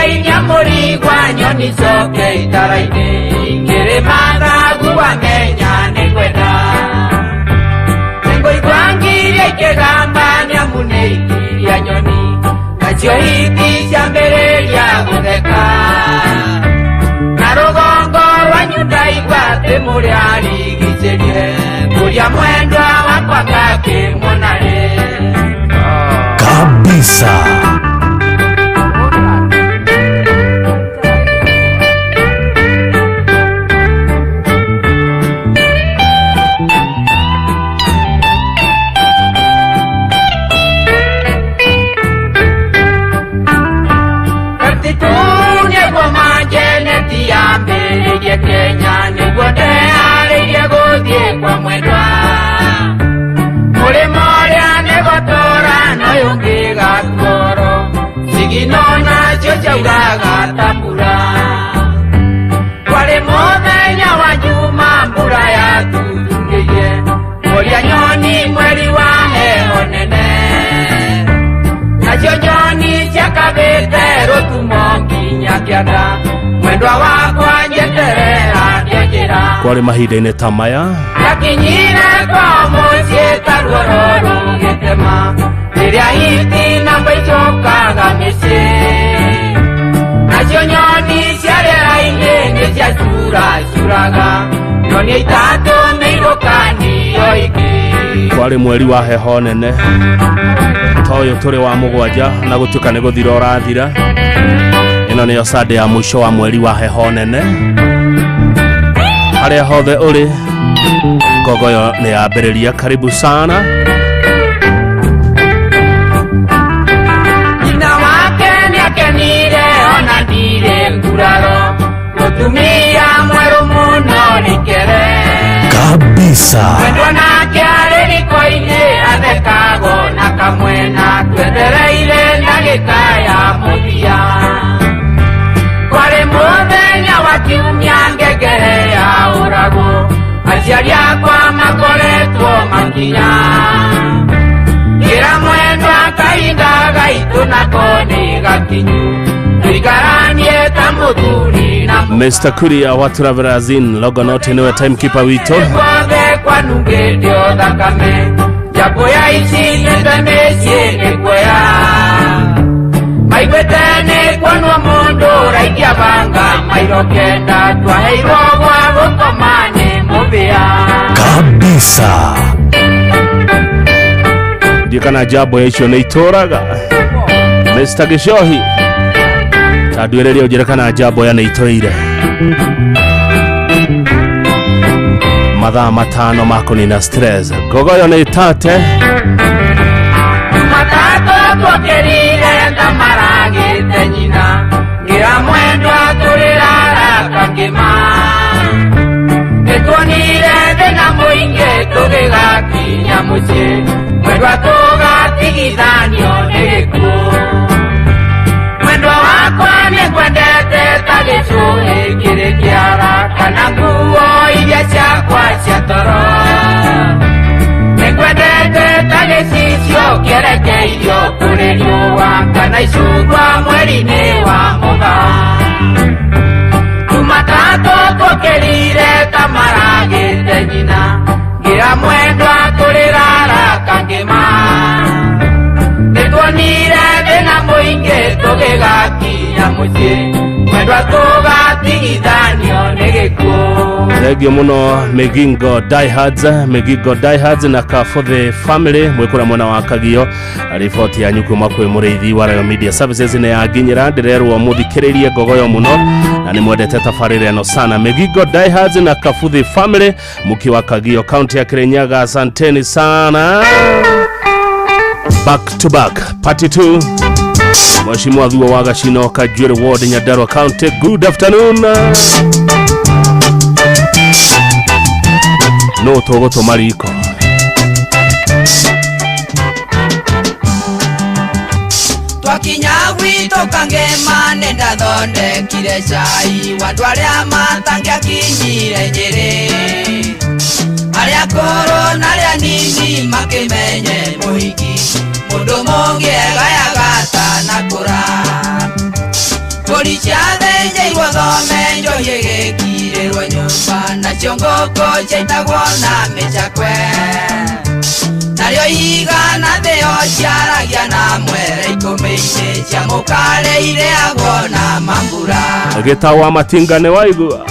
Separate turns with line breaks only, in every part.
Ngĩinia mũrigwa nyoni coke itara-inĩ Ngĩrĩma thagu wamenya nĩngwenda Nĩngũigua ngiria ikĩgamba nĩamu nĩ ikiria nyoni Nacio hiti ciambĩrĩria gũtheka Na rũgongo rwanyu ndaigua atĩ mũrĩ arigicĩrie Ngũria mwendwa wakwa ngakĩmuona-rĩ.
Kabisa.
Gatitu nĩguo manjeneti yambĩrĩirie Kenya nĩguo ndeharĩirie gũthiĩ kwa mwendwa Mũrĩmo ũrĩa nĩgũtũra na ũyũ ũngĩ gatuoro Cigino nacio ciauraga ta mbura Kwarĩ mũthenya wa Njuma mbura yatuthungĩire Mũrĩa nyoni mweri wa heho nene Nacio nyoni ciakabĩte rũtumo nginya kĩanda Mwendwa wakwa njeterera ndĩanjĩra
Kwarĩ mahinda-inĩ ta maya
Ndakinyire kwao mũciĩ ta ruoro rũgĩtema Rĩrĩa hiti namba icokaga mĩciĩ Nacio nyoni cia rĩera-inĩ nĩciacuracuraga Nyoni itatũ nĩirũkanio ingĩ.
Kwarĩ mweri wa heho nene ta ũyũ tũrĩ wa mũgwanja na gũtuĩka nĩ gũthira ũrathira. Ĩno nĩyo Sunday ya mũico wa mweri wa heho nene. Harĩa hothe ũrĩ ngogoyo nĩ yambĩrĩria. Karibu sana.
Nyina wake nĩakenire ona ndirĩ nguraro Mũtumia mwerũ mũno rĩkere
Kabisa.
Mwendwa nake arĩ riko-inĩ athekago na kamwena twetereire ndagĩka ya mũthia Kwarĩ mũthenya wa kiumia ngengere ya ũragwo Aciari akwa makoretwo makinya Ngĩra mwendwa kahinda gaitũ nako nĩ gakinyu Tũikaranie ta mũthuri na
Mr. Kuria wa Travelers Inn Logonote niwe timekeeper witũ.
Guothe kwanungĩte o thakame Njambũ ya icindĩte mĩciĩ nĩ guoya Maiguĩte nĩ kuonwo mũndũ ũraikia banga mairo kenda twaheirwo gwa gũkoma nĩ mũbĩa.
Kabisa.
Ndiĩ kana njambo icio nĩ itũraga. Mr. Gĩcohi ta nduĩrĩrie ũnjĩre kana njambo ya nĩ itũire. Mathaa 5 ma kũnina stress. Ngogoyo nĩ tate.
Jumatatũ tuokĩrire thamaragĩte nyina Ngĩra mwendwa tũrĩrara kangĩma Nĩtuonire thĩna mũingĩ tũgĩgakinya mũciĩ Mwendwa tũgatigithanio nĩ gĩkuũ Mwendwa wakwa nĩngwendete ta gĩcũhĩ kĩrĩ kĩara kana nguo iria ciakwa cia toro Nĩngwendete ta gĩcicio kĩerekeirio kũrĩ riũa kana icungwa mweri-inĩ wa mũgaa Jumatatũ tuokĩrire ta maragĩte nyina Ngĩra mwendwa tũrĩrara kangĩma Nĩtuonire thĩna mũingĩ tũgĩgakinya mũciĩ Mwendwa tũgatigithanio nĩ gĩkuũ.
Thengio mũno Migingo Diehards, Migingo Diehards na Kabuthi Family mwĩkũra mwena wa Kagio. Riboti yanyu kuma kwĩ mũrĩithi wa Royal Media Services nĩ yanginyĩra ndĩrerwo mũthikĩrĩrie ngogoyo mũno na nĩ mwendete tabarĩra ĩno sana. Migingo Diehards na Kabuthi Family mukiwa Kagio kaunti ya Kirinyaga, asanteni sana. Back to back part 2. Mheshimiwa Thuo wa Gacino Kajwiri Ward Nyandarua County, good afternoon. No tũgũtũma riko.
Twakinya gwitũ Kangema nĩndathondekire cai wa andũ arĩa matangĩakinyire Nyĩrĩ arĩa akũrũ na arĩa nini makĩmenye mũhiki mũndũ mũngĩ egayaga atanakũra. Mbũri ciathĩnjĩirwo thome njohi ĩgĩkirĩrwo nyũmba nacio ngũkũ ciaitagwo na mĩcakwe narĩo igana thĩo ciaragia na mwere ikũmĩ-inĩ cia mũkare irĩagwo na mambura.
Gĩtao wa matinga nĩ waigua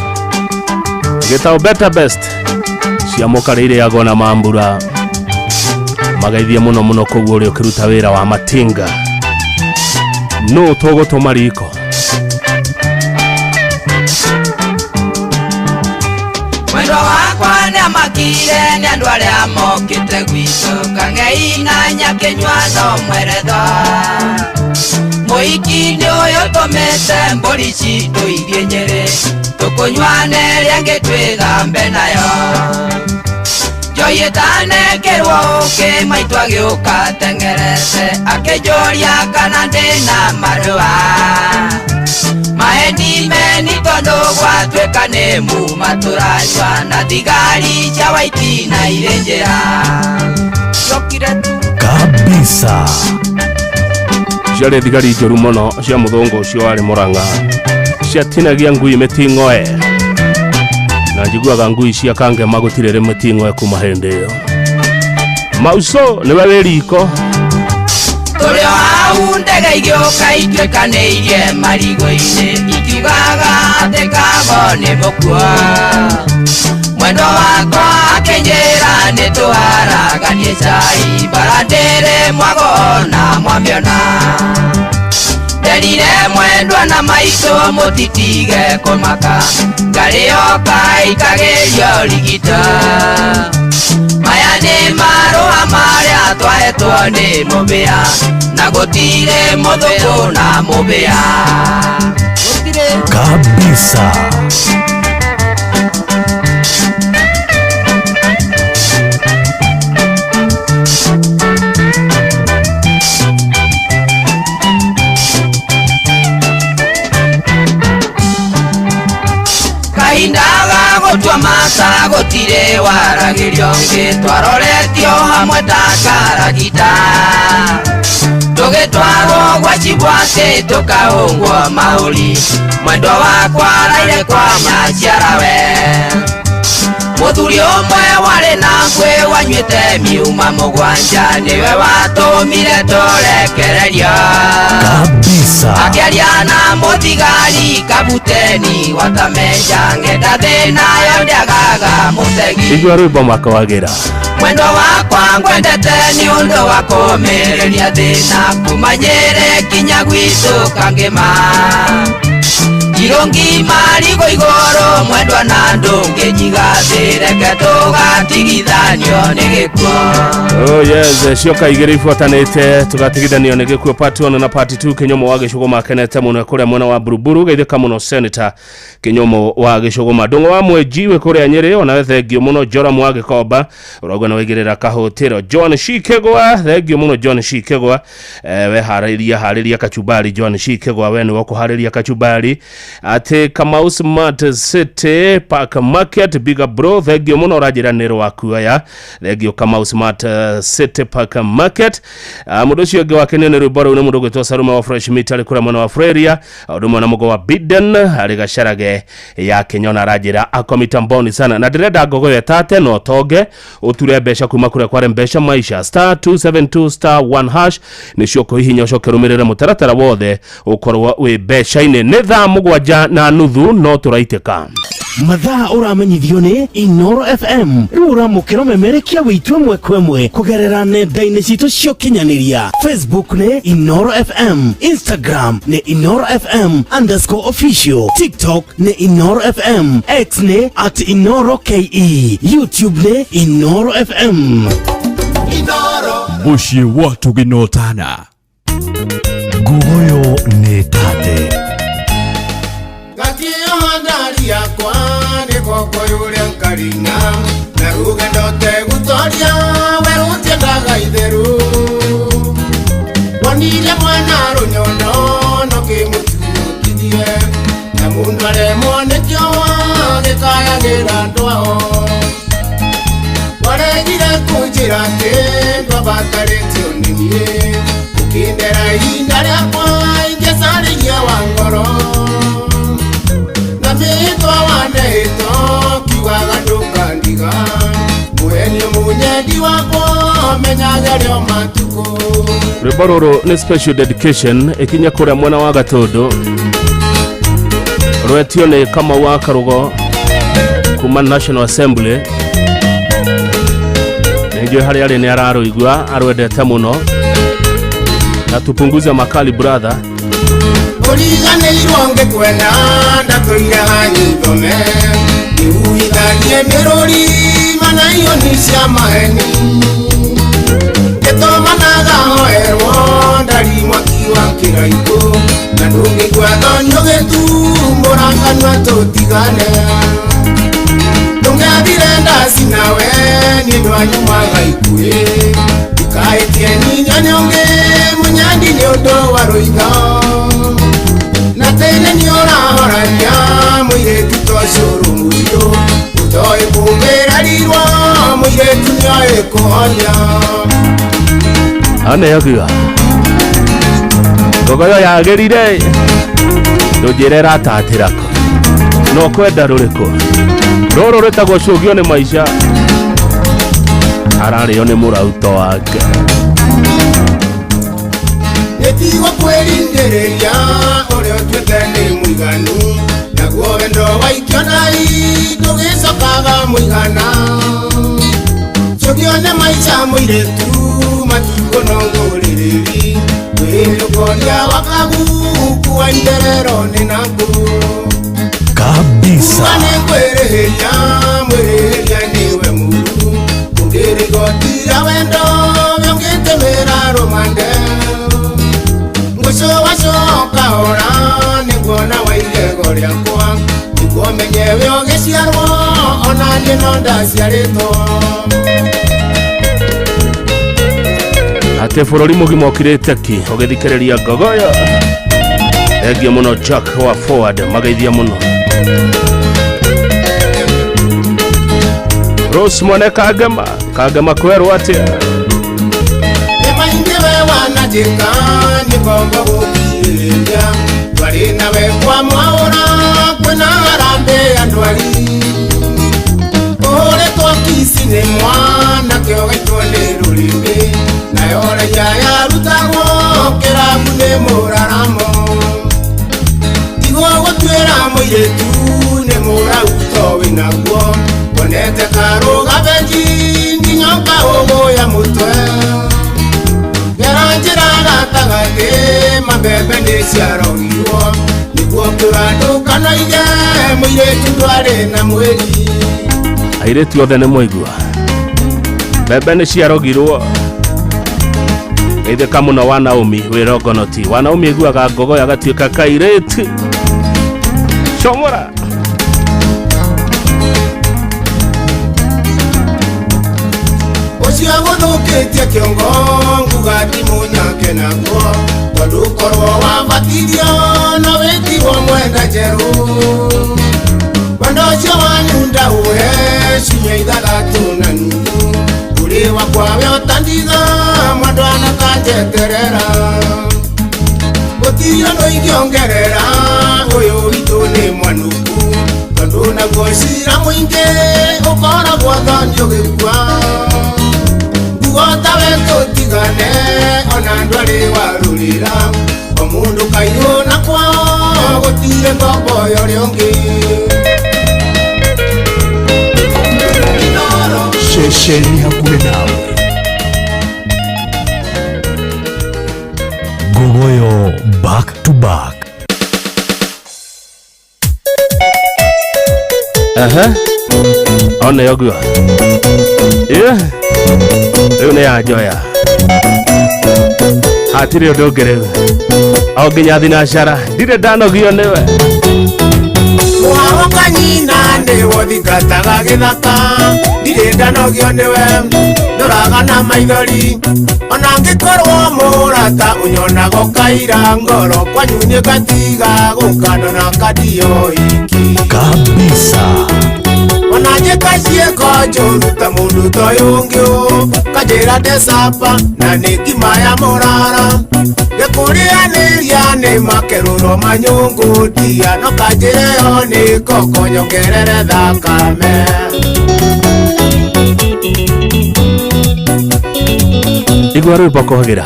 gĩtao better best cia mũkare irĩagwo na mambura magaithie mũno mũno koguo ũrĩa ũkĩruta wĩra wa matinga no tũgũtũma riko.
Mwendwa wakwa nĩamakire nĩ andũ arĩa mokĩte gwitũ kang'ei na nyakĩnyua no mweretho mũhiki nĩ ũyũ tũmĩte mbũri citũ ithiĩ Nyĩrĩ tũkũnyua na ĩrĩa ĩngĩ twĩgambe nayo njohi ĩtanekĩrwo ũkĩ maitũ agĩũka teng'erete akĩnjũria kana ndĩna marũa maheni meni tondũ gwatuĩka nĩ muma tũranyua na thigari cia waiti na irĩ njĩra ciokire tu
Kabisa.
Ciarĩ thigari njũru mũno cia mũthũngũ ũcio warĩ Mũrang'a ciatinagia ngui mĩting'oe na njiguaga ngui cia Kangema gũtirĩ rĩ mĩting'oe kuma hĩndĩ ĩyo. Mauso nĩwe wĩ riko.
Tũrĩ o hau ndege igĩũka ituĩkanĩirie marigũ-inĩ ikiugaga atĩ kago nĩ mũkuo mwendwa wakwa akĩnjĩra nĩ tũharaganie cai bara ndĩrĩ mwago na mwamĩona nderire mwendwa na maitũ mũtitige kũmaka ngarĩ yoka ikagĩrio rigita maya nĩ marũa marĩa twahetwo nĩ mũbĩa na gũtirĩ mũthũkũ na mũbĩa.
Kabisa.
Kahinda ga gũtua mata gũtirĩ waragĩrio ũngĩ twaroretio hamwe ta karagita tũgĩtwarwo gwa cibwatĩ tũkahũngwo mahũri mwendwa wakwa araire kwa nyaciarawe mũthuri ũmwe warĩ na ngwĩ wanyuĩte miuma mũgwanja nĩwe watũmire tũrekererio.
Kabisa.
Akĩaria na mũthigari kabuteni watamenja ng'enda thĩna yo ndĩagaga mũtegi.
Igua rwĩmbo mwaka wagĩra.
Mwendwa wakwa ngwendete nĩ ũndũ wa kũmĩrĩria thĩna kuma Nyĩrĩ kinya gwitũ Kangema irũngi marigũ igũrũ mwendwa na ndũngĩnjiga thĩ reke tũgatigithanio nĩ gĩkuũ.
Oh yes, cioka igĩrĩ ibuatanĩte tũgatigithanio nĩ gĩkuũ part 1 na part 2. Kĩnyomo wa Gĩcũgũma akenete mũno kũrĩa mwena wa Buruburu geithĩka mũno Senator Kĩnyomo wa Gĩcũgũma. Ndũng'ũ wa Mwenji wĩ kũrĩa Nyĩrĩ onawe thengio mũno. Joram wa Gĩkomba ũrauga nĩ waigĩrĩra kahũtĩro. John Shikegwa thengio mũno John Shikegwa, we harĩria harĩria kachumbari. John Shikegwa we nĩwe ũkũharĩria kachumbari. Atĩ Kamau Smart City Park Market bigger bro thengio mũno ũranjĩra nĩ rwaku aya thengio Kamau Smart City Park Market. Mũndũ ũcio ũngĩ wakenio nĩ rwĩmbo rũu nĩ mũndũ ũgwĩtwo Sarume wa Fresh Meat arĩ kũrĩa mwena wa Freria ũndũ ũmwe na mũgo wa Biden arĩ Gacarage ya Kĩnyona aranjĩra ako mitamboni sana na ndĩrenda ngogoyo ĩtate na ũtonge ũture mbeca kuma kũrĩa kware mbeca maisha star 272 star 1 hash nĩcio ũkũhihinya ũcoke rũmĩrĩre mũtaratara wothe ũkorwo wĩ mbeca-inĩ. Nĩ thaa 7:30 no tũraitĩka.
Mathaa ũramenyithio nĩ Inoro FM rĩu ũramũkĩra ũmemerekia wĩitũ ĩmwe kwa ĩmwe kũgerera nenda-inĩ citũ cia ũkinyanĩria. Facebook nĩ Inoro FM, Instagram nĩ Inoro FM underscore official, TikTok nĩ Inoro FM, X nĩ at Inoro KE, YouTube nĩ Inoro FM.
Mũciĩ wa tũgĩnotana.
Ngugoyo nĩ tate.
Gakĩoha yakwa nĩ gokoyũrĩa nkarina na rũgendo tegutoria werũtiendaga itheru wonire mwana rũnyondo no kĩmũtuũkithie na mũndũ aremwo nĩkĩoa gĩkayagĩra ndwao waregire kũnjĩra atĩ ndwabatarĩtio nĩ niĩ ũkĩndera ihinda rĩakwa ingĩcarĩria wa ngoro. menyage rĩo matukũ.
Rwĩmbo rũrũ nĩ special dedication ĩkinye kũrĩa mwena wa Gatũndũ, rwetio nĩ Kamau wa Karugo kuma National Assembly. Nĩnjũĩ harĩa arĩ nĩ ararũigua, arwendete mũno. Na tupunguze makali, brother.
Ũriganĩirwo ngĩkwenda ndatũire hanyithome nĩhuhithagie mĩrũri manaioni cia maheni ngĩtũmanaga hoerwo ndari mwaki wa kĩraikũ na ndũngĩigua thoni ũgĩtumũra kanua tũtigane ndũngĩathire ndaci nawe nĩ ndwanyumaga ikuĩ ndikaĩtie nyinya nĩ ũngĩ mũnyandi nĩ ũndũ wa rũitho na tene nĩ ũrahorania mũirĩtu to cũrũ mũirũ ũtoĩ kũmĩrarirwo mũirĩtu nĩoĩ kũhonia.
Ane yakiuga ngogoyo yagĩrire ndũnjĩre ĩratatĩra kũ no kwenda rũrĩkũ rũrũ rwĩtagwo cũgio nĩ maica ararĩo nĩ mũrauto wake.
Nĩtigwo kwĩringĩrĩria ũrĩa ũtuĩte nĩ mũiganu naguo wendo waikio nai ndũgĩcokaga mũigana cũgio nĩ maica mũirĩtu matukũ no ngũrĩrĩri kwĩrũkoria wakagu wa itherero nĩ naku.
Kabisa.
Kuga nĩ kwĩrĩhĩria mwĩrĩhĩria nĩwe mũru ũngĩrĩgotira wendo ũngĩtũmĩra rũmande ngũcũwacoka ora nĩguona wa igego rĩakwa nĩguo menye we ũgĩciarwo ona niĩ no ndaciarĩtwo.
Atĩ bũrũri mũgima ũkirĩte ki ũgĩthikĩrĩria ngogoyo. Thengiũ mũno Jack wa Forward, mageithia mũno Rose mwene Kangema. Kangema kwerwo atĩa?
Nĩ maingĩ we wananjĩka nĩ ngombo gũkirĩrĩria twarĩ nawe kwa mwaũra kwĩna harambĩ ya ndwari ũhũrĩtwo kici nĩ mwana kĩo gaitwo nĩ rũrĩmĩ nayo raia yarutagwo kĩrabu nĩ mũraramo tigwo gũtuĩra mũirĩtu nĩ mũrauto wĩnaguo wonete karũga benji nginya ũkaũgũya mũtwe ngera njĩra gatagatĩ mabembe nĩ ciarogirwo nĩguo kĩũra ndũkanoige mũirĩtu ndwarĩ na mwĩri.
Airĩtu othe nĩ mwaigua mbembe nĩ ciarogirwo. Geithĩka mũno wa Naomi wĩ Rongonoti. Wa Naomi aiguaga ngogoyo agatuĩka kairĩtu comora.
Ũcio gũthũkĩtie kĩongo nguga ti mũnyake naguo tondũ korwo wabatirio no wĩtirwo mwenda njerũ wendo ũcio wanyu ndaũhe ciumia ithathatũ na nuthu ũrĩ wakwa we ũtandiga mwendwa na kanjeterera gũtirĩ ũndũ ingĩongerera ũyũ witũ nĩ mwanuku tondũ naguo cira mũingĩ ũkoragwo thoni ũgĩkua ngota we tũtigane ona ndwarĩ warũrĩra o mũndũ kairũ na kwao gũtirĩ ngombo ya ũrĩa ũngĩ.
Ceceni hakuhĩ nawe. Ngogoyo back to back.
Aha one yogua ĩ rĩu nĩ ya njoya hatirĩ ũndũ ũngĩ rĩu o nginya thinacara ndirĩ ndanogio nĩwe.
Mũharo nyina nĩwo thingataga gĩthaka ndirĩ ndanogio nĩwe ndũraga na maithori ona ngĩkorwo mũrata ũnyonaga ũkaira ngoro kwanyu nĩ ngatiga gũkandona kandio iki.
Kabisa.
Ona njĩka ciĩko njũru ta mũndũ ta ũyũ ũngĩ ũ kanjĩra ndecapa na nĩ ngima ya mũrara ngĩkũrĩanĩria nĩ makerũro manyũngũ ndia no kanjĩre yo nĩ koko nyongerere thakame.
Igua rwĩmbo kũhagĩra.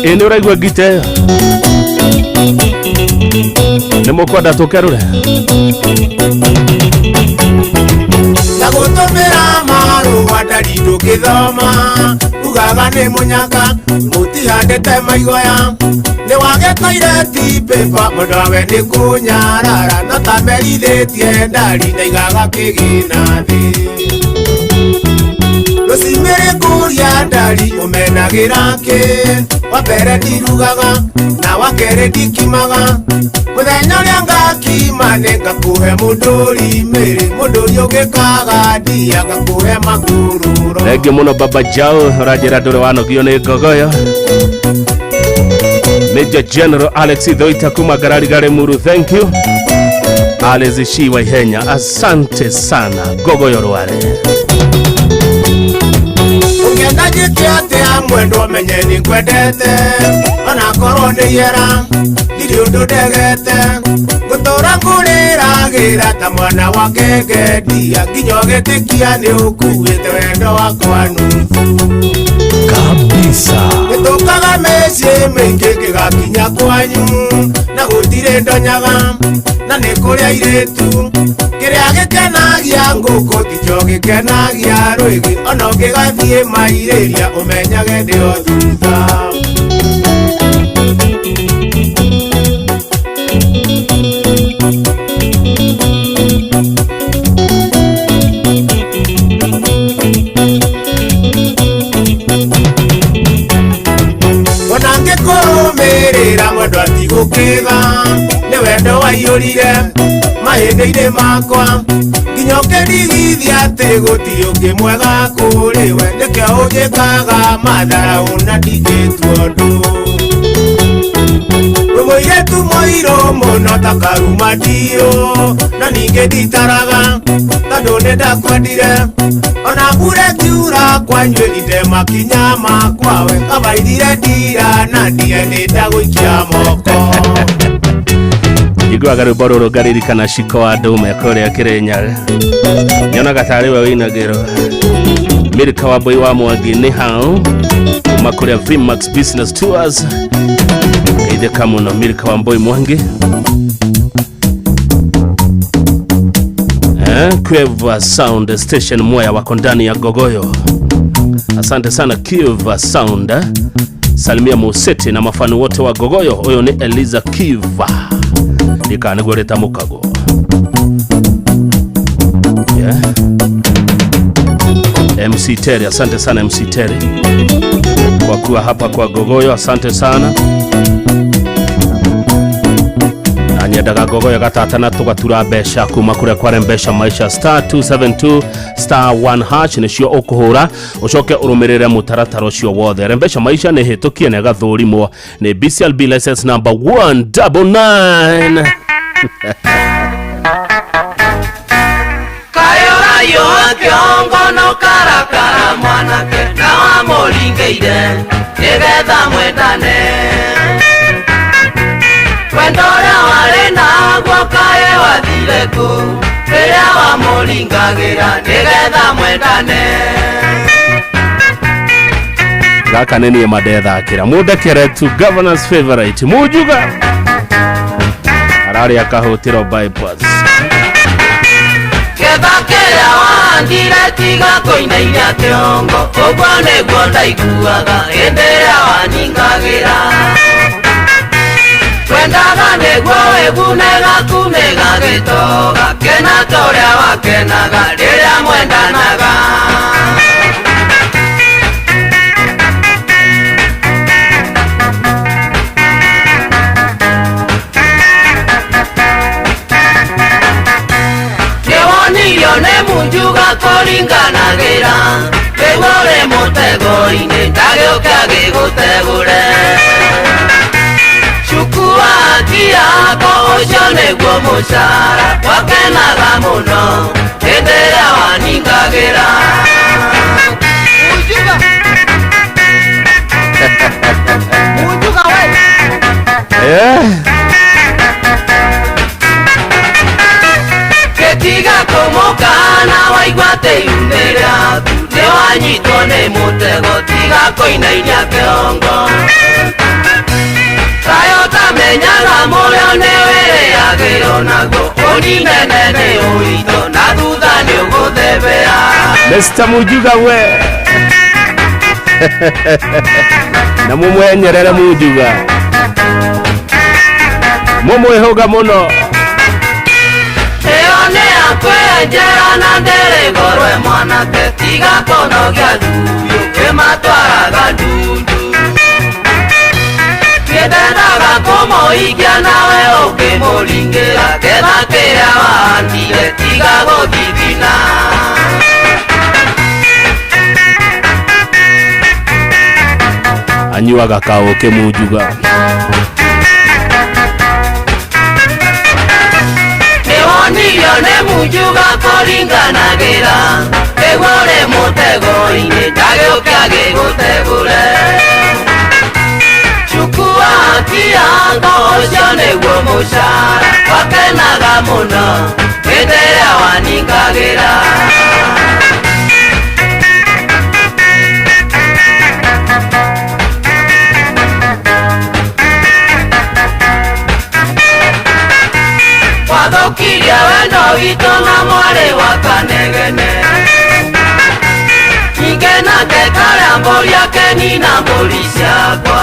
Ĩ nĩ ũraigua ngita ĩyo? Nĩ mũkwenda tũkerũre?
Na gũtũmĩra marũa ndari ndũngĩthoma ugaga nĩ mũnyaka mũtihandĩte maigoya nĩ wage toilet paper mũndũ wawe nĩ kũnyarara no ta merithĩtie ndari ndaigaga kĩgĩna thĩ rũcimĩrĩ kũria ndari ũmenagĩra kĩ wa mbere ndirugaga na wa kerĩ ndikimaga mũthenya ũrĩa ngakima nĩ ngakũhe mũndũri mĩrĩ mũndũri ũngĩkaga ndia ngakũhe makũrũro.
Thengiũ mũno Baba Jao ũranjĩra ndũrĩ wanogio nĩ ngogoyo. Major General Alex Ithoita kuma Ngarari Muru, thank you. Alex Shiwa Ihenya, asante sana. Ngogoyo rware.
Ũngĩenda njĩke atĩa mwendwa menye nĩ ngwendete onakorwo nĩ ihera ndirĩ ũndũ ndegete ngũtũra ngũrĩragĩra ta mwana wa ngenge ndia nginya ũgĩtĩkia nĩ ũkuĩte wendo wakwa nuthu
Kabisa.
Gĩtũkaga mĩciĩ mĩingĩ gĩgakinya kwanyu na gũtirĩ ndonyaga na nĩ kũrĩ airĩtu kĩrĩa gĩkenagia ngũkũ tikĩo gĩkenagia rwĩgĩ ona ũngĩgathiĩ mairĩria ũmenyage ndĩo thutha. Ona ngĩkũrũmĩrĩra mwendwa tigũkĩga nĩ wendo waiyũrire mahĩndĩ-inĩ makwa nginya ũkĩndigithia atĩ gũtirĩ ũngĩ mwega kũrĩ we nĩkĩo ũnjĩkaga matharaũ na ndingĩtua ũndũ. Wĩ mũirĩtu mũirũ mũno ta karuma ndiũ na ningĩ nditaraga tondũ nĩ ndakwendire ona mbura ĩkiura kwanyu ĩrinde makinya makwa we kabaithire ndira na ndie nĩ ndagũikia moko.
Njiguaga rwĩmbo rũrũ ngaririkana Shiko wa Ndũme kũrĩa Kĩrĩnyaga. Nyonaga tarĩ we wĩinagĩrwo. Milka wa Mbui wa Mwangi nĩ hau kuma kũrĩa Vmax Business Tours. Geithĩka mũno Milka wa Mbui Mwangi. Quiver Sound Station Mwea wako ndani ya Gogoyo. Asante sana Quiver Sound. Salimia Museti na mafani wote wa Gogoyo. Huyo ni Eliza Kiva. Ndika nĩguo rĩtamũkagwo. Yeah. MC Terry, asante sana MC Terry kwa kuwa hapa kwa Gogoyo, asante sana. Na nyendaga Gogoyo gatata na tugatura mbeca kuma kuria kware mbeca maisha star 272 star 1 hash nicio ukuhura ucoke urumirire mutaratara ucio wothe. Mbeca maisha ni hitukie na gathurimwo ni BCLB license number 199.
Kayo kĩongo no karakara mwanake na wamũringĩire nĩgetha mwendane wendo ũrĩa warĩ naguo kaĩ wathire kũ rĩrĩa wamũringagĩra nĩgetha mwendane.
Gaka nĩ niĩ mandethakĩra mũndekere tu governor's favorite Mujuga ararĩa kahũtĩro bypass.
Ketha kĩrĩa wahandire tiga kũinainia kĩongo ũguo nĩguo ndaiguaga hĩndĩ ĩrĩa waningagĩra twendaga nĩguo wĩgune gaku nĩ gagĩtoga kena ta ũrĩa wakenaga rĩrĩa mwendanaga. Nĩwonirio nĩ Munjuga kũringanagĩra rĩu ũrĩ mũtego-inĩ ndagĩũke agĩgũtegũre Chukua haki yako ũcio nĩguo mũcara wakenaga mũno hĩndĩ ĩrĩa waningagĩra. Munjuga. Munjuga we. Gĩtiga kũmũkana waigua atĩ yumĩra nĩ wanyua Wanyitwo nĩ mũtego tiga kũinainia kĩongo. Kayo tamenyaga mũrĩo nĩ wĩrĩagĩrwo naguo, ũninene nĩ ũritũ na thutha nĩ ũgũthebea.
Mr. Mujuga we na mumwenyerere Mujuga mumwihuga muno.
Ĩyo nĩ yakwenjera na ndĩrĩ mwanake tiga kũnogia thuyu kĩmatwaraga ndundu. Nĩndendaga kũmũikia nawe ũkĩmũringĩra ketha kĩrĩa wahandire tiga gũthithina.
Anyuaga kaũkĩ Mujuga.
Nĩwonirio nĩ Mujuga kũringanagĩra nĩguo ũrĩ mũtego-inĩ ndagĩũke agĩgũtegũre. Chukua haki yako ũcio nĩguo mũcara wakenaga mũno hĩndĩ ĩrĩa waningagĩra. Wathũkirie wendo witũ na mwarĩ wa Kanegene. Ningĩ nake karĩa mbũri akenina mbũri ciakwa.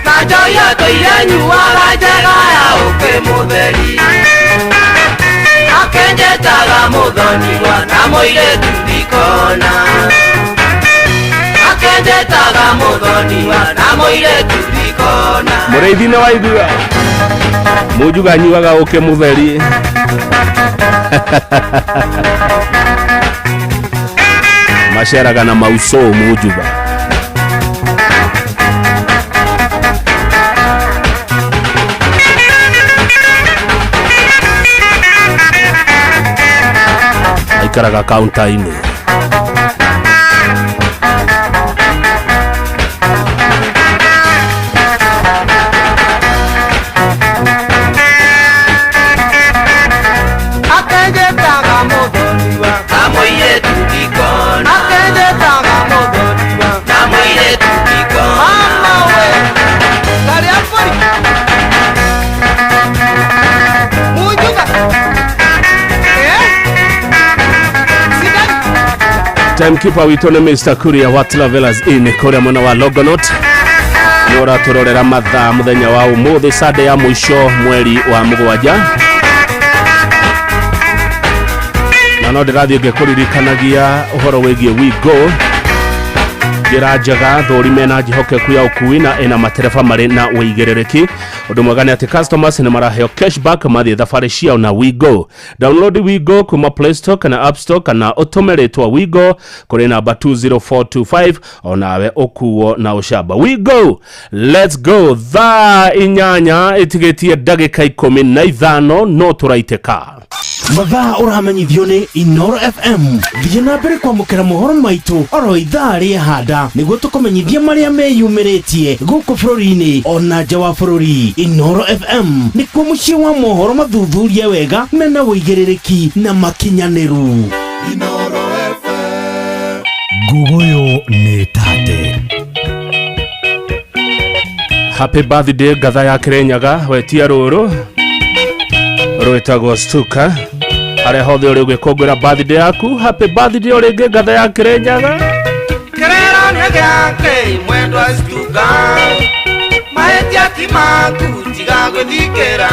Na njohi atũire nyuaga njega ya ũkĩ mũtheri. Akenjetaga mũthoniwa na mũirĩtu ndikona. Akenjetaga mũthoniwa na mũirĩtu ndikona.
Mũrĩithi nĩ waigua Mujuga anyuaga ũkĩ mũtheri. Maceraga na mauso Mujuga. Aikaraga kaunta-inĩ.
Akenjetaga mũthoniwa
na mũirĩtu ndikona.
Akenjetaga mũthoniwa
na mũirĩtu ndikona.
Mama we karĩa mbũri Mujuga.
Timekeeper witũ nĩ Mr. Kuria wa Travelers Inn kũrĩa mwena wa Longonot. Nĩ ũratũrorera mathaa mũthenya wa ũmũthĩ Sunday ya mũico mweri wa mũgwanja. Na no ndĩrathiĩ ngĩkũririkanagia ũhoro wĩgiĩ We Go, njĩra njega thũri mena njĩhokeku ya ũkui na ĩna matereba marĩ na ũigĩrĩrĩki. Ũndũ mwega nĩ atĩ customers nĩ maraheo cashback mathiĩ thabarĩ ciao na We Go. Download We Go kuma Play Store kana App Store kana ũtũme rĩtwa We Go kũrĩ namba 20425 onawe ũkuo na ũcamba. We Go, let's go. Thaa 8 ĩtigĩtie ndagĩka 15 no tũraitĩka.
Mathaa ũramenyithio nĩ Inoro FM. Thiĩ na mbere kwamũkĩra mohoro maitũ oro ithaa rĩehanda nĩguo tũkũmenyithie marĩa meyumĩrĩtie gũkũ bũrũri-inĩ ona nja wa bũrũri. Inoro FM nĩkuo mũciĩ wa mohoro mathuthurie wega mena ũigĩrĩrĩki na makinyanĩru.
Inoro FM. Nguguyu nĩ tate.
Happy birthday ngatha ya Kirinyaga wetia rũrũ rwĩtagwo Stuka. Harĩa hothe ũrĩ ũgĩkũngũĩra birthday yaku, happy birthday o rĩngĩ ngatha ya Kirinyaga.
Kĩrĩro nĩ gĩake mwendwa Stuka, mahĩtia ti maku tiga gwĩthikĩra.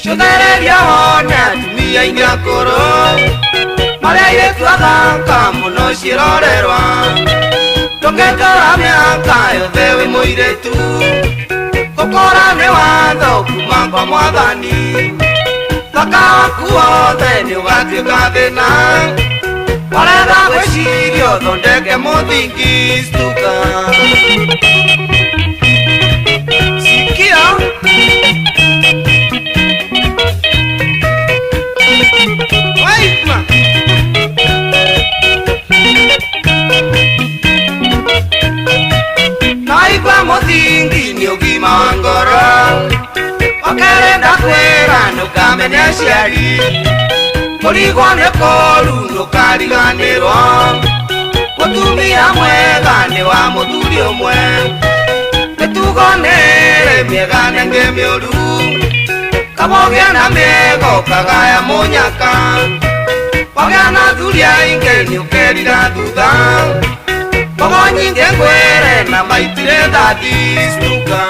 Cũthereria wone atumia aingĩ akũrũ marĩa airĩtu athaka mũno ciĩrorerwa. Ndũngĩtũra mĩaka yothe wĩ mũirĩtu, gũkũra nĩ watho kuma kwa mwathani. Thaka waku wothe nĩ ũgatuĩka thĩna, warega gwĩciria ũthondeke mũthingi Stuka. Sikia waigua naigua mũthingi nĩ ũgima wa ngoro. Wakerĩ ndakwĩra ndũkamene aciari, Kũrigwo nĩ kũũru ndũkariganĩrwo. Mũtumia mwega nĩ wa mũthuri ũmwe. Mĩtugo nĩ ĩrĩ mĩega na ĩngĩ mĩũru. Kamũgĩa na mĩega ũkagaya mũnyaka. Wagĩa na athuri aingĩ nĩũkerira thutha. Mbogo nyingĩ ngwĩre na maitirĩ thathi. Stuka.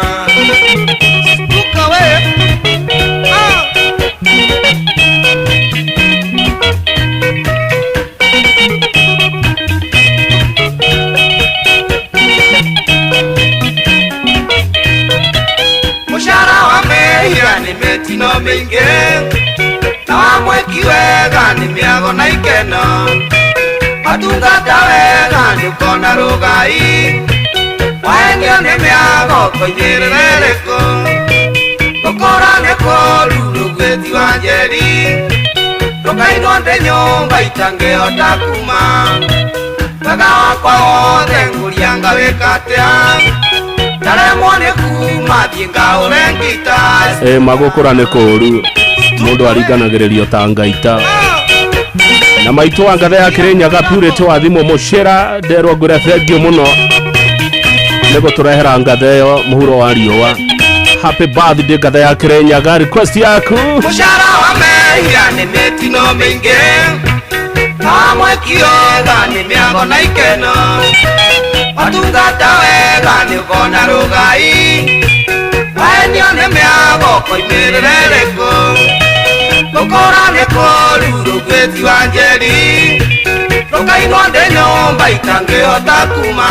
Stuka we. Ah. Mũcara wa mehia nĩ mĩtino mĩingĩ, na wa mwĩki wega nĩ mĩago na ikeno. Watungata wega nĩũkona rũgai, waenio nĩ mĩago koigĩrĩre rĩkũ. Gũkũra nĩ kũũru rũgwĩti wa njeri, rũkainwo ndĩ nyũmba itangĩhota kuma. Wega wakwa wothe ngũria ngawĩka atĩa, ndaremwo nĩ kuma thiĩ ngaũre ngita.
Ĩ magũkũra nĩ kũũru mũndũ aringanagĩrĩrio ta ngaita na maitũ wa ngathe ya Kĩrĩnyaga Purity wa thimũ mũcĩra nderwo ngwĩre thengiũ mũno nĩ gũtũrehera ngathe ĩyo mũhuro wa riũa. Happy birthday ngathe ya Kĩrĩnyaga, request yaku.
Mũcara wa mehia nĩ mĩtino mĩingĩ, na wa mwĩki wega nĩ mĩago na ikeno. Watungata wega nĩũkona rũgai, waenio nĩ mĩago koimĩrĩre rĩkũ. Gũkũra nĩ kũũru rũgwĩti wa njeri, rũkainwo ndĩ nyũmba itangĩhota kuma.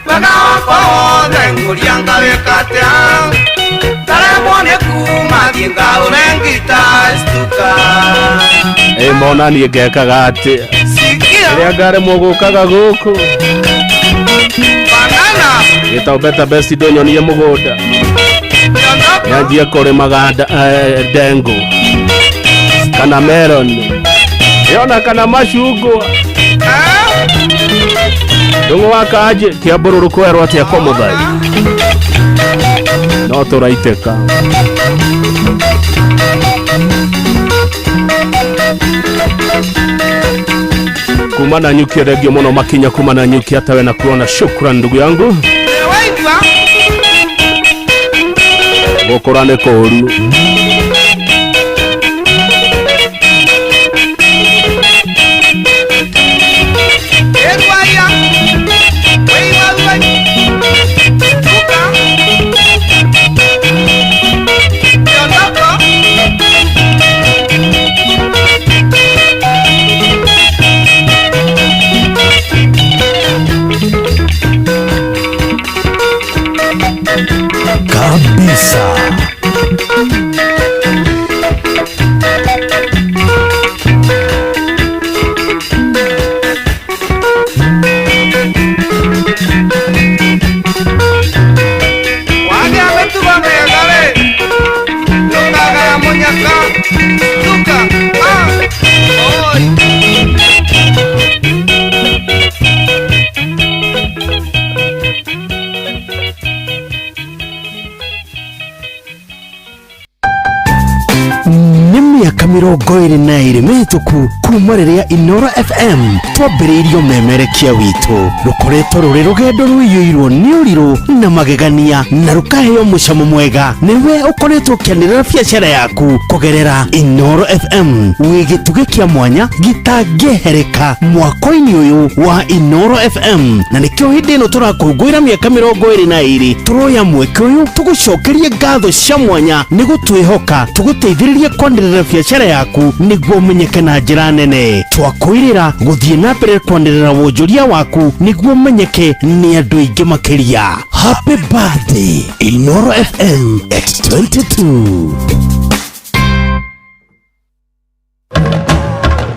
Wega wakwa wothe ngũria ngawĩka atĩa, ndaremwo nĩ kuma thiĩ ngaũre ngita. Stuka.
Ĩ mona niĩ ngekaga atĩ
Sikia.
rĩrĩa ngaremwo gũkaga gũkũ
Banana.
gĩtombeta best ndũnyonie mũgũnda nyanjie kũrĩmaga ndengũ kana melon yona kana macungwa. Ndũng'ũ wa kanjĩ kĩambũrũrũ kwerwo atĩa kwa mũthai no tũraitĩka. Kuma na nyuki thengio mũno makinya kuma na nyuki hata we na kuona. Shukran ndugu yangu. Gũkũra nĩ kũũru.
Kabisa.
Wagĩa mĩtugo mĩega rĩ, ndũkagaya mũnyaka. Stuka. Ah. Oi.
Nĩ mĩaka 22 mĩhĩtũku kuma rĩrĩa Inoro FM twambĩrĩirio memerekia witũ. Rũkoretwo rũrĩ rũgendo rũiyũirwo nĩ ũrirũ na magegania na rũkaheo mũcamo mwega nĩwe ũkoretwo ũkĩanĩrĩra biacara yaku kũgerera Inoro FM. Wĩ gĩtugĩ kĩa mwanya gĩtangĩehereka mwako-inĩ ũyũ wa Inoro FM, na nĩkĩo hĩndĩ ĩno tũrakũngũĩra mĩaka 22 tũroya mweke ũyũ tũgũcokerie ngatho cia mwanya nĩ gũtwĩhoka tũgũteithĩrĩrie kwanĩrĩra biacara yaku nĩguo ũmenyeke na njĩra nene. Twakwĩrĩra gũthiĩ na mbere kwanĩrĩra wonjoria waku nĩguo ũmenyeke nĩ andũ aingĩ makĩria. Happy birthday Inoro FM at 22.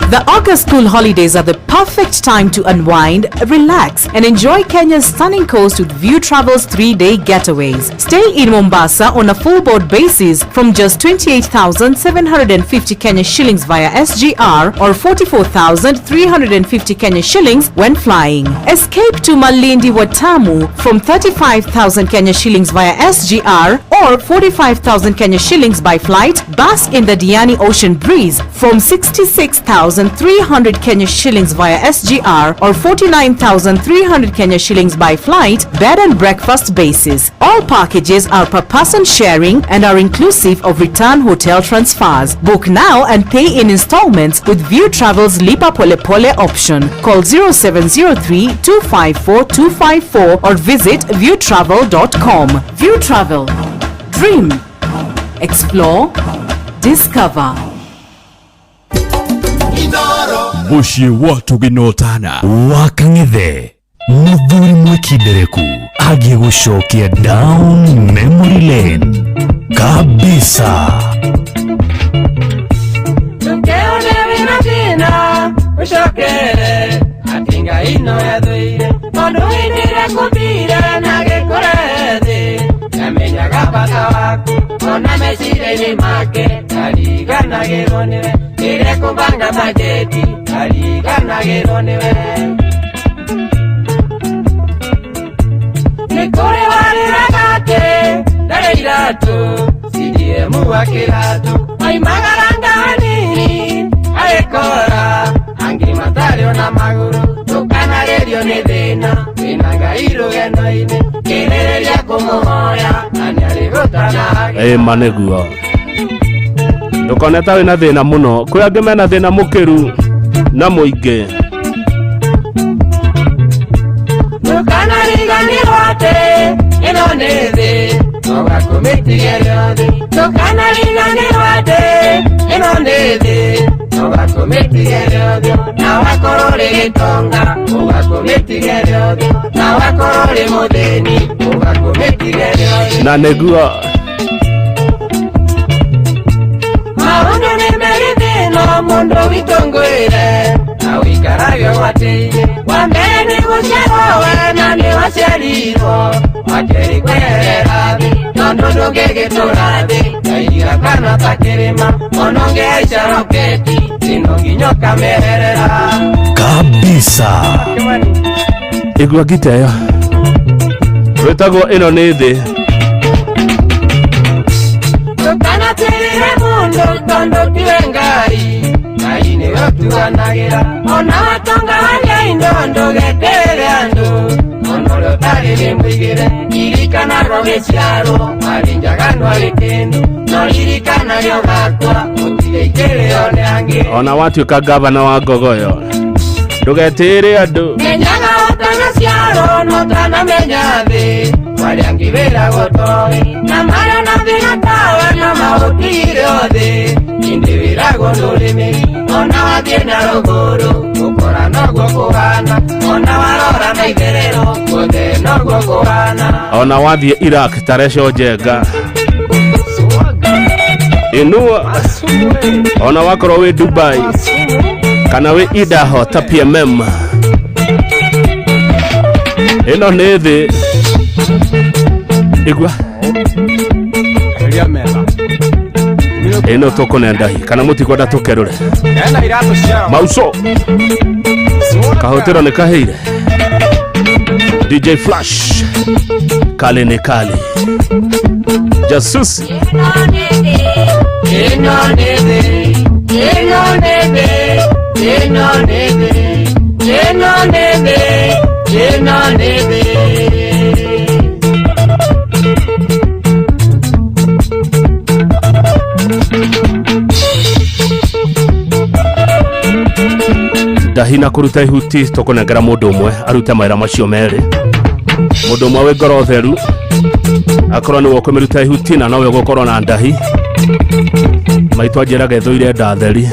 The August Longer school holidays are the perfect time to unwind, relax, and enjoy Kenya's stunning coast with View Travel's 3-day getaways. Stay in Mombasa on a full board basis from just 28,750 Kenya shillings via SGR or 44,350 Kenya shillings when flying. Escape to Malindi Watamu from 35,000 Kenya shillings via SGR or 45,000 Kenya shillings by flight. Bask in the Diani Ocean breeze from 66,300 Kenya shillings via SGR or 49,300 Kenya shillings by flight, bed and breakfast basis. All packages are per person sharing and are inclusive of return hotel transfers. Book now and pay in installments with View Travel's Lipa Pole Pole option. Call 0703 254 254 or visit viewtravel.com. View Travel. Dream. Explore. Discover.
Mũciĩ wa Tũgĩnotana.
Wa kang'ethe mũthuri mwĩkindereku agiĩ gũcokia down memory lane kabisa.
Ndukeone wĩna thĩna ũcokere atĩ Ngai no ethũire tondũ hĩndĩ ĩrĩa kũmbire na gĩkũrehe thĩ nĩamenyaga bata waku ona meciria-inĩ make ndariganagĩrwo nĩwe rĩrĩa kũbanga bajeti ndariganagĩrwo nĩwe. Nĩ kũrĩ warĩraga atĩ ndarĩ iratũ CDM wa kĩratũ oimagaranga hanini agĩkora angĩ matarĩ ona magũrũ ndũkanarĩrio nĩ thĩna wĩna Ngai rũgendo-inĩ kĩrĩrĩria kũmũhoya na nĩarĩgũtanagĩra.
Ĩ ma nĩguo ndũkone ta wĩna thĩna mũno kwĩ angĩ mena thĩna mũkĩru na mũingĩ.
Ndũkanariganĩrwo atĩ ĩno nĩ thĩ ũgakũmĩtigĩra thĩ ndũkanariganĩrwo atĩ ĩno nĩ thĩ ũgakũmĩtigĩra thĩ na wakorwo ũrĩ gĩtonga ũgakũmĩtigĩra thĩ na wakorwo ũrĩ mũthĩni ũgakũmĩtigĩra thĩ.
Na nĩguo
maũndũ nĩ merĩ thĩ ĩno mũndũ witũ ngwĩre na ũikarage ũgwatĩirie wa mbere nĩ gũciarwo we na nĩ waciarirwo wa kerĩ kweherera thĩ tondũ ndũngĩgĩtũra thĩ kaiga kana ta kĩrĩma ona ũngĩhaica roketi thĩ no nginya ũkamĩeherera
kabisa.
Igua ngita ĩyo rwĩtagwo ĩno nĩ thĩ.
Ndũkanatĩrĩre mũndũ tondũ tiwe Ngai Ngai nĩwe ũtuanagĩra ona watonga harĩa indo ndũgetĩre andũ ona ũrĩa ũtarĩ nĩ mũigĩre ririkana rũgĩciarwo warĩ njaga ndwarĩ kĩndũ no ririkanage ũgakua ũtigaikĩrĩo nĩ angĩ.
Ona watuĩka gavana wa Ngogoyo ndũgetĩre andũ.
Menyaga ũtanaciarwo na ũtanamenya thĩ marĩa angĩ wĩragwo toĩ na marĩa na thĩna tawe na maũtigire thĩ ĩndĩ wĩragwo ndũrĩ mĩri ona wathiĩ na rũgũrũ ũkora noguo kũhana ona warora na itherero guothe noguo kũhana.
Ona wathiĩ Iraq tareco njenga inua ona wakorwo wĩ Dubai kana wĩ Idaho ta PMM ĩno nĩ thĩ. Igua ĩno tũkũne ndahi kana mũtikwenda tũkerũre mauso kahũtĩro nĩ kahĩire. DJ Flash kale nĩ kale jasusi
ĩno nĩ thĩ ĩno nĩ thĩ ĩno nĩ thĩ ĩno nĩ thĩ ĩno nĩ thĩ.
Ndahi na kũruta ihuti tũkũnengera mũndũ ũmwe arute mawĩra macio merĩ mũndũ ũmwe wĩ ngoro theru akorwo nĩwe ũkũmĩruta ihuti na nowe ũgũkorwo na ndahi maitũ anjĩraga ĩthũire nda theri.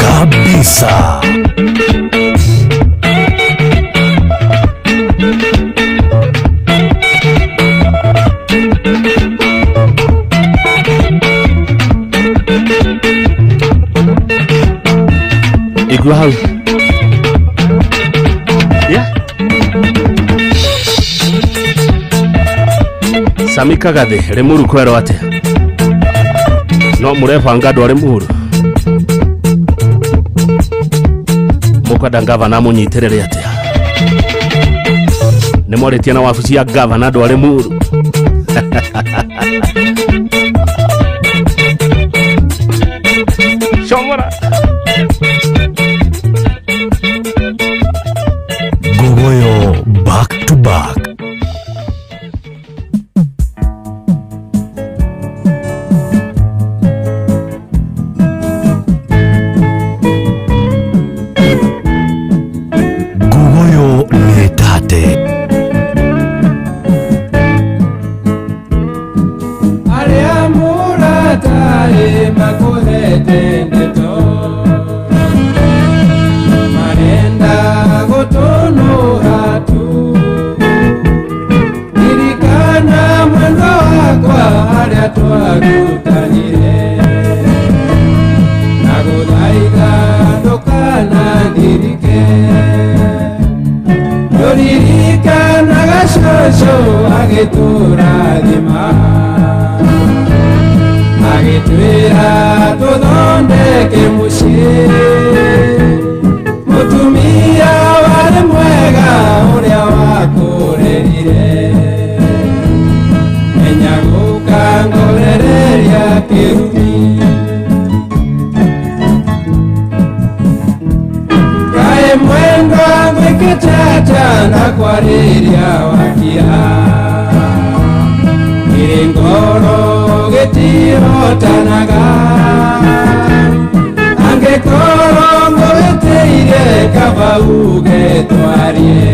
Kabisa.
Igua hau. Yeah. Sami Kagathi Limuru kwerwo atia no murebanga andu a Limuru mukwenda ngavana amunyitirire atia nĩ mwarĩtie na wabici ya gavana andũ a Limuru. Shomora.
Ngogoyo back to back. Ngogoyo nĩ tate.
Arĩa mũratarĩ makũhete ndeto marenda gũtũnũra tu ririkana mwendwa wakwa harĩa twagutanire na gũthaitha ndũkanandirike ndũririkanaga cũcũ agĩtũrathima agĩtwĩra tũthondeke mũciĩ mũtumia warĩ mwega ũrĩa wakũrerire menya gũkangorereria kĩrumi kaĩ mwendwa ngwĩkĩte atĩa na kwarĩria wakia irĩ ngoro gĩtihotanaga angĩkorwo ngũgĩtĩire kaba uge twarie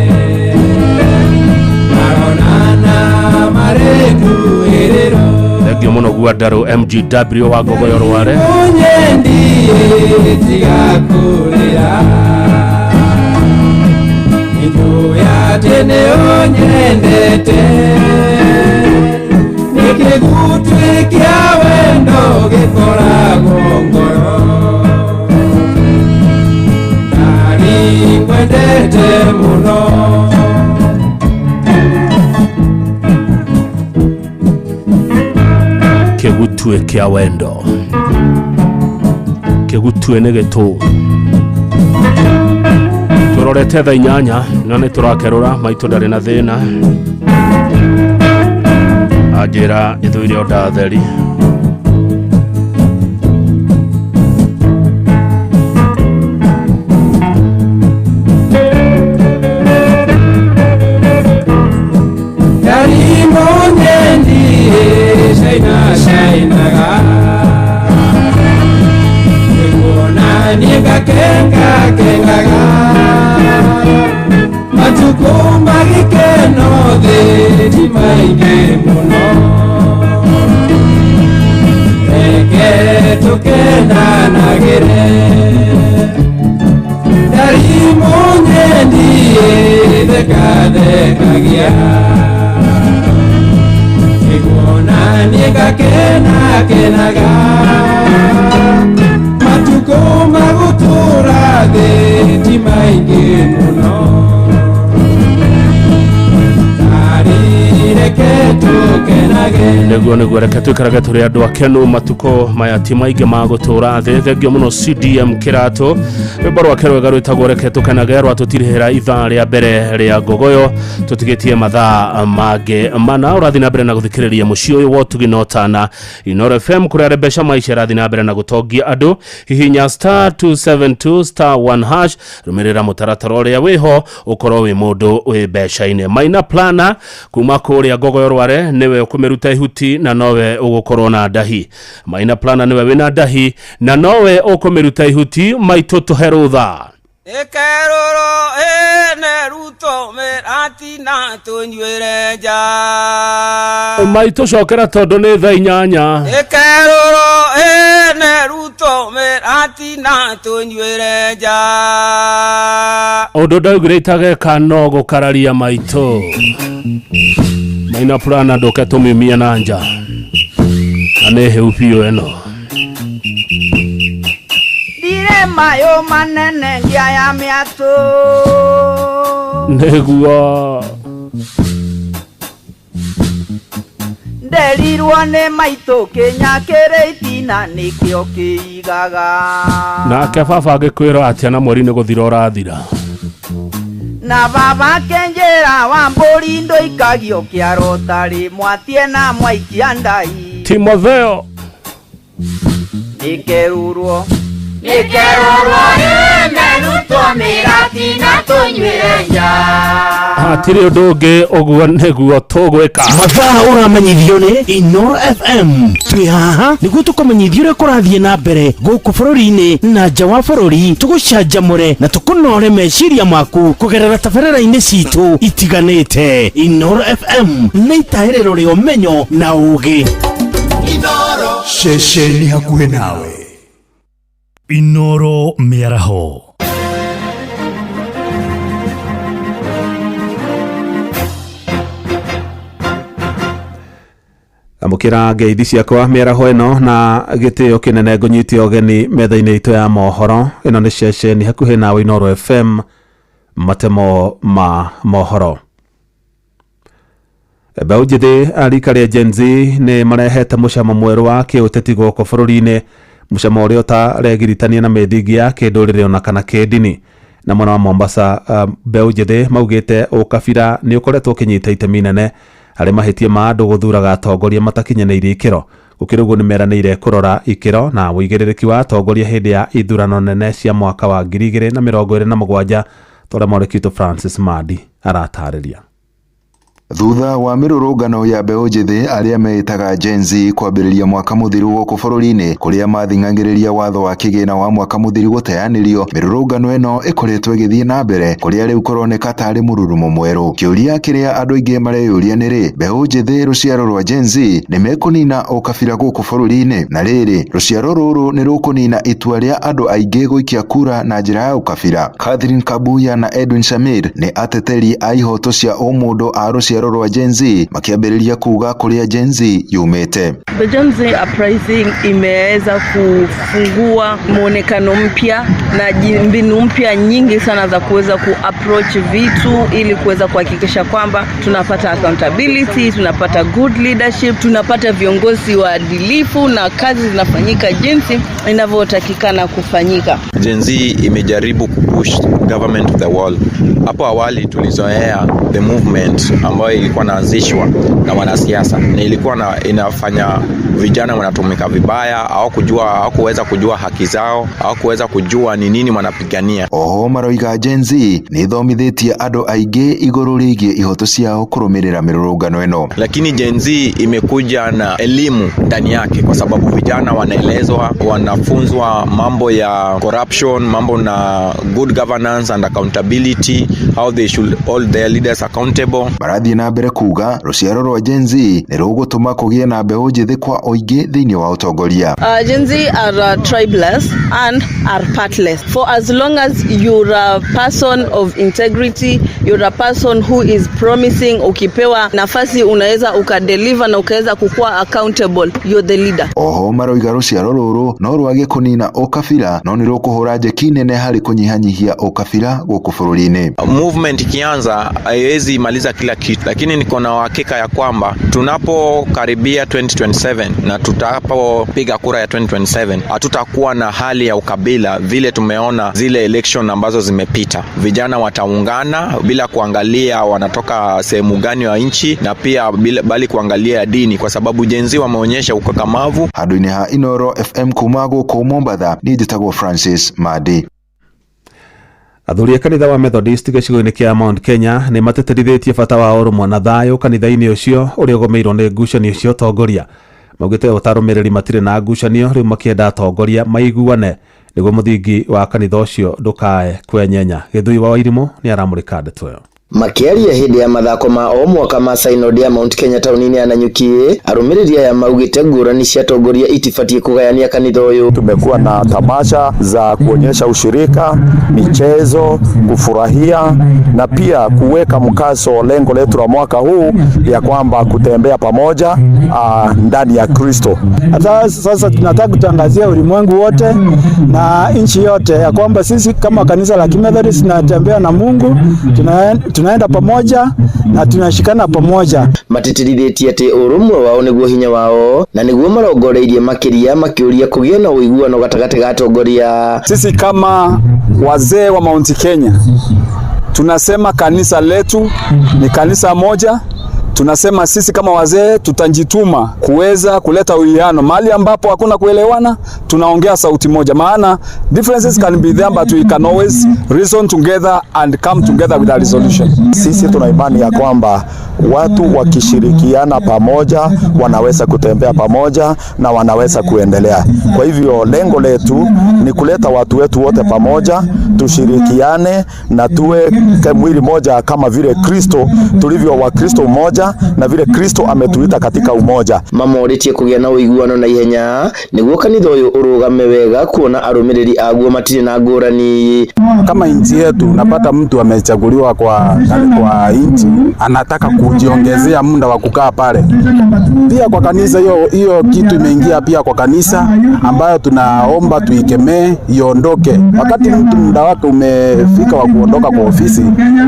maronana marĩ nduĩrĩro.
Thengio mũno Gwandarũ MGW wa Ngogoyo Rware.
Ũnyendie tiga kũrĩra nĩnjũĩ atĩ nĩ ũnyendete nĩkĩgutwĩ kĩa wendo gĩkoragwo ngoro ndari ngwendete mũno.
Kĩgutwĩ kĩa wendo kĩgutwĩ nĩ gĩtũ tũrorete thaa 8 na nĩ tũrakerũra maitũ ndarĩ na thĩna anjĩra ithũire o ndatheri.
Ndari mũnyendie caina cainaga nĩguona niĩ ngakenga kengaga matukũ ma gĩkeno thĩ ti maingĩ mũno reke tũkenanagĩre ndari mũnyendie thekathekagia nĩguona niĩ ngakenakenaga matukũ ma gũtũũra thĩ ti maingĩ mũno
nĩguo nĩguo reke tũikarage tũrĩ andũ akenu matukũ maya ti maingĩ ma gũtũũra thĩ. Thengio mũno CDM Kĩratũ rwĩmbo rwake rwega rwĩtagwo reke tũkenage rwatũtirihĩra ithaa rĩa mbere rĩa Ngogoyo tũtigĩtie mathaa mangĩ mana. Ũrathiĩ na mbere na gũthikĩrĩria mũciĩ ũyũ wa ũtugi na ũtana Inooro FM kũrĩa arĩ mbeca maica ĩrathiĩ na mbere na gũtongia andũ. Hihinya star 272 star 1 hash rũmĩrĩra mũtaratara ũrĩa wĩho ũkorwo wĩ mũndũ wĩ mbeca-inĩ. Maina Plana kuma kũrĩa Ngogoyo Rware nĩwe ũkũmĩruta ihuti na nowe ũgũkorwo na ndahi. Maina Plana nĩwe wĩna ndahi na nowe ũkũmĩruta ihuti. Maitũ tũhe rũtha.
Ĩkerũrũ ĩne ruto mĩratina tũnyuĩre nja
Maitũ cokera tondũ nĩ thaa 8.
Ĩkerũrũ ĩne ruto mĩratina tũnyuĩre nja
Ũndũ ndaugire itageka no gũkararia maitũ. Maina Plana ndũke tũmiumie na nja na nĩ hĩu biũ ĩno.
Ndanyuire mayo manene ngĩaya mĩatũ.
Nĩguo.
Nderirwo nĩ maitũ kĩnya kĩrĩ itina nĩkĩo kĩigaga.
Nake baba agĩkwĩra atĩa na mweri nĩ gũthira ũrathira.
Na baba akĩnjĩra wa mbũri ndũikagio kĩaro tarĩ mwatie na mwaikia ndai.
Timotheo.
Nĩkerurwo nĩkerurwo ĩmerutwo mĩgati na tũnyuĩre nja.
Hatirĩ ũndũ ũngĩ ũguo nĩguo tũgwĩka.
Mathaa ũramenyithio nĩ Inoro FM. Twĩ haha nĩguo tũkũmenyithia ũrĩa kũrathiĩ na mbere gũkũ bũrũri-inĩ na nja wa bũrũri, tũgũcanjamũre na tũkũnore meciria maku kũgerera tabarĩra-inĩ citũ itiganĩte. Inoro FM nĩ itahĩrĩro rĩa ũmenyo na ũgĩ.
Ceceni hakuhĩ nawe. Inoro mĩaraho.
Amũkĩra ngeithi ciakwa mĩaraho ĩno na gĩtĩo kĩnene ngũnyite ũgeni metha-inĩ itũ ya mohoro. Ĩno nĩ ceceni hakuhĩ nawe Inoro FM, matemo ma mohoro. Mbeũ njĩthĩ a rika rĩa Gen Z nĩ marehete mũcamo mwerũ wa kĩũteti gũkũ bũrũri-inĩ, mũcamo ũrĩa ũtaregiritania na mĩthingi ya kĩndũrĩrĩ ona kana kĩndini. Na mwena wa Mombasa, mbeũ njĩthĩ maugĩte ũkabira nĩ ũkoretwo ũkĩnyita itemi inene harĩ mahĩtia ma andũ gũthuraga atongoria matakinyanĩirie ikĩro. Gũkĩrĩ ũguo nĩ meranĩire kũrora ikĩro na ũigĩrĩrĩki wa atongoria hĩndĩ ya ithurano nene cia mwaka wa 2027, ta ũrĩa mwandĩki witũ Francis Mandi aratarĩria.
Thutha wa mĩrũrũngano ya mbeũ njĩthĩ arĩa meĩtaga Gen Z kwambĩrĩria mwaka mũthiru gũkũ bũrũri-inĩ kũrĩa mathing'angĩrĩria watho wa kĩgĩna wa mwaka mũthiru gũteanĩrio, mĩrũrũngano ĩno ĩkoretwo ĩgĩthiĩ na mbere kũrĩa rĩu kũroneka tarĩ mũrurumo mwerũ. Kĩũria kĩrĩa andũ aingĩ mareyũria nĩ rĩ, mbeũ njĩthĩ rũciaro rwa Gen Z nĩ mekũnina ũkabira gũkũ bũrũri-inĩ? Na rĩrĩ, rũciaro rũrũ nĩ rũkũnina itua rĩa andũ aingĩ gũikia kura na njĩra ya ũkabira? Catherine Kabuya na Edwin Shamir nĩ ateteri a ihoto cia ũmũndũ a rũciaro rwa Gen Z makiambĩrĩria kuga kũrĩa Gen Z yumĩte.
The Gen Z uprising imeweza kufungua mwonekano mpya na mbinu mpya nyingi sana za kuweza kuapproach vitu ili kuweza kuhakikisha kwamba tunapata accountability, tunapata good leadership, tunapata viongozi waadilifu na kazi zinafanyika jinsi inavyotakikana kufanyika.
Gen Z imejaribu kupush government to the wall. Hapo awali tulizoea the movement ambayo ilikuwa inaanzishwa na wanasiasa na ilikuwa inafanya vijana wanatumika vibaya, au kuweza kujua haki zao, au kuweza kujua ni nini wanapigania.
Oho maroiga Gen Z nĩ ithomithĩtie andũ aingĩ igũrũ rĩgiĩ ihoto ciao kũrũmĩrĩra mĩrũrũngano ĩno.
Lakini Gen Z imekuja na elimu ndani yake, kwa sababu vijana wanaelezwa, wanafunzwa mambo ya corruption, mambo na good governance and accountability, how they should hold their leaders accountable.
Marathiĩ na mbere kuga rũciaro rwa Gen Z nĩ rũgũtũma kũgĩe na mbeũ njĩthĩ kwa ũingĩ thĩinĩ wa ũtongoria.
Gen Z are tribeless and are partless. For as long as you're a person of integrity, you're a person who is promising, ukipewa nafasi unaweza ukadeliver na ukaweza kukua accountable, you're the leader.
Oho maroiga rũciaro rũrũ no rwage kũnina ũkabira no nĩ rũkũhũra njeki nene harĩ kũnyihanyihia ũkabira gũkũ bũrũri-inĩ.
Movement ikianza haiwezi maliza kila kitu, lakini niko na uhakika ya kwamba tunapokaribia 2027 na tutapopiga kura ya 2027 hatutakuwa na hali ya ukabila vile tumeona zile election ambazo zimepita. Vijana wataungana bila kuangalia wanatoka sehemu gani wa nchi na pia bali kuangalia dini, kwa sababu Gen Z wameonyesha ukakamavu.
Handũ-inĩ ha Inoro FM kuma gũkũ Mombatha, niĩ njĩtagwo Francis Madi.
Athuri a kanitha wa Methodist gĩcigo-inĩ kĩa Mount Kenya nĩ matĩtĩrithĩtie bata wa ũrũmwe na thayũ kanitha-inĩ ũcio ũrĩa ũgũmĩirwo nĩ ngucanio cia ũtongoria. Maugĩte ũtarũmĩrĩri matirĩ na ngucanio, rĩu makĩenda atongoria maiguane nĩguo mũthingi wa kanitha ũcio ndũkae kwenyenya. Gĩthui wa Wairimũ nĩ aramũrĩka ndeto ĩyo.
Makĩaria hĩndĩ ya mathako ma o mwaka ma Synod ya Mount Kenya taũni-inĩ ya Nanyuki, arũmĩrĩri aya maugĩte ngũrani cia atongoria itibatiĩ kũgayania kanitha ũyũ.
Tumekuwa na tamasha za kuonyesha ushirika, michezo, kufurahia na pia kuweka mkazo lengo letu la mwaka huu ya kwamba kutembea pamoja ndani ya Kristo.
Hata sasa tunataka kutangazia ulimwengu wote na nchi yote ya kwamba sisi kama kanisa la Kimethodist tunatembea na Mungu, tunaenda pamoja na tunashikana pamoja.
Matĩtĩrithĩtie atĩ ũrũmwe wao nĩguo hinya wao na nĩguo marongoreirie makĩria, makĩũria kũgĩe na ũiguano gatagatĩ ga atongoria.
Sisi kama wazee wa Mount Kenya tunasema kanisa letu ni kanisa moja. Tunasema sisi kama wazee tutajituma kuweza kuleta uwiano mahali ambapo hakuna kuelewana, tunaongea sauti moja, maana differences can be there but we can always reason together and come together with a resolution.
Sisi tuna imani ya kwamba watu wakishirikiana pamoja wanaweza kutembea pamoja na wanaweza kuendelea. Kwa hivyo lengo letu ni kuleta watu wetu wote pamoja, tushirikiane na tuwe mwili moja kama vile Kristo tulivyo, wa Kristo umoja na vile Kristo ametuita katika umoja.
Mamorĩtie kũgĩa na ũiguano na ihenya nĩguo kanitha ũyũ ũrũgame wega, kuona arũmĩrĩri aguo matirĩ na ngũrani.
Kama nchi yetu unapata mtu amechaguliwa kwa nchi anataka kujiongezea muda wa kukaa pale. Pia kwa kanisa hiyo kitu imeingia pia kwa kanisa ambayo tunaomba tuikemee iondoke. Wakati mtu muda wake umefika wa kuondoka kwa ofisi,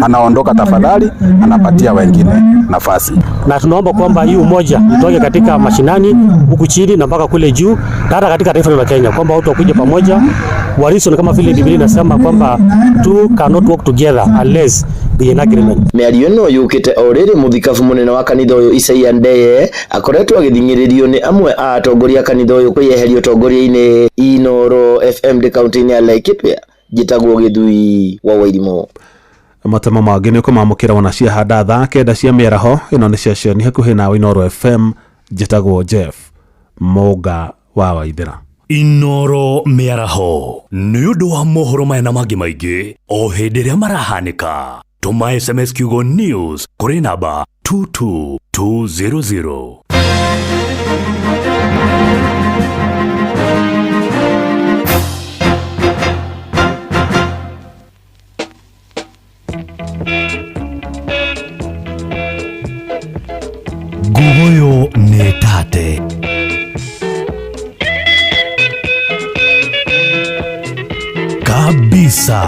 anaondoka tafadhali, anapatia wengine nafasi.
Na tunaomba kwamba hii umoja itoke katika mashinani huku chini na mpaka kule juu, hata katika taifa la Kenya, kwamba watu wakuje pamoja warison, kama vile Biblia inasema kwamba two cannot work together unless be in agreement.
Mĩario ĩno yũkĩte o rĩrĩ mũthikabu mũnene wa kanitha ũyũ Isaia Ndeye akoretwo agĩthing'ĩrĩrio nĩ amwe a atongoria a kanitha ũyũ kwĩyeheria ũtongoria-inĩ. Inooro FM ndĩ kaunti-inĩ ya Laikipia, njĩtagwo Gĩthui wa Wairimũ.
Matemo mangĩ nĩ ũkũmamũkĩra wona ciahanda thaa 9 cia mĩaraho. Ĩno nĩ ceceni hakuhĩ nawe Inooro FM, njĩtagwo Jeff Mũnga wa Waithĩra.
Inooro mĩaraho nĩ ũndũ wa mohoro maya na mangĩ maingĩ o hĩndĩ ĩrĩa marahanĩka. Tũma SMS kiugo news kũrĩ namba 22200. Nguguyo nĩ tate. Kabisa.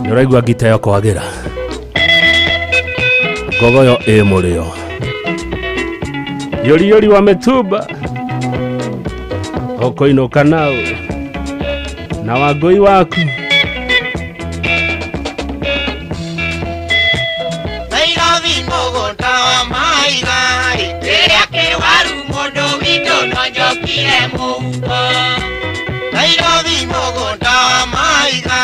Nĩũraigua ngita ĩyo kwagĩra ngogoyo ĩ mũrĩo yori yori wa mĩtumba ũkũinũka nau na wangũi waku.
Nairobi mũgũnda wa maiga rĩrĩa kĩwaru mũndũ witũ no njokire mũhuko. Nairobi mũgũnda wa maiga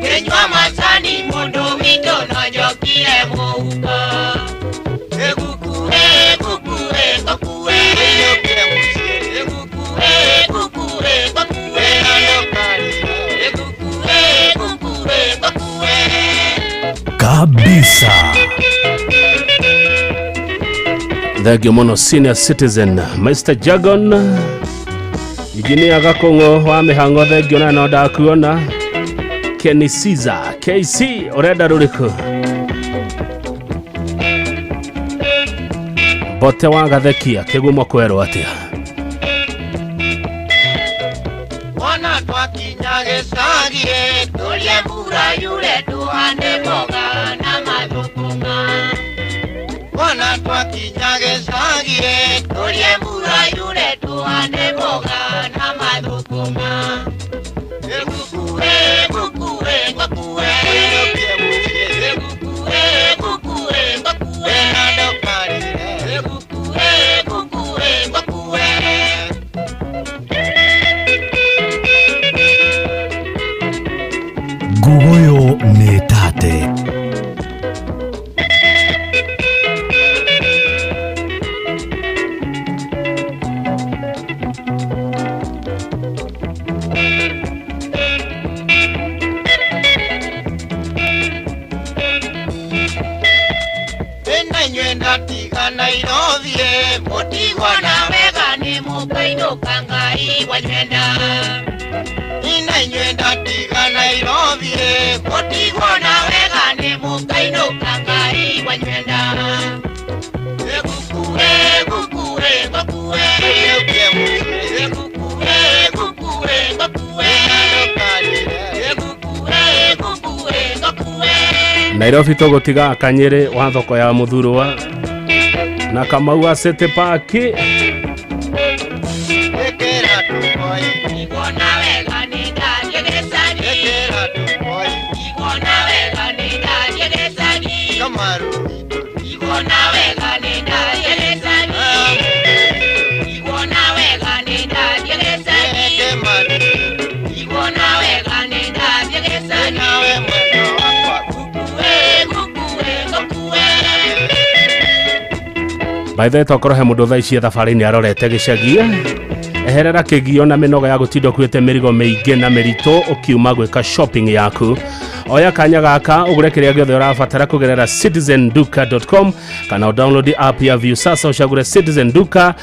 kĩnyua macani mũndũ witũ no njokire mũhuko. Ĩgukue gukue gũkue ĩgukue gukue gũkue ĩgukue gukue gũkue
kabisa.
Thank you mũno senior citizen Mr. Jagon Injinia Gakũng'ũ wa mĩhang'o, thengio na no ndakuona. Kenny Caesar KC ũrenda rũrĩkũ? Mbote wa Gathekia kĩgumo kwerwo atĩa?
Wana twakinya gĩcagi tũrĩe mbura yure tũhande mboga na mathũkũma. Wana twakinya gĩcagi tũrĩe mbura yure tũhande mboga na mathũkũma. Ngũkue ngũkue ngũkue ngũkue ngũkue ngũkue ngũkue ngũkue ngũkue.
Ngugoyo nĩ tate.
Natiga Nairobi mutigwa na wega nĩ mũkainũka Ngai wanywenda. Ina inyuĩ ndatiga Nairobi mutigwa na wega nĩ mũkainũka Ngai wanywenda. Ngũkue ngũkue ngũkue ngũkue ngũkue ngũkue ngũkue ngũkue ngũkue.
Nairobi tũgũtiga Kanyĩrĩ wa thoko ya Mũthurũa na Kamau wa City Park. By the way, tokorwo he mũndũ thaa ici thabarĩ-inĩ arorete gĩcagi, eherera kĩgio na mĩnoga ya gũtinda ũkuĩte mĩrigo mĩingĩ na mĩritũ ũkiuma gwĩka shopping yaku. Oya kanya gaka ũgũre kĩrĩa gĩothe ũrabatara kũgerera citizenduka.com kana download app ya Viusasa ũcagũre Citizen Duka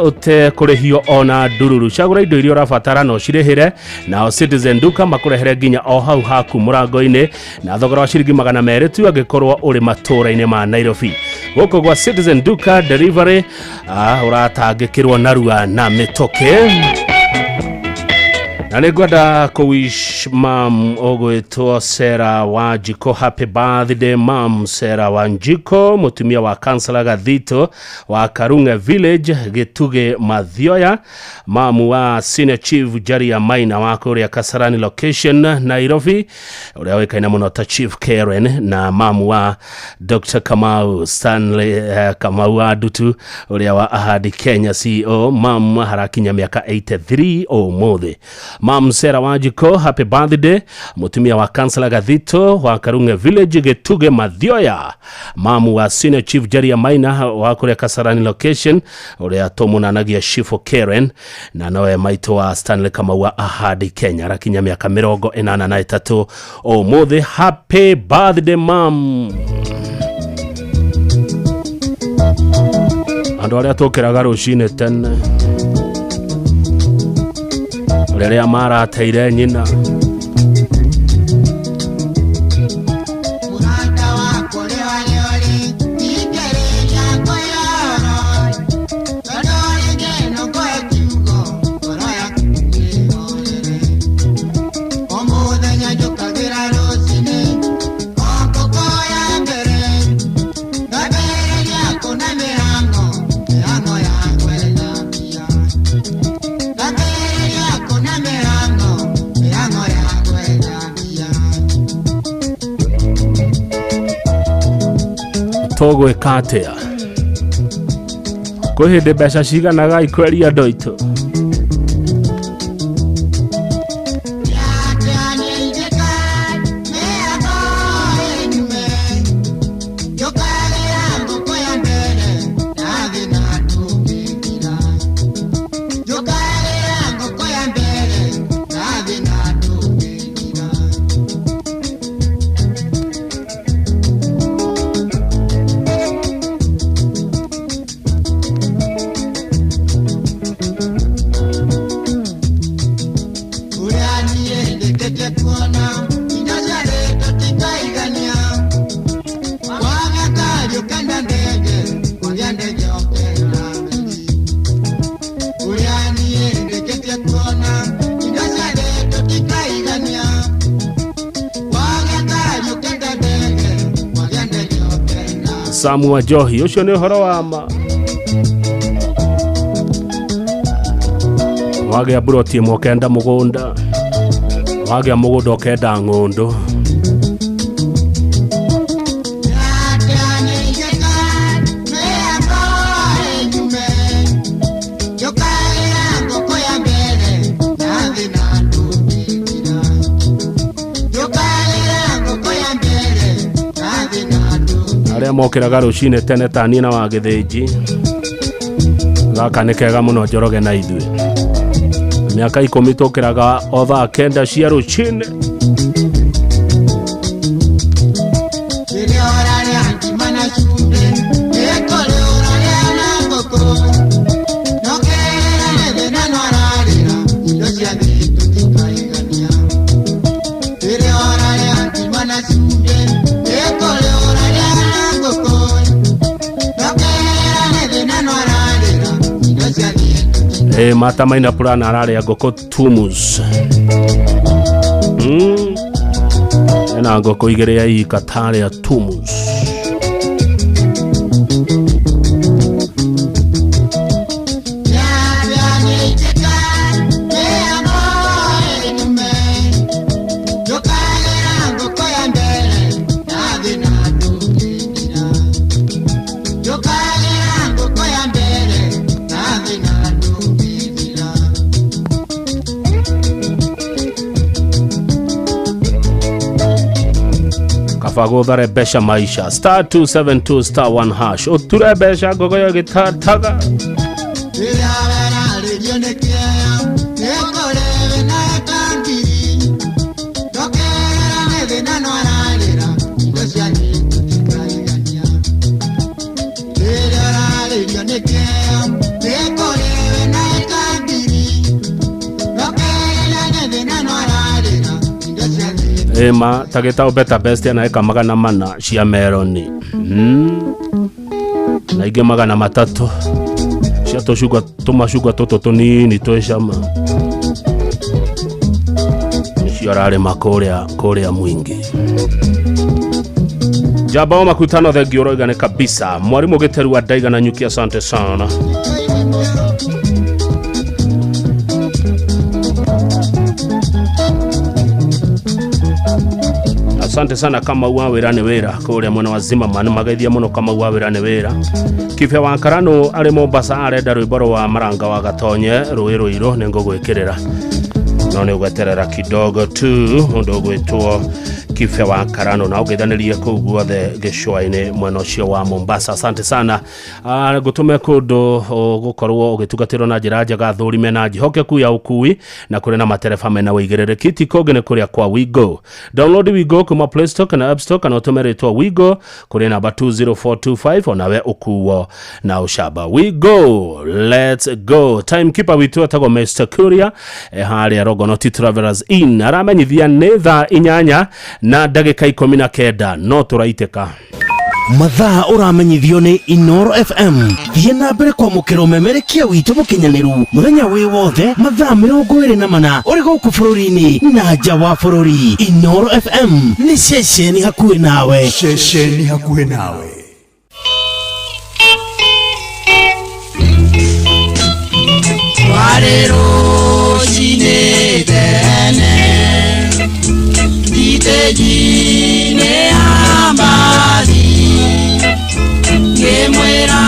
ũte kũrĩhio ona ndururu. Cagũra indo iria ũrabatara na ũcirĩhĩre, nao Citizen Duka makũrehere nginya o hau haku mũrango-inĩ na thogora wa ciringi 200 tu angĩkorwo ũrĩ matũũra-inĩ ma Nairobi. Gũkũ gwa Citizen Duka delivery ũratangĩkĩrwo narua na mĩtũkĩ. Na nĩ ngwenda kũwish mam ũgwĩtwo Sarah Wanjikũ happy birthday mam Sarah Wanjikũ, mũtumia wa kansela Gathito wa Karunge Village Gĩtugĩ Mathioya, mamu wa senior chief Jaria Maina wa kũrĩa Kasarani location Nairobi, ũrĩa ũĩkaine mũno ta Chief Karen, na mamu wa Dr. Kamau Stanley Kamau wa Ndutu ũrĩa wa Ahadi Kenya CEO. Mam harakinya mĩaka 83 ũmũthĩ. Mam Sarah Wanjikũ happy birthday, mũtumia wa kansela Gathito wa Karunge Village Gĩtugĩ Mathioya, mamu wa senior chief Jaria Maina wa kũrĩa Kasarani location ũrĩa tũmunanagia Shifo Karen, na nowe maitũ wa Stanley Kamau wa Ahadi Kenya, arakinya mĩaka 83 ũmũthĩ. Happy birthday mam. Andũ arĩa tũkĩraga rũcinĩ tene rĩrĩa marateire nyina. Tũgwĩka atĩa? Kwĩ hĩndĩ mbeca ciganaga ikweria andũ aitũ. Samu wa Njohi ũcio nĩ ũhoro wa ma. Wagĩa mburoti ĩmwe ũkenda mũgũnda, wagĩa mũgũnda ũkenda ng'ũndũ. Arĩa mokĩraga rũcinĩ tene ta niĩ na wa Gĩthĩnji, gaka nĩ kega mũno Njoroge na ithuĩ. Mĩaka 10 tũkĩraga o thaa 9 cia rũcinĩ. Mata maina purana ararĩa ngũkũ tumus. Ena ngũkũ 2 ya ika tarĩa tumus. Kabaguthare mbeca maisha star 272 star 1 hash uture mbeca ngogoyo gĩtataga. Ema tageta beta best na eka 400 cia meloni na ingĩ 300 cia tũcungwa tũmacungwa tũtũ tũnini twĩ cama nĩcio ararĩma kũrĩa mwingi. Jamba wa makutano thengio ũroigane kabisa. Mwarimu Gĩteru wa Ndaiga na Nyuki, asante sana. Asante sana kama wa wĩra nĩ wĩra kũrĩa mwena wa Zimmerman mageithia mũno kama wa wĩra nĩ wĩra. Kibe wa Karano arĩ Mombasa arenda rwĩmbo rwa Maranga wa Gatonye rũĩ rũirũ nĩ ngũgwĩkĩrĩra no nĩ ũgweterera kidogo tu mũndũ ũgwĩtwo Kibe wa Karano na ũgeithanĩrie kũu guothe gĩcũa-inĩ mwena ũcio wa Mombasa. Asante sana. Ngũtũme kũndũ ũgũkorwo ũgĩtungatĩrwo na njĩra njega athũri mena njĩhokeku ya ũkui na kũrĩ na matereba mena wĩigĩrĩrĩki ti kũngĩ nĩ kũrĩa kwa Wigo. Download Wigo kuma Play Store kana App Store kana ũtũme rĩtwa Wigo kũrĩ namba 20425 onawe ũkuo na ũcamba. Wigo, let's go. Timekeeper witũ etagwo Mr. Kuria harĩa Rogonoti Travelers Inn aramenyithia nĩ thaa 8 na ndagĩka 19 no tũraitĩka.
Mathaa ũramenyithio nĩ Inoro FM. Thiĩ na mbere kwamũkĩra ũmemerekia witũ mũkinyanĩru mũthenya wĩ wothe mathaa 24 ũrĩ gũkũ bũrũri-inĩ na nja wa bũrũri. Inoro FM nĩ ceceni hakuhĩ nawe.
Ceceni hakuhĩ nawe.
Twarĩ rũcinĩ tene thitĩnji-inĩ ya mbathi ngĩmwĩra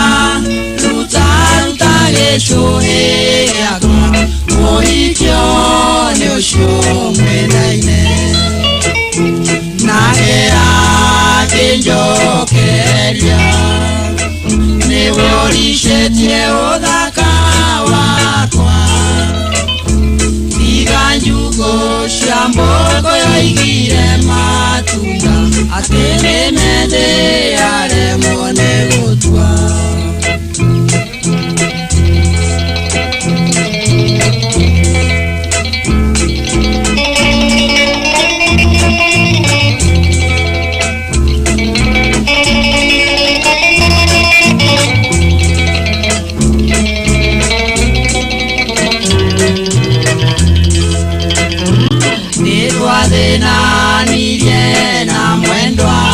ruta ruta gĩcũhĩ gĩakwa mũhikio nĩ ũcio mwendaine nake akĩnjokeria nĩwe ũricĩtie ũthaka wakwa tiga njũkũ cia mbũkũ yoigire matunda atĩ nĩ methĩ aremwo nĩ gũtua. Nĩtwathĩnanirie na mwendwa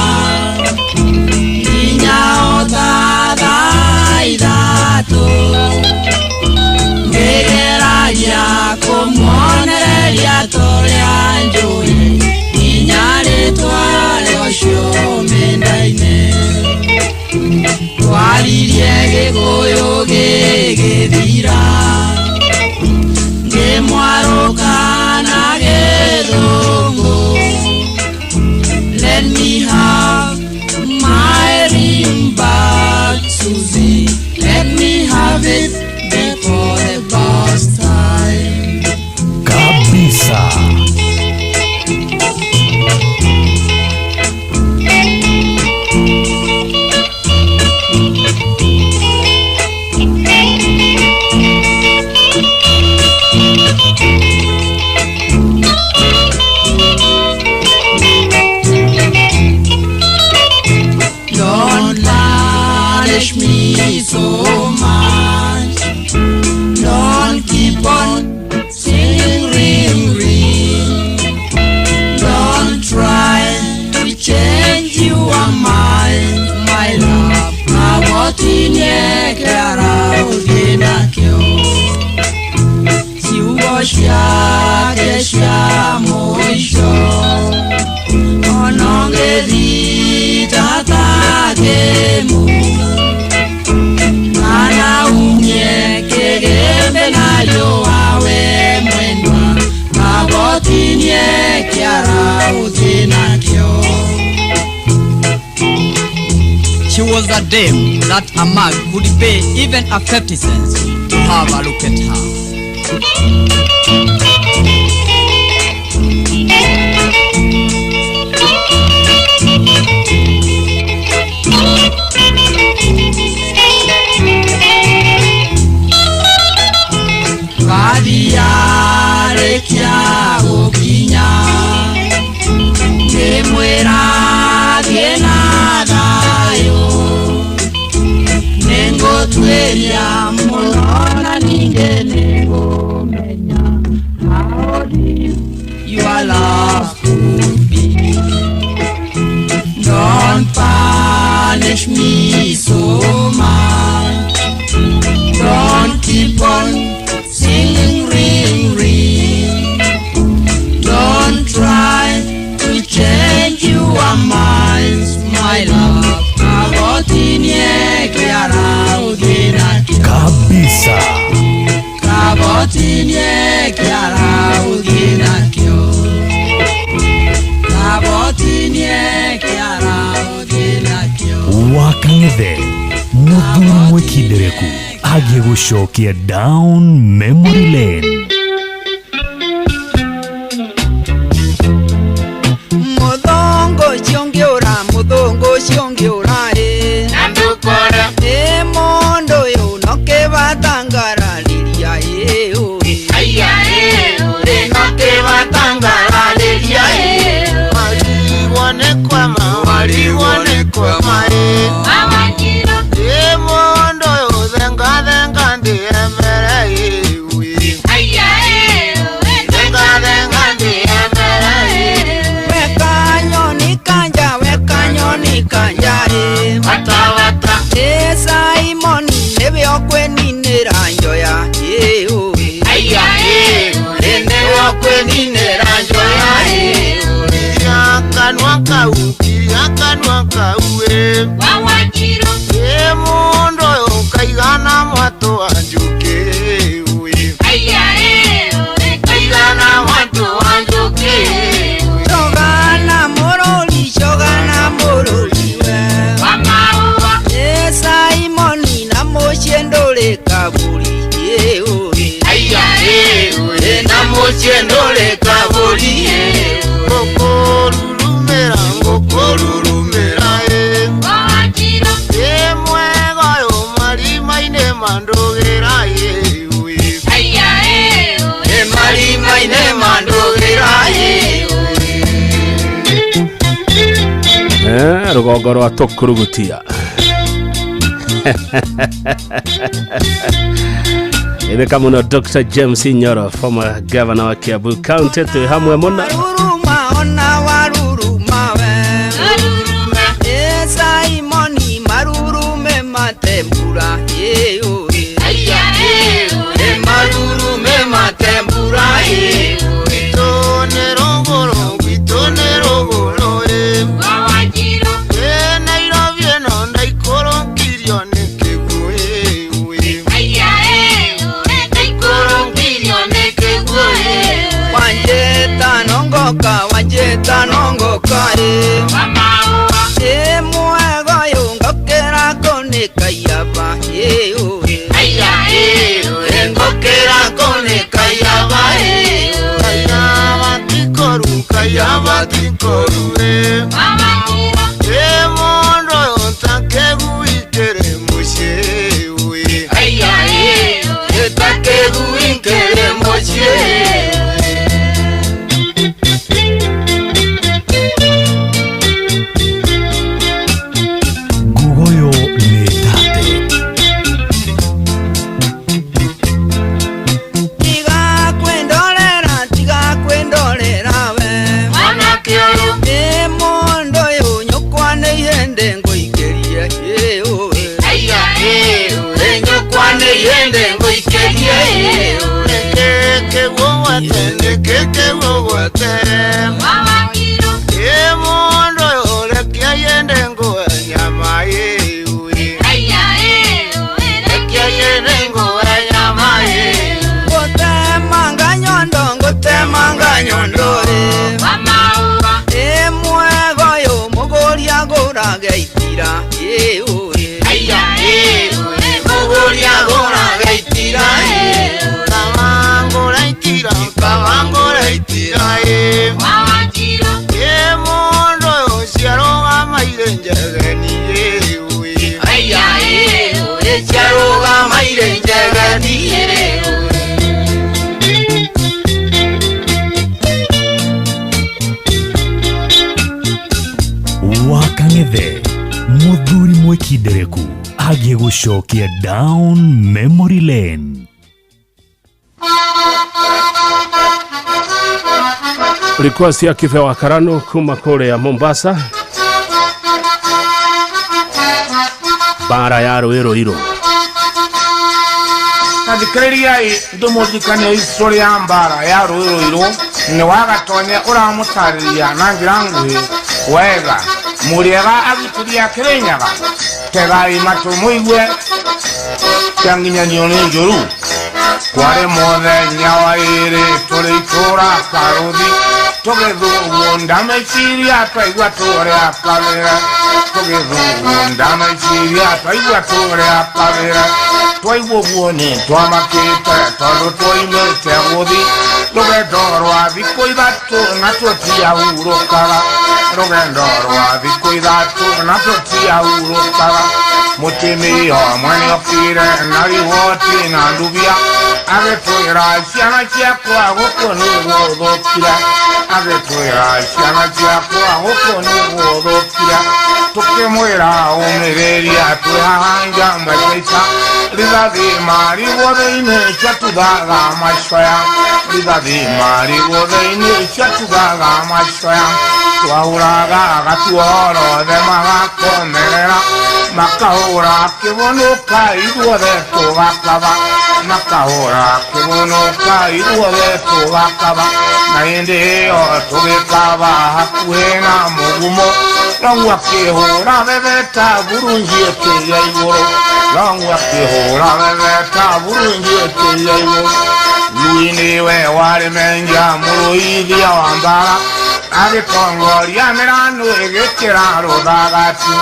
it before the first time.
Kabisa.
Don't punish me so much. Don't keep on singing ring ring. Don't try to change your mind, my love. Awotinye kera uthinakyo ciugo ciake cia mũico onongĩthitatagĩmu kana umie kĩgĩmbe na riũa we mwendwa kabotinie kĩara ũthiĩ nakĩo. She was a dame that a man would pay even a 50 cents to have a look at her. Wathiarĩkia gũkinya ngĩmwĩra thiĩ na thayũ nĩngũtuĩria mũno na ningĩ nĩngũmenya how deep your love could be. Don't punish me so much. Don't keep on singing ring ring. Don't try to change your minds, my love. Kabotinie kĩara ũthiĩ nakĩo.
Kabisa.
Kabotinie kĩara ũthiĩ nakĩo. Kabotinie kĩara ũthiĩ nakĩo.
Wakang'ethe mũthuri mwĩkindereku agĩgũcokia down memory lane.
Mũthũngũ ũcio ngĩũra, mũthũngũ ũcio ngĩũra ĩ.
Na ndũkore.
Ĩ mũndũ ũyũ no kĩbatangararĩria ĩ ũĩ.
Aya ĩ ũrĩ no kĩbatangararĩria ĩ. Warigwo nĩ kwama, warigwo nĩ kwama ĩ. Ĩ mũndũ ũyũ thenga thenga ndĩemere ĩ ũĩ.
Aya ĩ ũrĩ
thenga thenga ndĩemere ĩ.
Weka nyoni kanja, weka nyoni kanja ĩ.
Wata wata.
Ĩ Simoni nĩwe ũkwĩninĩra njoya ĩ ũĩ.
Aya ĩ ũrĩ nĩwe ũkwĩninĩra njoya ĩ ũĩ. Kanua kau, kiria kanua kau ĩ.
Wawajiro.
Ĩ mũndũ ũyũ kaigana mwatũ wa njũkĩ ũĩ.
Aya ĩ ũrĩ
kaigana mwatũ wa njũkĩ.
Cogana mũrũri, cogana mũrũri we.
Wa maũa.
Ĩ Simoni na mũciĩ ndũrĩ kaburi ĩ ũĩ.
Aya ĩ ũrĩ na mũciĩ ndũrĩ kaburi ĩ. Ngũkũrurumĩra, ngũkũrurumĩra ĩ.
Wawajiro.
Ĩ mwega ũyũ marima-inĩ mandũgĩra ĩ ũĩ.
Aya ĩ ũrĩ
Ĩ marima-inĩ mandũgĩra ĩ ũĩ.
Rũgongo rwa tũkurugutia. Itheka mũno Dr. James Nyoro, former governor wa Kiambu County, twĩ hamwe mũno.
Waruruma ona waruruma we.
Waruruma.
Ĩ Simoni marurume matembura ĩ ũĩ.
Aya ĩ ũrĩ marurume matembura ĩ ũĩ. Gwitũ nĩ rũgũrũ, gwitũ nĩ rũgũrũ ĩ.
Wawajiro.
Ĩ Nairobi ĩno ndaikũrũkirio nĩ kĩguũ ĩ ũĩ.
Aya ĩ ũrĩ
Ndaikũrũkirio nĩ kĩguũ ĩ.
Wanjĩta nongoka, wanjĩta nongoka ĩ.
Wa maũa.
Ĩ mwega ũyũ ngokĩra kũnĩka iaba ĩ ũĩ.
Aya
yende nguikerie.
Wakang'ethe muthuri mwikindereku agĩgũcokia down memory lane.
Request ya Kibe wa Karano kuma kũrĩa Mombasa, bara ya rũĩ rũirũ.
Tathikĩrĩriai ndĩmũririkanie history ya mbara ya rũĩ rũirũ nĩ wagatonye ũramũtarĩria na njĩra nguhĩ wega mũrĩega agitĩria Kĩrĩnyaga tegai matũ mũigue kĩanginyanio nĩ njũru kwarĩ mũthenya wa ĩrĩ tũrĩ itũra karũthi tũgĩthugunda meciria twaigua tũrĩa kabere tũgĩthugunda meciria twaigua tũrĩa kabere twaigua ũguo nĩ twamakĩte tondũ twoimĩte gũthi rũgendo rwa thikũ ithatũ na tũtiahurũkaga rũgendo rwa thikũ ithatũ na tũtiahurũkaga mũtumia ũmwe nĩokire na riboti na ndubia agĩtwĩra ciana ciakwa gũkũ nĩ gũthũkire agĩtwĩra ciana ciakwa gũkũ nĩ gũthũkire tũkĩmwĩra ũmĩrĩria twĩ haha njamba cia rithathi marigwo thĩinĩ ciatuthaga macoya rithathi marigwo thĩinĩ ciatuthaga macoya twahũraga gatuorothe magakomerera makahũra kĩbũnũka ithuothe tũgakaba makahũra kĩbũnũka ithuothe tũgakaba na hĩndĩ ĩyo tũgĩkaba hakuhĩ na mũgumo Longu akĩhũra bebeta burungi ĩkĩgĩa igũrũ Longu akĩhũra bebeta burungi ĩkĩgĩa igũrũ Lui nĩwe warĩ menja mũrũithia wa mbara agĩtongoria mĩrano ĩgĩkĩra rũthagati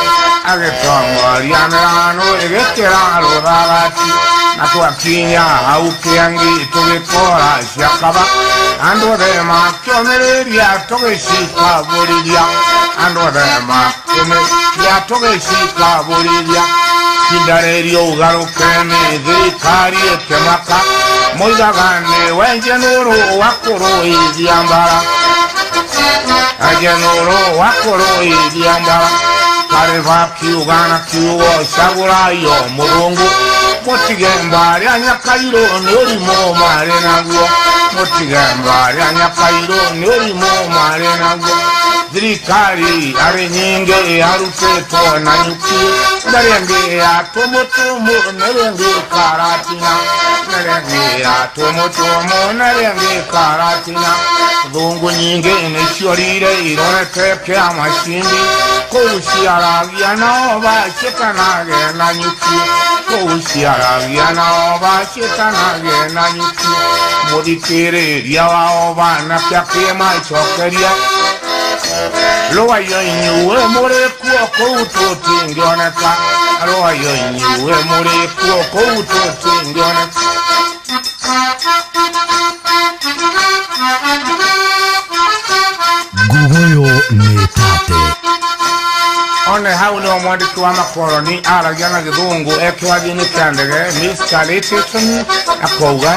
agĩtongoria mĩrano ĩgĩkĩra rũthagati na twakinya hau kĩangi tũgĩkora ciakaba andũ othe makĩũmĩrĩria tũgĩcikabũrithia andũ othe makĩũmĩrĩria tũgĩcikabũrithia kindarĩrio ũgarũke nĩ thirikari ĩkĩmaka moigaga nĩ wenje nũrũ wa kũrũithia mbara ajenũrũ wa kũrũithia mbara karĩba kiuga na kiugo cagũraio mũrungu mũtige mbarĩa nyakairũ nĩ ũrimũ marĩ naguo mũtige mbarĩa nyakairũ nĩ ũrimũ marĩ naguo thirikari arĩ nyingĩ yarutĩtwo na nyuki na rĩngĩ ya tũmũtũmũ na rĩngĩ karatina na rĩngĩ ya tũmũtũmũ na rĩngĩ karatina thũngũ nyingĩ nĩciorire irorete kĩama cindi kũu ciaragia nao baciĩtanage na nyuki kũu ciaragia nao baciĩtanage na nyuki mũthikĩrĩria wao bana kĩakĩmacokeria Rũayo inyuĩ mũrĩ kuo kũu tũtingĩoneka Rũayo inyuĩ mũrĩ kuo kũu tũtingĩoneka.
Nguguyo nĩ tate.
One hau nĩho mwandĩki wa makoroni aragia na gĩthũngũ e kĩwathi-inĩ kĩa ndege Mr. Littleton akauga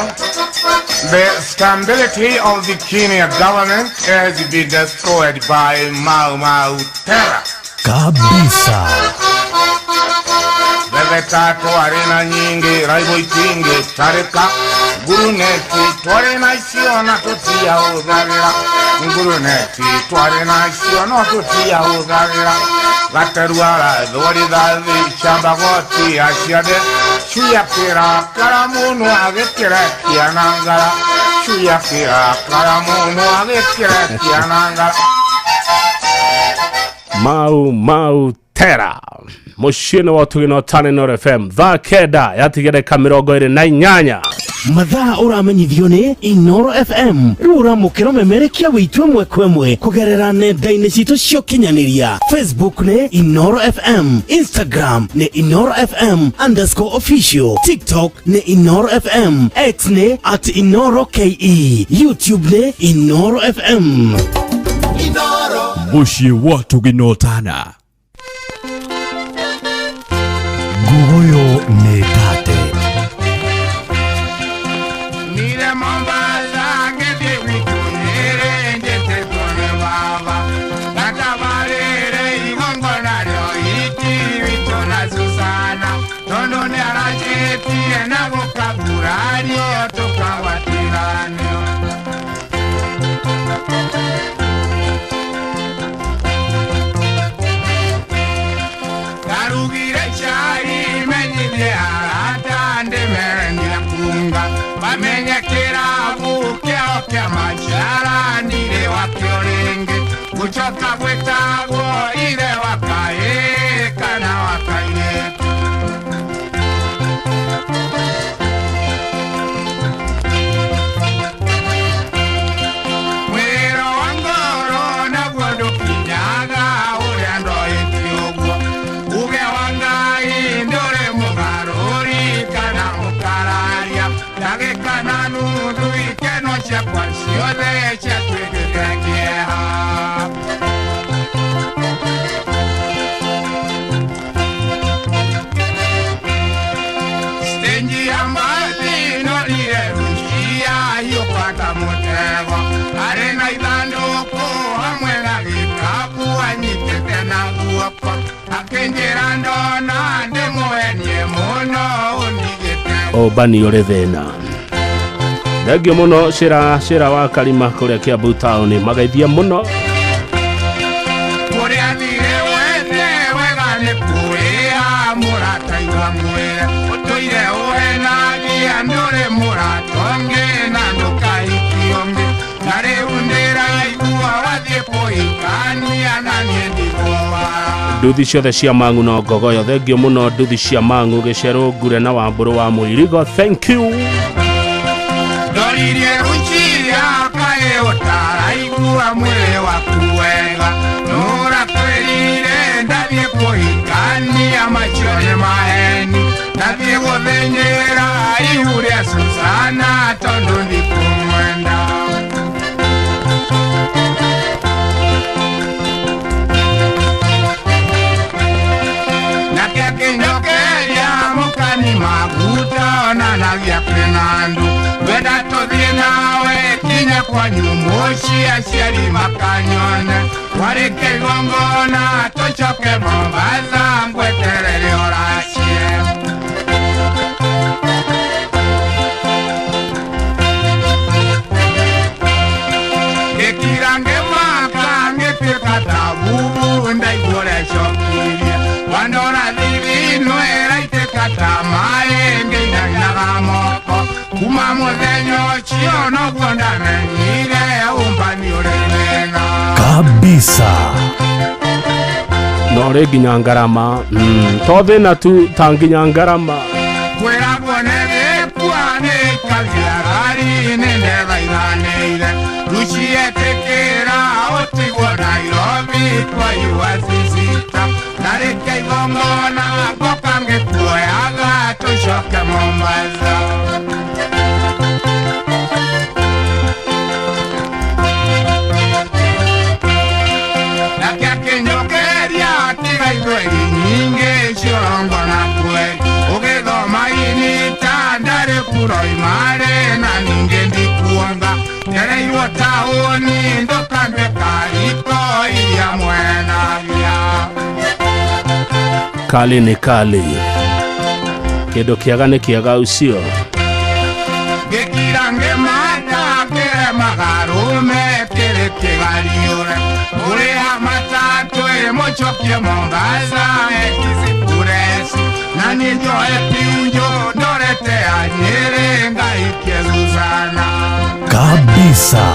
The stability of the Kenya government has been destroyed by Mau Mau terror.
Kabisa.
Bebeta twarĩ na nyingĩ raibo itingĩ tarĩka nguruneti twarĩ nacio na tũtiahũthagĩra nguruneti twarĩ nacio no tũtiahũthagĩra gateruara thwo rithathi ciambagoti ya ciande Cui akĩrakara mũno agĩkĩrekia na ngara. Cui akĩrakara mũno agĩkĩrekia na ngara.
Mau Mau Tera muciĩ-inĩ wa ũtugi na ũtani Inooro FM thaa 9 yatigereka 28.
Mathaa ũramenyithio nĩ Inoro FM. Rĩu ũramũkĩra ũmemerekia wĩitũ ĩmwe kwa ĩmwe kũgerera nenda-inĩ citũ cia ũkinyanĩria. Facebook nĩ Inoro FM, Instagram nĩ Inoro FM underscore official, TikTok nĩ Inoro FM, X nĩ at Inoro KE, YouTube nĩ Inoro FM.
Mũciĩ wa ũtugi na ũtana. Nguguyo nĩ tate.
Nire Mombasa ngĩthiĩ gwitũ Nyĩrĩ njĩtĩtwo nĩ baba. Ngatabarĩre igongona rĩa ũhiki witũ na Susana. Tondũ nĩaranjĩtire na gũkagurario tũkagwatithanio. Ndarugire cai menyithie arata ndĩmere nĩakunga. Bamenye kĩrabu kĩao kĩa macara ndirĩ wakĩo rĩngĩ. Gũcoka gwĩtagwo ithe wa kahĩĩ kana wa kairĩtu. Mwĩrĩro wa ngoro naguo ndũkinyaga ũrĩa ndoĩtie ũguo. Uge wa Ngai ndũrĩ mũgarũri kana mũkararia. Ndagĩka na nuthu ikeno ciakwa ciothe ciatuĩkĩte kĩeha. Steji ya mbathi norire rucia hiũka mũtego. Arĩ na ithandũkũ hamwe na gĩkabu anyitĩte na guoko. Akĩnjĩra ndona ndĩmũhenie mũno ũndigĩte.
Ũmbani ũrĩ thĩna. Thengio mũno cira wa Karima kũrĩa Kiambu town magaithia mũno.
Kũrĩa thirĩ wete wega nĩ kũrĩa mũrata iga mwĩre. Ũtũire ũhenagia ndũrĩ mũrata ũngĩ na ndũkahikio ũngĩ. Na rĩu ndĩraigua wathiĩ kũhikania na niĩ ndigũwara.
Nduthi ciothe cia Mang'u na Ngogoyo thengio mũno nduthi cia Mang'u Gĩcerũ Ngure na Wambũrũ wa Mũirigo thank you.
Ndoririe Rucia kaĩ ũtaraigua mwĩrĩ waku wega. Nũrakwĩrire ndathiĩ kũhikania macio nĩ maheni. Ndathiĩ gũthĩnjĩra ihu rĩa Susana tondũ ndikũmwenda. Nake akĩnjokeria mũkani maguta onanagia kwĩna andũ. Wenda tũthiĩ nawe kinya kwanyu mũciĩ aciari makanyone. Warĩkia igongona tũcoke Mombasa ngweterere ũracie. Ngĩkira ngĩmaka ngĩtuĩka ta bubu ndaigua ũrĩa cokirie. Wandora thithino ĩraitĩka ta maĩ ngĩinainaga moko. Kuma mũthenya ũcio noguo ndamenyire ũmbani ũrĩ thĩna.
Kabisa.
No rĩ nginya ngarama to thĩna tu ta nginya ngarama.
Kwĩragwo nĩ gĩkua nĩ ikagia ngari nĩ ndethaithanĩire. Rucietĩkĩra ũtigwo Nairobi twayua sisita. Ndarĩkia igongona ngoka ngĩkuoyaga tũcoke Mombasa. Nake akĩnjokeria tiga ithweri nyingĩ ciorongwo na kweri. Ũgĩthoma inita ndarĩ kuroimarĩ na ningĩ ndikuonga. Ndereirwo taũni ndũkandwe kariko iria mwenagia.
Kali nĩ kali kĩndũ kĩega nĩ kĩega ũcio.
Ngĩkira ngĩmata kĩremaga rũme kĩrĩ kĩgariũre. Ũrĩa matatũ ĩ mũcokie Mombasa ekisipuresi. Na Na niĩ njoe piunjo ndorete anyĩrĩ ngaikie Susana.
Kabisa.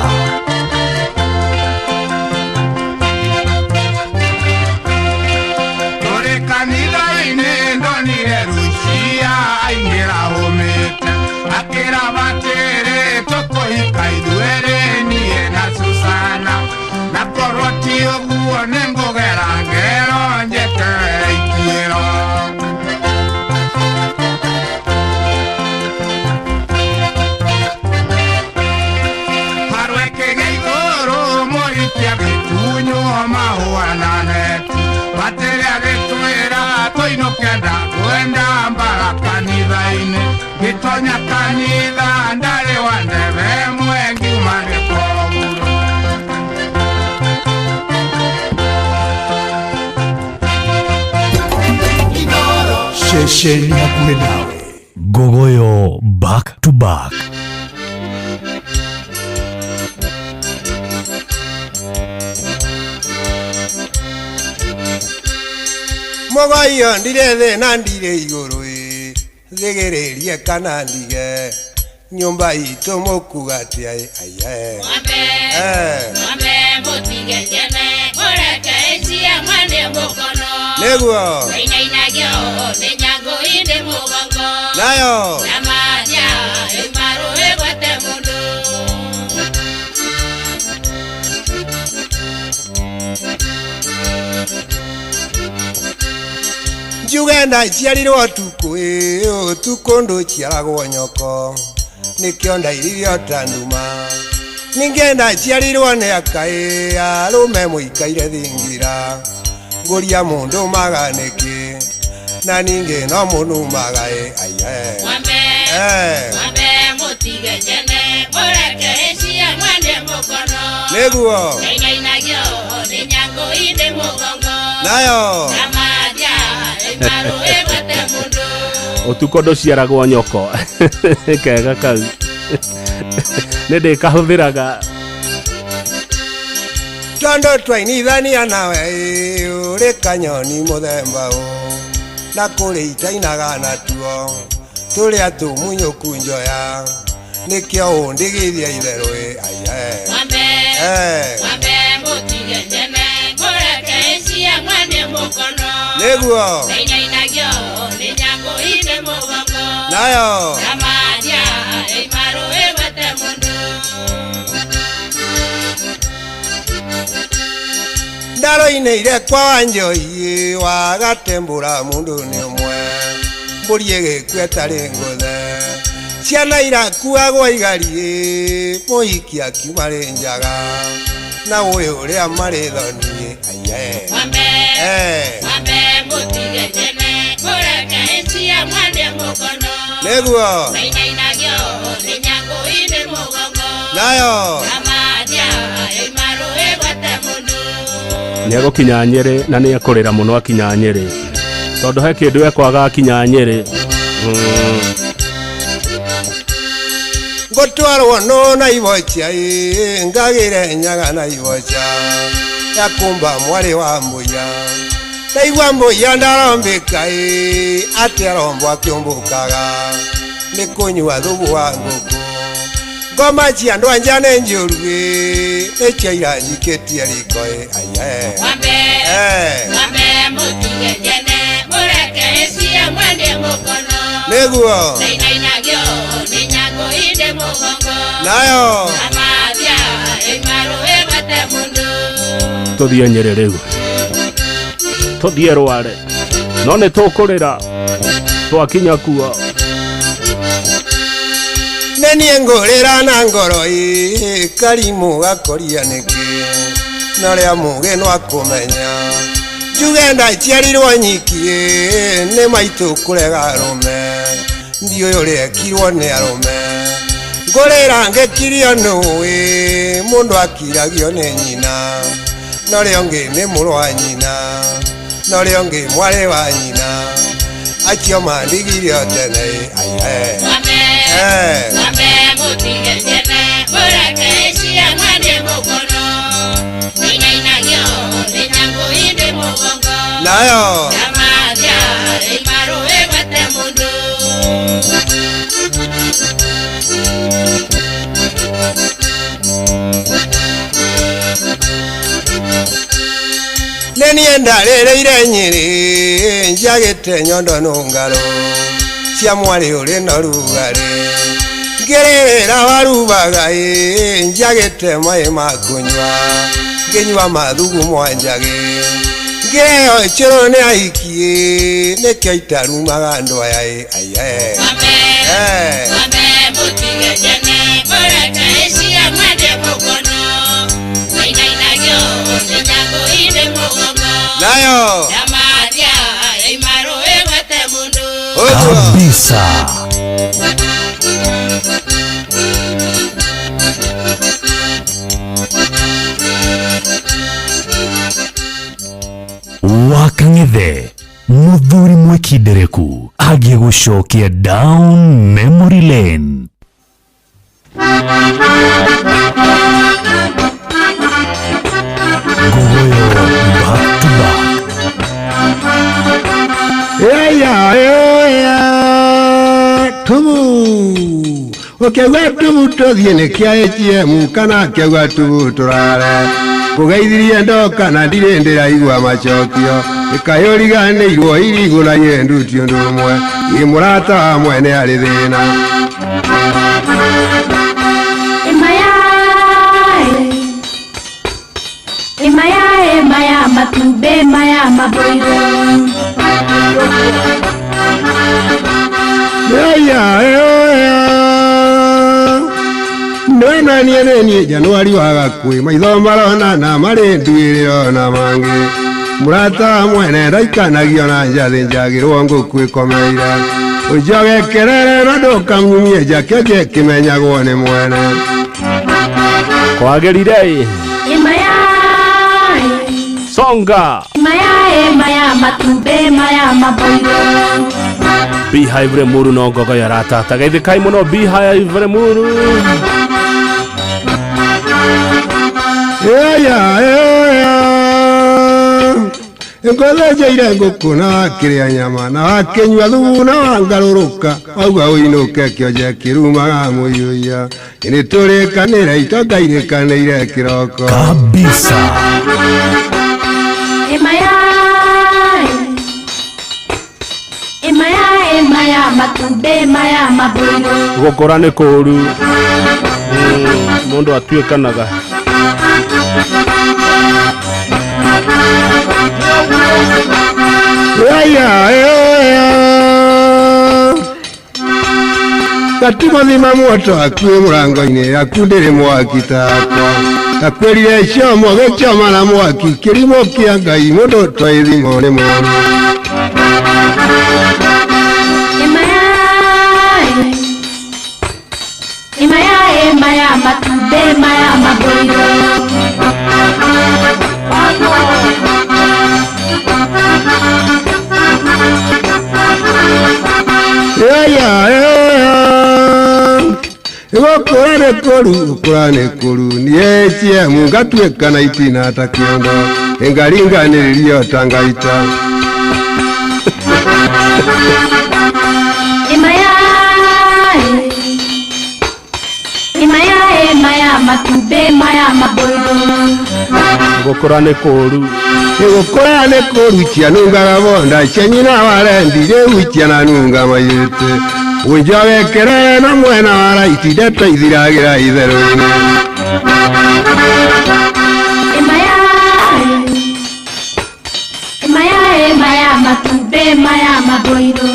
Tũrĩ kanitha-inĩ ndonire Rucia aingĩra hũmĩte akĩra batĩrĩ tũkũhika ithuerĩ niĩ na Susana na korwo ti ũguo nĩngũgera ngero njeterere ituĩro. Harwekĩge igũrũ mũhikia gĩtunywo mahũa na neti batĩrĩ agĩtwĩra tũinũke ndakwenda mbara kanitha-inĩ ngĩtonya kanitha ndarĩ wa ndebe ĩmwe ngiuma nĩ koguro.
Ceceni hakuhĩ nawe.
Gogoyo back to back.
Mũgoiyo ndirĩ thĩna ndirĩ igũrũ ĩ thĩgĩrĩrie kana ndige nyũmba itũ mũkuga atĩa ĩ aiye. Eh.
Mwambe mũtige njene mũreke ĩcie mwene mũkono
Nĩguo.
Wainainagio nĩ nyangũ indĩ mũgongo
Nayo.
Na mathia ĩmarũ ĩgwate mũndũ.
Njuge ndaciarirwo ũtukũ ĩ ũtukũ ndũciaragwo nyoko nĩkĩo ndairirio ta nduma ningĩ ndaciarirwo nĩ aka ĩ arũme mũikaire thingira ngũria mũndũ maga nĩkĩ na ningĩ no mũnumaga ĩ aiye.
Mwambe
Eh.
mwambe mũtige njene mũreke ĩcie mwene mũkono
Nĩguo.
Wainainagio nĩ nyangũ indĩ mũgongo
Nayo.
Na mathia ĩmarũ ĩgwate mũndũ.
Ũtukũ ndũciaragwo nyoko kega kau nĩ ndĩkahũthĩraga.
Tondũ twainithania nawe ĩ ũrĩ kanyoni mũthemba ũ na kũrĩ itainaga natuo tũrĩa tũmunyũku njoya nĩkĩo ũndigithia itherũ ĩ aiye.
Mwambe
Eh.
mwambe mũtige njene mũreke ĩcie mwene mũkono
Nĩguo.
Wainainagio nĩ nyangũ indĩ mũgongo
Nayo.
Na mathia ĩmarũ ĩgwate mũndũ.
Ndaroinĩire kwa Wanjohi wagatembũra mũndũ nĩ ũmwe mbũri ĩgĩkua ĩtarĩ ngũthe ciana irakuagwo igariĩ mũhiki akiuma rĩ njaga na ũyũ ũrĩa marĩ thoni aiye.
Mwambe
Eh.
mwambe mũtige njene mũreke ĩcie mwene mũkono
Nĩguo.
Wainainagio nĩ nyangũ indĩ mũgongo
Nayo.
Na mathia ĩmarũ ĩgwate mũndũ.
Nĩ egũkinya Nyĩrĩ na nĩ ekũrĩra mũno akinya Nyĩrĩ tondũ he kĩndũ ekwaga akinya Nyĩrĩ.
Ngũtwarwo nũ na ibocha ĩ ngagĩre nyaga na ibocha ya kumba mwarĩ wa mbũya ndaigua mbũya ndarombĩka ĩ atĩ arombo akĩũmbũkaga nĩ kũnyua thubu wa ngũkũ ngoma cia andũ anja nĩ njũru ĩ nĩcio iranjikĩtie riko ĩ aiye.
Mwambe
Eh.
mwambe mũtige njene mũreke ĩcie mwene mũkono
Nĩguo.
Wainainagio nĩ nyangũ indĩ mũgongo
Nayo.
Na mathia ĩmarũ ĩgwate mũndũ.
Tũthiĩ Nyĩrĩ rĩu tũthiĩ Rware no nĩ tũkũrĩra twakinya kuo.
Nĩ niĩ ngũrĩra na ngoro ĩ karimũ gakoria nĩkĩ na ũrĩa mũgĩ no akũmenya njuge ndaciarirwo nyiki ĩ nĩ maitũ kũrega arũme ndiũĩ ũrĩa ekirwo nĩ arũme ngũrĩra ngĩkirio nũĩ mũndũ akiragio nĩ nyina na ũrĩa ũngĩ nĩ mũrũ wa nyina na ũrĩa ũngĩ mwarĩ wa nyina acio mandigire tene ĩ aiye.
Mwambe
Eh.
mwambe mũtige njene mũreke ĩcie mwene mũkono Wainainagio nĩ nyangũ indĩ mũgongo
Nayo.
Na mathia ĩmarũ ĩgwate
Ĩniĩ ndarĩrĩire Nyĩrĩ njagĩte nyondo nũngarũ cia mwarĩ ũrĩ na rugarĩ ngĩrĩrĩra warubaga ĩ njagĩte maĩ ma kũnyua ngĩnyua mathugu mwanjagĩ ngĩrĩo ĩchũrũ nĩ ahiki ĩ nĩkĩo itarumaga andũ aya ĩ aiye. Eh. Nayo
Kabisa. Wakang'ethe muthuri mwikindereku agĩgũcokia down memory lane. Ngogoyo back to back.
Eya tubu ũkĩaigua tubu tũthiĩ nĩ kĩa ATM kana kĩaigua tubu tũrare kũgeithirie ndoka na ndirĩ ndĩraigua macokio ĩkayũriganĩirwo irigũ na nyendu ti ũndũ ũmwe ĩ mũrata wa mwene arĩ thĩna.
Emayae maya matumbe maya maboiro.
Eya ndona niĩ nĩ niĩ Januari wa gakuĩ maitho marona na marĩ nduĩrĩro na mangĩ mũrata wa mwene ndaikanagio na njathĩ njagĩrwo ngũkũ ĩkomeire ũnjoge kerere na ndũkamuumie njake kĩo kĩmenyagwo nĩ mwene.
Kwagĩrire songa
Mayae maya matumbe maya maboiro.
Beehive Limuru no ngogo ya ratata geithikai muno Beehive Limuru.
Eya ngũthĩnjĩire ngũkũ na wakĩrĩa nyama na wakĩnyua thubu na wangarũrũka wauga ũinũke kĩonje kĩrumaga mũiyũiya nĩ tũrĩkanĩre itonga irĩkanĩire kĩroko
kabisa.
Emayae maya matumbe maya maboiro.
Gũkũra nĩ kũũru mũndũ atuĩkanaga.
Eya Gatumathima mwoto akuĩ mũrango-inĩ akundĩrĩ mwaki takwa akwĩrire ciomo gĩchoma na mwaki kĩrimũ kĩa Ngai mũndũ twaithimo nĩ mũru.
Emayae maya matumbe maya maboiro.
Eya gũkũra nĩ kũũru gũkũra nĩ kũũru niĩ ATM ngatuĩka na itina ta kĩondo ngaringanĩrĩrio ta ngaita.
Emayae maya matumbe maya maboiro.
Gũkũra nĩ kũũru
gũkũra nĩ kũũru cianungaga bonda cia nyina wa rendi rĩu ciananunga maiyĩte ũnjoge na mwena wa raiti ndeto ithiragĩra itherũ-inĩ.
Emayae maya matumbe maya maboiro.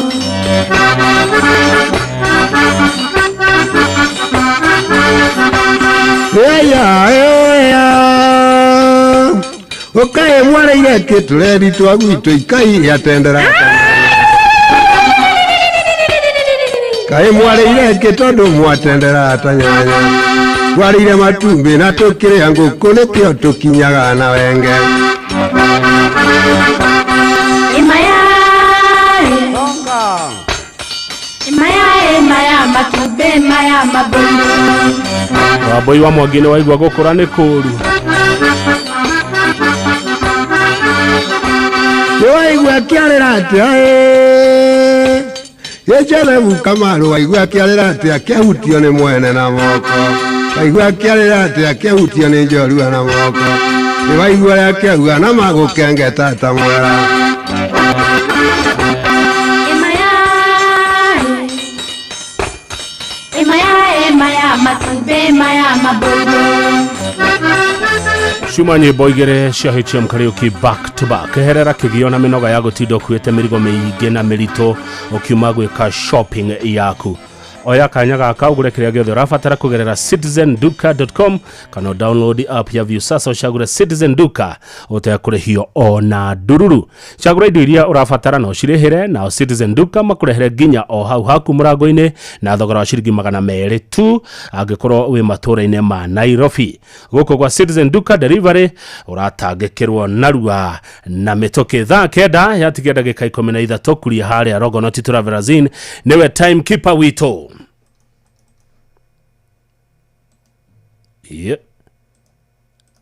Eya ũkaĩ mwareire kĩtũrendi twa gwitũ ikai atendera kaĩ mwareire kĩ tondũ mwatendera ta nyanya twarĩire matumbĩ na tũkĩrĩa ngũkũ nĩkĩo tũkinyaga na wenge.
Emayae maya matumbe maya maboiro.
Wambui wa Mwangi nĩ waigua gũkũra nĩ kũũru.
Waigua akĩarĩra atĩa Joseph Kamaru waigua akĩarĩra atĩa akĩhutio nĩ mwene na moko waigua akĩarĩra atĩa akĩhutio nĩ njorua na moko Nĩwaigua ũrĩa akĩauga na magũkengeta ta mwera.
Cuma nyĩmbo igĩrĩ cia HM Kariuki back to back. Herera kĩgio na mĩnoga ya gũtinda ũkuĩte mĩrigo mĩingĩ na mĩritũ ũkiuma gwĩka shopping yaku. Oya kanya gaka ũgũre kĩrĩa gĩothe ũrabatara kũgerera citizenduka.com kana download app ya Viusasa ũcagũre Citizen Duka ũtekũrĩhio ona ndururu. Cagũra indo iria ũrabatara na ũcirĩhĩre, nao Citizen Duka makũrehere nginya o hau haku mũrango-inĩ na thogora wa ciringi 200 tu angĩkorwo wĩ matũũra-inĩ ma Nairobi. Gũkũ kwa Citizen Duka delivery ũratangĩkĩrwo narua na mĩtũkĩ. Thaa 9 yatigia ndagĩka 13 kuria harĩa Rogonot Travelers Inn nĩwe timekeeper witũ. Ye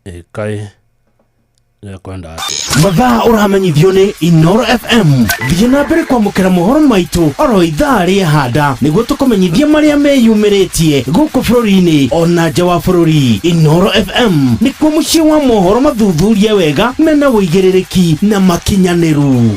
ĩkai kwenda atĩa
Mathaa ũramenyithio nĩ Inoro FM. Thiĩ na mbere kwamũkĩra mohoro maitũ oro ithaa rĩa handa nĩguo tũkũmenyithie marĩa meyumĩrĩtie gũkũ bũrũri-inĩ ona nja wa bũrũri. Inoro FM nĩkuo mũciĩ wa mohoro mathuthurie wega mena ũigĩrĩrĩki na makinyanĩru.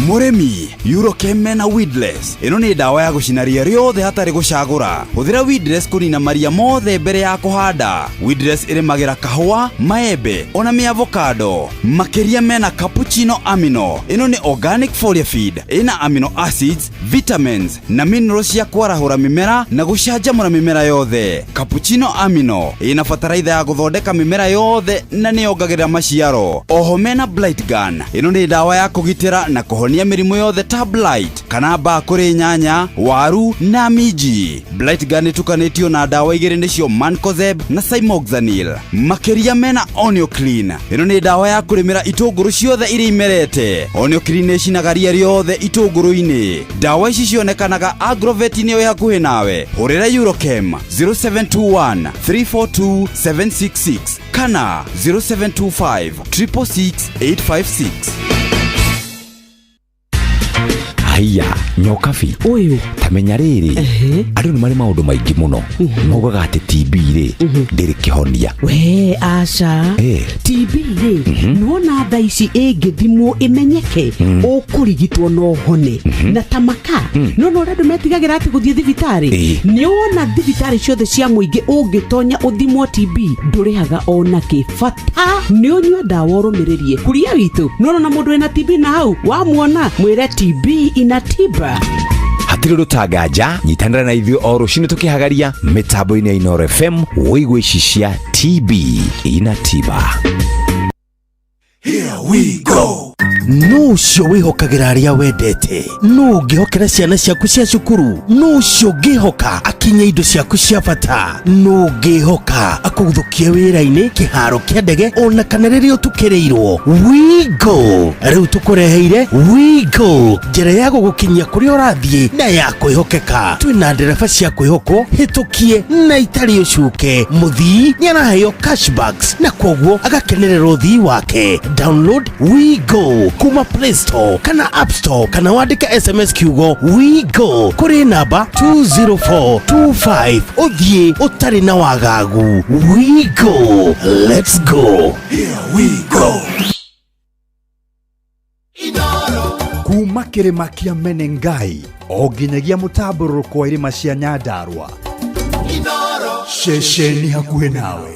Mũrĩmi, Eurochem mena weedless. Ĩno nĩ ndawa ya gũcina ria rĩothe hatarĩ gũcagũra. Hũthĩra weedless kũnina maria mothe mbere ya kũhanda. Weedless ĩrĩmagĩra kahũa, maembe ona mĩavocado. Makĩria mena cappuccino amino. Ĩno nĩ organic foliar feed. Ĩna amino acids, vitamins na minerals cia kwarahũra mĩmera na gũcanjamũra mĩmera yothe. Cappuccino amino ĩna bataraitha ya gũthondeka mĩmera yothe na nĩyongagĩrĩra maciaro. Oho mena blight gun. Ĩno nĩ ndawa ya kũgitĩra na kũhonia mĩrimũ yothe ta blight kana mbaa kũrĩ nyanya, waru na minji. Blight gun ĩtukanĩtio na ndawa igĩrĩ nĩcio mancozeb na cymoxanil. Makĩria mena Onioclean. Ĩno nĩ ndawa ya kũrĩmĩra itũngũrũ ciothe iria imerete. Onioclean ĩcinaga ria rĩothe itũngũrũ-inĩ. Ndawa ici cionekanaga agrovet-inĩ ĩ hakuhĩ nawe. Hũrĩra Eurochem 0721 342 766 kana 0725 666 856.
Haiya nyokabi
ũyũ
tamenya rĩrĩ andũ nĩ marĩ maũndũ maingĩ mũno maugaga atĩ TB rĩ ndĩrĩ kĩhonia.
We aca TB rĩ nĩwona thaa ici ĩngĩthimwo ĩmenyeke ũkũrigitwo no ũhone na tamaka no no ũrĩa andũ metigagĩra atĩ gũthiĩ thibitarĩ. Nĩwona thibitarĩ ciothe cia mũingĩ ũngĩtonya ũthimwo TB ndũrĩhaga ona kĩ, bata nĩ ũnyue ndawa ũrũmĩrĩrie. Kuria witũ nĩwona mũndũ wĩna TB na hau wamuona mwĩre TB ina tiba.
Hatirĩ ũndũ ta nganja, nyitanĩra na ithuĩ o rũcinĩ tũkĩhagaria mĩtambo-inĩ ya Inoro FM wĩigue ici cia TB ina tiba.
Here we go.
Nũ ũcio wĩhokagĩra arĩa wendete? Nũ ũngĩhokera ciana ciaku cia cukuru? Nũ ũcio ũngĩhoka akinye indo ciaku cia bata? Nũ ũngĩhoka akũguthũkie wĩra-inĩ, kĩharo kĩa ndege ona kana rĩrĩa ũtukĩrĩirwo? WeGo rĩu tũkũreheire WeGo, njĩra ya gũgũkinyia kũrĩa ũrathiĩ na ya kwĩhokeka. Twĩna ndereba cia kwĩhokwo hĩtũkie na itarĩ ũcuke. Mũthii nĩaraheo cashbacks na koguo agakenerera ũthii wake. Download WeGo kuma Play Store kana App Store kana wandĩke SMS kiugo WeGo kũrĩ namba 20425 ũthiĩ ũtarĩ na wagagu. WeGo, let's go.
Here we go. Kuma kĩrĩma kĩa Menengai o nginyagia mũtambũrũko wa irĩma cia Nyandarua, ceceni hakuhĩ nawe.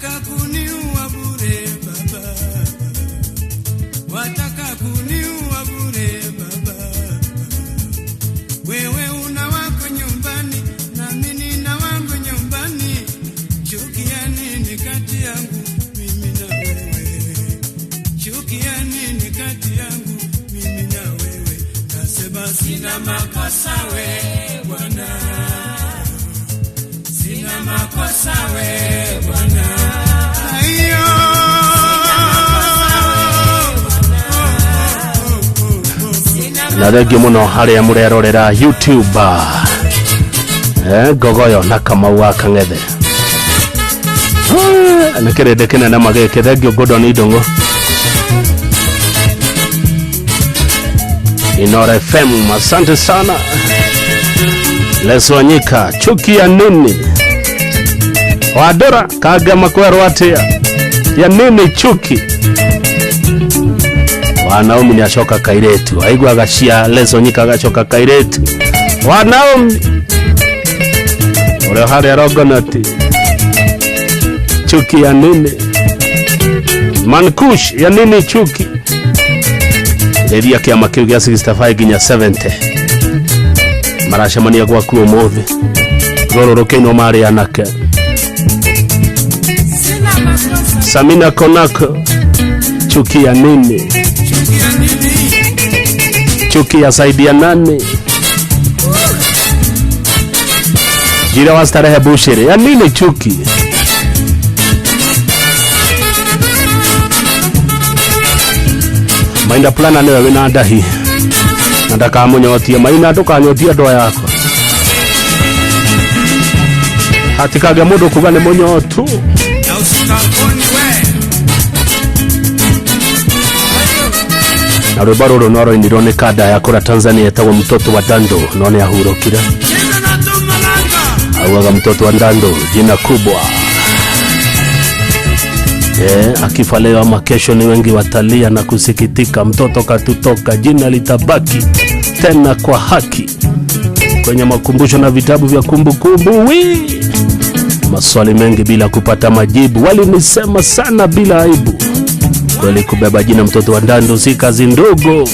Wataka kuniua bure baba, wataka kuniua bure baba. Wewe una wako nyumbani, nami nina wangu nyumbani. Chuki ya nini kati yangu mimi na wewe? Chuki ya nini kati yangu mimi na wewe? Nasema sina makosa we Bwana, sina makosa we Bwana. Aiyo.
Na thengio muno aria murerorera YouTube, ngogoyo na Kamau wa Kang'ethe. Nä kä rä ndä kä nene magä kä thengio Gordon Indongo, Inoro FM, asante sana. Leswanyika, chuki ya nini? Wadora kagama kwerwo atia ya nini chuki? Wanaomi nĩ acoka kairetu aiguaga cia Lesonyika agacoka kairetu. Wanaomi ũrĩa harĩa Rongonati, chuki ya nini? Mankush, ya nini chuki? Rĩria kĩama kĩu gĩa 65 nginya 70 maracemania gwaku ũmũthĩ rũrũ rũkĩinwo marĩ anake. Samina Konako, chuki ya nini? Chuki ya saidia nani? Jira wa starehe Bushiri, ya nini chuki? Mainda plana niwe wina ndahi na ndakamunyotie maina, ndukanyotie ndwa yakwa hatikage mundu kuga ni munyotu.
Na usikakoni we.
Na rwimbo rũrũ no rũinirwo nĩ kanda ya kũrĩa Tanzania ĩtagwo Mtoto wa Dando, no nĩ ahurũkire. Augaga Mtoto wa Dando jina kubwa. Akifa leo ama kesho ni wengi watalia na kusikitika, mtoto katutoka, jina litabaki tena kwa haki kwenye makumbusho na vitabu vya kumbukumbu. Wi maswali mengi bila kupata majibu, walinisema sana bila aibu. Kweli kubeba jina Mtoto wa Dando si kazi ndogo,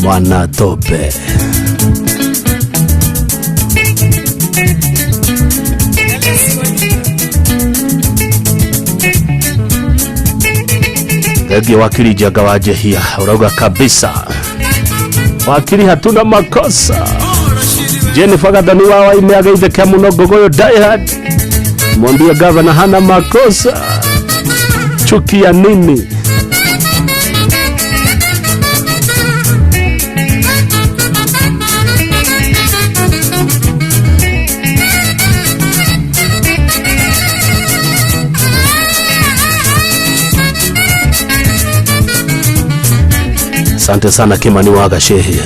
mwana tope. Thengio wakili Njenga wa Njehia, urauga kabisa wakili hatuna makosa. Jennifer Gathani wa Waime ageithĩke mũno Ngogoyo diehard, mwambie gavana hana makosa. Chuki ya nini? Asante sana Kimani wa Gashehe.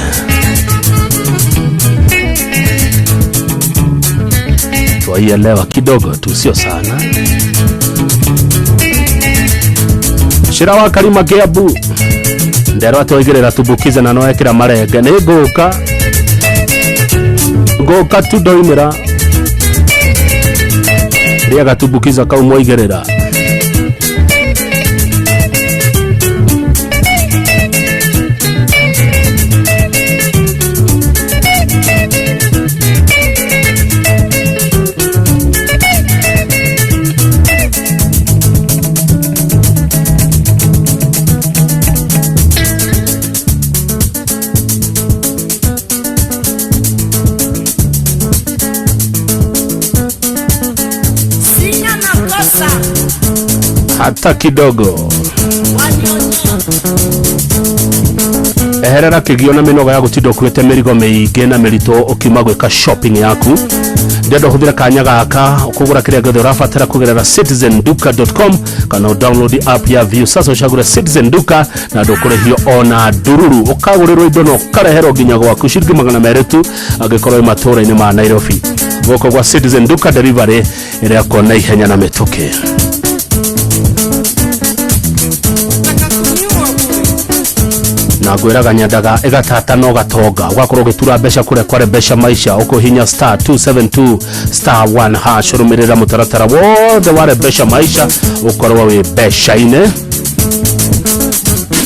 Twaielewa kidogo tu, sio sana. Shira wa Karima Kiambu nderwo atwaigĩrĩra tumbukize na no ekĩra marenge nĩ ngũka ngũka tu ndoimĩra rĩaga tumbukiza kau mwaigĩrĩra.
Sina makosa.
Hata kidogo. Eherera kĩgio na mĩnoga ya gũtinda ũkuĩte mĩrigo mĩingĩ na mĩritũ ũkiuma gwĩka shopping yaku. Ndĩrenda ũhũthĩre kanya gaka kũgũra kĩrĩa gĩothe ũrabatara kũgerera citizenduka.com kana download app ya Viusasa ũcagũre Citizen Duka na ndũkũrĩhio ona ndururu, ũkagũrĩrwo indo na ũkareherwo nginya gwaku ciringi 200 tu angĩkorwo wĩ matũũra-inĩ ma Nairobi. Gũkũ gwa Citizen Duka delivery ĩrĩa kona ihenya na mĩtũkĩ. Na ngwĩraga nyendaga ĩgatata no gatonga ũgakorwo ũgĩtura mbeca kũrĩa kware mbeca maisha ũkũhinya star 272 star 1 hash ũrũmĩrĩra mũtaratara wothe ware mbeca maisha ũkorwo wĩ mbeca-inĩ.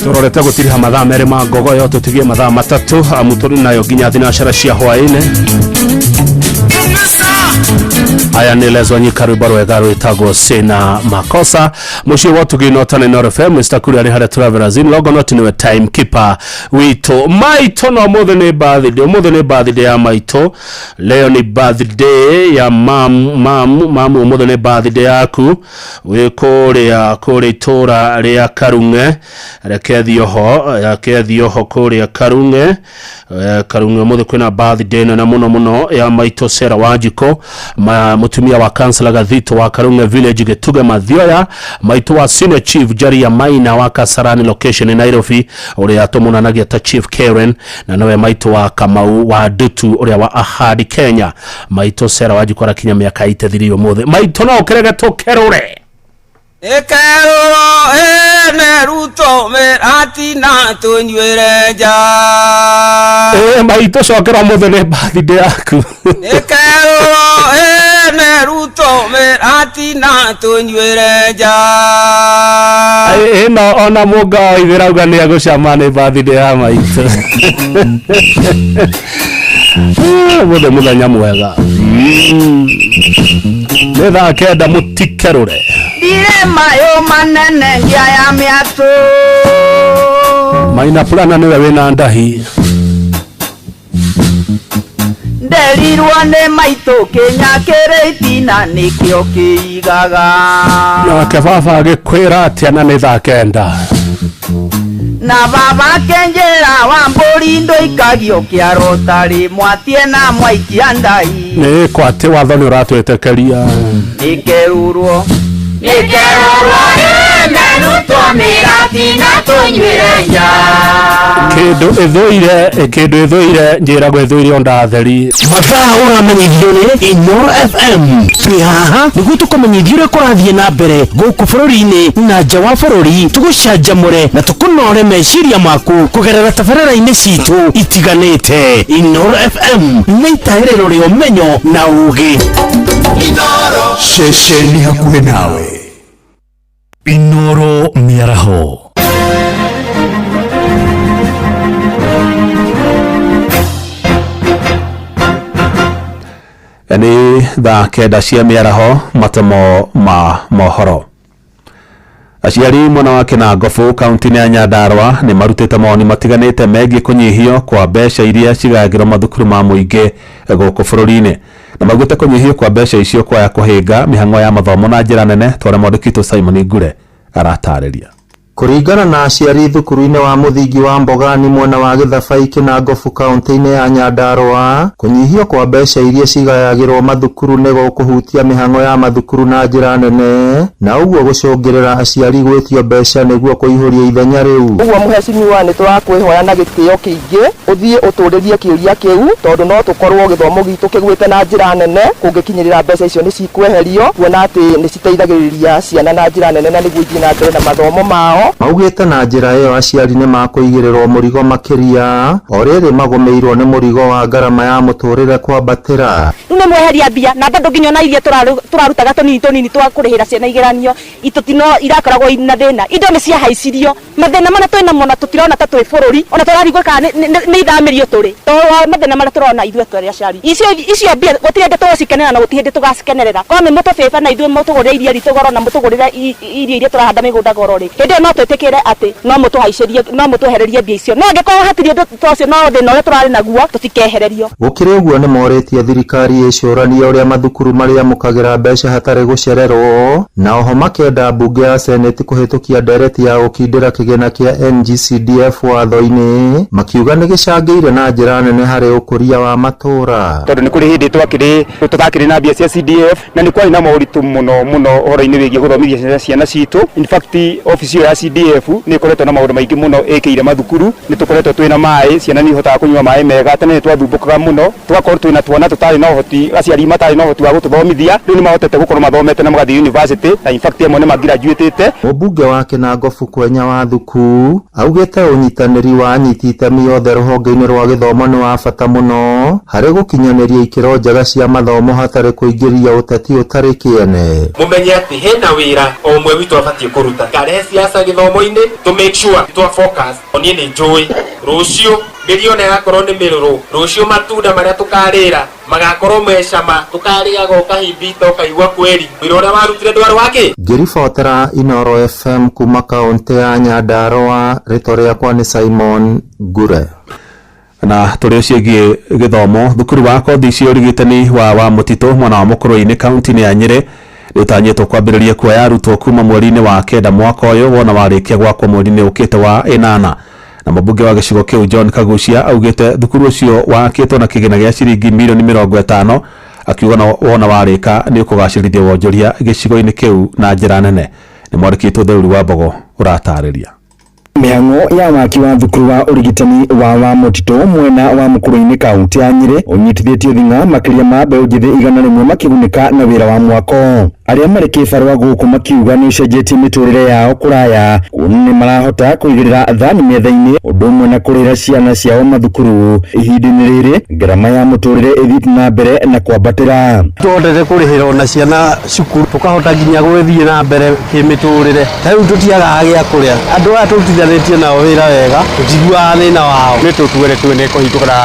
Tũrorete gũtiriha mathaa 2 ma ngogoyo, tũtigie mathaa 3 amu tũrĩ nayo nginya thinacara cia hwaĩ-inĩ. Aya nĩ Lezo Nyika, rwĩmbo rwega rwĩtagwo Sina Makosa. Mũciĩ wa Ũtugi no Tane FM. Mr Kuria arĩ harĩa Travelers Inn Longonot, nĩwe timekeeper witũ. Maitũ no ũmũthĩ nĩ birthday, ũmũthĩ nĩ birthday ya maitũ. Leo ni birthday ya mam mam mamu, ũmũthĩ nĩ birthday yaku wĩ kũrĩa kũrĩa itũra rĩa Karung'e. Reke thiĩ oho, reke thiĩ oho kũrĩa Karung'e. Karung'e ũmũthĩ kwĩna birthday nene mũno mũno ya maitũ Sera Wanjikũ, mũtumia wa Councillor Gathito wa Karung'e Village, Gĩtuge Mathioya, maitũ wa Senior Chief Jaria Maina wa Kasarani location Nairobi, ũrĩa tũmonanagia ta Chief Karen, na nowe maitũ wa Kamau wa Ndutu ũrĩa wa Ahadi Kenya. Maitũ Sera Wanjikũ arakinya mĩaka 83 ũmũthĩ. Maitũ no ũkĩrege tũkerũre.
Ĩkerũro ĩne Ruto mĩratina tũnyuĩre nja.
Maitũ cokera, ũmũthĩ nĩ birthday yaku.
Ĩkerũro ĩne Ruto mĩratina tũnyuĩre nja.
Ĩno ona mũnga wa ithĩrauga nĩ agũcama, nĩ birthday ya maitũ. Ũmũthĩ mũthenya mwega. Nĩ thaa 9, mũtikerũre.
Ndirĩ mayũ manene ngia ya mĩatũ.
Maina Plana nĩwe wĩna ndahi.
Nderirwo nĩ maitũ kĩnya kĩrĩ itina nĩkĩo kĩigaga.
Nake baba agĩkwĩra atĩa na nĩ thaa 9?
Na baba kenjera wa mbũri ndũikagio kĩaro tarĩ mwatie na mwaikia ndai.
Nĩ kwa atĩ watho nĩ ũratwĩtĩkĩria.
Nĩkerũrwo nĩkerũrwo ĩne Ruto mĩratina tũnyuĩre nja.
Kĩndũ ĩthũire, kĩndũ ĩthũire, njĩragwo ĩthũire onda theri.
Mathaa ũramenyithio nĩ Inoro FM. Twĩ haha nĩguo tũkũmenyithia ũrĩa kũrathiĩ na mbere gũkũ bũrũri-inĩ na nja wa bũrũri, tũgũcanjamũre na tũkũnore meciria maku kũgerera tabarĩra-inĩ citũ itiganĩte. Inoro FM nĩ itaĩrĩro rĩa ũmenyo na ũgĩ.
Ceceni hakuhĩ nawe,
Inoro Mĩaraho.
Nĩ thaa 9 cia mĩaraho, matemo ma mohoro. Aciari mwena wa Kinangobu kaunti-inĩ ya Nyandarua nĩ marutĩte mawoni matiganĩte megiĩ kũnyihio kwa mbeca iria cigayagĩrwo mathukuru ma mũingĩ gũkũ bũrũri-inĩ, na maugĩte kũnyihio kwa mbeca icio kwaya kũhĩnga mĩhang'o ya mathomo na njĩra nene, ta ũrĩa mwandĩki witũ Simon Ngure aratarĩria.
Kũringana na aciari thukuru-inĩ wa mũthingi wa Mbogani mwena wa Gĩthabai Kinangobu kaunti-inĩ ya Nyandarua, kũnyihio kwa mbeca iria cigayagĩrwo mathukuru nĩ gũkũhutia mĩhang'o ya mathukuru na njĩra nene, na ũguo gũcũngĩrĩra aciari gwĩtio mbeca nĩguo kũihũria ithenya rĩu.
Ũguo mũhecimiwa, nĩ tũrakwĩhoya na gĩtĩo kĩingĩ ũthiĩ ũtũrĩrie kĩũria kĩu, tondũ no tũkorwo gĩthomo gitũ kĩgwĩte na njĩra nene kũngĩkinyĩrĩra mbeca icio nĩ cikweherio, kuona atĩ nĩ citeithagĩrĩria ciana na njĩra nene na nĩguo ithiĩ na mbere na mathomo mao.
Maugĩte na njĩra ĩyo aciari nĩ makũigĩrĩrwo mũrigo makĩria o rĩrĩ magũmĩirwo nĩ mũrigo wa ngarama ya mũtũrĩre kwambatĩra.
Rĩu nĩ mweheria mbia na bado nginya ona iria tũrarutaga tũnini tũnini twa kũrĩhĩra ciana igeranio itũtino irakoragwo ina thĩna. Indo nĩ ciahaicirio, mathĩna marĩa twĩnamo na tũtirona ta twĩ bũrũri ona tũrarigwo kana nĩ ithamĩrio tũrĩ tondũ wa mathĩna marĩa tũrona ithuĩ tũrĩ aciari. Icio mbia gũtirĩ hĩndĩ tũgũcikenera na gũtirĩ hĩndĩ tũgacikenerera. Korwo nĩ mũtũbĩba na ithuĩ mũtũgũrĩre iria ritũ goro na mũtũgũrĩre irio iria tũrahanda mĩgũnda goro rĩ, hĩndĩ ĩyo no twĩtĩkĩre atĩ no mũtũhaicĩrie, no mũtwehererie mbia icio, no angĩkorwo hatirĩ ũndũ ta ũcio no thĩna ũrĩa tũrarĩ naguo tũtikehererio.
Gũkĩrĩ ũguo, nĩ morĩtie thirikari ĩcũranie ũrĩa mathukuru marĩamũkagĩra mbeca hatarĩ gũcererwo, na oho makenda mbunge ya seneti kũhĩtũkia ndereti ya gũkindĩra kĩgĩna kĩa NGCDF watho-inĩ, makiuga nĩ gĩcangĩire na njĩra nene harĩ ũkũria wa matũũra.
Tondũ nĩ kũrĩ hĩndĩ twakĩrĩ tũtakĩrĩ na mbia cia CDF na nĩ kwarĩ na moritũ mũno mũno ũhoro-inĩ wĩgiĩ gũthomithia ciana citũ. In fact, ofici ĩyo ya CDF nĩ ĩkoretwo na maũndũ maingĩ mũno ĩkĩire mathukuru. Nĩ tũkoretwo twĩna maĩ, ciana nĩ ihotaga kũnyua maĩ mega. Tene nĩ twathumbũkaga mũno, tũgakorwo twĩna twana tũtarĩ na ũhoti, aciari matarĩ na ũhoti wa gũtũthomithia. Rĩu nĩ mahotete gũkorwo mathomete na magathiĩ university, na in fact amwe nĩ magraduatĩte.
Mũmbunge wa Kinangofu Kwenya wa Thuku augĩte ũnyitanĩri wa anyiti itemi othe rũhonge-inĩ rwa gĩthomo nĩ wa bata mũno harĩ gũkinyanĩria ikĩro njega cia mathomo hatarĩ kũingĩria ũteti ũtarĩ kĩene.
Mumenye atĩ hena wĩra o ũmwe witũ abatiĩ kũruta, karehe siasa gĩthomo-inĩ to make sure twa focus. Niĩ nĩ njũĩ rũciũ mĩriona yakorwo nĩ mĩrũrũ, rũciũ matunda marĩa tũkarĩra magakorwo me cama, tũkarĩaga ũkahimbita ũkaigua kweri wĩra ũrĩa warutire ndwarĩ wake.
Ngĩribotera Inoro FM kuma kaũntĩ ya Nyandarũa, rĩtwa rĩakwa nĩ Simon Ngure.
Na tũrĩ ciĩgiĩ gĩthomo, thukuru wa kothi cia ũrigitani wa mũtitũ mwena wa Mũkũrwe-inĩ kaunti-inĩ ya Nyĩrĩ nĩ ũtanyĩtwo kwambĩrĩria kuoya arutwo kuma mweri-inĩ wa 9 mwaka ũyũ, wona warĩkia gwakwo mweri-inĩ ũkĩte wa 8. Na mũmbunge wa gĩcigo kĩu John Kagucia augĩte thukuru ũcio wakĩtwo na kĩgĩna gĩa ciringi milioni 50, akiuga wona warĩka nĩ ũkũgacĩrithia wonjoria gĩcigo-inĩ kĩu na njĩra nene. Nĩ mwandĩki Theuri wa Mbogo ũratarĩria.
Mĩhang'o ya waki wa thukuru wa ũrigitani wa mũtitũ mwena wa Mũkũrwe-inĩ kaunti ya Nyĩrĩ ũnyitithĩtio thing'a makĩria ma mbeũ njĩthĩ 100 makĩgunĩka na wĩra wa mwako. Arĩa marĩ kĩbarũa gũkũ makiuga nĩ ũcenjetie mĩtũrĩre yao kũraya, kuona nĩ marahota kũigĩrĩra thani metha-inĩ ũndũ ũmwe na kũrĩhĩra ciana ciao mathukuru. Ihinda-inĩ rĩrĩ ngarama ya mũtũrĩre ĩthiĩte na mbere na kwambatĩra.
Tũhotete kũrĩhĩra ona ciana cukuru, tũkahota nginya gũgĩthiĩ na mbere kĩmĩtũrĩre. Ta rĩu tũtiagaga gĩa kũrĩa, andũ aya tũrutithanĩtie nao wĩra wega, tũtiguaga thĩna wao.
Nĩ tũtuere tu nĩ kũhingũra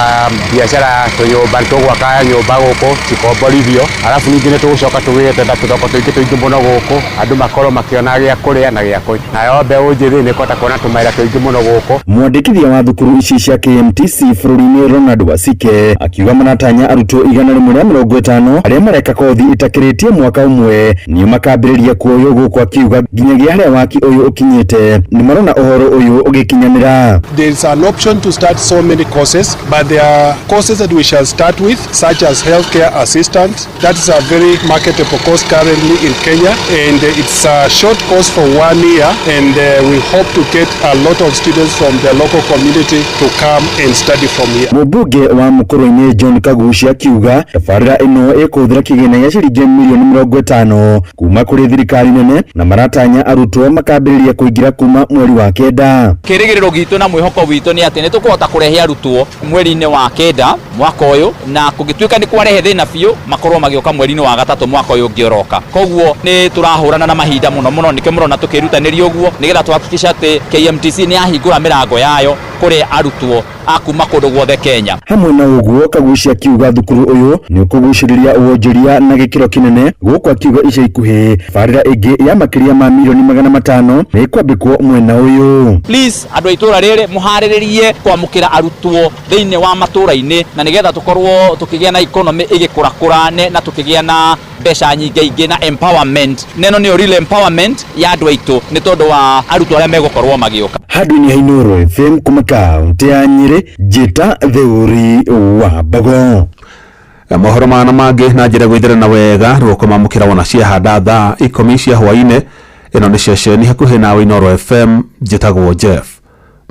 biacara tũnyũmba, tũgwaka nyũmba gũkũ cikomborithio, arabu ningĩ nĩ tũgũcoka tũgĩte na tũthoko tũingĩ tũingĩ mũno gũkũ, andũ makorwo makĩona gĩa kũrĩa na gĩa kũnyua. Nayo mbeũ njĩthĩ nĩ ĩkũhota kuona tũmawĩra tũingĩ mũno gũkũ.
Mwandĩkithia wa thukuru ici cia KMTC bũrũri-inĩ Ronald Wasike akiuga maratanya arutwo 150 arĩa mareka kothi ĩtakĩrĩtie mwaka ũmwe nĩo makambĩrĩria kuoywo gũkũ, akiuga nginyagia harĩa waki ũyũ ũkinyĩte nĩ marona ũhoro ũyũ ũgĩkinyanĩra.
There is an option to start so many courses, but there are courses that we shall start with, such as healthcare assistant. That is a very marketable course currently in Kenya, and it's a short course for 1 year, and we hope to get a lot of students from the local community to come and study from here.
Mũmbunge wa Mũkũrwe-inĩ John Kagucia akiuga tabarĩra ĩno ĩkũhũthĩra kĩgĩna gĩa ciringi milioni 50 kuma kũrĩ thirikari nene, na maratanya arutwo makambĩrĩria kũingĩra kuma mweri wa 9.
Kĩrĩgĩrĩro gitũ na mwĩhoko witũ nĩ atĩ nĩ tũkũhota kũrehe arutwo mweri-inĩ wa 9 mwaka ũyũ, na kũngĩtuĩka nĩ kwarehe thĩna biũ makorwo magĩũka mweri-inĩ wa 3 mwaka ũyũ ũngĩ ũroka. Koguo nĩ tũrahũrana na mahinda mũno mũno, nĩkĩo mũrona tũkĩrutanĩria ũguo nĩgetha tũhakikishe atĩ KMTC nĩ yahingũra mĩrango yayo kũrĩ arutwo a kuma kũndũ guothe Kenya.
Hamwe na ũguo Kagucia akiuga thukuru ũyũ nĩ ũkũgucĩrĩria wonjoria na gĩkĩro kĩnene gũkũ, akiuga ica ikuhĩ barĩra ĩngĩ ya makĩria ma milioni 500 nĩ ĩkwambĩkwo mwena ũyũ.
Please andũ a itũra rĩrĩ mũharĩrĩrie kwamũkĩra arutwo thĩinĩ wa matũra-inĩ, na nĩgetha tũkorwo tũkĩgĩa na economy ĩgĩkũrakũra na tũkĩgĩa na mbeca nyingĩ ingĩ na empowerment. Neno nĩyo real empowerment ya andũ aitũ nĩ tondũ wa arutwo arĩa megũkorwo magĩũka.
Handũ-inĩ ha Inoro FM kuma kaũntĩ ya Nyĩrĩ, Njĩta Theuri wa Mbogo.
Mohoro mana mangĩ na njĩra gwĩthĩra wega rũko mamũkĩra wona ciahanda thaa 10 cia hwaĩ-inĩ. Ĩno nĩ ceceni hakuhĩ nawe Inoro FM, njĩtagwo Jeff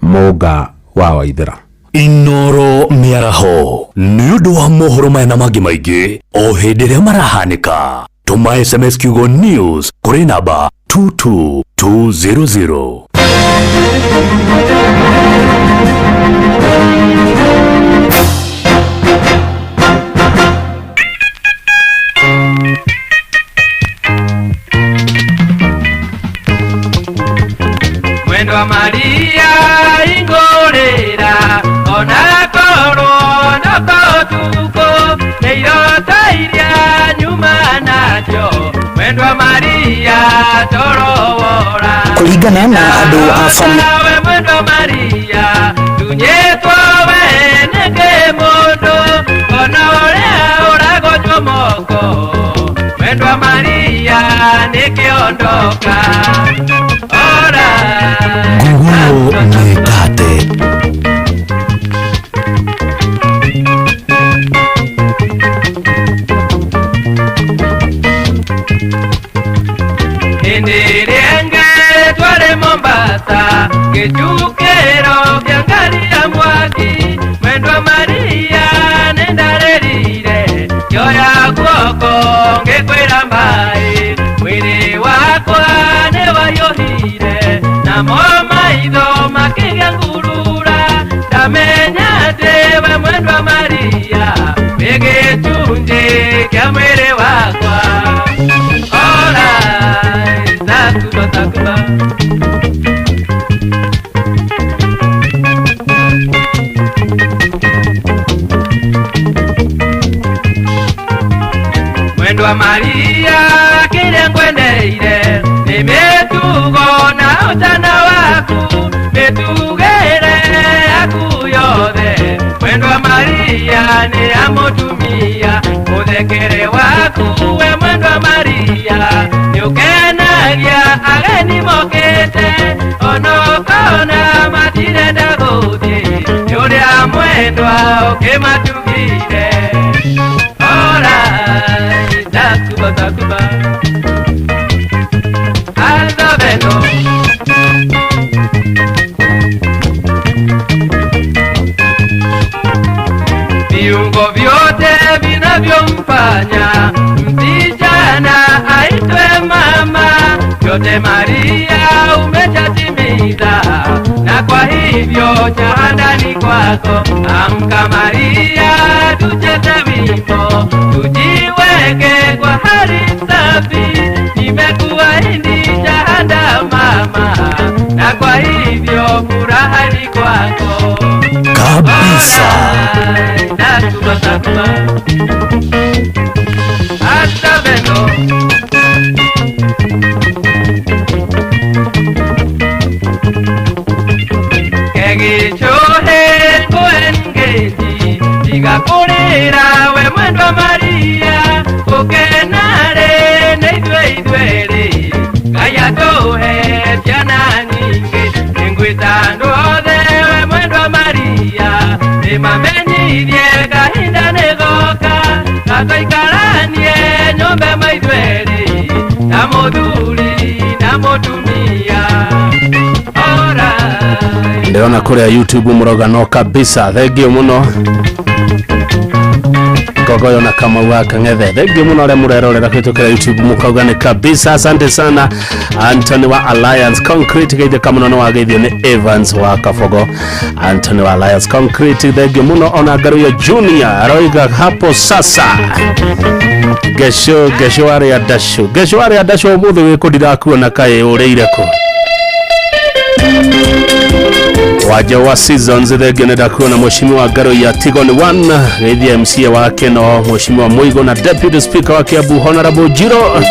Mũnga wa Waithera.
Inoro mĩaraho nĩ ũndũ wa mohoro maya na mangĩ maingĩ o hĩndĩ ĩrĩa marahanĩka. Tũma SMS kiugo news kũrĩ namba 22200.
Mwendwa Maria ingorera ona korwo ndokotuko nĩ iroto iria nyuma nacio. Mwendwa Maria torowora
kũringana na andũ a
famĩlĩ. Mwendwa Maria tunyetwo we nĩkĩ mũndũ ona ũrĩa ũragonywo moko. Mwendwa Maria nĩkĩondoka ora
nguo mĩkate.
Hĩndĩ ĩrĩa ĩngĩ twarĩ Mombasa. Mombasa gĩcukĩro kĩa ngari ya mwaki mwendwa Maria nĩndarĩrire ngĩoya guoko ngĩkwĩra maĩ mwĩrĩ wakwa nĩwahiũhire namo maitho makĩgĩa ngurura ndamenya atĩ we mwendwa Maria wĩ gĩcunjĩ kĩa mwĩrĩ wakwa. Alright, takuba takuba. Mwendwa Maria kĩrĩa ngwendeire nĩ mĩtugo na ũtana waku mĩtugĩre yaku yothe mwendwa Maria nĩ ya mũtumia mũthekere waku we mwendwa Maria nĩũkenagia ageni mokĩte onokona matirenda gũthiĩ nĩ ũrĩa mwendwa ũkĩmatugire. Alright, takuba takuba. Alzabeno. Viungo vyote vinavyomfanya msichana aitwe mama, vyote Maria umeshatimiza, na kwa hivyo cha ndani kwako. Amka Maria, tucheze wimbo, tujiweke kwa hali safi. Nimekuahidi chahanda mama, na kwa hivyo furaha ni kwako
kabisa.
Takuba takuba. Hasta veno. Kegichohe koengeji tiga kũrĩra we mwendwa Maria ũkenarĩ nĩ ithuĩ ithuerĩ Ngai atũhe ciana nyingĩ nĩngwĩta andũ othe we mwendwa Maria nĩmamenyithie kahinda nĩgoka gatũikaranie nyũmba ĩmwe ithuerĩ na mũthuri na mũtumia. Alright.
Ndĩrona kũrĩa YouTube mũrogano kabisa, thengio mũno Ngogoyo na Kamau wa Kang'ethe, thengio mũno arĩa mũrerorera kũhĩtũkĩra YouTube mũkauga nĩ kabisa. Asante sana Anthony wa Alliance Concrete, geithĩka mũno nĩ wageithio nĩ Evans wa Kabogo. Anthony wa Alliance Concrete, thengio mũno. Ona Ngaruiyo Junior aroiga hapo sasa ngesho ngesho arĩa ndacũ ngesho arĩa ndacũ ũmũthĩ wĩkũ ndirakuona kaĩ ũrĩire kũ waja wa Seasons thengio nĩ ndakuona mheshimiwa Ngaruiya Tigoni 1 geithia MCA wake no mheshimiwa Muigo na deputy speaker wa Kiambu Honorable Jiro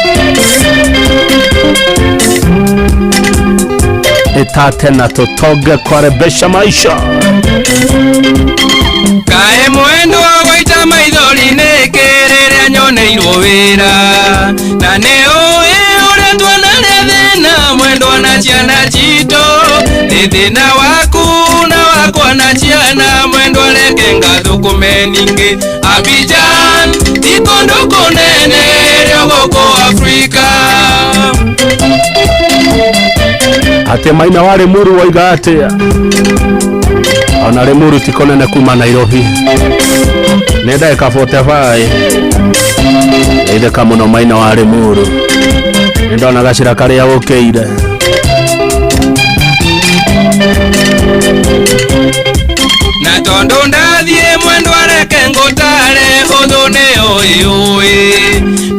ĩtate na tũtonge kwarebesha maisha.
Kaĩ mwendwa gwaita maithori nĩkĩ rĩrĩa nyoneirwo wĩra na nĩ ũĩ ũrĩa tuonarĩa thĩna mwendwa na ciana citũ nĩ thĩna waku na wakwa na ciana mwendwa reke ngathũkũme ningĩ Abidjan ti kũndũ kũnene rĩo gũkũ Afrika.
Atĩ maina wa Limuru waiga atĩa ona Limuru ti kũnene kuma Nairobi nĩ ndagĩka 45 geithĩka mũno maina wa Limuru nĩ ndona gacĩra karĩa ũkĩire.
Na tondũ ndathiĩ mwendwa reke ngũtare ũthũ nĩ ũĩ ũĩ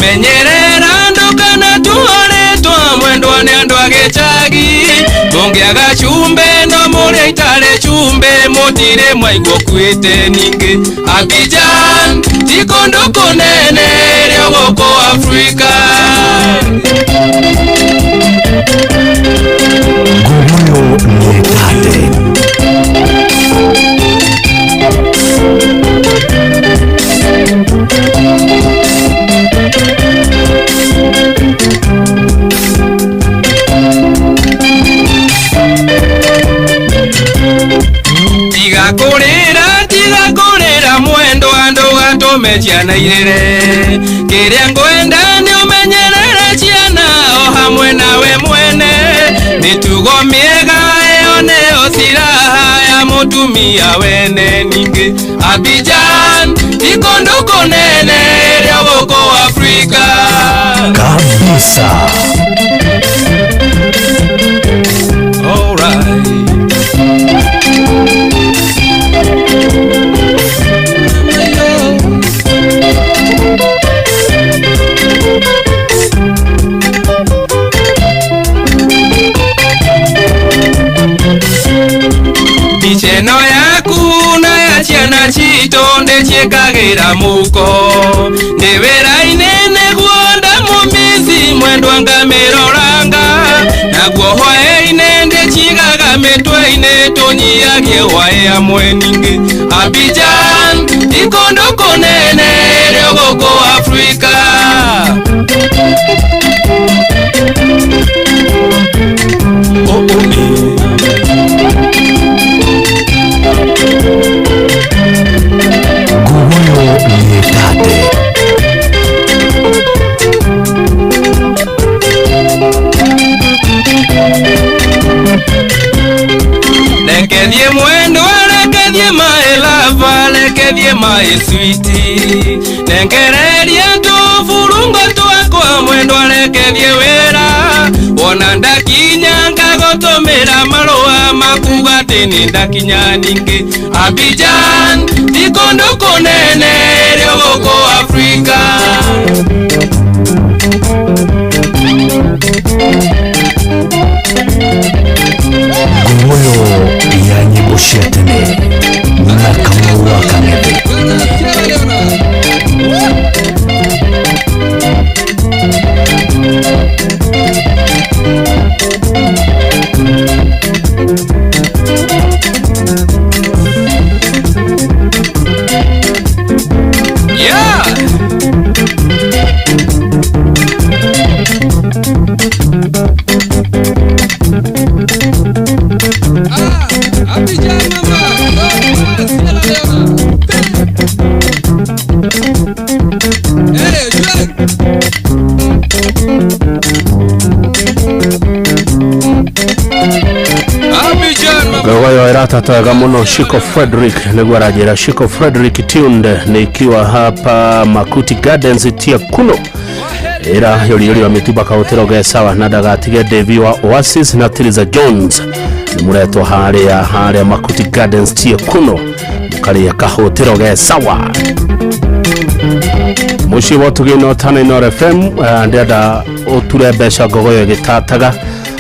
menyerera ndũkana tuorĩtwa mwendwa nĩ andũ a gĩcagi mũngĩaga cumbĩ no mũrĩa itarĩ cumbĩ mũtirĩ mwaigua ũkuĩte ningĩ Abidjan ti kũndũ kũnene rĩo gũkũ Afrika.
Ngogoyo nĩ tate.
Tiga kũrĩra mwendwa ndũgatũme ciana irĩre kĩrĩa ngwenda nĩ ũmenyerere ciana o hamwe nawe mwene mĩtugo mĩega
Mũtumia wene ningĩ Abidjan ti kũndũ kũnene rĩa gũkũ Afrika.
Kabisa.
Mbica ĩno yaku na ya ciana citũ ndĩciĩkagĩra mũko ndĩ wĩra-inĩ nĩguo ndamũmici mwendwa ngamĩroranga naguo hwaĩ-inĩ ndĩcigaga mĩtwe-inĩ tũnyiagie hwaĩ hamwe ningĩ Abidjan ti kũndũ kũnene rĩo gũkũ Afrika. Oh, oh, eh.
Nguguyo nĩ tate.
Rekethie mwendwa, rekethie my lover, rekethie my sweetie, nengereria tũburungo twakwa mwendwa, rekethie wĩra wona ndakinya ngagũtũmĩra marũa makuga atĩ nĩ ndakinya ningĩ Abidjan ti kũndũ kũnene rĩo gũkũ Afrika.
Nguguyo ya nyĩmbo cia tene na Kamau wa Kang'ethe.
Yeah!
Ngogoyo ĩratata wega mũno. Shiko Frederick nĩguo aranjĩra. Shiko Frederick tuned nikiwa hapa Makuti Gardens tia kuno ĩra yũriyũri wa mĩtumba kahũtĩro ge sawa na ndagatige Devi wa Oasis na Theresa Jones nĩ mũretwo harĩa harĩa Makuti Gardens tia kuno mũkarĩa kahũtĩro ge sawa mũciĩ wa ũtugi no tana Inooro FM. Ndĩrenda ũture mbeca ngogoyo ĩgĩtataga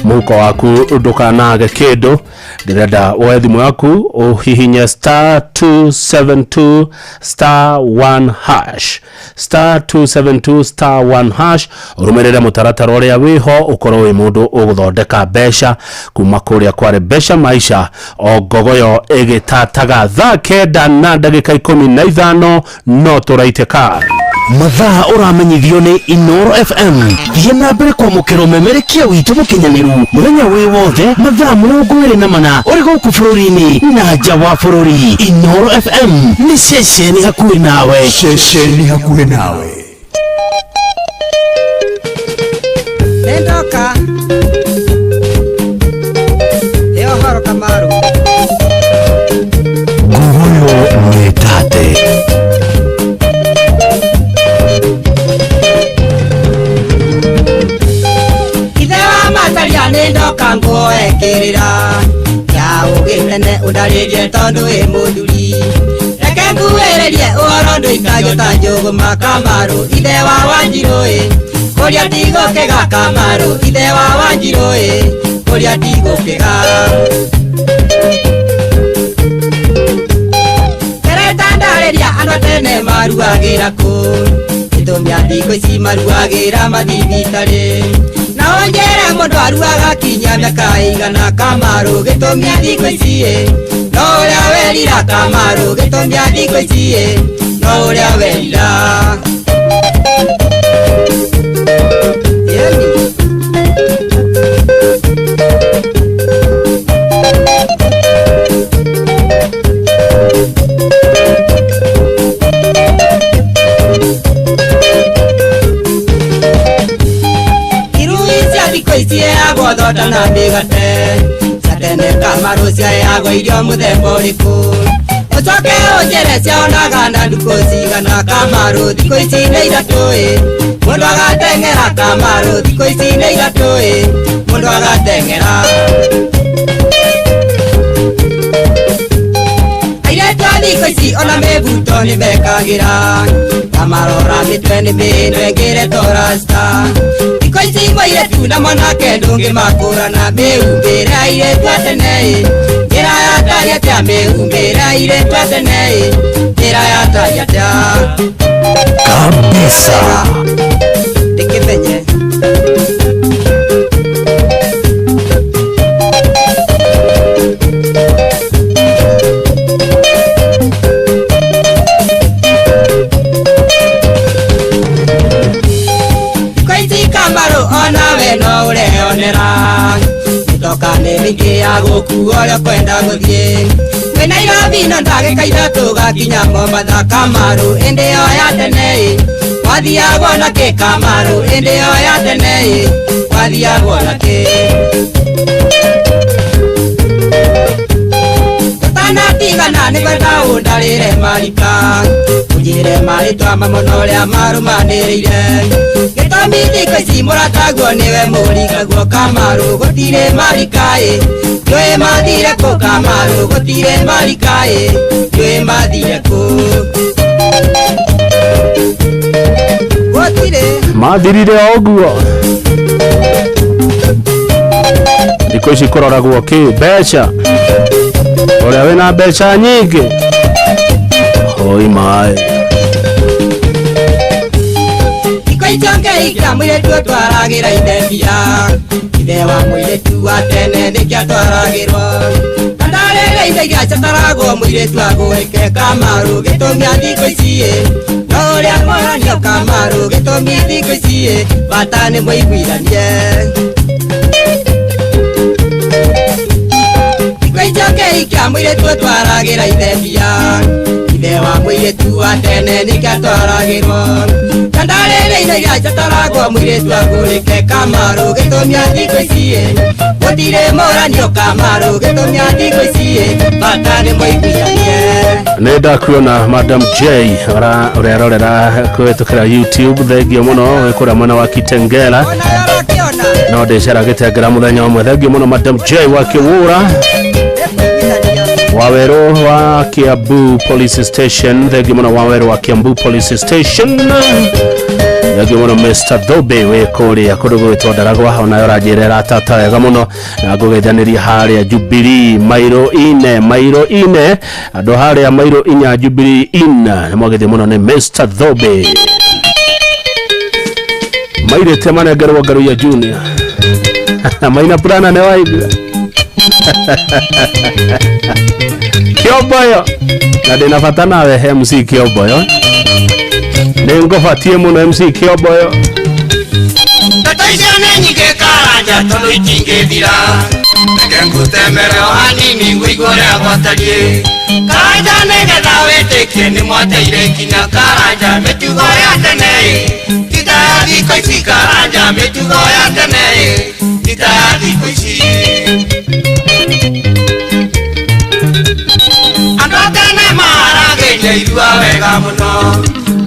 mũhuko waku ndũkanage kĩndũ. Ndĩrenda woe thimũ yaku ũhihinye star 272 star 1 hash, star 272 star 1 hash, ũrũmĩrĩre mũtaratara ũrĩa wĩho ũkorwo wĩ mũndũ ũgũthondeka mbeca kuma kũrĩa kwarĩ mbeca maisha o ngogoyo ĩgĩtataga thaa 9:15 no tũraitĩka.
Mathaa ũramenyithio nĩ Inooro FM. Thiĩ na mbere kwamũkĩra ũmemerekia witũ mũkinyanĩru mũthenya wĩ wothe mathaa 24 ũrĩ gũkũ bũrũri-inĩ na nja wa bũrũri. Inooro FM nĩ ceceni hakuhĩ nawe.
Ceceni hakuhĩ nawe.
Nĩndoka ĩ ũhoro Kamaru.
Nguguyo nĩ tate.
Ithe wa Macharia nĩndoka nguoe kĩrĩra ya ũgĩ tene ũndarĩrie tondũ wĩ mũthuri reke nguĩrĩrie ũhoro ndũikagio ta njũgũma Kamaru ithe wa Wanjirũ ĩ kũrĩa ndigũkĩga Kamaru ithe wa Wanjirũ ĩ kũrĩa ndigũkĩga Kereta ndarĩria andũ a tene maruagĩra kũ gĩtũmi thikũ ici maruagĩra mathibitarĩ na ũnjĩre mũndũ aruaga kinya mĩaka ĩigana Kamaru gĩtũmi thikũ ici ĩ no ũrĩa werira Kamaru gĩtũmi thikũ ici ĩ no ũrĩa werira. Yeni. Irui cia thikũ ici ĩagwo thonda na mĩgate cia tene Kamaru ciaheagwo irio mũthemba ũrĩkũ ũcoke ũnjĩre ciaonaga na ndukũ cigana Kamaru thikũ ici nĩ ithatũ ĩ mũndũ agateng'era Kamaru thikũ ici nĩ ithatũ ĩ mũndũ agateng'era airĩtu a thikũ ici ona mĩbuto nĩ mekagĩra kamarora mĩtwe nĩ mĩno ĩngĩretwo rasta thikũ ici mũirĩtu na mwanake ndũngĩmakũrana mĩhumbĩre airĩtu a tene ĩ njĩra yatariĩ atĩa mĩhumbĩre airĩtu a tene ĩ njĩra yatariĩ atĩa
Kabisa.
Ndĩkĩmenye thikũ ici Kamaru onawe no ũreyonera mĩtoka nĩ mĩingĩ ya gũkua ũrĩa ũkwenda gũthiĩ wĩ Nairobi no ndagĩka ithatũ gakinya Mombatha Kamaru ĩndĩ ĩyo ya tene ĩ wathiagwo na kĩ Kamaru ĩndĩ ĩyo ya tene ĩ wathiagwo na kĩ tũtanatigana nĩ kwenda ũndarĩre marika ũnjĩre marĩtwa mamwe na ũrĩa marũmanĩrĩire gĩtũmi thikũ ici mũrataguo nĩwe mũrikaguo Kamaru gũtirĩ marika ĩ ndiũĩ mathire kũ Kamaru gũtirĩ marika ĩ ndiũĩ mathire kũ gũtirĩ
Mathirire o ũguo. Thikũ ici kũroragwo kĩ mbeca ũrĩa wĩna mbeca nyingĩ hoi maĩ
thikũ icio ngĩhika mũirĩtu ũtwaragĩra ithe mbia ithe wa mũirĩtu wa tene nĩkĩo atwaragĩrwo na ndarĩrĩ indo iria ciataragwo mũirĩtu agũrĩke Kamaru gĩtũmi a thikũ ici ĩ no ũrĩa moranio Kamaru gĩtũmi thikũ ici ĩ bata nĩ mũiguithanie thikũ icio ngĩhikia mũirĩtu ũtwaragĩra ithe mbia ithe wa mũirĩtu wa tene nĩkĩo atwaragĩrwo na ndarĩrĩ indo iria ciataragwo mũirĩtu agũrĩke Kamaru gĩtũmi a thikũ ici ĩ gũtirĩ moranio Kamaru gĩtũmi a thikũ ici ĩ bata nĩ mũiguithanie
nä ndakuona Madam J ũrerorera kũhĩtũkĩra YouTube thengio mũno wĩ kũrĩa mwena wa Kitengela no ndĩcera Gĩtengera mũthenya ũmwe thengio mũno Madam J wa Kĩwũra Wawerũ wa Kiambu Police Station thengio mũno Wawerũ wa Kiambu Police Station thengio mũno Mr Thobe wĩ kũrĩa kũndũ gũgĩtwo Ndaragwa onayo ũranjĩra ĩratata wega mũno na ngũgeithanĩria harĩa Jubilee mairo ine mairo ine andũ harĩa mairo inya Jubilee Inn nĩ mwagĩthĩ mũno nĩ Mr Thobe mairĩte manengerwo Ngaruiya Junior maina purana nĩ waigua Kĩomboyo na ndĩna bata nawe MC Kĩomboyo nĩ ngũbatiĩ mũno MC Kĩomboyo
Ndeto icio nĩ nyingĩ Karanja tondũ itingĩthira reke ngũtemere o hanini ngũigue ũrĩa gwatariĩ Karanja nĩgetha wĩtĩkie nĩ mwateire nginya Karanja mĩtugo ya tene ĩ ti ta ya thikũ ici Karanja mĩtugo ya tene ĩ ti ta ya thikũ ici andũ a tene maharagĩria irua wega mũno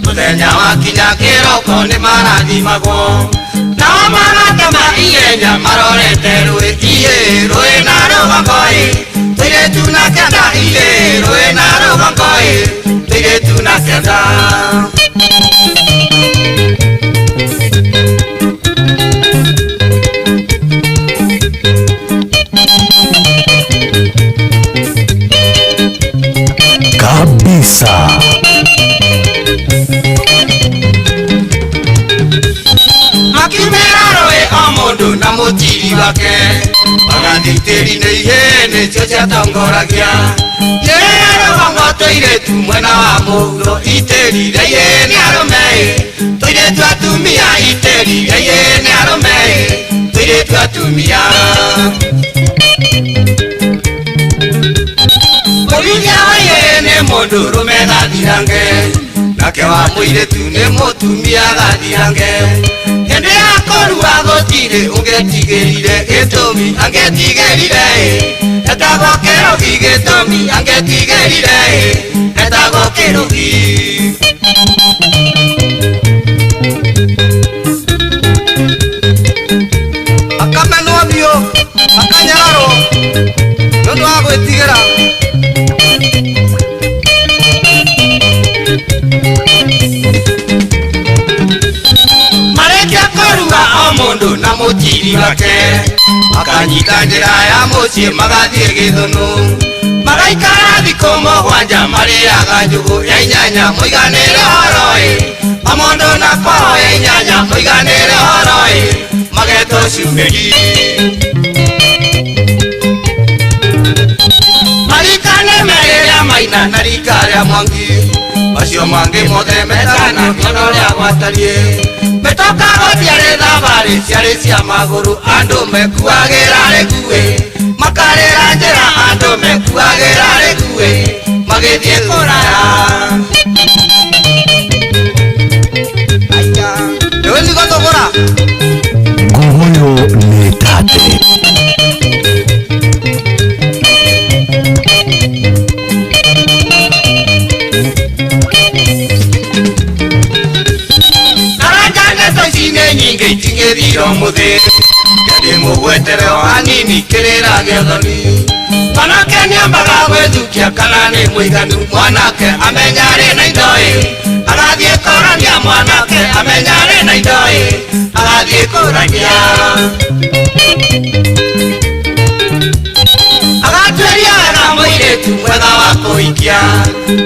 mũthenya wakinya kĩroko nĩ marathimagwo nao magatema ihenya marorete rũĩ ihĩ rũĩ na rũgongo ĩ tũirĩtu na kĩanda ihĩ rũĩ na rũgongo ĩ tũirĩtu na kĩanda
Kabisa.
Makiumĩra rũĩ o mũndũ na mũtiri wake magathiĩ itĩri-inĩ ihĩ nĩcio ciatongoragia nyĩrĩ rũgongo tũirĩtu mwena wa mũhuro itĩri rĩa ihĩ nĩ arũme ĩ tũirĩtu atumia itĩri rĩa ihĩ nĩ arũme ĩ tũirĩtu atumia mũruria wa ihĩ nĩ mũndũ rũme gathirange nake wa mũirĩtu nĩ mũtumia gathirange hĩndĩ ya Kũrua gũtirĩ ũngĩetigĩrire gĩtũmi angĩetigĩrire etagwo kĩrũgi gĩtũmi angĩetigĩrire etagwo kĩrũgi. Akamenwo biũ akanyararwo nĩ ũndũ wa gwĩtigĩra. Marĩkia kũrua o mũndũ na mũtiri wake makanyita njĩra ya mũciĩ magathiĩ Gĩthũnũ magaikara thikũ mũgwanja marĩaga njũgũ ya inyanya mũiganĩre horo-ĩ o mũndũ na kwao ya inyanya mũiganĩre horo-ĩ magetwo cumĩri. Marika nĩ merĩ rĩa Maina na rika rĩa Mwangi macio mangĩ mothe metana kĩono rĩa gwatariĩ mĩtoka gũtiarĩ thabarĩ ciarĩ cia magũrũ andũ mekuagĩra rĩkuĩ makarĩra njĩra andũ mekuagĩra rĩkuĩ magĩthiĩ kũraya. Rĩu nĩ gũthũgũra.
Nguguyo nĩ tate.
Nyingĩ itingĩthira ũmũthĩ ndĩmũgwetere o hanini kĩrĩra gĩathoni mwanake nĩambaga gwĩthukia kana nĩ mũiganu mwanake amenya arĩ na indo-ĩ agathiĩ kũrania mwanake amenya arĩ na indo-ĩ agathiĩ kũrania agatuĩria wega mũirĩtu mwega wa kũhikia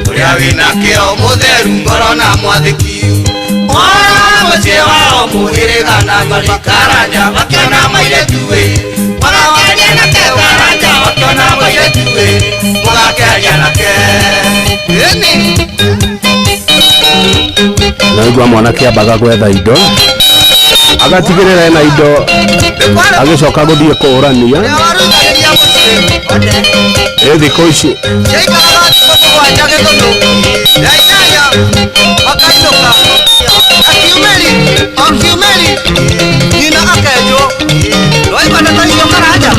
ũrĩa wĩna kĩo mũtheru ngoro na mwathĩki mũciĩ wao mũhĩrĩga na mbarĩ Karanja makĩona mũirĩtu-ĩ mũgakĩaria nake Karanja makĩona mũirĩtu-ĩ mũgakĩaria nake. Ĩni
Naigua mwanake ambaga gwetha indo agatigĩrĩra ena indo agĩcoka gũthiĩ kũũrania ĩ thikũ ici
ciaikaraga thikũ mũgwanja Gĩthũnũ ya inyanya makainũka na kiumeri o kiumeri nyina akenjwo nĩwaigua ndeto icio Karanja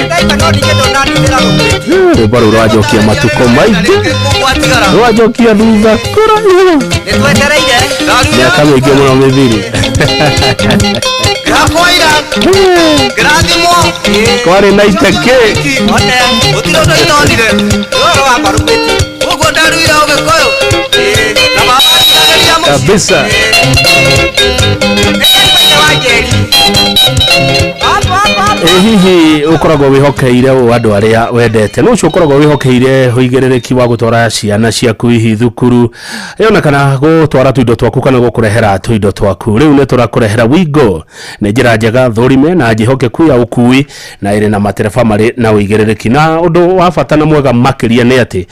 ndaigua no ndingĩ ndũnandindĩra gũkwĩtia.
Rwĩmbo rũu rwanjokia matukũ maingĩ
Gwatigara
rwanjokia thutha kũraihu
nĩtwetereire
mĩaka mĩingĩ mũno mĩthiru
ngĩrakwaira ngĩrathimwo
kwarĩ na itekĩ
one gũtirĩ ũndũ itonire rũrũ wakwarũmĩtie ũguo ndaruire Ũgĩkũyũ na baba andigagĩria mũciĩ
kabisa.
Nĩkaimbaine wa Njeri
Ĩ hihi ũkoragwo wĩhokeire ũ andũ arĩa wendete nũ ũcio ũkoragwo wĩhokeire ũigĩrĩrĩki wa gũtwara ciana ciaku hihi thukuru ĩona kana gũtwara tũindo twaku kana gũkũrehera tũindo twaku rĩu nĩ tũrakũrehera Wigo nĩ njĩra njega thũrime na njĩhokeku ya ũkui na ĩrĩ na matereba marĩ na ũigĩrĩrĩki na ũndũ wa bata na mwega makĩria nĩ atĩ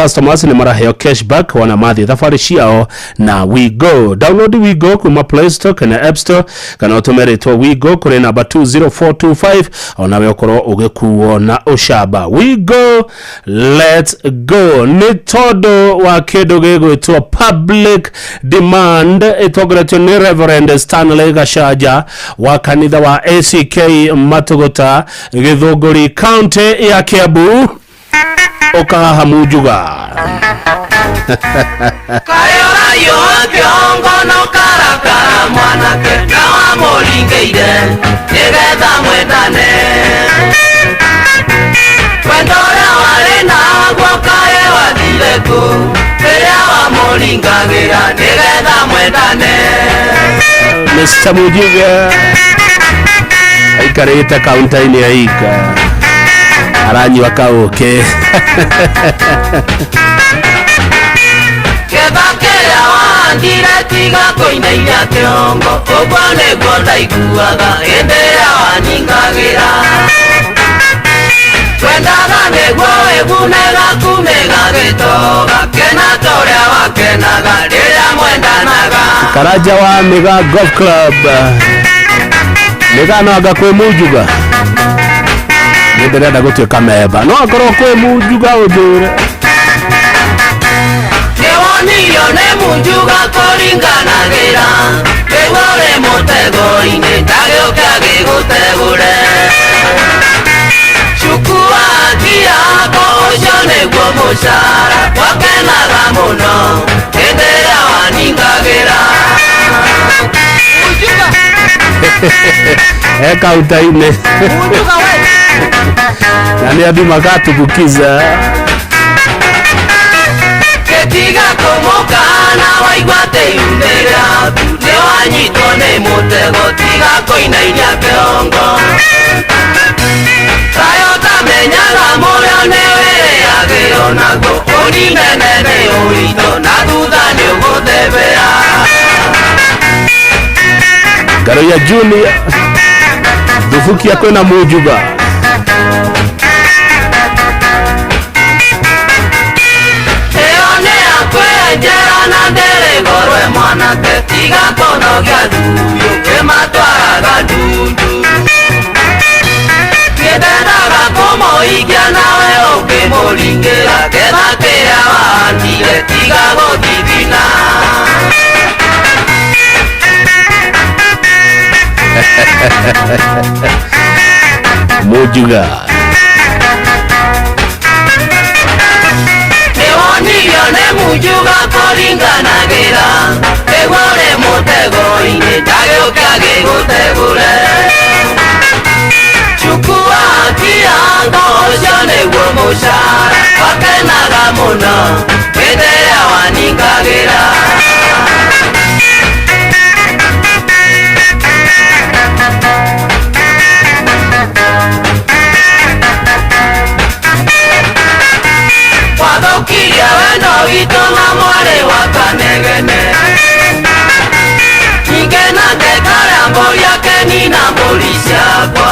customers nĩ maraheo cashback wana mathiĩ thabarĩ ciao na Wigo. Download Wigo kuma Play Store kana App Store kana ũtũme rĩtwa Wigo kũrĩ namba 20425 onawe ũkorwo ũgĩkuo na ũcamba. Wigo, let's go. Nĩ tondũ wa kĩndũ gĩgwĩtwo public demand ĩtongoretio nĩ Reverend Stanley Gachanja wa kanitha wa ACK Matũgũta Gĩthũngũri county ya Kiambu ũkahaha Munjuga.
Kayorayo kĩongo no karakara mwanake na wamũringĩire nĩgetha mwendane wendo ũrĩa warĩ naguo kaĩ wathire kũ rĩrĩa wamũringagĩra nĩgetha mwendane.
Mr. Mujiga aikarĩte kaunta-inĩ ya Ika aranyua kaũkĩ.
Kĩba kĩrĩa wahandire tiga kũinainia kĩongo ũguo nĩguo ndaiguaga hĩndĩ ĩrĩa waningagĩra twendaga nĩguo wĩgune gaku nĩgagĩtoga kena ta ũrĩa wakenaga rĩrĩa mwendanaga.
Karanja wa Migaa Golf Club Migaa no anga kwĩ Munjuga nĩ ndĩrenda gũtuĩka memba no akorwo kwĩ Munjuga ũnjĩre
Nĩwonirio nĩ Munjuga kũringanagĩra Nĩguo ũrĩ mũtego-inĩ ndagĩũke agĩgũtegũre Chukua haki yako ũcio nĩguo mũcara Twakenaga mũno hĩndĩ ĩrĩa waningagĩra
e kaunta-inĩ na nĩ andũ magatubukiza
Gĩtiga kũmũkana waigua atĩ yumĩra Nĩ wanyitwo nĩ mũtego tiga kũinainia kĩongo Tayo tamenyaga mũrĩo nĩ wĩrĩagĩrwo naguo Ũninene nĩ ũritũ na thutha nĩ ũgũthebea
ngaro ya junior thubukia kwĩna munjuga
Ĩyo nĩ ya kwĩenjera na ndĩrĩ goro mwanake tiga kũnogia thuyũ kĩmatwaraga ndundu Nĩndendaga kũmũikia nawe ũkĩmũringĩra ketha kĩrĩa wahandire tiga gũthithina
munjuga
Nĩwonirio nĩ munjuga kũringanagĩra Nĩguo ũrĩ mũtego-inĩ ndagĩũke agĩgũtegũre Chukua haki yako ũcio nĩguo mũcara Wakenaga mũno hĩndĩ ĩrĩa waningagĩra Wathũkirie wendo witũ na mwarĩ wa Kanegene Ningĩ nake karĩa mbũri akenina mbũri ciakwa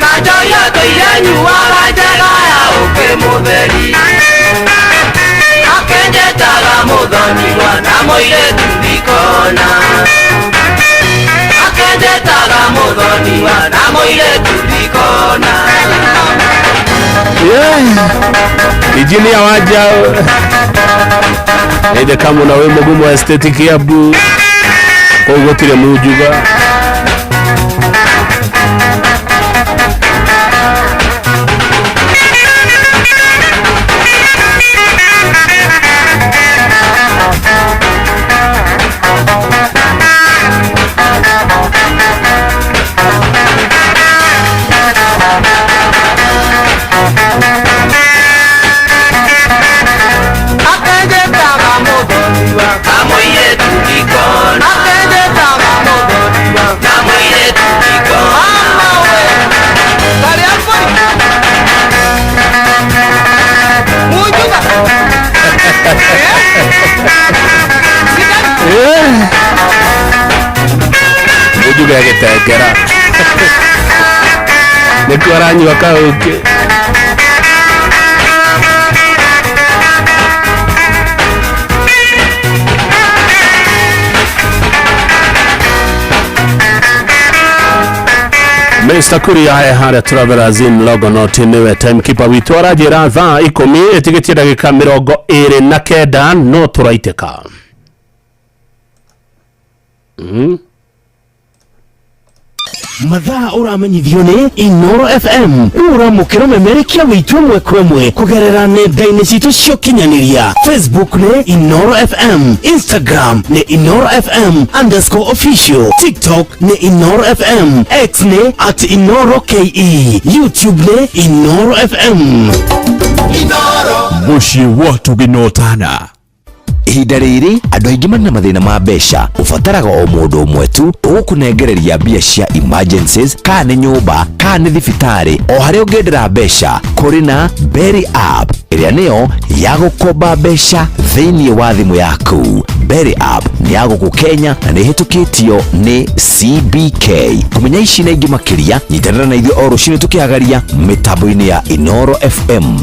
Na njohi atũire nyuaga njega ya ũkĩ mũtheri Akĩnjĩtaga mũthoniwa na mũirĩtu ndikona Akĩnjĩtaga mũthoniwa na mũirĩtu ndikona
Engineer waja ende kama na we mugumu wa estate Kiambu kũu gũtirĩ munjuga
Akenjetaga mũthoniwa na mũirĩtu ndikona Akenjetaga mũthoniwa na mũirĩtu ndikona Mama we karĩa mbũri Munjuga
munjuga agĩtengera nĩkuo aranyua kaũkĩ Mr. Kuria he harĩa Travelers Inn Longonot nĩwe timekeeper witũ aranjĩra thaa 10 ĩtigĩtie ndagĩka 29 no tũraitĩka.
Mathaa ũramenyithio nĩ Inoro FM rĩu ũramũkĩra ũmemerekia witũ ĩmwe kwa ĩmwe kũgerera nenda-inĩ citũ cia ũkinyanĩria Facebook nĩ Inoro FM, Instagram nĩ Inoro FM underscore official, TikTok nĩ Inoro FM, X nĩ at Inoro KE, YouTube nĩ Inoro FM.
Mũciĩ wa tũgĩnotana
Ihinda rĩrĩ andũ aingĩ marĩ na mathĩna ma mbeca ũbataraga o mũndũ ũmwe tu ũgũkũnengereria mbia cia emergencies kana nĩ nyũmba kana nĩ thibitarĩ o harĩa ũngĩendera mbeca kũrĩ na Berry app ĩrĩa nĩyo ya gũkomba mbeca thĩinĩ wa thimũ yaku. Berry app nĩ ya gũkũ Kenya na nĩ ĩhĩtũkĩtio nĩ CBK. Kũmenya ici na ingĩ makĩria nyitanĩra na ithuĩ o rũcinĩ tũkĩhagaria mĩtambo-inĩ ya Inoro FM.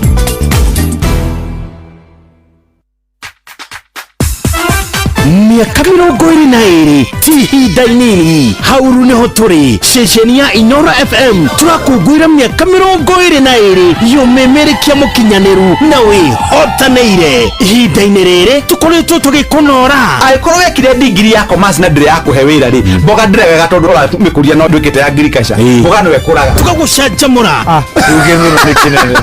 Mĩario Mĩaka 22 ti ihinda inini. Hauru nĩho tũrĩ ceceni ya Inoro FM tũrakũngũĩra mĩaka 22 yũmĩmĩrĩkia mũkinyanĩru na wĩhotanĩire. Ihinda-inĩ rĩrĩ tũkoretwo tũgĩkũnora.
Angĩkorwo wekire ndigiri ya commerce na ndĩrĩ yakũhe wĩra rĩ, mboga ndĩregaga tondũ ũramĩkũria no ndwĩkĩte ya agriculture, mboga no ĩkũraga.
Tũgagũcanjamũra.
Rĩu gĩthũnũ nĩ kĩnene.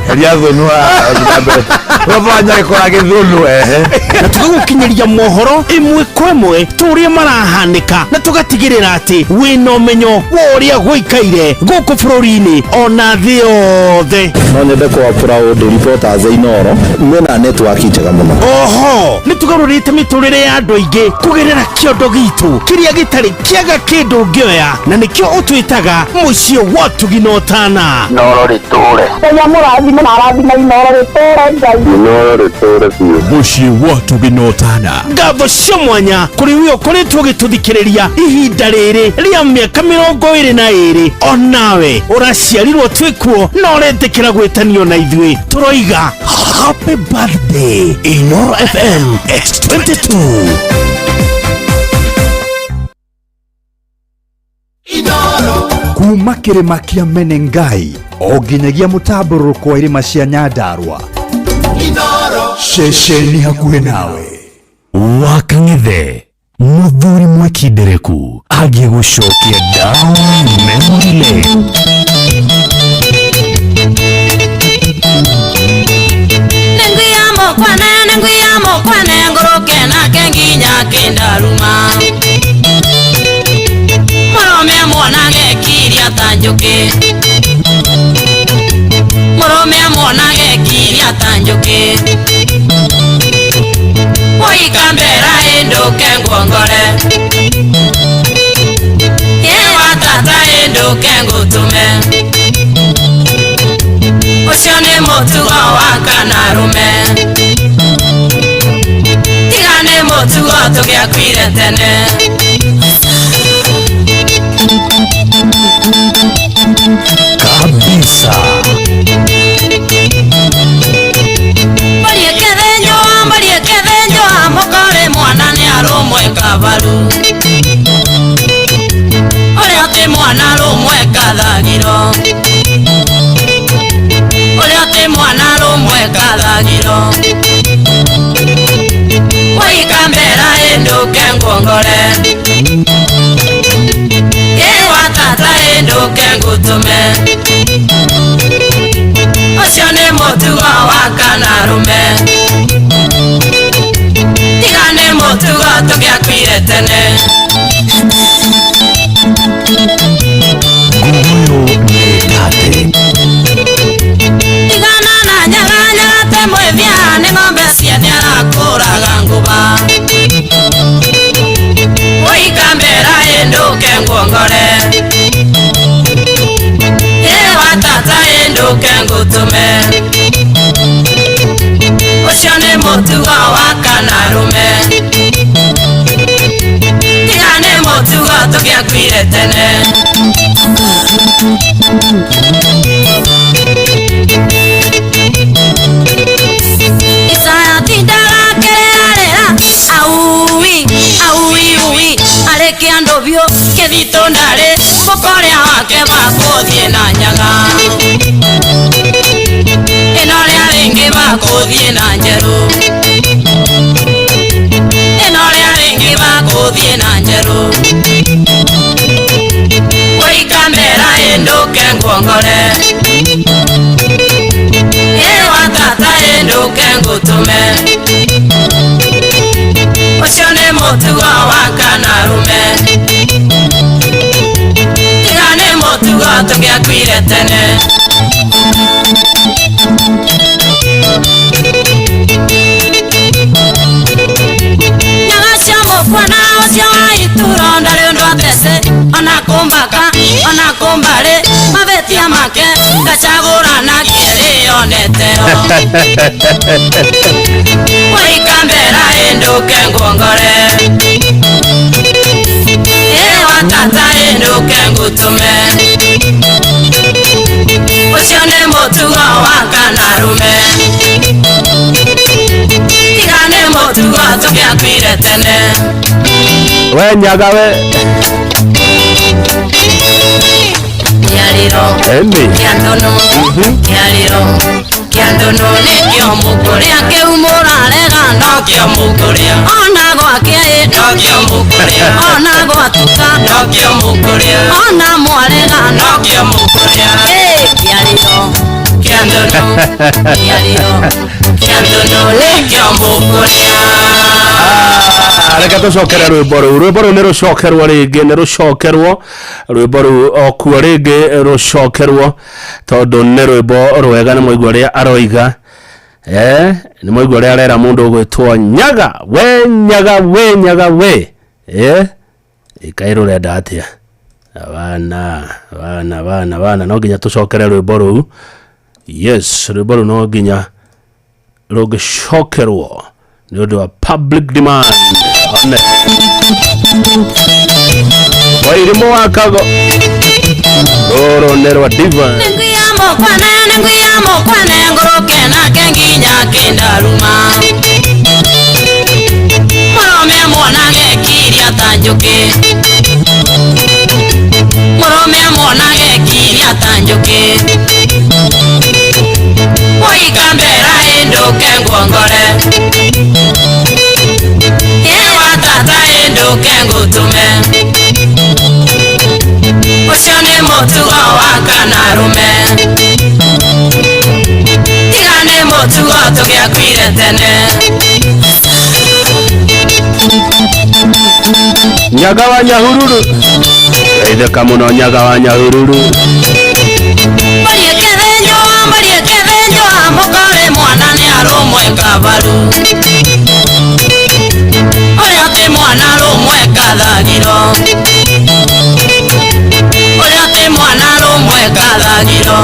Heria thũnũ haha na mbere. Ũrabanya gĩkũra gĩthũnũ ehe.
Na tũgagũkinyĩria mohoro ĩmwe kwa ĩmwe tũrĩa marahanĩka na tũgatigĩrĩra atĩ wĩna ũmenyo wa ũrĩa gũikaire gũkũ bũrũri-inĩ ona thĩ yothe.
No nyende kwa proud reporters Inoro mena network njega mũno.
Oho nĩ tũgarũrĩte mĩtũrĩre ya andũ aingĩ kũgerera kĩondo gitũ kĩrĩa gĩtarĩ kĩaga kĩndũ ũngĩoya na nĩkĩo ũtwĩtaga mũciĩ wa ũtugi na ũtana.
Inoro rĩtũre.
Ngai amũrathime na arathime Inoro rĩtũre Ngai.
Inoro rĩtũre biũ.
Mũciĩ wa ũtugi na ũtana.
Ngatho cia mwanya kũrĩ we ũkoretwo ũgĩtũthikĩrĩria ihinda rĩrĩ rĩa mĩaka 22. Onawe ũraciarirwo twĩkuo na ũretĩkĩra gwĩtanio na ithuĩ tũroiga happy birthday Inoro FM X22.
Kuma kĩrĩma kĩa Menengai o nginyagia mũtambũrũko wa irĩma cia Nyandarua, ceceni hakuhĩ nawe.
Wakang'ethe mũthuri mwekindereku agĩgũcokia down memory lane.
Nenguyamo kwane ngoroke nake nginya kindaruma. Mũrũme muonage kiria ta njũkĩ. Mũrũme muonage kiria ta njũkĩ. Woikambera ĩndũke nguongore. Yewa tata ĩndũke ngũtũme. Ũcio nĩ mũtugo wa kanarume. Tiga nĩ mũtugo tũgĩakuire tene.
Kabisa.
Mbariĩ kĩthĩnjwo mũkore mwana nĩ arũmwe kabaru. Ũrĩa ti mwana arũmwe kathagiro. Ũrĩa ti mwana arũmwe kathagiro. Woikambera ĩndũke nguongore. Yewa tata ĩndũke ngũtũme. Ũcio nĩ mũtugo wa kanarume. Tiga nĩ mũtugo tũgĩakuire tene.
Nguguyo nĩ tate.
Tigana na nyaga nyaga te mwĩthia nĩ ng'ombe ciene arakũraga ngũba. Woikambera ĩndũke nguongore. Yewa tata ĩndũke ngũtũme. Ũcio nĩ mũtugo wa kanarume. Tiga nĩ mũtugo tũgĩakuire tene. Isaya tindaga kĩrĩrarĩra aui aui ui arĩ kĩandũ biũ kĩthitũ ndarĩ mũkorĩa wake makũthiĩ na nyaga. Ĩno rĩa rĩngĩ makũthiĩ na njerũ. Ĩno rĩa rĩngĩ makũthiĩ na njerũ. Woikambera ĩndũke nguongore. Yewa tata ĩndũke ngũtũme. Ũcio nĩ mũtugo wa kanarume. Tiga nĩ mũtugo tũgĩakuire tene. Nyaga cia mũkwana ũcio wa ituro ndarĩ ũndũ atece ona kũmbaka ona kũmbarĩ mavĩtia make ndacagũrana kĩrĩoneteo. Woikambera ĩndũke nguongore. Yewa tata ĩndũke ngũtũme. Ũcio nĩ mũtugo wa kanarume. Tiga nĩ mũtugo mũtugo tũgĩakuire tene.
We nyaga we.
Kĩarĩro
Emi.
kĩa ndũnũ, kĩarĩro kĩa ndũnũ nĩkĩo mũkũrĩa kĩu mũrarega nokĩo mũkũrĩa ona gwakĩa ĩ nokĩo mũkũrĩa ona gwatuka nokĩo mũkũrĩa ona mwarega nokĩo mũkũrĩa. Ĩ kĩarĩro kĩa ndũnũ, kĩarĩro kĩa ndũnũ nĩkĩo mũkũrĩa.
Reke tũcokere rwĩmbo rũu, rwĩmbo rũu nĩ rũcokerwo rĩngĩ, nĩ rũcokerwo rwĩmbo rũu o kuo rĩngĩ rũcokerwo tondũ nĩ rwĩmbo rwega. Nĩ mwaigua ũrĩa aroiga, nĩ mwaigua ũrĩa arera mũndũ ũgwĩtwo nyaga we, nyaga we, nyaga we, ĩkaĩ rũrenda atĩa bana bana bana bana, no nginya tũcokere rwĩmbo rũu. Yes, rwĩmbo rũu no nginya rũngĩcokerwo nĩ ũndũ wa public demand. One Wairimu wa Kago, rũrũ nĩ rwa Diva.
Nĩngwiyamo kwane, nĩngwiyamo kwane, ngũrũke nake nginya kĩndaruma. Mũrũme amuonage kiria ta njũkĩ, mũrũme amuonage kiria ta njũkĩ. Woikambera ĩndũke nguongore, ĩwa tata ĩndũke ngũtũme. Ũcio nĩ mũtugo wa kanarume, tiga nĩ mũtugo tũgĩakuire tene.
Nyaga wa Nyahururu, geithĩka mũno nyaga wa Nyahururu.
Mbũri ĩkĩthĩnjwo, mbũri ĩkĩthĩnjwo, mũkore mwana nĩ arũmwe kabaru. Ũrĩa ti mwana arũmwe kathagiro, ũrĩa ti mwana arũmwe kathagiro.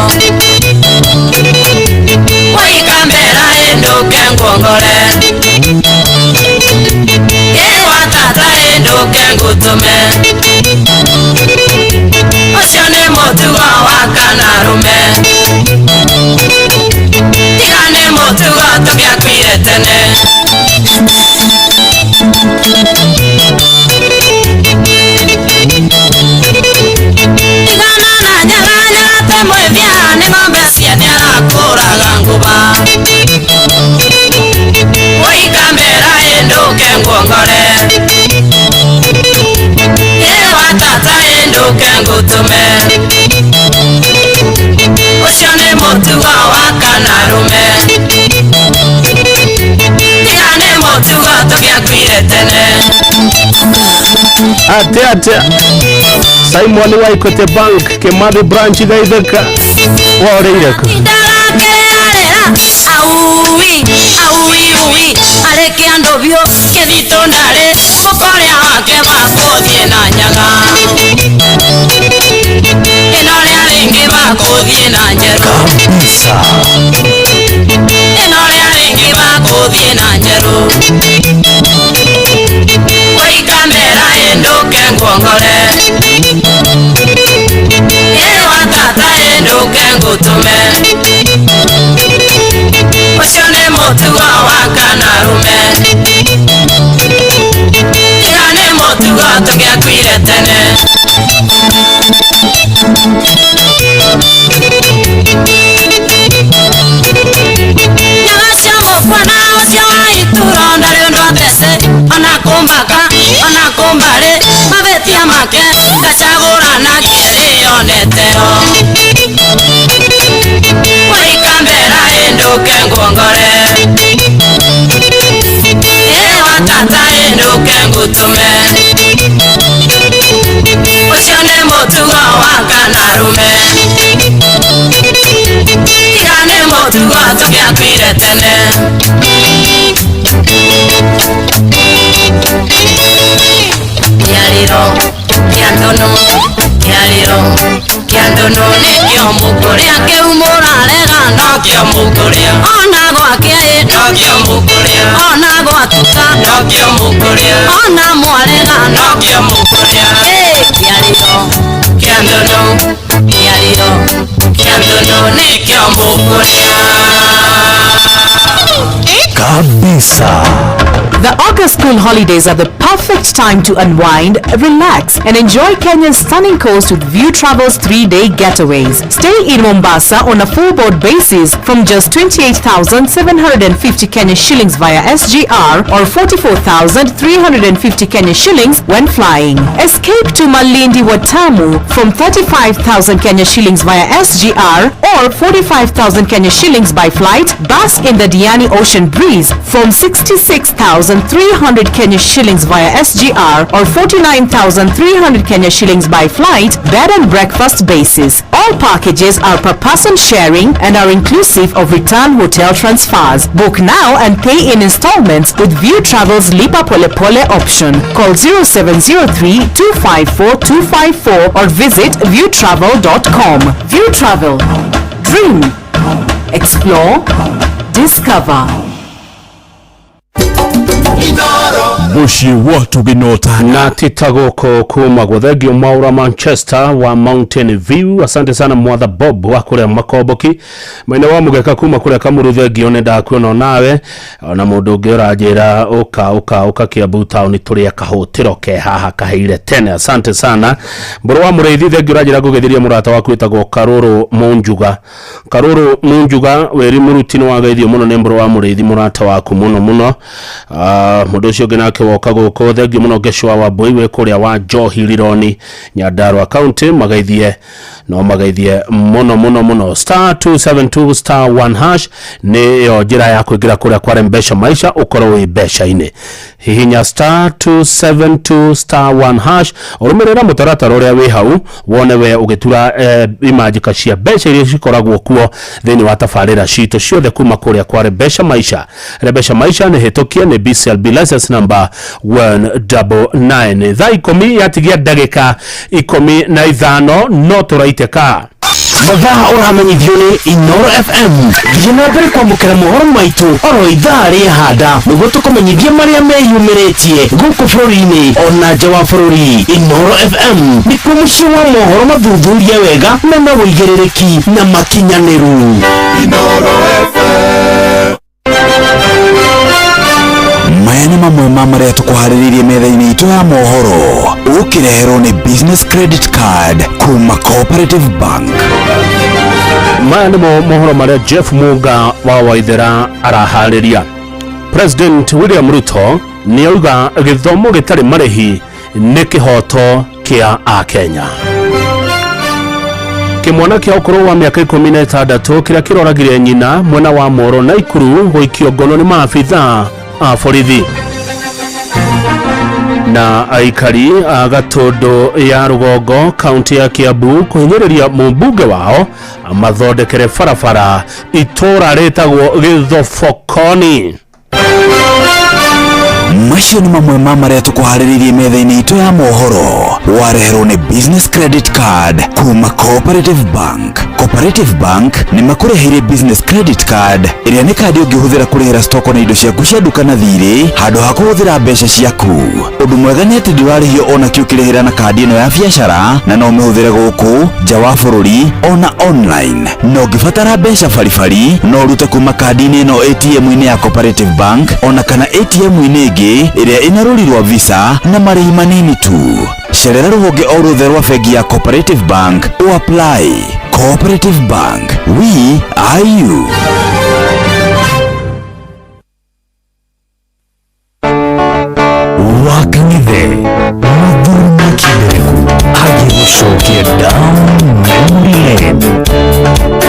Waikambera ĩndũke nguongore, ĩwa tata ĩndũke ngũtũme. Ũcio nĩ mũtugo wa kanarume, tiga nĩ mũtugo tũgĩakuire tene. Tigana na nyaga, nyaga te mwĩthia, nĩ ng'ombe ciene arakũraga ngũba. Waikambera ĩndũke nguongore, ĩwa tata ĩndũke ngũtũme. Ũcio nĩ mũtugo wa kanarume, tiga nĩ mũtugo tũgĩakuire tene.
Ate ate Simon wa Equity Bank Kimathi branch geithĩka, worĩire kũ?
Ndarakererera aui aui ui arĩ kĩandũ biũ kĩthitũ ndarĩ mũkorĩa wake bakũthiĩ na nyaga ĩno rĩa rĩngĩ bakũthiĩ na njerũ
Kabisa.
Ĩno rĩa rĩngĩ bakũthiĩ na njerũ. Waikamera ĩndũke nguongore, ĩwa tata ĩndũke ngũtũme. Ũcio nĩ mũtugo wa kanarume, tiga nĩ mũtugo tũgĩakuire tene. Nyaga cia mũkwana ũcio wa ituro ndarĩ ũndũ athece, ona kũmaka ona kũmbarĩ mavĩtia make ndacagũranagie rĩoneteo. Waikambera ĩndũke nguongore, ĩwa tata ĩndũke ngũtũme. Ũcio nĩ mũtugo wa kanarume, tiga nĩ mũtugo tũgĩakuire tene. Kĩarĩro kĩa ndũnũ, kĩarĩro kĩa ndũnũ nĩkĩo mũkũrĩa kĩu mũrarega nokĩo mũkũrĩa ona gwakĩa ĩ nokĩo mũkũrĩa ona gwatuka nokĩo mũkũrĩa ona mwarega nokĩo mũkũrĩa. Ĩ kĩarĩro kĩa ndũnũ, kĩarĩro kĩa ndũnũ nĩkĩo mũkũrĩa.
Kabisa.
The August school holidays are the perfect time to unwind, relax, and enjoy Kenya's stunning coast with View Travel's 3-day getaways. Stay in Mombasa on a full board basis from just 28,750 Kenya shillings via SGR or 44,350 Kenya shillings when flying. Escape to Malindi Watamu from 35,000 Kenya shillings via SGR or 45,000 Kenya shillings by flight. Bask in the Diani Ocean breeze from 66,300 Kenya shillings via SGR or 49,300 Kenya shillings by flight, bed and breakfast basis. All packages are per person sharing and are inclusive of return hotel transfers. Book now and pay in installments with View Travel's Lipa Pole Pole option. Call 0703 254 254 or visit viewtravel.com. View Travel. Dream. Explore. Discover.
Muciĩ watu ginota
na tita gũkũ kuma gũthengio Maura Manchester wa Mountain View. Asante sana mwatha Bob wa kũrĩa Makomboki mwena wa Mũgeka kuma kũrĩa Kamuru. Thengio nĩ ndakuona nawe ona mũndũ ũngĩ ũranjĩra ũka ũka ũka Kiambu town tũrĩa kahũtĩro ke haha kaheire tene. Asante sana mbũrũ wa mũrĩithi. Thengio ũranjĩra ngũgeithĩria mũrata waku wĩtagwo Karũrũ Munjuga. Karũrũ Munjuga wĩri mũruti nĩ wageithio mũno nĩ mbũrũ wa mũrĩithi mũrata waku mũno mũno. Mũndũ ũcio ũngĩ nake woka gũkũ thengio mũno Ngeshwa wa Mbui wĩ kũrĩa wa Njohi Rironi Nyandarua County magaithie no magaithie mũno mũno mũno. Star 272 star 1 hash nĩyo njĩra ya kũingĩra kũrĩa kwa Mbeca Maisha ũkorwo wĩ mbeca-inĩ. Hihinya star 272 star 1 hash ũrũmĩrĩra mũtaratara ũrĩa wĩ hau wone we ũgĩtura imanjĩka cia mbeca iria cikoragwo kuo thĩinĩ wa tabarĩra citũ ciothe kuma kũrĩa kwa Mbeca Maisha. Mbeca Maisha nĩ hĩtũkie nĩ BCLB license number 199. Thaa 10 yatigia ndagĩka 15 no tũraitĩka.
Mathaa ũramenyithio nĩ Inoro FM. Thiĩ na mbere kwamũkĩra mohoro maitũ oro ithaa rĩahanda nĩguo tũkũmenyithie marĩa meyumĩrĩtie gũkũ bũrũri-inĩ ona nja wa bũrũri. Inoro FM nĩkuo mũciĩ wa mohoro mathuthurie wega mena wũigĩrĩrĩki na makinyanĩru.
Inoro FM.
Maya nĩ mamwe ma marĩa tũkũharĩrĩirie metha-inĩ itũ ya mohoro ũkĩreherwo nĩ Business Credit Card kuma Cooperative Bank.
Maya nĩmo mohoro marĩa Jeff Muga wa Waithera araharĩria. President William Ruto nĩauga gĩthomo gĩtarĩ marĩhi nĩ kĩhoto kĩa Akenya. Kĩmwana kĩa ũkũrũ wa mĩaka 16 kĩrĩa kĩroragire nyina mwena wa Moro Naikuru gũikio ngono nĩ maabithaa a borithi. Na aikari a Gatũndũ ya Rũgongo kaunti ya Kiambu kũhinyĩrĩria mũmbunge wao amathondekere barabara itũra rĩtagwo Gĩthobokoni.
Macio nĩ mamwe ma marĩa tũkũharĩrĩirie metha-inĩ itũ ya mohoro wareherwo nĩ Business Credit Card kuma Cooperative Bank. Cooperative Bank nĩ makũreheire Business Credit Card ĩrĩa nĩ kandi ũngĩhũthĩra kũrĩhĩra stoko na indo ciaku cia nduka na thirĩ handũ ha kũhũthĩra mbeca ciaku. Ũndũ mwega nĩ atĩ ndũrarĩhio ona kĩ ũkĩrĩhĩra na kandi ĩno ya biacara na no ũmĩhũthĩre gũkũ nja wa bũrũri ona online. Na ũngĩbatara mbeca baribari no ũrute kuma kandi-inĩ ĩno ATM-inĩ ya Cooperative Bank ona kana ATM-inĩ ĩngĩ ĩrĩa ĩna rũri rwa Visa na marĩhi manini tu. Cerera rũhonge o ruothe rwa bengi ya Cooperative Bank o apply. Cooperative Bank, we are you.
Wakang'ethe Mũthuri Makibereku agĩgũcokia down memory lane.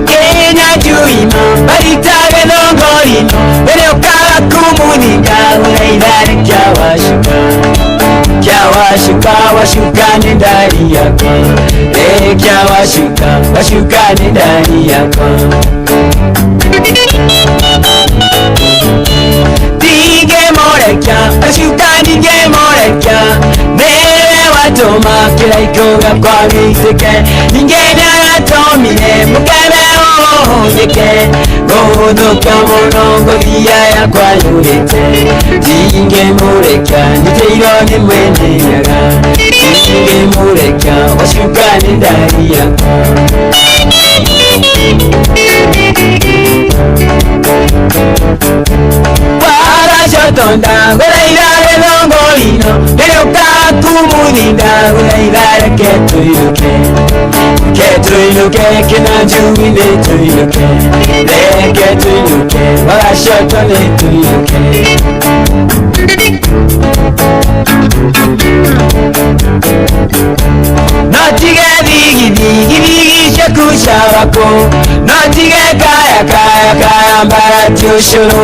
Kenya juima baritage nongorino mbere ukaga kumunika uraithare kyawashuka kyawashuka washuka ni ndani yakwa kyawashuka washuka ni ndani yakwa ndingemorekia washuka ndingemorekia newe watũma kĩraikũ gĩakwa gĩitĩke ningĩ nĩaratũmire mũkebe Ngũhũnyĩke ngũhũthũka mũno ngothia yakwa yũrĩte ndingĩmũreka nyitĩirwo nĩ mwene nyaga ndingĩmũreka wacuka nĩ ndari yakwa. Wagacotonda ngũthaitha gĩthũngũri-no rĩrĩa ũgakumuthinda ngũthaitha reke tũinũke ke tũinũke kĩnanjui-nĩ tũinũke reke tũinũke wagacoto nĩ tũinũke. No tige thigithigi thigi ciaku cia wako no tige kaya kaya kaya mbarati ũcũrũ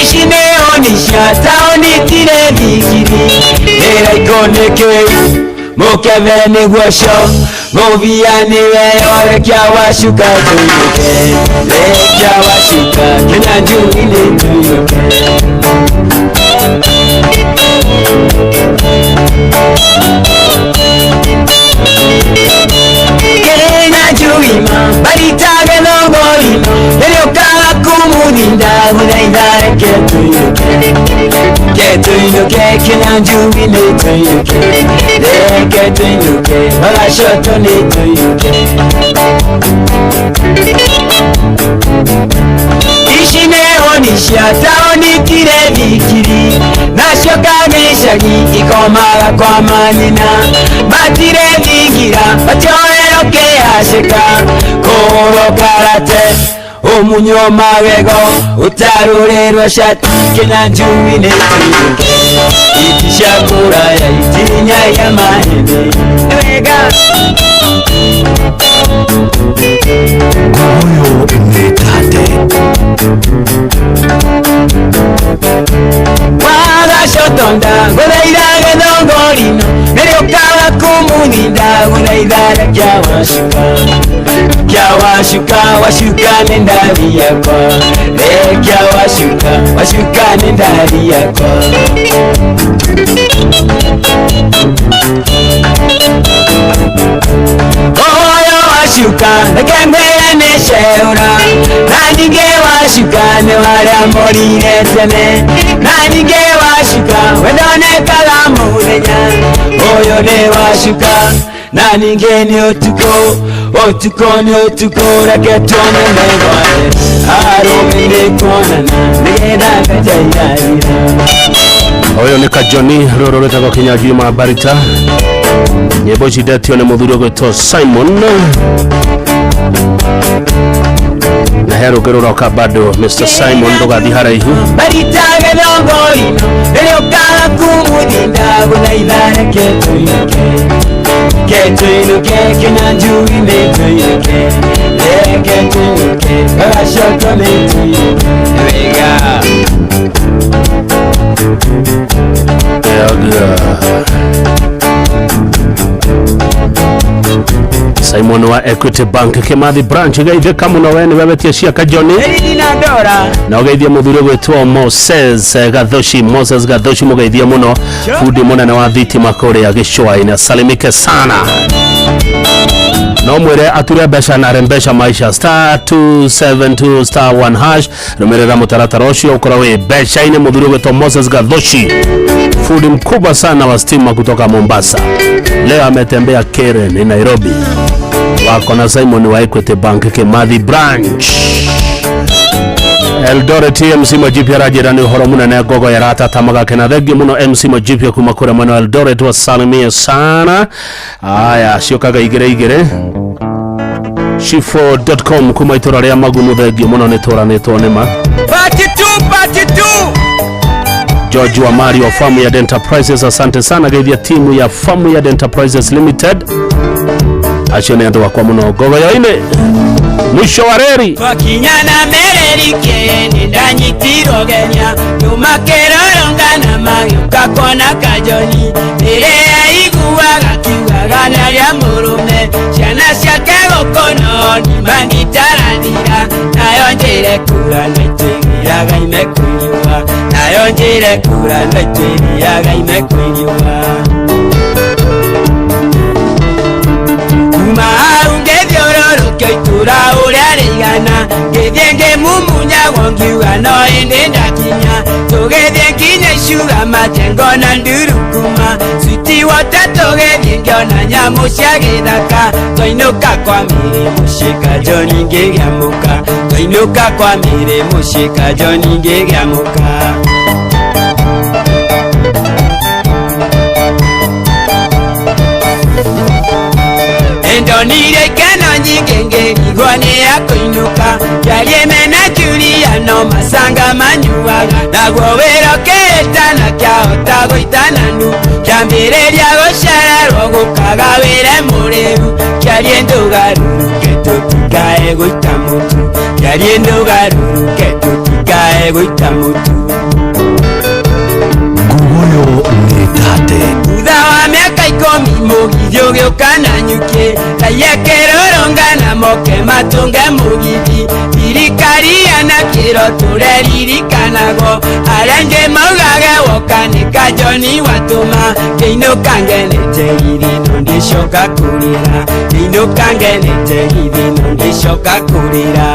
ici nĩ honi cia taũni tirĩ thigiri ĩraikũ nĩ kĩu mũkebe nĩguo cio mũbia nĩwe rekia wacuka tũinũke rekia wacuka kĩnyanjui-nĩ tũinũke. Kĩnyanjui-ma baritage thongori-no rĩrĩa ũkaga kumuthinda gũthaitha reke tũinũke ke tũinũke kĩnyanjui-nĩ tũinũke reke tũinũke wagacoto nĩ tũinũke. Ici nĩ honi cia taũni tirĩ thikiri nacio kagĩcagi ikomaga kwa manyina matirĩ thingira matioerwo kĩhacĩka kũhũrwo karate ũmunywo magego ũtarũrĩrwo cati kĩnyanjui-nĩ tũinũke iti cia kũraya itinyagia mahĩndĩ nĩ wega.
Ũyũ nĩ tate
wagacotonda ngũthaitha gĩthũngũri-no rĩrĩa ũkaga kumuthinda ngũthaitha rekia wacuka kia wacuka wacuka nĩ ndari yakwa rekia wacuka wacuka nĩ ndari yakwa. Ũyũ wacuka reke ngwĩre nĩ ceũra na ningĩ wacuka nĩ warĩa morire tene na ningĩ wacuka wendonekaga mũthenya ũyũ nĩ wacuka na ningĩ nĩ ũtukũ ũtukũ nĩ ũtukũ reke tuone megwathe arũme nĩ kuonana nĩgetha mbeca irathira.
Ũyũ nĩ Kajoni rũrũ rwĩtagwo Kĩnyanjui ma Barita nyĩmbo ici ndetio nĩ mũthuri ũgwĩtwo Simon na he rũngĩ rũroka bado Mr Simon ndũgathiĩ haraihu.
Baritage thongori-no rĩrĩa ũkaga kumuthinda gũthaitha reke tũinũke ke tũinũke kĩnyanjui-nĩ tũinũke reke tũinũke wagacoto nĩ tũinũke wega.
Simon wa Equity Bank Kimathi branch geithĩka mũno we nĩwe wetie cia Kajoni na ũgeithie mũthuri ũgwĩtwo Moses Gathoshi Moses Gathoshi mũgeithie mũno bundi mũnene wa thitima kũrĩa Gĩcũa-inĩ asalimike sana no mwĩre ature mbeca na arembesha maisha star 272 star 1 hash rũmĩrĩra mũtaratara ũcio ũkorwo wĩ mbeca-inĩ mũthuri ũgwĩtwo Moses Gathoshi fundi mkubwa sana wa stima kutoka Mombasa leo ametembea Karen Nairobi wako na Simon wa Equity Bank Kimathi branch. Eldoret MC Majipia rajira ni uhoro munene gogo ya rata tamaga kena thengi muno MC Majipia kuma kure mwena Eldoret wasalimie sana. Aya ciokaga igere igere shifo.com kuma itura ria magumu thengi muno ni turanitwo nima.
Party 2 party 2
George wa Mario Farm ya Enterprises asante sana geithia timu ya Farm ya Enterprises Limited acio nĩ andũ akwa mũno gogo yoine mwisho wa reri
twakinyana mererike nĩndanyitirwo genya tũmakĩrorongana magĩũka kuona Kajoni rĩrĩa aiguaga kiugaga nĩarĩa mũrũme ciana ciake gũkũno nĩmangĩtaranĩra nayo njĩre kura naitwĩgĩraga imekũiriũa nayo njĩre kura naitwĩgĩraga imekũiriũa kuma hau ngĩthiũrũrũkio itũra ũrĩa rĩigana ngĩthiĩ ngĩmumunyagwo ngiuga no ĩndĩ ndakinya tũgĩthiĩ nginya icuga majengo na ndurukuma switi wote tũgĩthiĩ ngĩona nyamũ cia gĩthaka twainũka kwa mĩrĩ mũciĩ Kajoni ngĩgĩa mũka twainũka kwa mĩrĩ mũciĩ Kajoni ngĩgĩa mũka. Ndonire ikeno nyingĩ ngĩrigwo nĩ ya kũinũka kĩarie mena Julia no masanga manyuaga naguo wĩra ũkĩĩtana kĩahota gũitana ndu kĩambĩrĩria gũcererwo gũkaga wĩre mũrĩu kĩarie ndũgarũrũke tũtikae gũita mũtu kĩarie ndũgarũrũke tũtikae gũita mũtu.
Ngugoyo nĩ tate.
Thutha wa mĩaka 10 mũgithi ũgĩũka na nyuki raiya kĩrũrũngana moke matũnge mũgithi thirikari yana kĩro tũreririkanagwo arĩa angĩ maugage woka nĩ Kajoni watũma ngĩinũka ngenete githĩ no ndĩcoka kũrĩra ngĩinũka ngenete githĩ no ndĩcoka kũrĩra.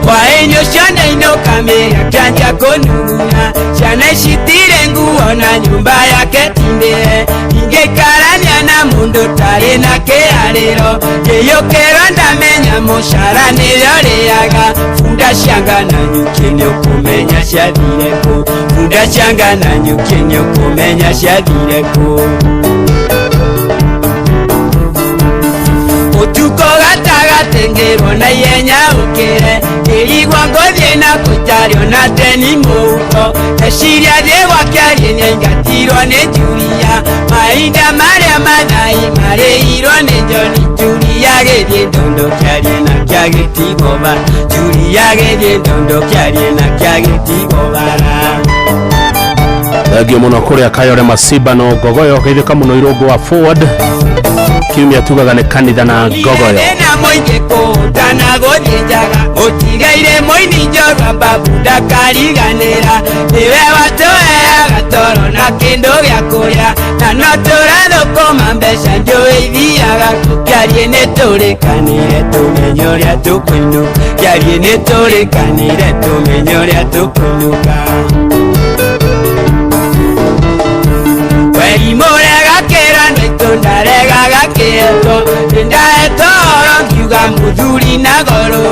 Hwaĩ-inĩ ũcio ndainũka mĩrĩa kĩanjia kũnuguna ciana ici itirĩ nguo na nyũmba yake ti ndĩhe ingĩikarania na mũndũ ũtarĩ na kĩarĩro ngĩyũkĩrwo ndamenya mũcara nĩyo rĩaga bunda cianga na nyuki nĩũkũmenya ciathire kũ bunda cianga na nyuki nĩũkũmenya ciathire kũ. Ũtukũ gatagatĩ ngĩrwo na ihenya ũkĩre ngĩrigwo ngũthiĩ na kũjario na teni mũhuko ndeciria thiĩ gwa kĩarie nĩaingatirwo nĩ Julia mahinda marĩa mathai marĩhirwo nĩ Joni Julia gĩthiĩ ndondo kĩarie na kĩagĩtigwo bara Julia gĩthiĩ ndondo kĩarie na kĩagĩtigwo bara.
Thengio mũno kũrĩa Kayore Masiba no Ngogoyo geithĩka mũno Irũngũ wa Forward kiumia tugaga nĩ kanitha na Ngogoyo.
Thĩna mũingĩ kũhũtana gũthiĩ njaga ũtigaire mũini njorua mbabu ndakariganĩra nĩwe watũheaga toro na kĩndũ gĩa kũrĩa na no tũrathũkũma mbeca njũĩ ithiaga kĩarie nĩ tũrĩkanĩre tũmenye ũrĩa tũkũinũka kĩarie nĩ tũrĩkanĩre tũmenye ũrĩa tũkũinũka. Werimũrega kĩrano itũ ndaregaga kĩeto nĩndahetwo ũhoro ngiuga mũthuri na goro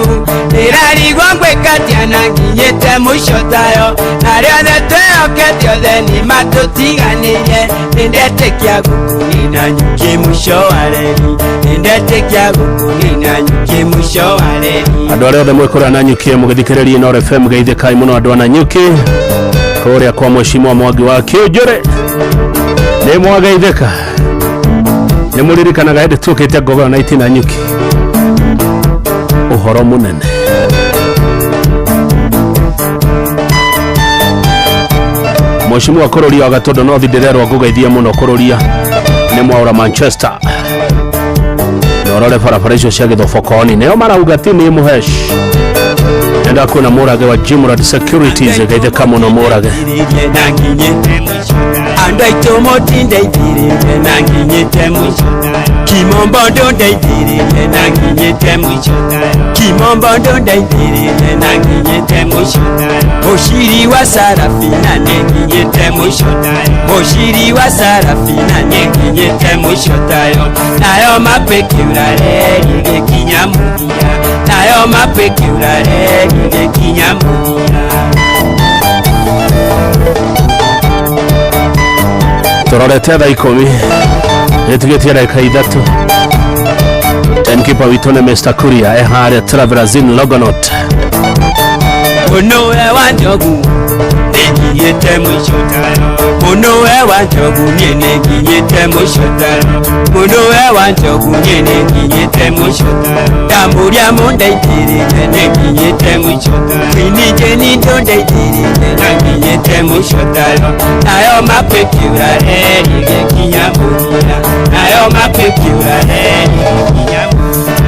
ndĩrarigwo ngwĩkatia na nginyĩte mũico tayo na rĩothe twĩhokete othe nĩmatũtiganĩire nĩndetĩkia gũkũ na nyuki mũico wa reri nĩndetĩkia gũkũ na nyuki mũico wa reri.
Andũ arĩa othe mwĩ kũrĩa Nanyuki mũgĩthikĩrĩria Inooro FM geithĩkai mũno andũ a Nanyuki kũrĩa kwa Mheshimiwa Mwangi wa Kĩũnjũrĩ nĩ mwageithĩka nĩ mũririkanaga hĩndĩ tuokĩte Ngogoyo na itina Nyuki ũhoro mũnene. Mheshimiwa Kũrũria wa Gatũndũ North ndĩrerwo ngũgeithie mũno Kũrũria nĩ mwaũra Manchester na ũrore barabara icio cia Gĩthobokoni nĩo marauga ti nĩ mũhesh enda kuona Mũrage wa Jimrod Securities geithĩka mũno Mũrage.
Andũ aitũ mũtindeithĩrĩrie na nginyĩte mũico Kimombo ndũndeithĩrĩrie na nginyĩte mũico Kimombo ndũndeithĩrĩrie na nginyĩte mũico Mũciri wa Sarafina nĩ nginyĩte mũico Mũciri wa Sarafina nĩ nginyĩte mũico tayo nayo mapĩkĩura reri gĩkinya mũthia nayo mapĩkĩura reri gĩkinya mũthia.
Tũrorete thaa 10 nĩtigĩtie ndagĩka 3 timekeeper witũ nĩ Mr. Kuria eharĩa Travelers in Longonot.
Mũnũwe wa njogu nĩnginyĩte mũico tayo Mũnũwe wa njogu niĩ nĩnginyĩte mũico tayo Mũnũwe wa njogu niĩ nĩnginyĩte mũico tayo Ndamũria mũndeithĩrĩrie nĩnginyĩte mũico tayo Queen Jane ndũndeithĩrĩrie na nginyĩte mũico tayo nayo mapĩkĩura reri gĩkinya mũthia nayo mapĩkĩura reri gĩkinya mũthia.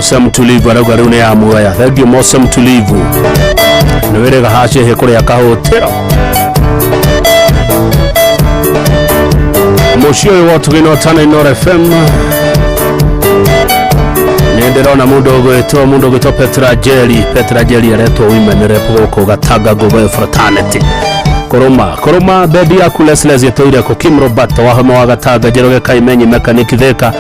Mose Mtulivu arauga rĩu nĩ ya muoya. Thank you, Mose Mtulivu, nĩ wĩrĩga hacehe kũrĩa kahũtĩro mũciĩ ũyũ wa Ũtugi na Ũtana Inooro FM. Nĩ ndĩrona mũndũ ũgwĩtwo Petra Jerry. Petra Jerry aretwo women rep gũkũ Gatanga Ngogoyo fraternity. Kũrũma kũrũma bendi yaku Lesles ĩtũire kũ Kim Roberto wa homa wa Gatanga, Njoroge Kaimenyi, Mechanic Theka,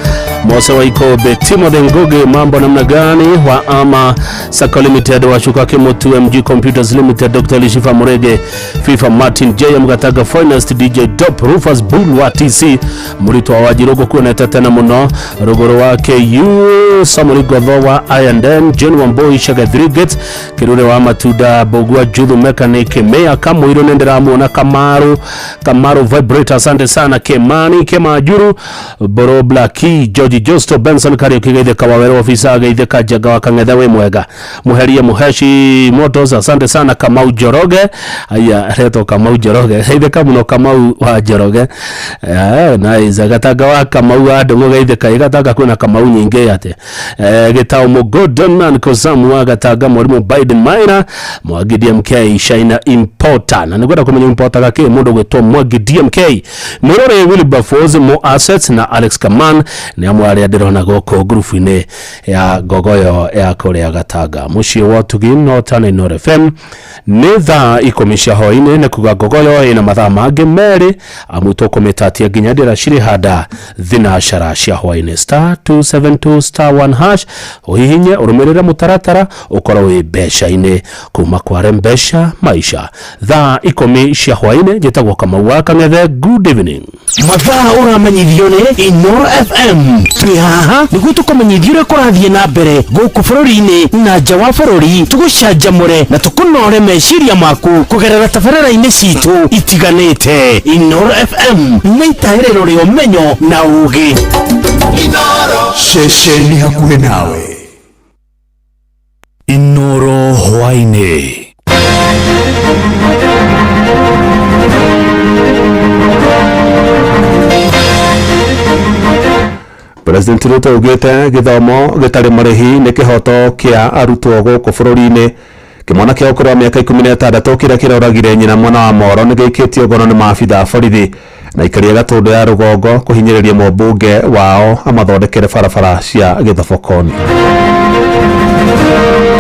Mose wa Ikombe, Timothy Ngugi, mambo namna gani wa Ama Sacco Limited, wa Shuka Kimutu, MG Computers Limited, Dr. Lishifa Murege, FIFA Martin, JM Gataga Finest, DJ Dop, Rufus Bull wa TC, Mũrutwo wa Wanjiru kuonete tene mũno, Rũgũrũ wa KU, Samuel Gotho wa I&N, John Wamboi Shaga 3 Gates, Kirure wa Matunda, Bogua Juthu Mechanic, Meya Kamũirũ nĩ ndĩramuona, Kamaru Kamaru Vibrator, asante sana Kemani Kemajuru, Boro Blacki, George Josto, Benson Kariuki, Geithĩka Wawerũ ofisa, Geithĩka Njenga wa Kang'ethe, wĩ mwega, Muherie Muheshi Motors, asante sana Kamau Njoroge, aya retwo Kamau Njoroge, geithĩka mũno Kamau wa Njoroge. Nice. Gatanga wa Kamau wa Ndũng'ũ, geithĩka. Gatanga kwĩna Kamau nyingĩ atĩ. Gĩtao Mũgordon Kozamu wa Gatanga, Mwalimu Biden Maina, Mwangi DMK China Importer, na nĩngwenda kũmenya importaga kĩ mũndũ gwĩtwo Mwangi DMK. Mwĩrore Wilberforce Mo Assets na Alex Kaman nĩ amwe arĩa ndĩrona gũkũ ngurubu-inĩ ya ngogoyo ya kũrĩa Gatanga. Mũciĩ wa Ũtugi no Tana Inooro FM. Nĩ thaa 10 cia hwaĩ-inĩ, nĩ kuga ngogoyo ĩna mathaa mangĩ merĩ amu tũkũmĩtatia nginya ndĩra cirĩ handa thinacara cia hwaĩ-inĩ. *272*1# ũhihinye, ũrũmĩrĩre mũtaratara, ũkorwo wĩ mbeca-inĩ kuma kware mbeca maisha. Thaa 10 cia hwaĩ-inĩ. Njĩtagwo Kamau wa Kang'ethe. Good evening.
Mathaa ũramenyithio nĩ Inooro FM. Twĩ haha nĩguo tũkũmenyithia ũrĩa kũrathiĩ na mbere gũkũ bũrũri-inĩ na nja wa bũrũri, tũgũcanjamũre na tũkũnore meciria maku kũgerera tabarĩra-inĩ citũ itiganĩte. Inooro FM nĩ itaĩrĩro rĩa ũmenyo na ũgĩ.
Ceceni hakuhĩ nawe,
Inooro hwaĩ-inĩ.
President Ruto augĩte gĩthomo gĩtarĩ marĩhi nĩ kĩhoto kĩa arutwo gũkũ bũrũri-inĩ. Kĩmwana kĩa ũkũrũ wa mĩaka 16 kĩrĩa kĩroragire nyina mwena wa Moro nĩ gĩikĩtio ngono nĩ maabitha a borithi. Na aikari a Gatũndũ ya rũgongo kũhinyĩrĩria mũmbunge wao amathondekere barabara cia Gĩthobokoni.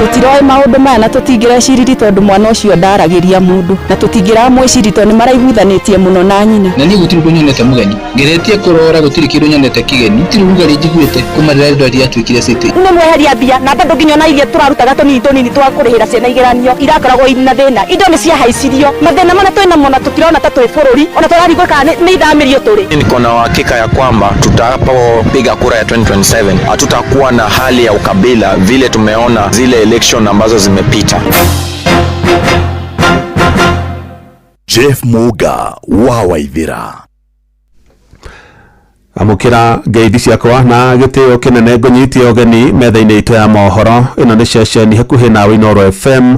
Tũtiroĩ maũndũ maya na tũtingĩreciririe tondũ mwana ũcio ndaragĩria mũndũ na tũtingĩramwĩciria tondũ nĩ maraiguithanĩtie mũno na nyina.
Na niĩ gũtirĩ ũndũ nyonete mũgeni, ngeretie kũrora, gũtirĩ kĩndũ nyonete kĩgeni, gũtirĩ rugarĩ njiguĩte kuma rĩrĩa ndwari yatuĩkire city.
Nĩ mweheria mbia na bado nginya ona iria tũrarutaga tũnini tũnini twa kũrĩhĩra ciana igeranio irakoragwo ina thĩna. Indo nĩ ciahaicirio. Mathĩna marĩa twĩnamo na tũtirona ta twĩ bũrũri, ona tũrarigwo kana nĩ ithamĩrio tũrĩ.
Niko na uhakika ya kwamba tutakapopiga kura ya 2027 hatutakuwa na hali ya ukabila vile tumeona zile election ambazo zimepita.
Jeff Muga wa Waithira.
Amũkĩra ngeithi ciakwa na gĩtĩo kĩnene, ngũnyitie ũgeni metha-inĩ itũ ya mohoro. Ĩno nĩ ceceni hakuhĩ nawe, Inooro FM.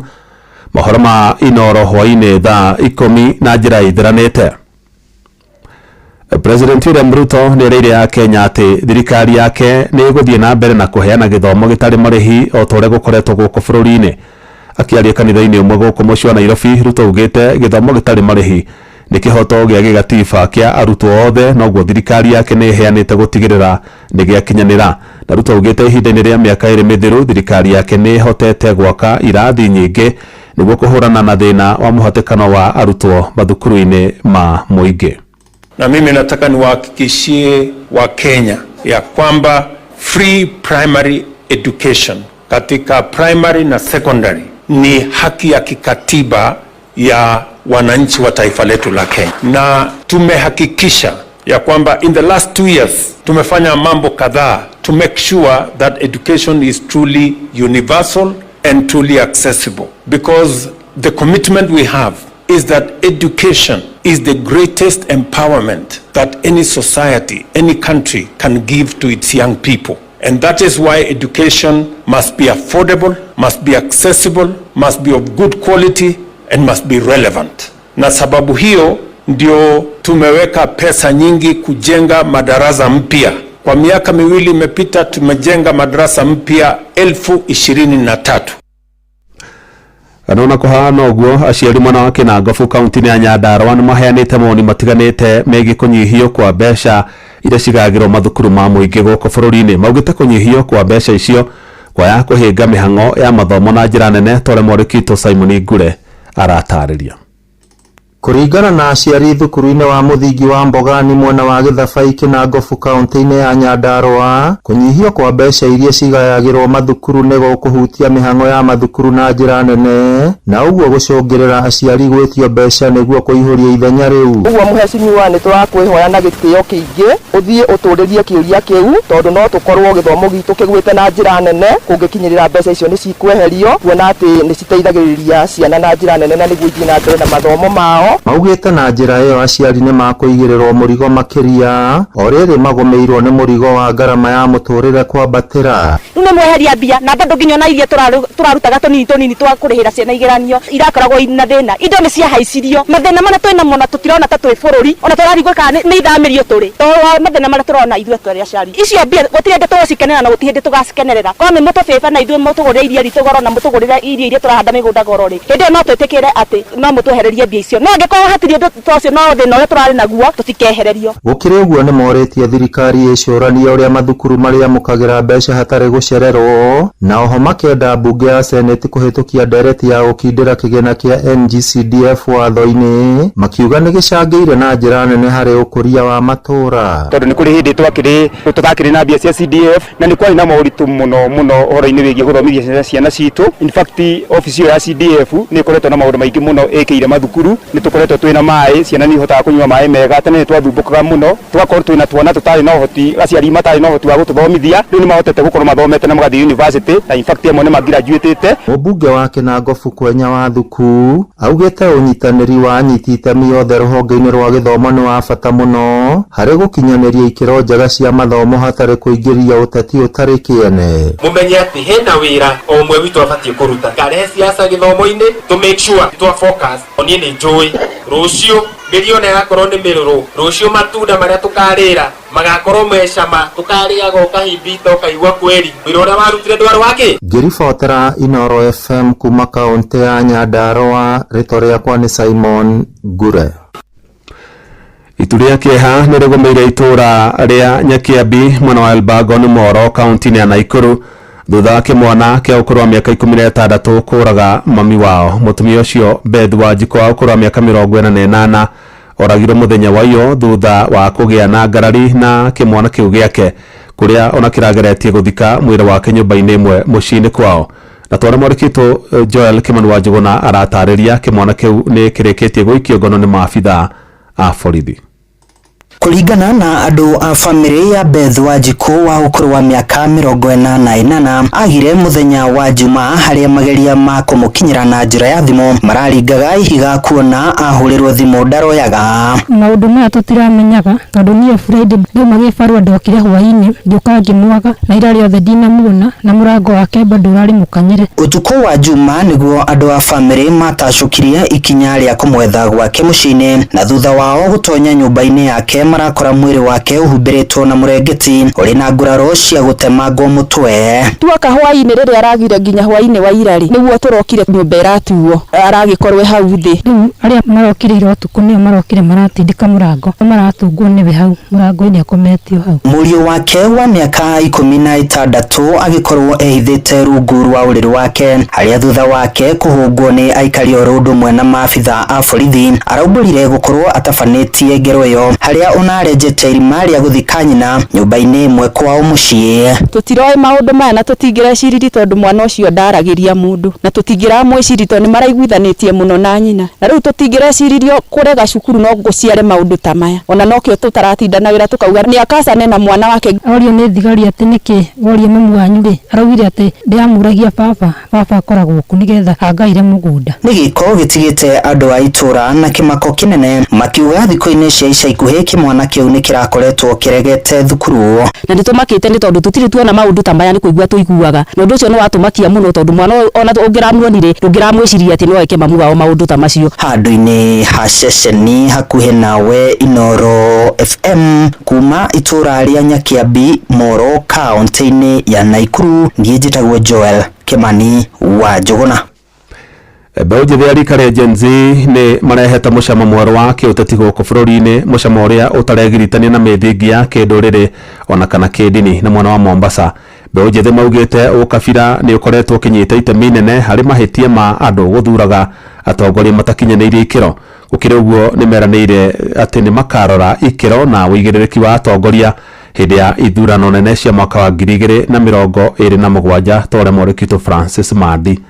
Mohoro ma Inooro hwaĩ-inĩ thaa 10 na njĩra ĩtheranĩte. President William Ruto nĩ erĩire ya Kenya atĩ thirikari yake nĩ ĩgũthiĩ na mbere na kũheana gĩthomo gĩtarĩ marĩhi o ta ũrĩa gũkoretwo gũkũ bũrũri-inĩ. Akĩaria kanitha-inĩ ũmwe gũkũ mũciĩ wa Nairobi, Ruto augĩte gĩthomo gĩtarĩ marĩhi nĩ kĩhoto gĩa gĩgatiba kĩa arutwo othe, noguo thirikari yake nĩ ĩheanĩte gũtigĩrĩra nĩ gĩakinyanĩra. Na Ruto augĩte ihinda-inĩ rĩa mĩaka 2 mĩthiru, thirikari yake nĩ ĩhotete gwaka irathi nyingĩ nĩguo kũhũrana na thĩna wa mũhatĩkano wa arutwo mathukuru-inĩ ma mũingĩ.
Na mimi nataka niwahakikishie Wakenya ya kwamba free primary education katika primary na secondary ni haki ya kikatiba ya wananchi wa taifa letu la Kenya. Na tumehakikisha ya kwamba in the last 2 years tumefanya mambo kadhaa to make sure that education is truly universal and truly accessible, because the commitment we have is that education is the greatest empowerment that any society, any country can give to its young people. And that is why education must be affordable, must be accessible, must be of good quality and must be relevant. Na sababu hiyo ndio tumeweka pesa nyingi kujenga madarasa mpya. Kwa miaka miwili imepita, tumejenga madarasa mpya 23,000.
Nona kũhana ũguo, aciari mwena wa Kĩnangobu kaunti-inĩ ya Nyandarua nĩ maheanĩte mawoni matiganĩte megiĩ kũnyihio kwa mbeca iria cigagĩrwo mathukuru ma mũingĩ gũkũ bũrũri-inĩ. Maugĩte kũnyihio kwa mbeca icio kwaya kũhĩnga mĩhang'o ya mathomo na njĩra nene, ta ũrĩa mwandĩki witũ Simon Ngure aratarĩria.
Kũringana na aciari thukuru-inĩ wa mũthingi wa Mbogani mwena wa Gĩthabai Kĩnangobu kaunti-inĩ ya Nyandarua, kũnyihio kwa mbeca iria cigayagĩrwo mathukuru nĩ gũkũhutia mĩhang'o ya mathukuru na njĩra nene, na ũguo gũcũngĩrĩra aciari gwĩtio mbeca nĩguo kũihũria ithenya rĩu.
Ũguo mũhecimiwa, nĩ tũrakwĩhoya na gĩtĩo kĩingĩ ũthiĩ ũtũrĩrie kĩũria kĩu, tondũ no tũkorwo gĩthomo gitũ kĩgwĩte na njĩra nene kũngĩkinyĩrĩra mbeca icio nĩ cikweherio, kuona atĩ nĩ citeithagĩrĩria ciana na njĩra nene na nĩguo ithiĩ na mbere na mathomo mao.
Maugĩte na njĩra ĩyo aciari nĩ makũigĩrĩrwo mũrigo makĩria o rĩrĩ magũmĩirwo nĩ mũrigo wa ngarama ya mũtũrĩre kwambatĩra.
Rĩu nĩ mweheria mbia na bado nginya ona iria tũrarutaga tũnini tũnini twa kũrĩhĩra ciana igeranio irakoragwo ina thĩna. Indo nĩ ciahaicirio, mathĩna marĩa twĩ namo na tũtirona ta twĩ bũrũri, ona tũrarigwo kana nĩ ithamĩrio tũrĩ, tondũ wa mathĩna marĩa tũrona ithuĩ tũrĩ aciari. Icio mbia gũtirĩ hĩndĩ tũgũcikenera na gũtirĩ hĩndĩ tũgacikenerera. Korwo nĩ mũtũbĩba na ithuĩ mũtũgũrĩre iria ritũ goro na mũtũgũrĩre irio iria tũrahanda mĩgũnda goro rĩ, hĩndĩ ĩyo no twĩtĩkĩre atĩ no mũtwehererie mbia icio, no angĩkorwo hatirĩ ũndũ ta ũcio, no thĩna ũrĩa tũrarĩ naguo tũtikehererio.
Gũkĩrĩ ũguo, nĩ morĩtie thirikari ĩcũranie ũrĩa mathukuru marĩamũkagĩra mbeca hatarĩ gũcererwo, na oho makenda mbunge ya seneti kũhĩtũkia ndereti ya gũkindĩra kĩgĩna kĩa NGCDF watho-inĩ, makiuga nĩ gĩcangĩire na njĩra nene harĩ ũkũria wa matũũra.
Tondũ nĩ kũrĩ hĩndĩ twakĩrĩ tũtakĩrĩ na mbia cia CDF, na nĩ kwarĩ na moritũ mũno mũno ũhoro-inĩ wĩgiĩ gũthomithia ciana citũ. In fact, ofici ĩyo ya CDF nĩ ĩkoretwo na maũndũ maingĩ mũno ĩkĩire mathukuru. Nĩ tũkoretwo twĩna maĩ, ciana nĩ ihotaga kũnyua maĩ mega. Tene nĩ twathumbũkaga mũno, tũgakorwo twĩna twana tũtarĩ na ũhoti, aciari matarĩ na ũhoti wa gũtũthomithia. Rĩu nĩ mahotete gũkorwo mathomete na magathiĩ university, na in fact amwe nĩ magraduatĩte.
Mũmbunge wa Kĩnangobu Kwenya wa Thuku augĩte ũnyitanĩri wa anyiti itemi othe rũhonge-inĩ rwa gĩthomo nĩ wa bata mũno harĩ gũkinyanĩria ikĩro njega cia mathomo hatarĩ kũingĩria ũteti ũtarĩ kĩene.
Mũmenye atĩ hena wĩra o ũmwe witũ abatiĩ kũruta, karehe siasa gĩthomo-inĩ, to make sure twa focus. Niĩ nĩ njũĩ rũciũ mĩriona yakorwo nĩ mĩrũrũ, rũciũ matunda marĩa tũkarĩra magakorwo mecama, tũkarĩaga ũkahimbita ũkaigua kweri wĩra ũrĩa warutire ndwarĩ wakĩ.
Ngĩribotera Inoro FM kuma kaũntĩ ya Nyandarua, rĩtwa rĩakwa nĩ Simon Ngure.
Itu rĩa kĩeha nĩ rĩgũmĩire itũũra rĩa Nyakiambi mwena wa Elbagon Moro kaunti-inĩ ya Naikuru thutha wa kĩmwana kĩa ũkũrũ wa mĩaka 16 kũraga mami wao. Mũtumia ũcio Beth Wanjikũ wa ũkũrũ wa mĩaka 48 oragirwo mũthenya wa iyo thutha wa kũgĩa na ngarari na kĩmwana kĩu gĩake, kũrĩa ona kĩrageretie gũthika mwĩrĩ wake nyũmba-inĩ ĩmwe mũciĩ-inĩ kwao. Na twarĩ mwandĩki witũ Joel Kimani wa Njũgũna aratarĩria kĩmwana kĩu nĩ kĩrĩkĩtie gũikio ngono nĩ maabithaa a borithi.
Kũringana na andũ a bamĩrĩ ya Beth Wanjikũ wa ũkũrũ wa mĩaka 48, agire mũthenya wa Jumaa harĩa mageria ma kũmũkinyĩra na njĩra ya thimũ mararingaga ihiga kuona ahũrĩrwo thimũ ndaroyaga.
Maũndũ maya tũtiramenyaga tondũ niĩ Friday ndauma gĩbarũa ndokire hwaĩ-inĩ ngĩũka ngĩmwaga na ira rĩothe ndinamuona na mũrango wake bado ũrarĩ mũkanyĩre.
Ũtukũ wa Juma nĩguo andũ a bamĩrĩ matacũkirie ikinya rĩa kũmwetha gwake mũciĩ-inĩ, na thutha wao gũtonya nyũmba-inĩ yake marakora mwĩrĩ wake ũhumbĩrĩtwo na mũrengeti ũrĩ na nguraro cia gũtemangwo mũtwe.
Tuoka hwaĩ-inĩ rĩrĩa aragire nginya hwaĩ-inĩ wa ira rĩ, nĩguo tũrokire nyũmba ĩratuo aragĩkorwo hau thĩ.
Rĩu arĩa marokire ira ũtukũ nĩo marokire maratindĩka mũrango, maratungwo nĩwe hau mũrango-inĩ akometio hau.
Mũriũ wake wa mĩaka 16 agĩkorwo ehithĩte rungu rwa ũrĩrĩ wake, harĩa thutha wake kũhũngwo nĩ aikari oro ũndũ ũmwe na maabithaa a borithi araumbũrire gũkorwo atabanĩtie ngero ĩyo, harĩa ona arenjete irima rĩa gũthika nyina nyũmba-inĩ ĩmwe kwao mũciĩ.
Tũtiroĩ maũndũ maya na tũtingĩreciririe tondũ mwana ũcio ndaragĩria mũndũ, na tũtingĩramwĩciria tondũ nĩmaraiguithanĩtie mũno na nyina, na rĩu tũtingĩreciririo kũrega cukuru no gũciare maũndũ ta maya, ona nokĩo tũtaratindanagĩra tũkauga nĩ akacane na mwana wake.
Orio nĩ thigari atĩ nĩkĩ worie mamu wanyu rĩ, araugire atĩ ndĩramũragia baba, baba akoragwo kũ nĩgetha angaire mũgũnda.
Nĩ gĩko gĩtigĩte andũ a itũũra na kĩmako kĩnene, makiuga thikũ-inĩ cia ica ikuhĩ kĩmwana Kĩmwana kĩu nĩ kĩrakoretwo kĩregete thukuru.
Na nĩ tũmakĩte nĩ tondũ tũtirĩ tuona maũndũ ta maya, nĩ kũigua tũiguaga, na ũndũ ũcio nĩ watũmakia mũno, tondũ mwana ũyũ ona ũngĩramuonire ndũngĩramwĩciria atĩ no eke mamu wao maũndũ ta macio.
Handũ-inĩ ha ceceni hakuhĩ nawe, Inoro FM, kuma itũra rĩa Nyakiambi, Moro, kaunti-inĩ ya Naikuru, niĩ njĩtagwo Joel Kimani wa Njũgũna.
Mbeũ njĩthĩ ya rika rĩa Gen Z nĩ marehete mũcamo mwerũ wa kĩũteti gũkũ bũrũri-inĩ, mũcamo ũrĩa ũtaregiritania na mĩthingi ya kĩndũrĩrĩ ona kana kĩndini. Na mwena wa Mombasa, mbeũ njĩthĩ maugĩte ũkabira nĩ ũkoretwo ũkĩnyita itemi inene harĩ mahĩtia ma andũ gũthuraga atongoria matakinyanĩirie ikĩro. Gũkĩrĩ ũguo, nĩ meranĩire atĩ nĩ makarora ikĩro na ũigĩrĩrĩki wa atongoria hĩndĩ ya ithurano nene cia mwaka wa 2027, ta ũrĩa mwarĩki Francis Mandi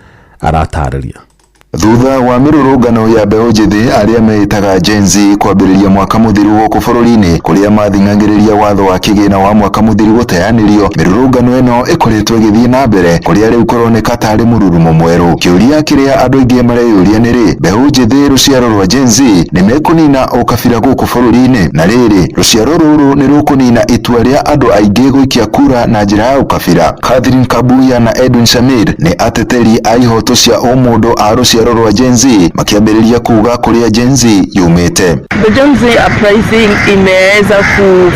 aratarĩria.
Thutha wa mĩrũrũngano ya mbeũ njĩthĩ arĩa meĩtaga Gen Z kwambĩrĩria mwaka mũthiru gũkũ bũrũri-inĩ, kũrĩa mathing'agĩrĩria watho wa kĩgĩna wa mwaka mũthiru gũteanĩrio, mĩrũrũngano ĩno ĩkoretwo ĩgĩthiĩ na mbere, kũrĩa rĩu kũroneka tarĩ mũrurumo mwerũ. Kĩũria kĩrĩa andũ aingĩ mareyũria nĩ rĩ mbeũ njĩthĩ rũciaro rwa Gen Z nĩ mekũnina ũkabira gũkũ bũrũri-inĩ, na rĩrĩ rũciaro rũrũ nĩ rũkũnina itua rĩa andũ aingĩ gũikia kura na njĩra ya ũkabira. Catherine Kabuya na Edwin Shamir nĩ ateteri a ihoto cia ũmũndũ a rũciaro rwa Gen Z, makĩambĩrĩria kuga kũrĩa Gen Z yumĩte.
The Gen Z uprising imeweza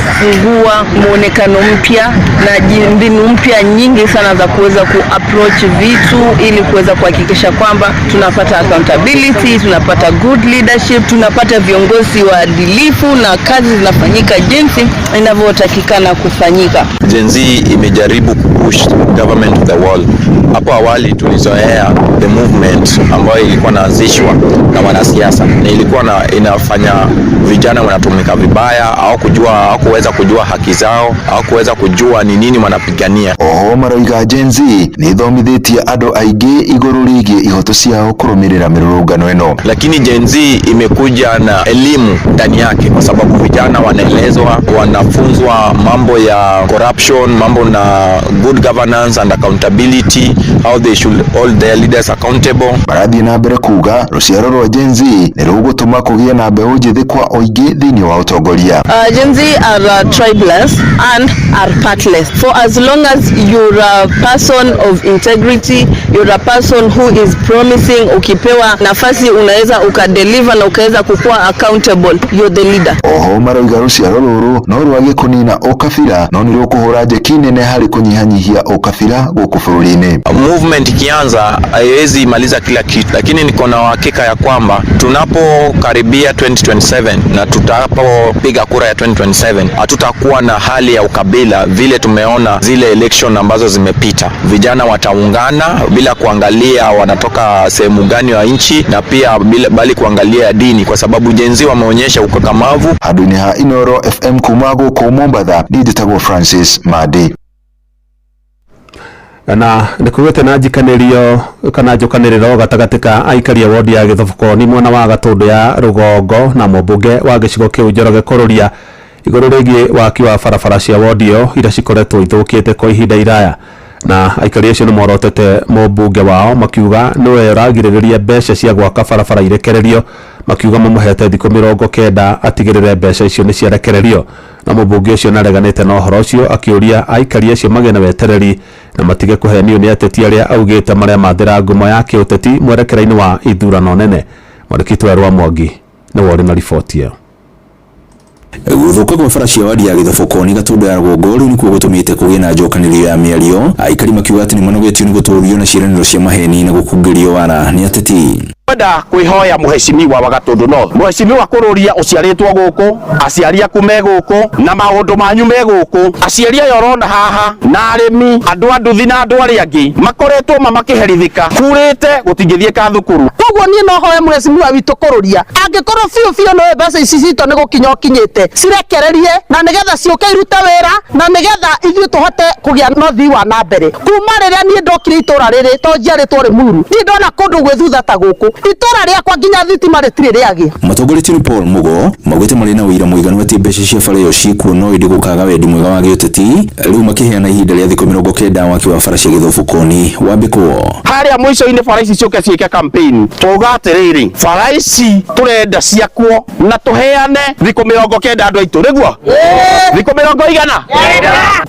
kufungua mwonekano mpya na mbinu mpya nyingi sana za kuweza kuapproach vitu ili kuweza kuhakikisha kwamba tunapata accountability, tunapata good leadership, tunapata viongozi waadilifu na kazi zinafanyika jinsi inavyotakikana kufanyika.
Gen Z imejaribu kupush government to the wall. Hapo awali tulizoea the movement ambayo ilikuwa inaanzishwa na wanasiasa na ilikuwa inafanya vijana wanatumika vibaya, au kujua au kuweza kujua haki zao au kuweza kujua ni nini wanapigania.
Oho maroiga Gen Z nĩ ĩthomithĩtie andũ aingĩ igũrũ rĩgiĩ ihoto ciao kũrũmĩrĩra mĩrũrũngano ĩno.
Lakini Gen Z imekuja na elimu ndani yake, kwa sababu vijana wanaelezwa, wanafunzwa mambo ya corruption, mambo na good governance and accountability, how they should hold their leaders accountable.
Marathiĩ na mbere kuga rũciaro rwa Gen Z nĩ rũgũtũma kũgĩe na mbeũ njĩthĩ kwa ũingĩ thĩinĩ wa ũtongoria.
Gen Z are tribeless and are partless. For as long as you're a person of integrity, you're a person who is promising, ukipewa nafasi unaweza ukadeliver na ukaweza kukuwa accountable, you're the leader.
Oho maroiga rũciaro rũrũ no rwage kũnina ũkabira, no nĩ rũkũhũra njeki nene harĩ kũnyihanyihia ũkabira gũkũ bũrũri-inĩ.
Movement ikianza haiwezi maliza kila kitu, lakini niko na uhakika ya kwamba tunapokaribia 2027 na tutapopiga kura ya 2027, hatutakuwa na hali ya ukabila vile tumeona zile election ambazo zimepita. Vijana wataungana bila kuangalia wanatoka sehemu gani ya nchi na pia bila, bali kuangalia dini, kwa sababu Gen Z wameonyesha ukakamavu.
Handũ-inĩ ha Inoro FM kuma gũkũ Mombatha, niĩ njĩtagwo Francis Madi.
Na nĩ kugĩte na njikanĩrio kana njũkanĩrĩro gatagatĩ ka aikari a wodi ya Gĩthobokoni mwena wa Gatũndũ ya rũgongo na mũmbunge wa gĩcigo kĩu Njoroge Kũrũria igũrũ rĩgiĩ waki wa barabara cia wodi ĩyo iria cikoretwo ithũkĩte kwa ihinda iraya. Na aikari acio nĩ morotete mũmbunge wao, makiuga nĩwe ũragirĩrĩria mbeca cia gwaka barabara irekererio, makiuga mamũhete thikũ 90 atigĩrĩre mbeca icio nĩ ciarekererio. Na mũmbunge ũcio nĩareganĩte na ũhoro ũcio, akĩũria aikari acio magĩe na wetereri na matige kũhenio nĩ ateti arĩa augĩte maremathĩra ngumo ya kĩũteti mwerekera-inĩ wa ithurano nene. Mwandĩki Werũ Mwangi nĩwe ũrĩ na riboti ĩyo.
Gũthũka kwa bara cia wadi ya Gĩthobokoni Gatũndũ ya rũgongo rĩu nĩkuo gũtũmĩte kũgĩe na njokanĩrĩrio ya mĩario, aikari makiuga atĩ nĩmanogetio nĩ gũtũũrio na ciĩranĩro cia maheni na gũkungĩrio wara nĩ ateti.
Kwenda kwihoya muheshimiwa wa Gatundu North, muheshimiwa Kururia, uciaritwo guku, aciari aku me guku na maundu manyu me guku. Aciari aya urona haha na arimi, andu a nduthi na andu aria angi makoretwo mamakiherithika kurite gutingithiika thukuru.
Koguo nie no hoe muheshimiwa witũ Kururia, angikorwo biũ biũ no mbeca ici citũ nĩ gũkinya ũkinyĩte, cirekererie na nĩgetha ciũke irute wĩra na nĩgetha ithuĩ tũhote kũgĩa na ũthii wa na mbere. Kuma rĩrĩa niĩ ndokire itũra rĩrĩ, to njiarĩtwo Rĩmuru, niĩ ndona kũndũ gwĩ thutha ta gũkũ. Itũra rĩakwa nginya thitima rĩtirĩ rĩagĩa.
Matongoretio nĩ Paul Mugo maugĩte marĩ na ũira mũiganu atĩ mbeca cia bara ĩyo ciĩkuo no ĩndĩ gũkaga wendi mwega wa gĩũteti. Rĩu makĩheana ihinda rĩa thikũ 90 waki wa bara cia Gĩthũbũkoni wambĩkwo.
Harĩa mũico-inĩ bara ici ciũke ciĩke campaign, twauga atĩrĩrĩ, bara ici tũrenda ciakwo na tũheane thikũ 90 andũ aitũ, nĩguo thikũ mĩrongo igana.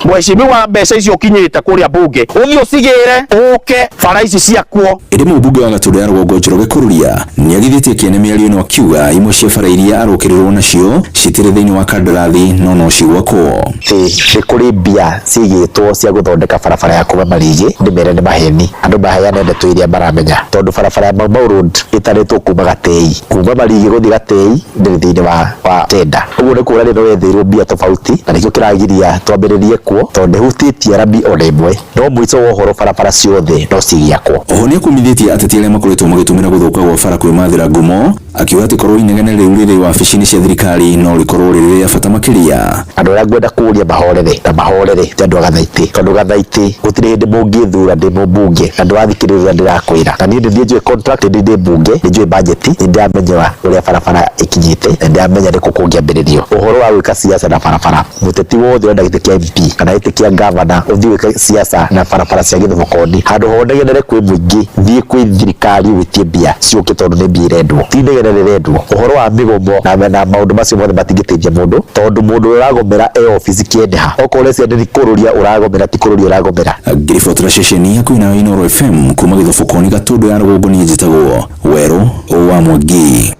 Mheshimiwa, mbeca icio ũkinyĩte kũrĩa mbunge, ũthiĩ ũcigĩre ũke bara ici ciakwo.
Ĩndĩ mũmbunge wa Gatũndũ ya Rũgongo Njoroge Kururia nĩagithĩtie kĩene mĩario ĩno akiuga imwe cia bara iria arũkĩrĩrwo nacio citirĩ thĩinĩ wa kandarathi no no cigwakwo.
Atĩ nĩ kũrĩ mbia cigĩtwo cia gũthondeka barabara ya kuma Marigĩ, ndĩmere nĩ maheni, andũ maheane ndeto iria maramenya, tondũ barabara ya Mau Mau Road ĩtarĩtwo kuma Gatei, kuma Marigĩ gũthiĩ Gatei ndĩrĩ thĩinĩ wa tenda. Ũguo nĩ kuonania nĩ wetherwo mbia tofauti, na nĩkĩo kĩragiria twambĩrĩrie kuo, tondũ ndĩhutĩtie rami ona ĩmwe, no mũico wa ũhoro barabara ciothe no cigĩakwo.
Oho nĩakumithĩtie ateti arĩa makoretwo magĩtũmĩra gũthũka gwa bara kwĩmathĩra ngumo, akiuga atĩ korwo inegene rĩu rĩrĩ wabici-inĩ cia thirikari no rĩkorwo rĩrĩ rĩa bata makĩria.
Andũ arĩa ngwenda kũũria mahorere na mahorere ti andũ a Gathaitĩ, tondũ Gathaitĩ gũtirĩ hĩndĩ mũngĩthura ndĩ mũmbunge na ndũrathikĩrĩria ndĩrakwĩra, na niĩ nĩ njũĩ contract, nĩ ndĩ mbunge, nĩ njũĩ budget, nĩ ndĩramenya ũrĩa barabara ĩkinyĩte na ndĩramenya nĩkũ kũngĩambĩrĩrio. Ũhoro wa gwĩka siasa na barabara, mũteti wothe ũrenda gĩtĩ kĩa MP kana gĩtĩ kĩa gavana ũthiĩ wĩke siasa na barabara cia Gĩthũbũkoni, handũ honegenere kwĩ mũingĩ, thiĩ kwĩ thirikari wĩtie mbia ciũke, tondũ nĩ mbia irendwo, ti inegene rĩrendwo. Ũhoro wa mĩgomo na maũndũ macio mothe matingĩteithia mũndũ, tondũ mũndũ ũrĩa ũragomera e obici kĩendeha, okorwo ũreciria nĩ kũrũria ũragomera, ti kũrũria ũragomera.
Ngĩribotera ceceni hakuhĩ nawe Inooro FM kuma Gĩthũbũkoni Gatũndũ ya Rũgongo, niĩ njĩtagwo Werũ wa Mwangi.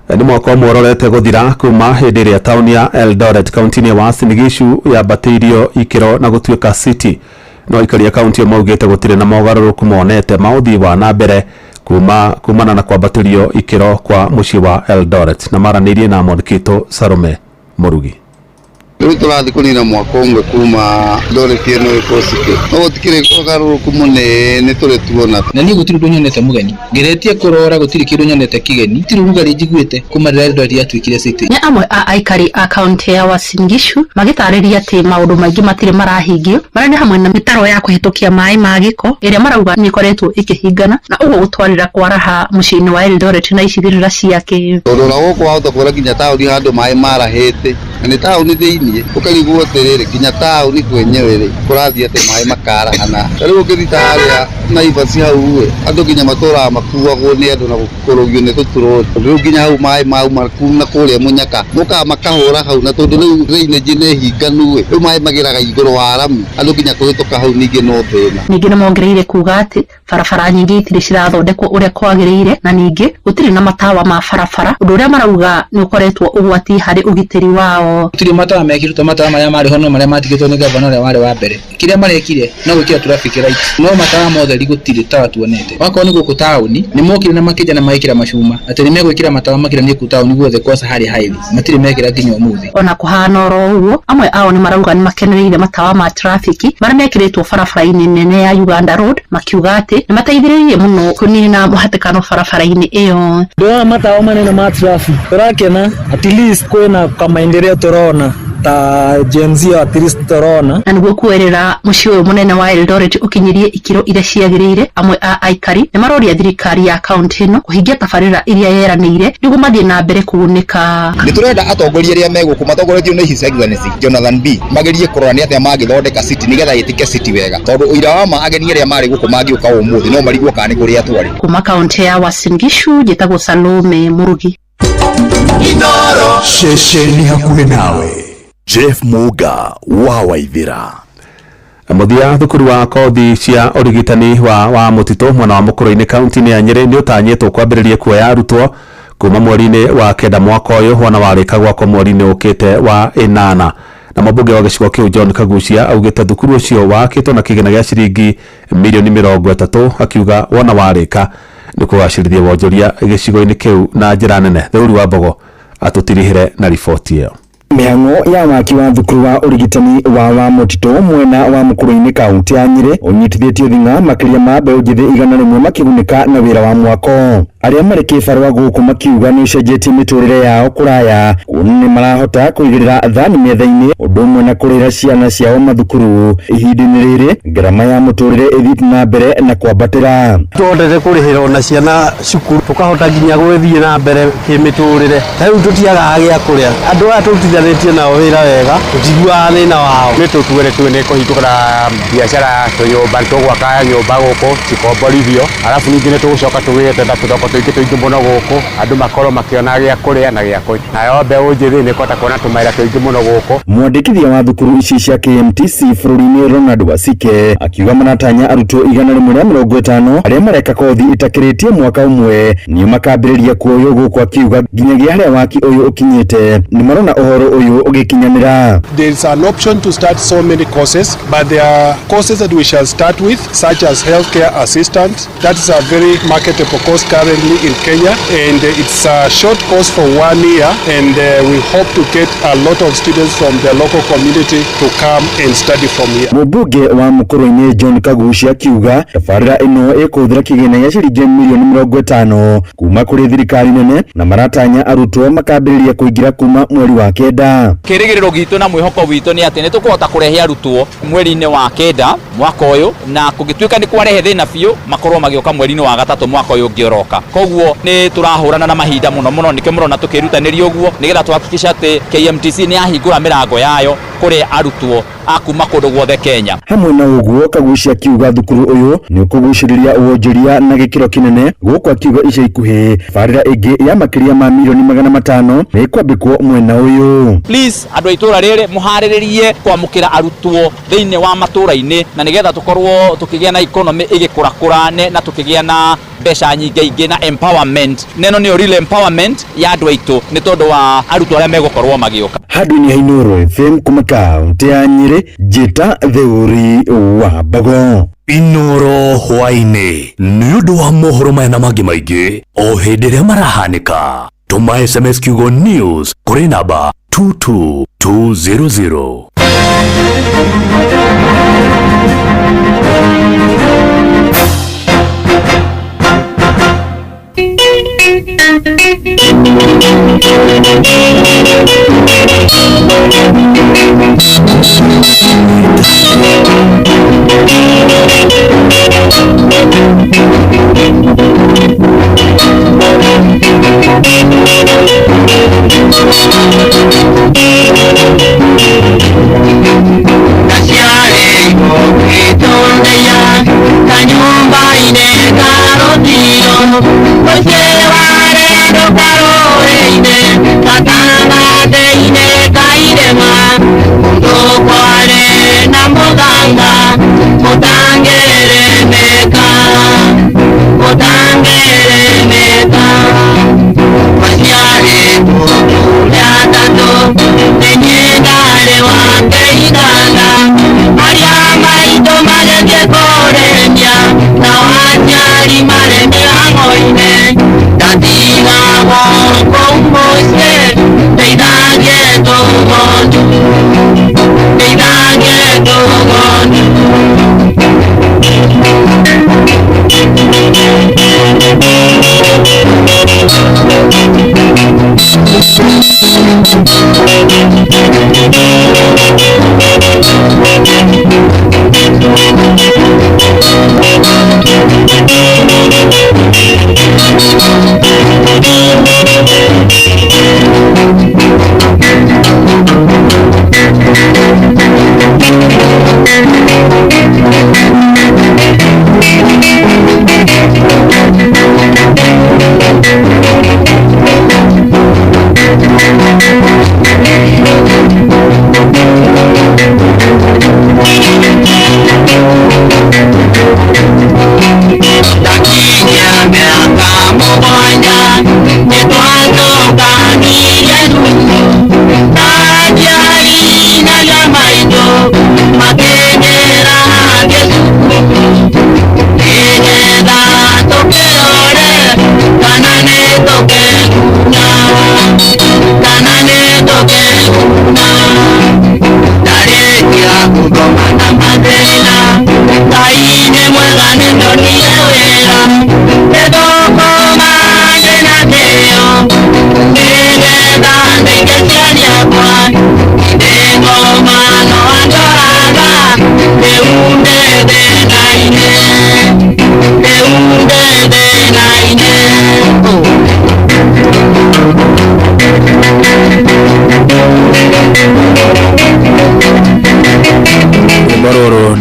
Nĩ mwaka ũmwe ũrorete gũthira kuma hĩndĩ ĩrĩa taũni ya Eldoret kaunti-inĩ ya Uasin Gishu yambatĩirio ikĩro na gũtuĩka city, no aikari a kaunti ĩyo maugĩte gũtirĩ na mogarũrũku monete ma ũthii wa na mbere kumana na kwambatĩrio ikĩro kwa mũciĩ wa Eldoret, na maranĩirie na Amon Kito Salome Mũrugi.
Rĩu tũrathiĩ kũnina mwaka ũmwe kuma Eldoret ĩno ĩkorwo city, no gũtikĩrĩ ũgarũrũku mũnene tũrĩ tuona.
Na niĩ gũtirĩ ũndũ nyonete mũgeni, ngeretie kũrora gũtirĩ kĩndũ nyonete kĩgeni, gũtirĩ ũrugarĩ njiguĩte kuma rĩrĩa Eldoret yatuĩkire city.
Nĩ amwe a aikari a kaunti ya Uasin Gishu magĩtarĩria atĩ maũndũ maingĩ matirĩ marahingio, marĩa nĩ hamwe na mĩtaro ya kũhĩtũkia maĩ ma gĩko ĩrĩa marauga nĩ ĩkoretwo ĩkĩhingana na ũguo gũtwarĩra kwaraha mũciĩ-inĩ wa Eldoret na icigĩrĩra ciake.
Tondũ ona gũkũ wahota kuona nginya taũni handũ maĩ marahĩte, na nĩ taũni thĩiniĩ, ũkarigwo atĩrĩrĩ, nginya taũni kwenyewe rĩ kũrathiĩ atĩ maĩ makarahana. Ta rĩu ũngĩthiĩ ta harĩa Naivas hau ĩ, andũ nginya matũraga makuagwo nĩ andũ na gũkũrũgio nĩ tũturũri, tondũ rĩu nginya hau maĩ mauma kuma kũrĩa mũnyaka mokaga makahũra hau, na tondũ rĩu drainage nĩ hinganu ĩ, rĩu maĩ mageraga igũrũ wa rami, andũ nginya kũhĩtũka hau ningĩ no thĩna.
Ningĩ nĩ mongereire kuga atĩ barabara nyingĩ itirĩ cirathondekwo ũrĩa kwagĩrĩire, na ningĩ gũtirĩ na matawa ma barabara, ũndũ ũrĩa marauga nĩ ũkoretwo ũgwati harĩ ũgitĩri wao.
Gũtirĩ matawa mekĩrĩtwo, matawa marĩa marĩ ho no marĩa matigĩtwo nĩ gavana ũrĩa warĩ wa mbere. Kĩrĩa marekire no gwĩkĩra traffic light, no matawa mothe gũtirĩ tawa tuonete. Wakorwo nĩ gũkũ taũni nĩ mokire na makĩnja na magĩkĩra macuma atĩ nĩ megwĩkĩra matawa makĩranie kũu taũni guothe kwaca harĩa highway, matirĩ mekĩra nginya ũmũthĩ.
Ona kũhana oro ũguo, amwe ao nĩ marauga nĩ makenereire matawa ma trafiki marĩa mekĩrĩtwo barabara-inĩ nene ya Uganda Road, makiuga atĩ nĩ mateithĩrĩirie mũno kũnina mũhatĩkano barabara-inĩ ĩyo.
Ndĩrona matawa manene ma traffic, tũrakena at least kwĩna kamaendeleo tũrona ta Gen Z at least tũrona.
Na nĩguo kuoerera mũciĩ ũyũ mũnene wa Eldoret ũkinyirie ikĩro iria ciagĩrĩire, amwe a aikari nĩ maroria thirikari ya kaunti ĩno kũhingia tabarĩra iria yeranĩire nĩguo mathiĩ na mbere kũgunĩka.
Nĩ tũrenda atongoria arĩa megũkũ matongoretio nĩ His Excellency Jonathan B magerie kũrora nĩ atĩa mangĩthondeka city nĩgetha ĩtĩke city wega, tondũ ũira wa ma ageni arĩa marĩ gũkũ mangĩũka ũmũthĩ no marigwo kana nĩ kũrĩa twarĩ.
Kuma kaunti ya Uasin Gishu, njĩtagwo Salome Mũrugi.
Inooro ceceni hakuhĩ nawe. Jeff Muga wa Waithira.
Mũthia thukuru wa kothi cia ũrigitani wa mũtitũ mwena wa Mũkũrũ-inĩ kaunti-inĩ ya Nyĩrĩ nĩ ũtanyĩtwo kwambĩrĩria kuoya arutwo kuma mweri-inĩ wa 9 mwaka ũyũ, wona warĩka gwakwo mweri-inĩ ũkĩte wa 8. Na mũmbunge wa gĩcigo kĩu John Kagucia augĩte thukuru ũcio wakĩtwo na kĩgĩna gĩa ciringi mirioni 30, akiuga wona warĩka nĩ kũgacĩrithia wonjoria gĩcigo-inĩ kĩu na njĩra nene. Theuri wa Mbogo atũtirihĩre na riboti ĩyo.
Mĩhang'o ya waki wa thukuru wa ũrigitani wa mũtitũ mwena wa Mũkũrũ-inĩ kaunti ya Nyĩrĩ ũnyitithĩtio thing'a makĩria ma mbeũ njĩthĩ 100 makĩgunĩka na wĩra wa mwako. Arĩa marĩ kĩbarũa gũkũ makiuga nĩ ũcenjetie mĩtũrĩre yao kũraya, kuona nĩ marahota kũigĩrĩra thani metha-inĩ ũndũ ũmwe na kũrĩhĩra ciana ciao mathukuru. Ihinda-inĩ rĩrĩ ngarama ya mũtũrĩre ĩthiĩte na mbere na kwambatĩra.
Twendete kũrĩhĩra ona ciana cukuru, tũkahota nginya gwĩthiĩ na mbere kĩmĩtũrĩre. Ta rĩu tũtiagaga gĩa kũrĩa, andũ aya tũrutithanĩtie nao wĩra wega, tũtiguaga thĩna wao.
Nĩ tũtuĩre tu nĩ kũhingũra biacara tũnyũmba, tũgwaka nyũmba gũkũ cikomborithio, arabu ningĩ nĩ tũgũcoka tũgĩre na tũthoko tũingĩ tũingĩ mũno gũkũ, andũ makorwo makĩona gĩa kũrĩa na gĩa kũnyua. Nayo mbeũ njĩthĩ nĩ ĩkũhota kuona tũmawĩra tũingĩ mũno gũkũ.
Mwandĩkithia wa thukuru ici cia KMTC bũrũri-inĩ Ronald Wasike akiuga maratanya arutwo 150 arĩa mareka kothi ĩtakĩrĩtie mwaka ũmwe nĩo makambĩrĩria kuoywo gũkũ, akiuga nginyagia harĩa waki ũyũ ũkinyĩte nĩ marona ũhoro ũyũ ũgĩkinyanĩra.
There is an option to start so many courses, but there are courses that we shall start with, such as healthcare assistant. That is a very marketable course currently in Kenya, and it's a short course for 1 year, and we hope to get a lot of students from the local community to come and study from here.
Mũmbunge wa Mũkũrũ-inĩ John Kagucia akiuga tabarĩra ĩno ĩkũhũthĩra kĩgĩna gĩa ciringi mirioni 50 kuma kũrĩ thirikari nene, na maratanya arutwo makambĩrĩria kũingĩra kuma mweri wa 9.
Kĩrĩgĩrĩro gitũ na mwĩhoko witũ nĩ atĩ nĩ tũkũhota kũrehe arutwo mweri-inĩ wa 9 mwaka ũyũ, na kũngĩtuĩka nĩ kwarehe thĩna biũ makorwo magĩũka mweri-inĩ wa 3 mwaka ũyũ ũngĩ ũroka. Koguo nĩ tũrahũrana na mahinda mũno mũno, nĩkĩo mũrona tũkĩrutanĩria ũguo nĩgetha tũhakikishe atĩ KMTC nĩ yahingũra mĩrango yayo kũrĩ arutwo a kuma kũndũ guothe Kenya.
Hamwe na ũguo, Kagucia akiuga thukuru ũyũ nĩ ũkũgucĩrĩria wonjoria na gĩkĩro kĩnene gũkũ, akiuga ica ikuhĩ barĩra ĩngĩ ya makĩria ma mirioni 500 nĩ ĩkwambĩkwo mwena ũyũ.
Please andũ a itũra rĩrĩ mũharĩrĩrie kwamũkĩra arutwo thĩinĩ wa matũra-inĩ, na nĩgetha tũkorwo tũkĩgĩa na economy ĩgĩkũrakũra na tũkĩgĩa na mbeca nyingĩ ingĩ na empowerment. Neno nĩyo real empowerment ya andũ aitũ nĩ tondũ wa arutwo arĩa megũkorwo magĩũka.
Handũ-inĩ ha Inooro FM kuma kaũntĩ ya Nyĩrĩ, Njĩta Theuri wa Mbago.
Inooro hwaĩ-inĩ nĩ ũndũ wa mohoro maya na mangĩ maingĩ o hĩndĩ ĩrĩa marahanĩka. Tũma SMS kiugo news kũrĩ namba 22200.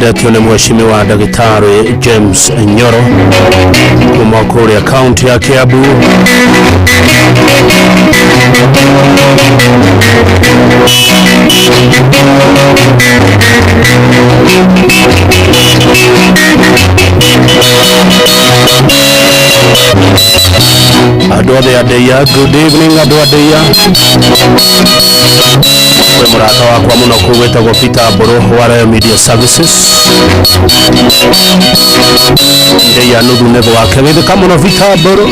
Twendetio nĩ mheshimiwa ndagĩtarĩ James Nyoro kuma kũrĩa kaunti ya Kiambu. Andũ othe a Ndeia, good evening andũ a Ndeia. Kwĩ mũrata wakwa mũno kũu wĩtagwo Peter Mbũrũ wa Royal Media Services. Ndeia nuthu nĩ gwake wĩthĩka mũno Peter Mbũrũ.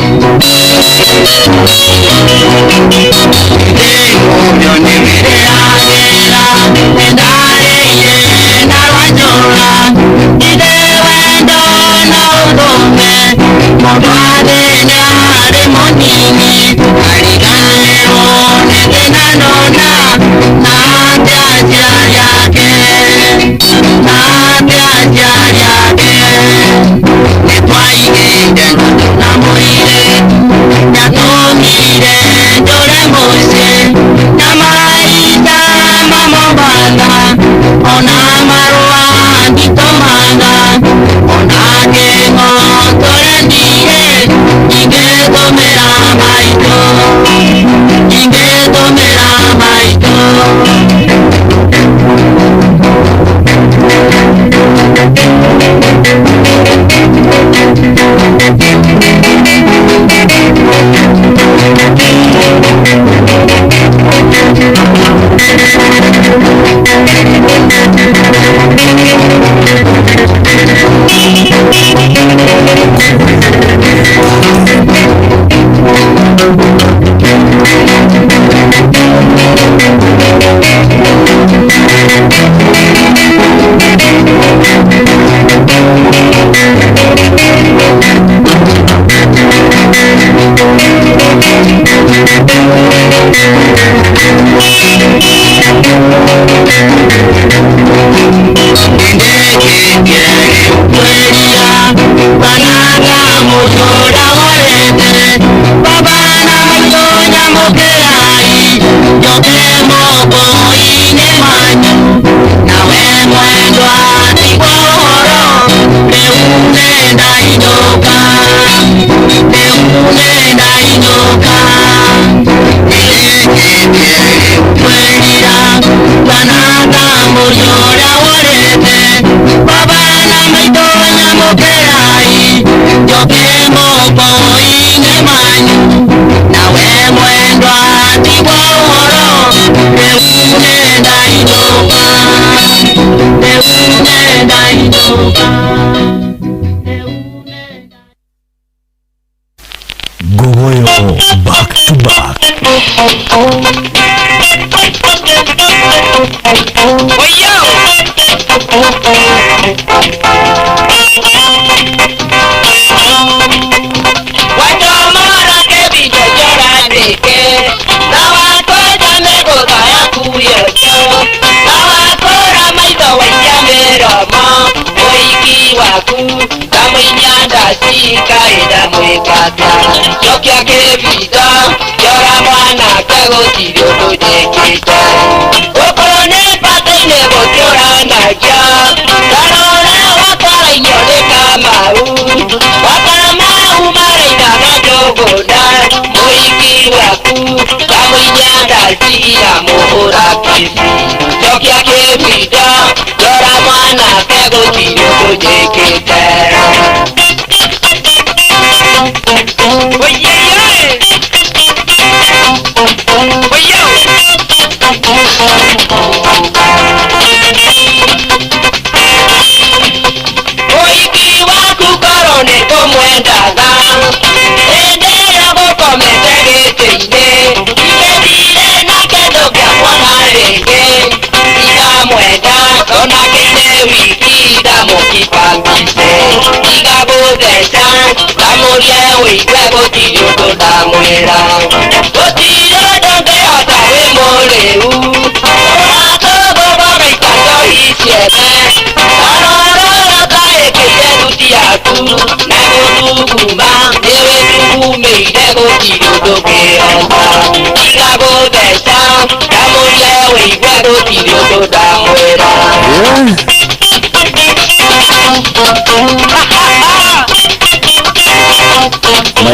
Gogoyo back to back.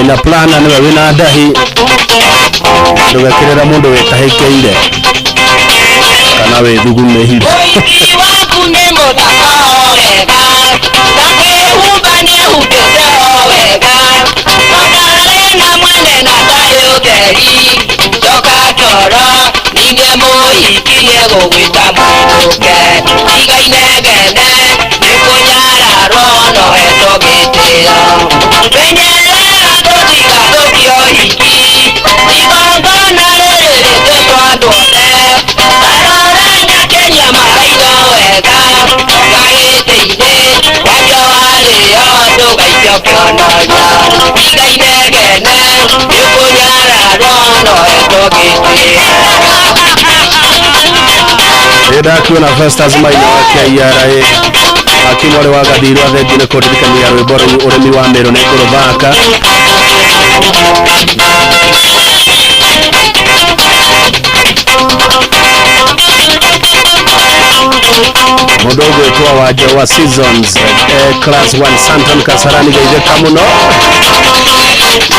Maina Plana nĩwe wĩna ndahi, ndũgekĩrĩre mũndũ wĩtahĩkĩire kana wĩthugumĩire.
Waku nĩ mũthaka o wega, na kwĩhumba nĩehumbĩte o wega, matarĩ na mwene na ndarĩ ũtheri, coka toro, ningĩ mũhiki nĩegũgwĩta mũinũke, tiga inegene, nĩ kũnyararwo no hetwo gĩtĩo. Menyerera tũtigathũkie ũhiki, igongona rĩrĩ rĩtĩtwo andũ othe, arora nyakenya maraina wega, gagĩtĩ-inĩ wakĩo warĩo ndũgaikio kĩononya, tiga inegene, nĩ kũnyararwo no hetwo gĩtĩo.
Nĩndakuona Festus Maina wa KRA hakimu ũrĩ wa Gathirwa, thengiũ nĩ kũndirikania rwĩmbo rũu ũrĩmi wa Meru nĩ ngũrũthaka. Mũndũ ũgwĩtwo Wanja wa Seasons, class 1 Santon Kasarani, geithĩka mũno,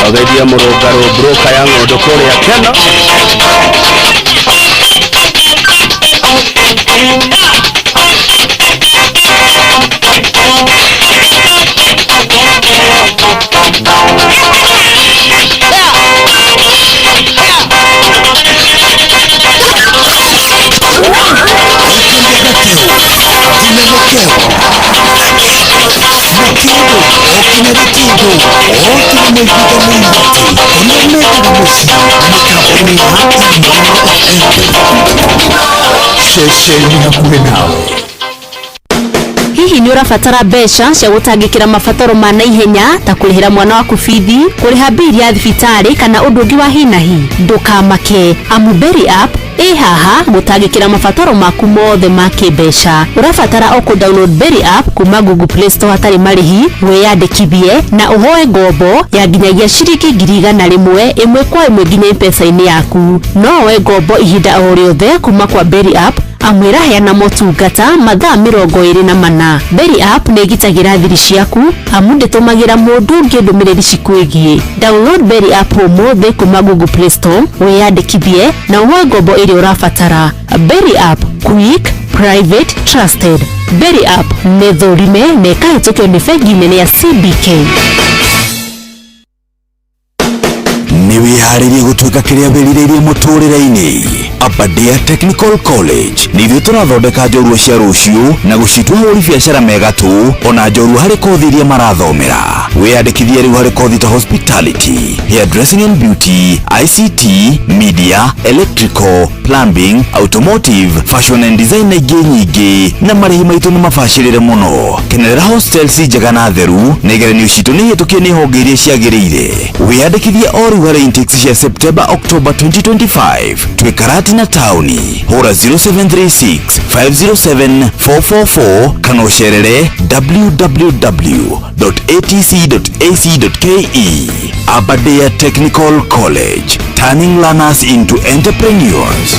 ogeithie mũrũngarũ broker ya ng'ũndũ kũrĩa Keno.
Ceceni hakuhĩ nawe.
Hihi nĩ ũrabatara mbeca cia gũtangĩkĩra mabataro ma naihenya ta kũrĩhĩra mwana waku bithi, kũrĩha mbili ya thibitarĩ kana ũndũ ũngĩ wa hi na hi? Ndũkamake, amu Berry App ĩ haha gũtangĩkĩra mabataro maku mothe ma kĩmbeca. Ũrabatara o kũ-download Berry App kuma Google Play Store hatarĩ marĩhi, wĩyandĩkithie na ũhoe ngombo ya nginyagia ciringi 100,000 ĩmwe kwa ĩmwe nginya M-Pesa-inĩ yaku. No woe ngombo ihinda o rĩothe kuma kwa Berry App, amu ĩraheana motungata mathaa 24. Berry App nĩ ĩgitagĩra thiri ciaku, amu ndĩtũmagĩra mũndũ ũngĩ ndũmĩrĩri cikwĩgiĩ. Download Berry App ũmũthĩ kuma Google Play Store, wĩyandĩkithie na ũhoe ngombo ĩrĩa ũrabatara. Berry App, quick, private, trusted. Berry App nĩ thũrime na ĩkahĩtũkio nĩ bengi nene ya CBK.
Nĩ wĩharĩrie gũtuĩka kĩrĩa wĩrirĩirie mũtũrĩre-inĩ? Aberdare Technical College nĩ ithuĩ tũrathondeka njorua cia rũciũ na gũcitua hũri biacara megatũ ona njorua harĩ kothi iria marathomera. Wĩyandĩkithie rĩu harĩ kothi ta hospitality, hairdressing and beauty, ICT, media, electrical, plumbing, automotive, fashion and design na ingĩ nyingĩ, na marĩhi maitũ nĩ mabacĩrĩre mũno. Kenerera hostels njega na theru, na igeranio citũ nĩ ihĩtũkie nĩ honge iria ciagĩrĩire. Wĩyandĩkithie o rĩu harĩ intakes cia September October 2025. Twĩ Karatina taũni, hũra 0736 507 444 kana ũcerere www.atc.ac.ke. Aberdare Technical College, turning learners into entrepreneurs.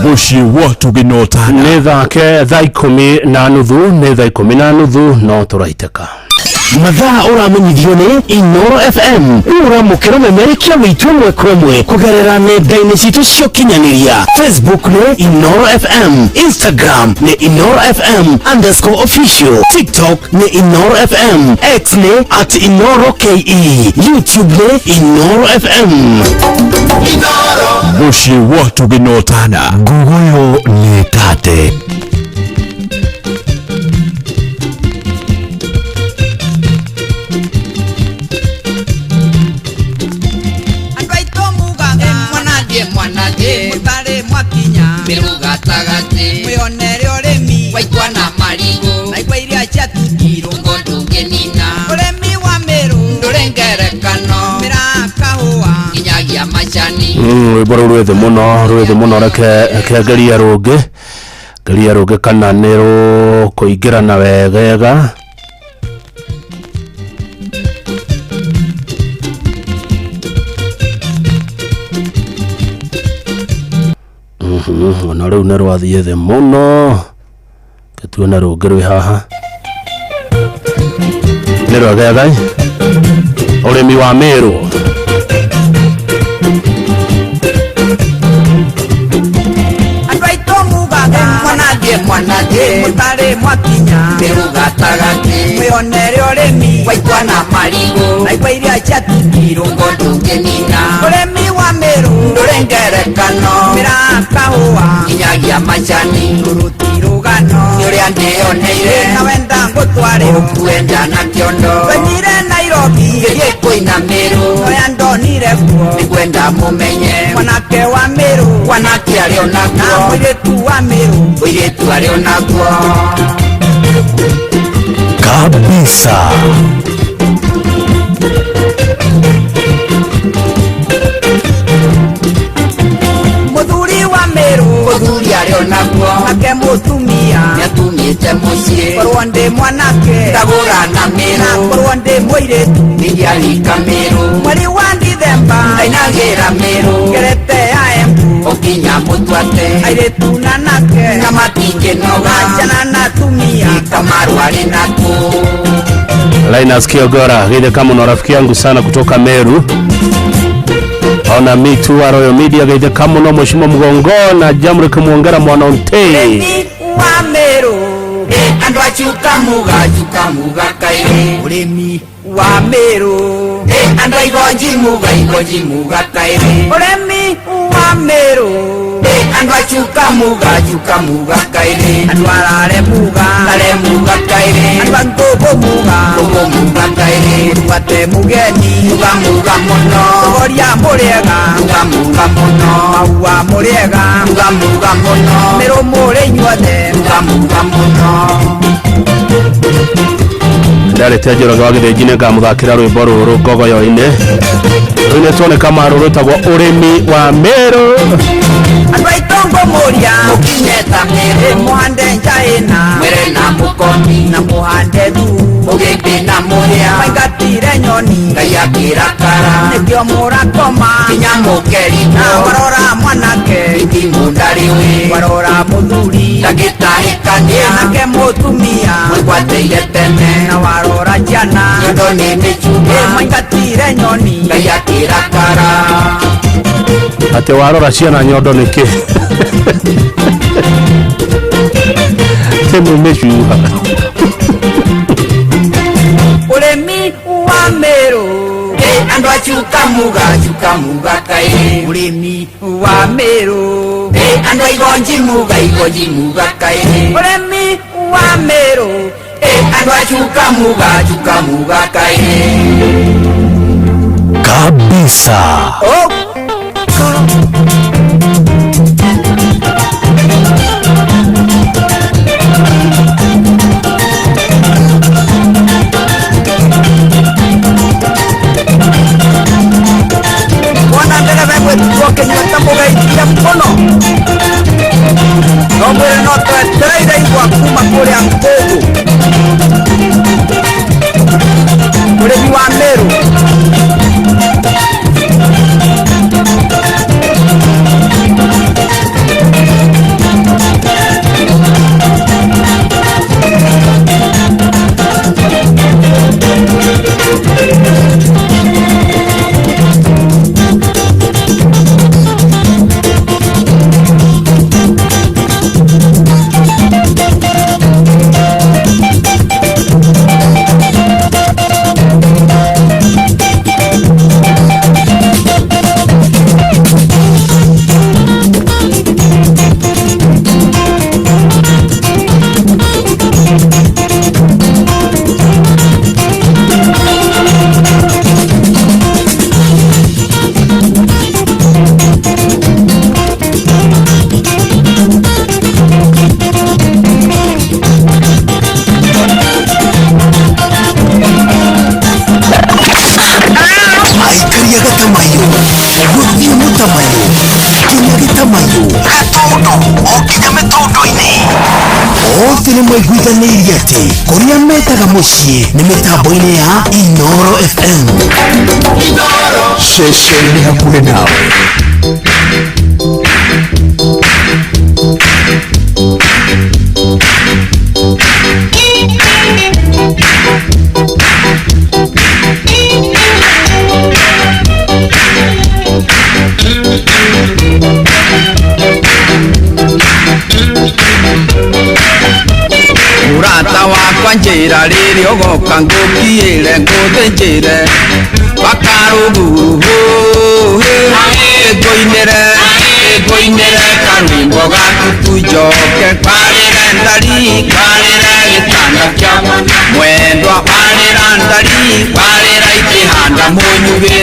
Mũciĩ wa tũgĩnota.
Nĩ thake 10:30, nĩ 10:30, no tũraitĩka.
Mathaa ũramenyithio nĩ Inoro FM. Rĩu ũramũkĩra ũmemerekia witũ ĩmwe kwa ĩmwe kũgerera nenda-inĩ citũ cia ũkinyanĩria. Facebook nĩ Inoro FM, Instagram nĩ Inoro FM underscore official, TikTok nĩ Inoro FM, X nĩ at Inoro KE, YouTube nĩ Inoro FM.
Mũciĩ wa tũgĩnotana.
Nguguyo nĩ tate.
Andũ aitũ mugaga mwanathiĩ mwanathiĩ mũtarĩ mwakinya mĩrũ gatagatĩ mwĩonere ũrĩmi waigua na marigũ na igwa iria ciatuti rũngo ndũngĩnina ũrĩmi wa mĩrũ ndũrĩ ngerekano mĩraa kahũa nginyagia macani.
Rwĩmbo rũu rwĩ thĩ mũno, rwĩ thĩ mũno, reke ngerie rũngĩ, ngerie rũngĩ kana nĩ rũkũingĩrana wegega. Ona rĩu nĩ rwathiĩ thĩ mũno, tuone rũngĩ rwĩ haha nĩ rwegega. Ũrĩmi wa Meru.
Andũ aitũ mugaga mwanathiĩ mwanathiĩ mũtarĩ mwakinya mĩrũ gatagatĩ mwĩonere ũrĩmi waikwa na marigũ na igwa iria cia irũngo ndũngĩnina ũrĩmi wa Meru ndũrĩ ngerekano mĩraa kahũa nginyagia macani rũrũ ti rũgano nĩ ũrĩa ndĩoneire na wenda ngũtware ũkuenda na kĩondo twenyire Nairobi ngĩthiĩ kũina Meru oya ndonire kuo nĩngwenda mũmenye mwanake wa Meru mwanake arĩ onakuo na mũirĩtu wa Meru mũirĩtu arĩ onakuo
Kabisa.
Mũthuri wa Meru mũthuri arĩ onakuo nake mũtumia nĩatumĩte mũciĩ korwo ndĩ mwanake ndagũra na Meru na korwo ndĩ mũirĩtu nĩngĩarika Meru mweri wa Dithemba ndainagĩra Meru ngerete ya Embu ũkinya mũtwate airĩtu na anake na matingĩnoga ciana na atumia Kamaru arĩ nakuo.
Linus Kiogora, geithĩka mũno rafiki yangu sana kutoka Meru. Ona mitu wa Royal Media, geithĩka mũno Mheshimiwa Mgongo na Jamri Kumwongera mwana Onte.
Ũrĩmi wa Meru andũ acuka muga acuka muga kairĩ ũrĩmi wa Meru andũ a igonji muga igonji muga kairĩ ũrĩmi wa Meru andũ acuka muga acuka muga kairĩ andũ arare muga are muga kairĩ andũ a ngũngũ muga ngũngũ muga kairĩ mũgate mũgeni muga muga mũno thogoria mũrĩega muga muga mũno maua mũrĩega muga muga mũno Meru mũrĩ inyuothe muga muga mũno.
Ndarĩte Njoroge wa Gĩthĩnji nĩ ngamũthakĩra rwĩmbo rũrũ ngogoyo-inĩ rũinĩtwo nĩ Kamaru rwĩtagwo Ũrĩmi wa Meru.
Andũ aitũ ngũmũria mũkinye ta Meru mũhande njaĩna mwere na mũkomi na mũhande thu mũgĩmbĩ na mũhĩa maingatire nyoni Ngai akĩrakara nĩkĩo mũrakoma nginya mũkerigwo na warora mwanake ithimũ ndarĩũĩ warora mũthuri ndangĩtahĩkania nake mũtumia mwĩgwatĩire tene na warora ciana nyondo nĩ mĩcuma maingatire nyoni Ngai akĩrakara.
Atĩ warora ciana nyondo nĩkĩ? Temu mĩcuha.
Ũrĩmi wa Meru andũ acuka muga acuka muga kairĩ ũrĩmi wa Meru andũ a igonji muga igonji muga kairĩ ũrĩmi wa Meru andũ acuka muga acuka muga kairĩ.
Kabisa.
Oh. Wona ndereba gwĩtuo kĩnyua mũgeithie mũno no mwĩre no twetereire igwa kuma kũrĩa Ngũngũ ũrĩmi wa Meru.
Othe nĩ maiguithanĩirie atĩ kũrĩa metaga mũciĩ nĩ mĩtambo-inĩ ya Inoro FM.
Ceceni hakuhĩ nawe.
Mwendwa njĩra rĩrĩa ũgoka ngũkiĩre ngũthĩnjĩre bakarũguhũ ngũinĩre ngũinĩre karwĩmbo gaku tu njoke kwarĩre ndari kwarĩre gĩtanda kĩa mwendwa kwarĩra ndari kwarĩra ikĩhanda mũnyugĩ.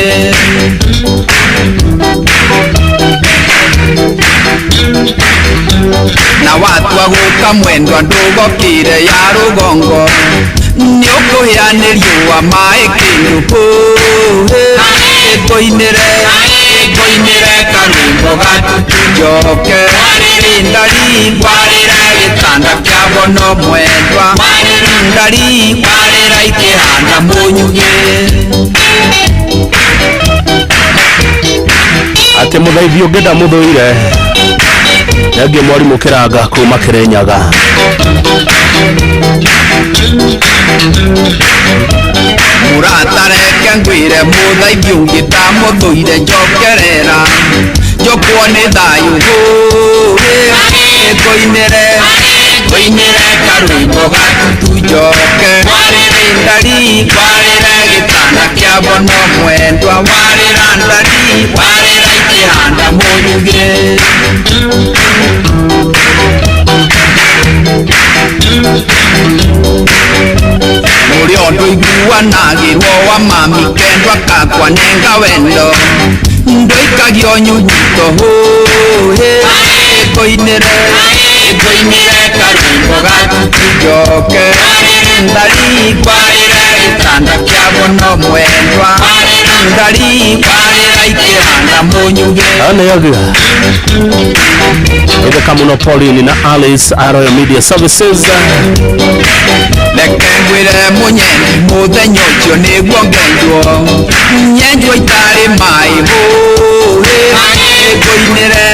Na watua gũka mwendwa ndũgokire ya rũgongo nĩũkũhĩa nĩ riũa maĩ kĩndũ ngũinĩre ngũinĩre karwĩmbo gaku tu njoke ndari kwarĩra gĩtanda kĩa bono mwendwa ndari kwarĩra ikĩhanda mũnyugĩ.
Ati muthaithi ũngĩ ndamũthũire thengiũ mwarimũ Kĩranga kuma Kĩrĩnyaga.
Mũratareke ngwĩre mũthaithi ũngĩ ndamũthũire njokerera njokwo nĩ thayũ ngũinĩre ngũinĩre karwĩmbo gaku tu njoke ndari kwarĩre gĩtanda kĩa bono mwendwa warĩra ndari warĩra ikĩhanda mũnyugĩ. Mũrĩ ũndũ iguanagĩrwo wa mami kendwa kakwa nenga wendo ndũikagio nyunyito ngũinĩre ngũinĩre karwĩmbo gaku tu njoke ndari kwarĩre gĩtanda kĩa bono mwendwa ndari kwarĩra ikĩhanda mũnyugĩ.
Aneyaga Itheka muno Pauline na Alice a Royal Media Services.
Reke ngwĩre mũnyendi mũthenya ũcio nĩguo ngenjwo nyenjwo itarĩ maĩ ngũinĩre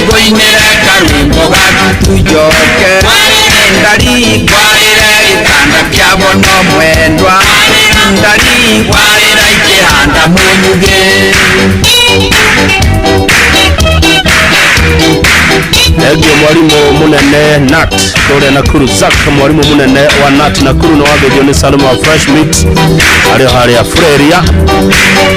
ngũinĩre karwĩmbo gaku tu njoke ndari kwarĩre gĩtanda kĩa bono mwendwa ndari kwarĩra ikĩhanda mũnyugĩ.
Thengiũ mwarimu munene Nat kũrĩa Nakuru Zack mwarimu munene wa Nat Nakuru nĩ wambĩrĩrio nĩ Salma wa Fresh Meat arĩ o harĩa Freria.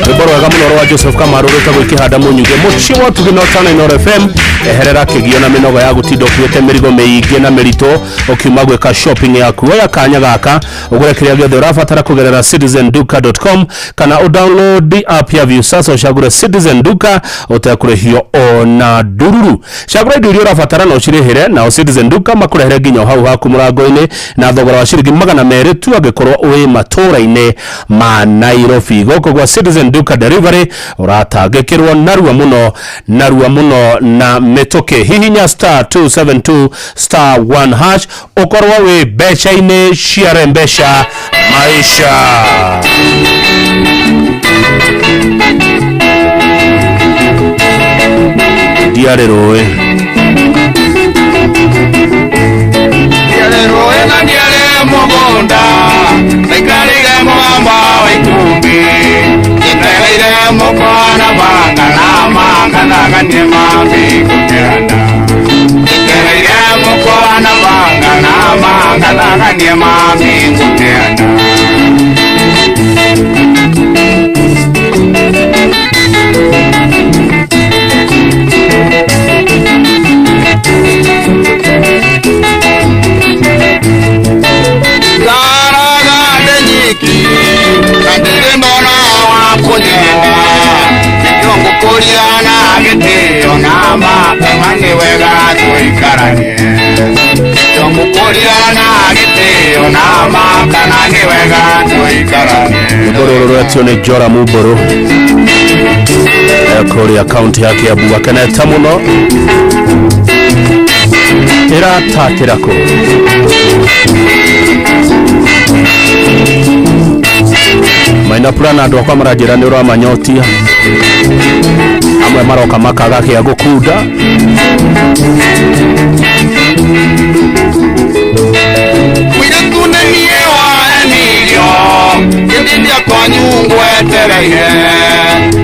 Rwĩmbo rwega mũno rwa Joseph Kamaru rwĩtagwo Ikĩhanda Mũnyugĩ. Mũciĩ wa Tugĩ na Ũtana Inooro FM eherera kĩgio na mĩnoga ya gũtinda ũkuĩte mĩrigo mĩingĩ na mĩritũ ũkiuma gwĩka shopping yaku. Oya kanya gaka ũgũre kĩrĩa gĩothe ũrabatara kũgerera citizenduka.com kana ũdownload app ya Viusasa ũcagũre Citizen Duka ũtekũrĩhio ona ndururu. Cagũra indo iria ũrabatara na ũcirĩhĩre nao Citizen Duka makũrehere nginya hau haku mũrango-inĩ na thogora wa ciringi 200 tu angĩkorwo wĩ matũũra-inĩ ma Nairobi. Gũkũ gwa Citizen Duka Delivery ũratangĩkĩrwo narua mũno narua mũno na mĩtũkĩ. Hihinya star 272 star 1 hash ũkorwo wĩ mbeca-inĩ cia rembesha maisha. Ndiarĩ rũĩ
ndiarĩ rũĩ na ndiarĩ mũgũnda ndaikarĩire mũgamba wa ikumbĩ njetereire mũkwana banga na manga thaganie mami gũkĩrana njetereire mũkwana banga na manga thaganie mami gũkĩrana. Ndirĩ ndona wa kũnyenda nĩkĩo ngũkũria na gĩtĩo na makama nĩ wega tũikaranie nĩkĩo ngũkũria na gĩtĩo na makana nĩ wega tũikaranie.
Rwĩmbo rũrũ rwetio nĩ Joram Mbũrũ kũrĩa kaunti ya Kiambu akenete mũno ĩratatĩra kũ. Maina Purana andũ akwa maranjĩra nĩ ũramanyotia amwe maroka makaga gĩa gũkunda.
Mũirĩtu nĩ niĩ wa Emilio gĩthithi kwanyu ngwetereire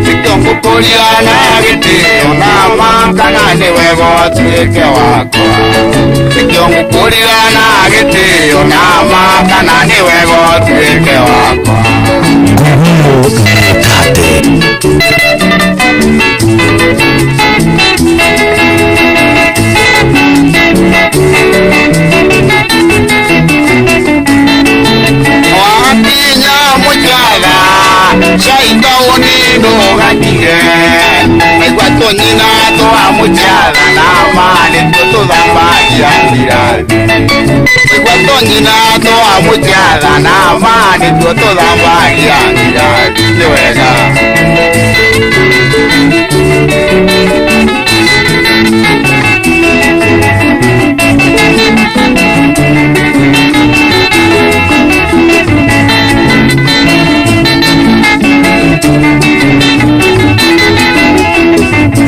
nĩkĩo ngũkũria na gĩtĩo na ma Kana nĩ wega ũtuĩke wakwa nĩkĩo ngũkũrira na gĩtĩo na ma kana nĩ wega ũtuĩke wakwa.
Nguguo
Wakinya mũjatha caitaũni ndũgakire naigua tũnyina twa mũjatha na ma nĩtuo tũthambagia irathi naigua tũnyina twa mũjatha na ma nĩtuo tũthambagia irathi nĩ wega.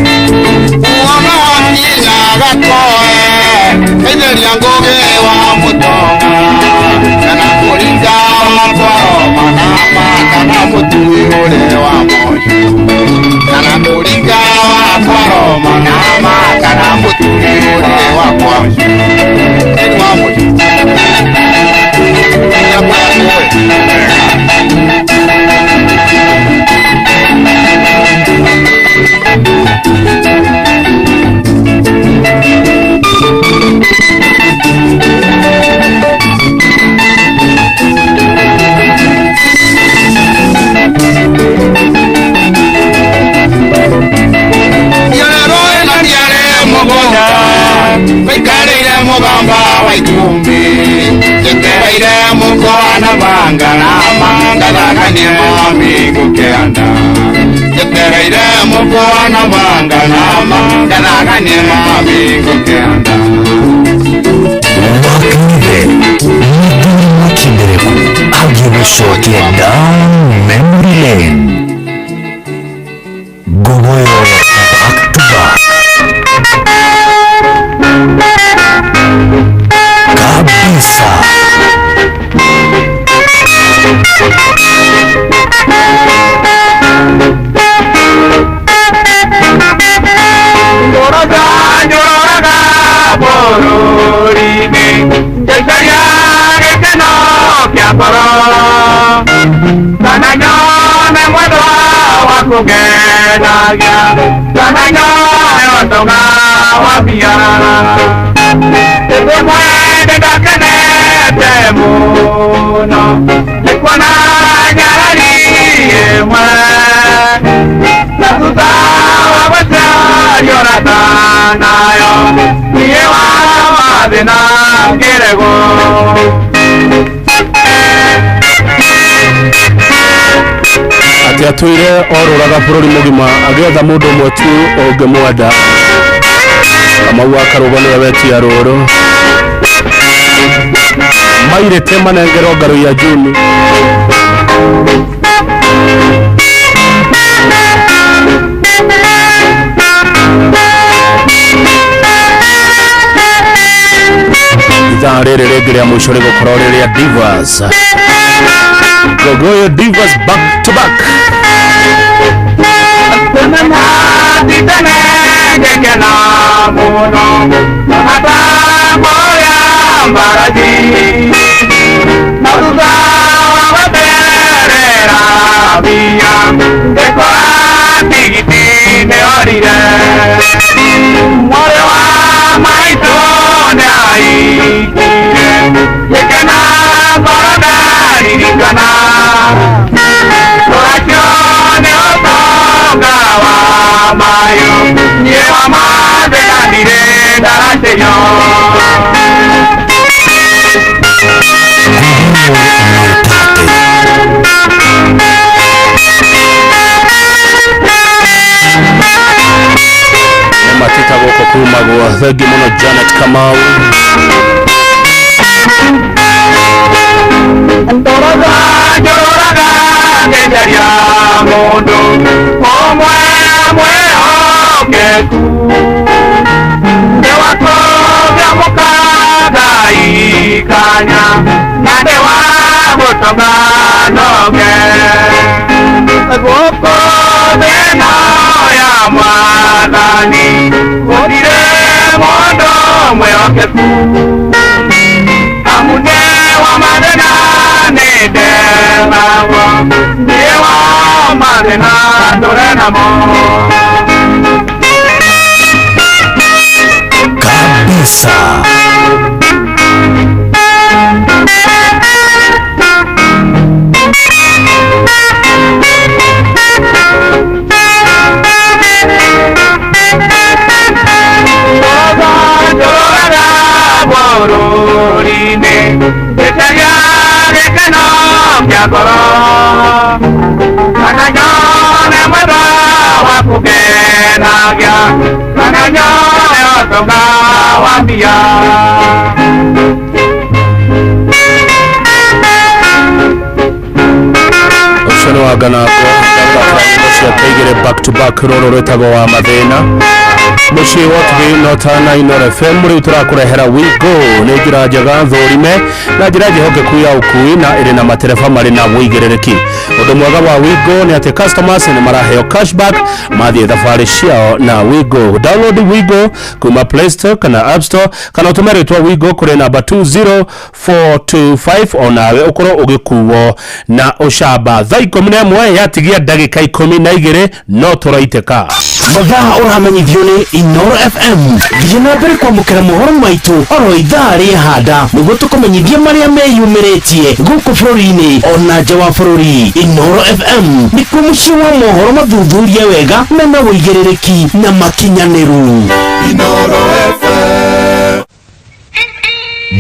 Uona wakinya gakoe Kaitharia ngũgĩ wa mũtonga kana kũringa wa kwaroma na ma kana mũtui ũrĩa wa moco kana kũringa wa kwaroma na ma kana mũtui ũrĩa wa kwaco wa moco. Waikarĩire mũgamba wa ikũmbĩ njetereire mũkwa na banga na mangathakanie mami ngũkĩanda njetereire mũkwa na banga na mangathakanie mami ngũkĩanda.
Wakithe mũthuri mũkindereku agĩgũcokia down memory lane. Ngogoyo back to back kabisa.
Njoroga njoroga bũrũri-inĩ njaikaria gĩkeno kĩa ngoro kana nyone mwendwa wa kũngenagia kana nyone ũtonga wa mbia ĩndĩ mwende ndakenete mũno nĩ kuona nyarari ĩmwe na thutha wa gũcaria ũrata nayo niĩ wa mathĩna ngĩregwo.
Atĩ atũire orũraga bũrũri mũgima agĩetha mũndũ ũmwe tu ũngĩmwenda. Kamau wa Karũgo nĩwe wetia rũrũ mairĩte manengerwo ngarũ ya Juni. Ithaa rĩrĩ rĩngĩ rĩa mũico rĩgũkorwo rĩrĩa Divas Gogoyo Divas back to back.
Tene ngĩkena mũno matambo ya mbarathi na thutha wa gweterera mbia ngĩkora tigiti nĩorire mwarĩ wa maitũ nĩaikire ngĩkena ngoro ndaririkana rũracio nĩ ũtonga wa mayo niĩ wa mathĩna ndirĩ ndaraceyo.
Nĩ matita gũkũ kumagwo thengi mũno Janet Kamau.
Ndoroga njororaga ngĩcaria mũndũ ũmwe mwĩhokeku ndĩ wa kũgĩa mũkangaikanya na ndĩ wa gũtonga noge gũkũ thĩna ya mwana Mwathani gũtirĩ mũndũ mwĩhokeku amu nĩ wa mathĩna nĩ ndethagwo nĩ wa mathĩna tũrĩ namo.
Kabisa.
Tũrũraga bũrũri-inĩ gĩcaria gĩkeno kĩa ngoro kana nyone mwendwa wa kũngenagia kana nyone ũtonga wa mbia.
Ũcio nĩ Wanganango ndagũthakĩra nyĩmbo ciake igĩrĩ back to back, rũrũ rwĩtagwo wa mathĩna. Mũciĩ wa TV Notana Inooro FM rĩu tũrakũrehera Wigo. Nĩ njĩra njega thũrime na njĩra njĩhokeku ya ũkui na ĩrĩ na matereba marĩ na wũigĩrĩrĩki. Ũndũ mwega wa Wigo nĩ atĩ customers nĩ maraheo cashback mathiĩ thabarĩ ciao na Wigo. Download Wigo kuma Play Store kana App Store kana ũtũme rĩtwa Wigo kũrĩ namba 20425 onawe ũkorwo ũgĩkuo na ũcamba. Thaa 11 yatigia ndagĩka 12 no tũraitĩka.
Mathaa ũramenyithio nĩ Inooro FM. Thiĩ na mbere kwamũkĩra mohoro maitũ oro ithaa rĩa handa nĩguo tũkũmenyithie marĩa meyumĩrĩtie gũkũ bũrũri-inĩ ona nja wa bũrũri. Inooro FM nĩkuo mũciĩ wa mohoro mathuthurie wega mena wũigĩrĩrĩki na makinyanĩru.
Inooro FM.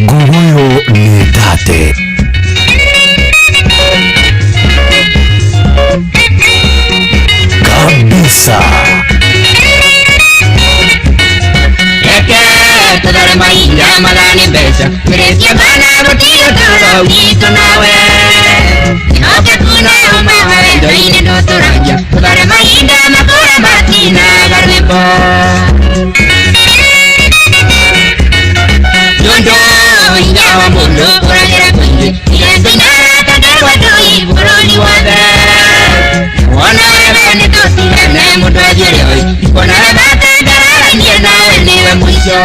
Nguguyo nĩ ndate. Kabisa.
Reke tũthare mahinda mathani mbeca twĩrĩtie kana gũtirĩ ũtũũro witũ nawe hokeku na ũma wa wendo-inĩ ndũtũragia tũthare mahinda makũra matinaga rwĩmbo nĩũndũ hinya wa mũndũ ũragĩra kũingĩ irengo inaratanderwa ndũi bũrũri wothe wona wega nĩ tũtigane mũndũ athiĩ oi kuona batangararanie nawe nĩwe mũico.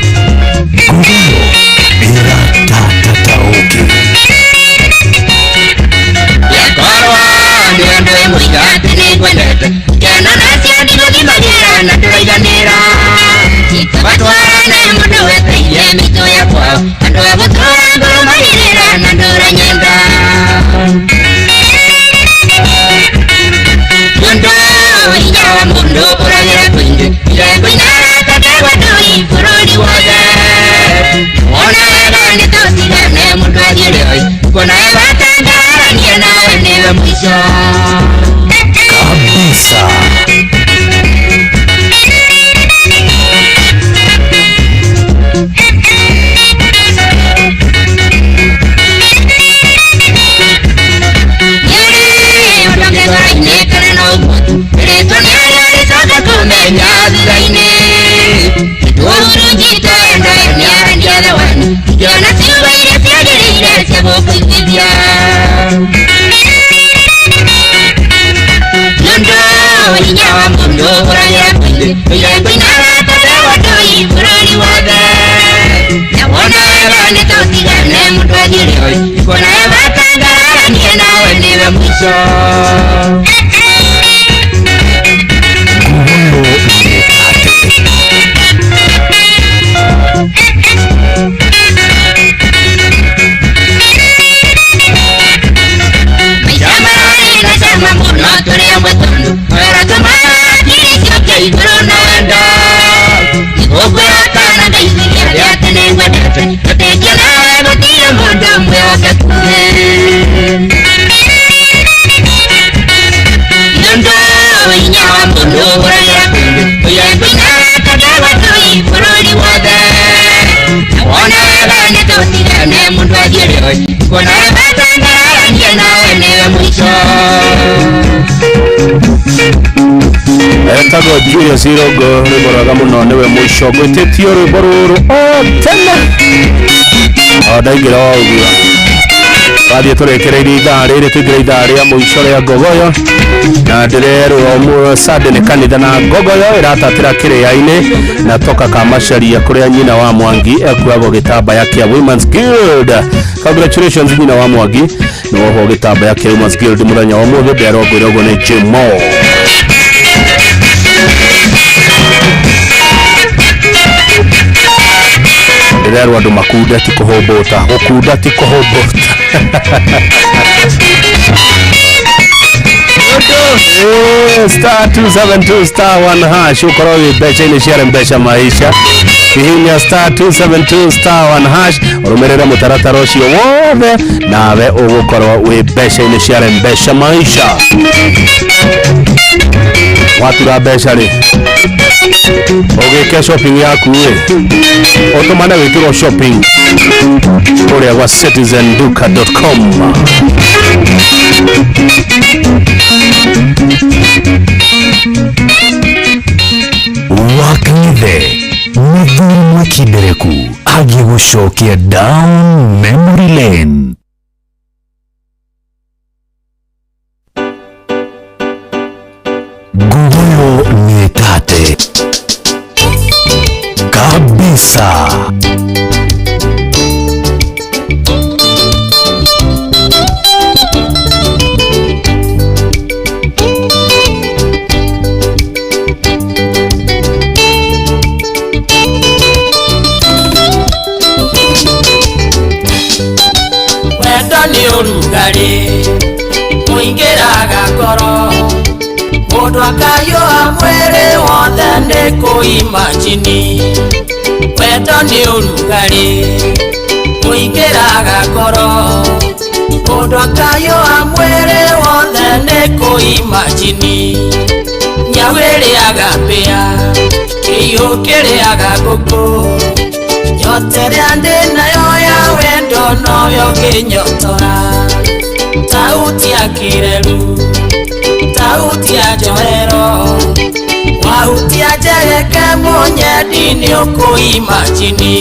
Nguguyo ĩratatatauki.
Yakorwo nĩwe ndũĩ mũico atĩ nĩngwendete keno nacio ndigũthimagĩra na tũraiganĩra batwarane mũndũ weteire mĩtũ ya kwao andũ a gũtũra ngoro marĩrĩra na ndũra nyenda nĩũndũ hinya wa mũndũ ũragĩra kũingĩ irengo inaratanderwa ndũi bũrũri wothe wona wega nĩ tũtigane mũndũ athiĩ oi kuona watangararanie nawe nĩwe mũico.
Kabisa.
Ngĩona ciugo iria ciagĩrĩire cia gũkũiguithia nĩũndũ hinya wa mũndũ ũragĩra kũingĩ irengo inaratanderwa ndũi bũrũri wothe na wona wega nĩ tũtigane mũndũ athiĩ oi kuona watangararanie nawe nĩwe mũico.
Nguguyo nĩ ndate.
Maica mararĩ na cama mũno tũrĩ amwe tondũ ũratũmaga hakiri ciũke igũrũ na wendo nĩgũkwĩra kana ngaiguithia arĩa atĩ nĩngwendete tũtĩkie nawe gũtirĩ mũndũ mwĩhokeku nĩũndũ hinya wa mũndũ ũragĩra kũingĩ irengo inaratanderwa ndũi bũrũri wothe na wona wega nĩ tũtigane mũndũ athiĩ oi kuona watangararanie nawe nĩwe mũico.
Etagwo Julius Irongo rwĩmbo rwega mũno nĩwe mũico ngwĩtĩtio rwĩmbo rũrũ o tene o ndaingĩra o ũguo. Twathiĩ tũrĩkĩrĩirie ithaa rĩrĩ tũingĩre ithaa rĩa mũico rĩa ngogoyo na ndĩrerwo Sunday nĩ kanitha na ngogoyo ĩratatĩra kĩrĩa-inĩ na toka kamacaria kũrĩa nyina wa Mwangi ekuagwo gĩtambaya kĩa Women's Guild. Congratulations nyina wa Mwangi nĩ wohwo gĩtambaya kĩa Women's Guild mũthenya wa ũmũthĩ nderwo ngwĩre ũguo nĩ Jimo. Ndĩrerwo andũ makunde ti kũhũmbũta, gũkunda ti kũhũmbũta. Star 272 star 1 hash ukorwo wĩ mbeca-inĩ cia mbeca maisha. Hihinya star 272 star 1 hash ũrũmĩrĩre mũtaratara ũcio wothe nawe ũgũkorwo wĩ mbeca-inĩ cia mbeca maisha. Watura mbeca rĩ ũgĩke shopping yaku rĩ ũtũmane wĩkĩrwo shopping kũrĩa gwa citizenduka.com.
Wakang'ethe mũthuri mwĩkindereku agĩgũcokia down memory lane. Nguguyo nĩ tate kabisa.
Wendo nĩ ũrugarĩ mũingĩraga ngoro mũndũ akayũa mwĩrĩ wothe nĩ kũimajini. Wendo nĩ ũrugarĩ mũingĩraga ngoro mũndũ akayũa mwĩrĩ wothe nĩ kũimajini. Nyau ĩrĩaga mbĩa kĩiyũ kĩrĩaga ngũkũ nyota ĩrĩa ndĩ nayo ya wendo noyo ngĩnyotora. Tauti ya kĩreru tauti ya njohero wahutia njegeke mũnyendi nĩ ũkũimajini.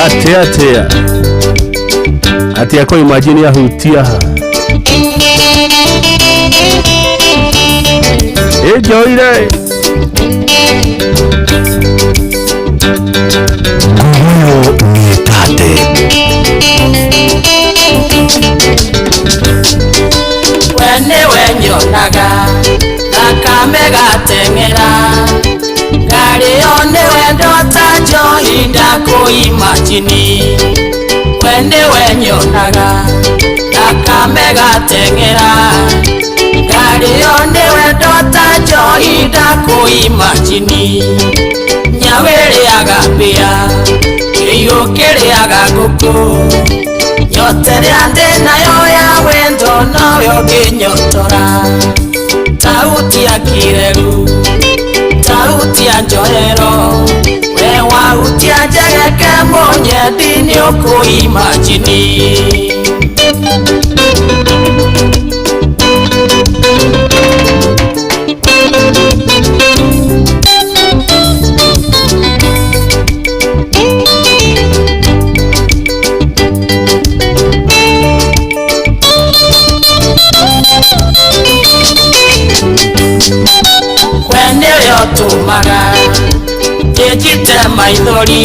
Atia atia atia kũimajini ahutia ĩnjoire.
Nguguyo nĩ tate.
We nĩwe nyonaga thakame gateng'era ngarĩo nĩ wendo ta njohi ndakũimajini. We nĩwe nyonaga thakame gateng'era ngarĩo nĩ wendo ta njohi ndakũimajini. Nyau ĩrĩaga mbĩa kĩiyũ kĩrĩaga ngũkũ nyota ĩrĩa ndĩ nayo ya wendo noyo ngĩnyotora. Tauti ya kĩreru tauti ya njohero we wahutia njegeke mũnyendi nĩ ũkũimajini. We nĩwe ũtũmaga njĩnjite maithori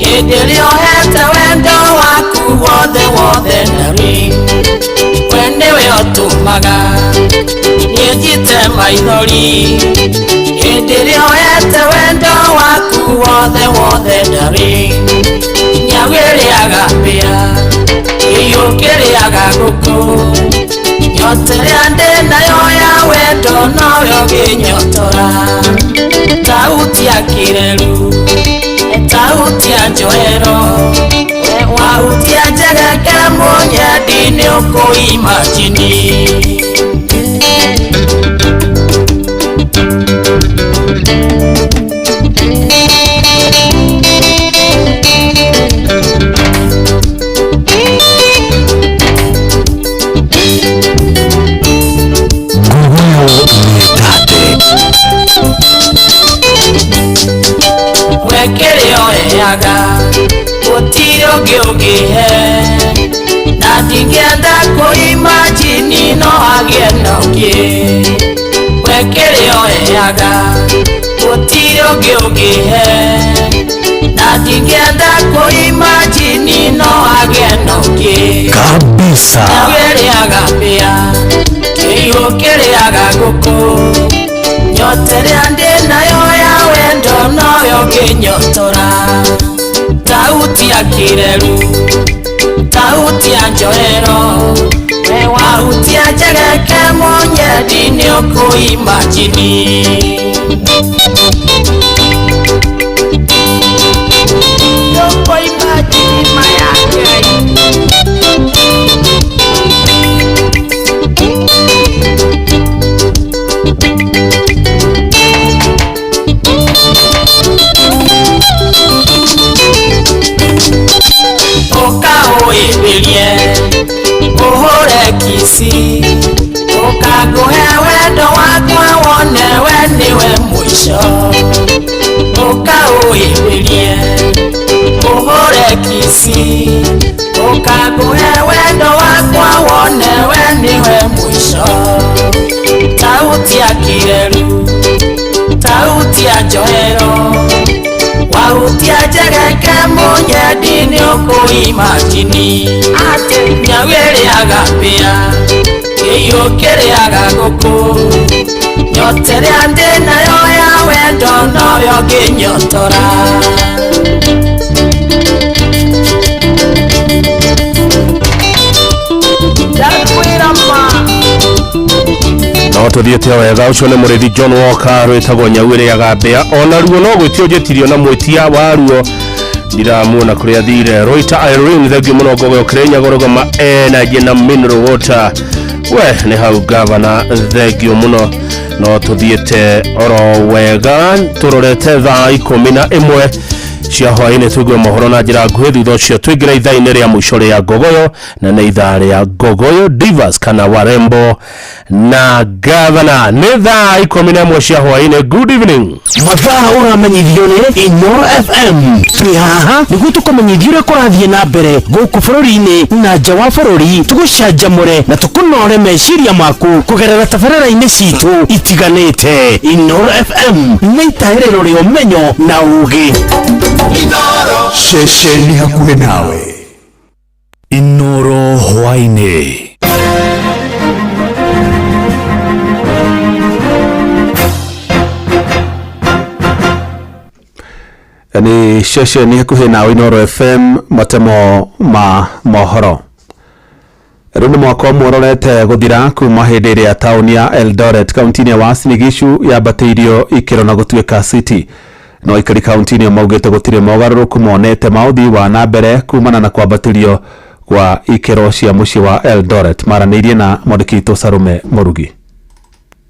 hĩndĩ ĩrĩa ũhete wendo waku wothe wothe narĩ. We nĩwe ũtũmaga njĩnjite maithori hĩndĩ ĩrĩa ũhete wendo waku wothe wothe narĩ. Nyau ĩrĩaga mbĩa kĩiyũ kĩrĩaga ngũkũ nyota ĩrĩa ndĩ nayo ya wendo noyo ngĩnyotora. Tauti ya kĩreru tauti ya njohero wahutia njegeke mũnyendi nĩ ũkũimajini.
Nguguyo nĩ tate.
We kĩrĩa ũheaga gũtirĩ ũngĩ ũngĩhe
Kĩrĩa ũheaga gũtirĩ ũngĩ ũngĩhe na ndingĩenda kũimajini no agĩe na ũngĩ
kabisa
Nyau ĩrĩaga mbĩa kĩihũ kĩrĩaga ngũkũ nyota ĩrĩa ndĩ nayo ya wendo noyo ngĩnyotora tauti ya kĩreru tauti ya njohero we wahutia njegeke mũnyendi nĩ ũkũimajini. Nĩũkũimajini maya Ngai. Ũka ũĩmbĩrie ũhũre kici ũka ngũhe wendo wakwa wone we nĩwe mũico ũka ũĩmbĩrie ũhũre kici ũka ngũhe wendo wakwa wone we nĩwe mũico tauti ya kĩreru tauti ya njohero wahutia njegeke mũnyendi nĩ ũkũimajini atĩ nyau ĩrĩaga mbĩa kĩiyũ kĩrĩaga ngũkũ nyota ĩrĩa ndĩ nayo ya wendo noyo ngĩnyotora. Ndakwĩra ma.
No tũthiĩte o wega ũcio nĩ mũrĩthi John Walker rwĩtagwo nyau ĩrĩaga mbĩa ona ruo no gwĩtio njĩtirio na mwĩtia waruo ndiramuona kũrĩa athire. Roita Irene thengiũ mũno ngogoyo Kĩrĩnyaga Rũgama Energy na Mineral Water we nĩ hau gavana thengiũ mũno. No tũthiĩte oro wega tũrorete thaa 11 cia hwaĩ-inĩ tũigue mohoro na njĩra nguhĩ thutha ũcio tũingĩre ithaa-inĩ rĩa mũico rĩa ngogoyo na nĩ ithaa rĩa Ngogoyo Divas kana Warembo na gavana nĩ thaa 11 cia hwaĩ-inĩ. Good evening.
Mathaa ũramenyithio nĩ Inoro FM. Twĩ haha nĩguo tũkũmenyithia ũrĩa kũrathiĩ na mbere gũkũ bũrũri-inĩ na nja wa bũrũri, tũgũcanjamũre na tũkũnore meciria maku kũgerera tabarĩra-inĩ citũ itiganĩte. Inoro FM nĩ itahĩrĩro rĩa ũmenyo na ũgĩ.
Ceceni hakuhĩ nawe.
Inoro hwaĩ-inĩ.
Nĩ ceceni hakuhĩ nawe Inoro FM matemo ma mohoro. Rĩu nĩ mwaka ũmwe ũrorete gũthira kuma hĩndĩ ĩrĩa taũni ya Eldoret kaunti-inĩ ya Uasin Gishu yambatĩirio ikĩro na gũtuĩka city. No aikari kaunti-inĩ ĩyo maugĩte gũtirĩ mogarũrũku monete ma ũthii wa na mbere kumana na kwambatĩrio gwa ikĩro cia mũciĩ wa Eldoret. Maranĩirie na mwandĩki witũ Sarume Mũrugi.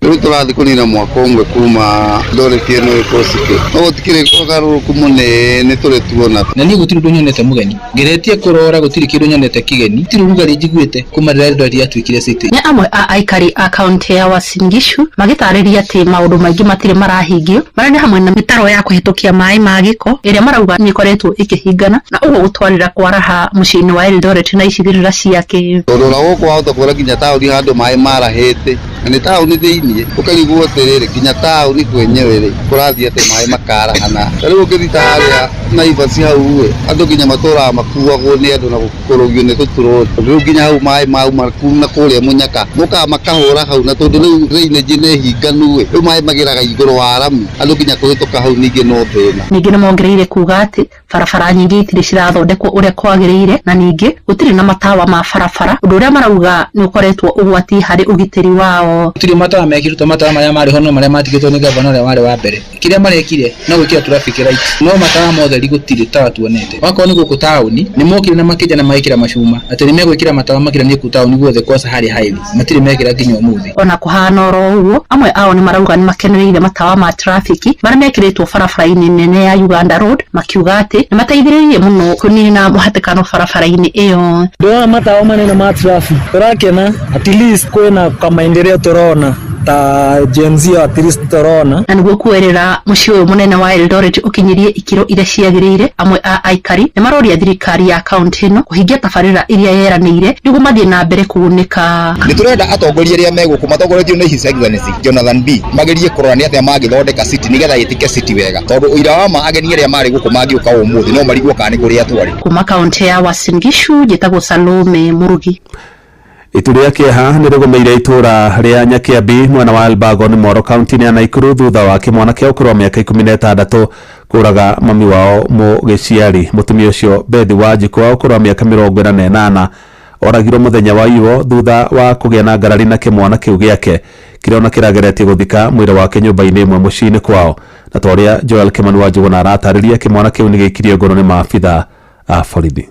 Rĩu tũrathiĩ kũnina mwaka ũmwe kuma Eldoret ĩno ĩkorwo city no gũtikĩrĩ ũgarũrũku mũnene tũrĩ tuona.
Na niĩ gũtirĩ ũndũ nyonete mũgeni ngeretie kũrora gũtirĩ kĩndũ nyonete kĩgeni gũtirĩ ũrugarĩ njiguĩte kuma rĩrĩa Eldoret yatuĩkire city.
Nĩ amwe a aikari a kaunti ya Uasin Gishu magĩtarĩria atĩ maũndũ maingĩ matirĩ marahingio marĩa nĩ hamwe na mĩtaro ya kũhĩtũkia maĩ ma gĩko ĩrĩa marauga nĩ ĩkoretwo ĩkĩhingana na ũguo gũtwarĩra kwaraha mũciĩ-inĩ wa Eldoret na icigĩrĩra ciake.
Tondũ ona gũkũ wahota kuona nginya taũni handũ maĩ marahĩte na nĩ taũni thĩiniĩ ũkarigwo atĩrĩrĩ nginya taũni kwenyewe rĩ kũrathiĩ atĩ maĩ makarahana. Ta rĩu ũngĩthiĩ ta harĩa Naivas hau ĩ andũ nginya matũraga makuagwo nĩ andũ na gũkũrũgio nĩ tũturũri tondũ rĩu nginya hau maĩ mauma na kũrĩa mũnyaka mokaga makahũra hau na tondũ rĩu drainage nĩ hinganu ĩ rĩu maĩ magĩraga igũrũ wa rami andũ nginya kũhĩtũka hau ningĩ no thĩna.
Ningĩ nĩ mongereire kuga atĩ barabara nyingĩ itirĩ cirathondekwo ũrĩa kwagĩrĩire na ningĩ gũtirĩ na matawa ma barabara ũndũ ũrĩa marauga nĩ ũkoretwo ũgwati harĩ ũgitĩri wao.
Gũtirĩ matawa mekĩrĩtwo matawa marĩa marĩ ho no marĩa matigĩtwo nĩ gavana ũrĩa warĩ wa mbere. Kĩrĩa marekire no gwĩkĩra traffic light no matawa mothe gũtirĩ tawa tuonete. Wakorwo nĩ gũkũ taũni nĩ mokire na makĩnja na magĩkĩra macuma atĩ nĩ megwĩkĩra matawa makĩranie kũu taũni guothe kwaca harĩa highway matirĩ mekĩra nginya ũmũthĩ.
Ona kũhana oro ũguo amwe ao nĩ marauga nĩ makenereire matawa ma trafiki marĩa mekĩrĩtwo barabara-inĩ nene ya Uganda Road makiuga atĩ nĩ mateithĩrĩirie mũno kũnina mũhatĩkano barabara-inĩ ĩyo.
Ndĩrona matawa manene ma traffic tũrakena at least kwĩna kamaendeleo tũrona. Ta Gen Z at least tũrona.
Na nĩguo kuoerera mũciĩ ũyũ mũnene wa Eldoret ũkinyĩrie ikĩro iria ciagĩrĩire, amwe a aikari nĩ maroria thirikari ya kaunti ĩno kũhingia tabarĩra iria yeranĩire nĩguo mathiĩ na mbere kũgunĩka.
Nĩ tũrenda atongoria arĩa me gũkũ matongoretio nĩ His Excellency Jonathan B magerie kũrora nĩ atĩa mangĩthondeka city nĩgetha ĩtĩke city wega, tondũ ũira wa ma ageni arĩa marĩ gũkũ mangĩũka ũmũthĩ no marigwo kana nĩ kũrĩa twarĩ.
Kuma kaunti ya Uasin Gishu njĩtagwo Salome Murugi.
Itu rĩa kĩeha nĩ rĩgũmĩire itũũra rĩa Nyakiambi mwena wa Elbagon Moro kaunti-inĩ ya Naikuru thutha wa kĩmwana kĩa ũkũrũ wa mĩaka 16 kũraga mami wao mũgĩciari. Mũtumia ũcio Bethi Wanjikũ wa ũkũrũ wa mĩaka 48 oragirwo mũthenya wa iywo thutha wa kũgĩa na ngarari na kĩmwana kĩu gĩake kĩrĩa ona kĩrageretie gũthika mwĩrĩ wake nyũmba-inĩ ĩmwe mũciĩ-inĩ kwao. Na ta ũrĩa Joel Kimani wa Njũgũna aratarĩria, kĩmwana kĩu nĩ gĩikirio ngono nĩ maabitha a borithi.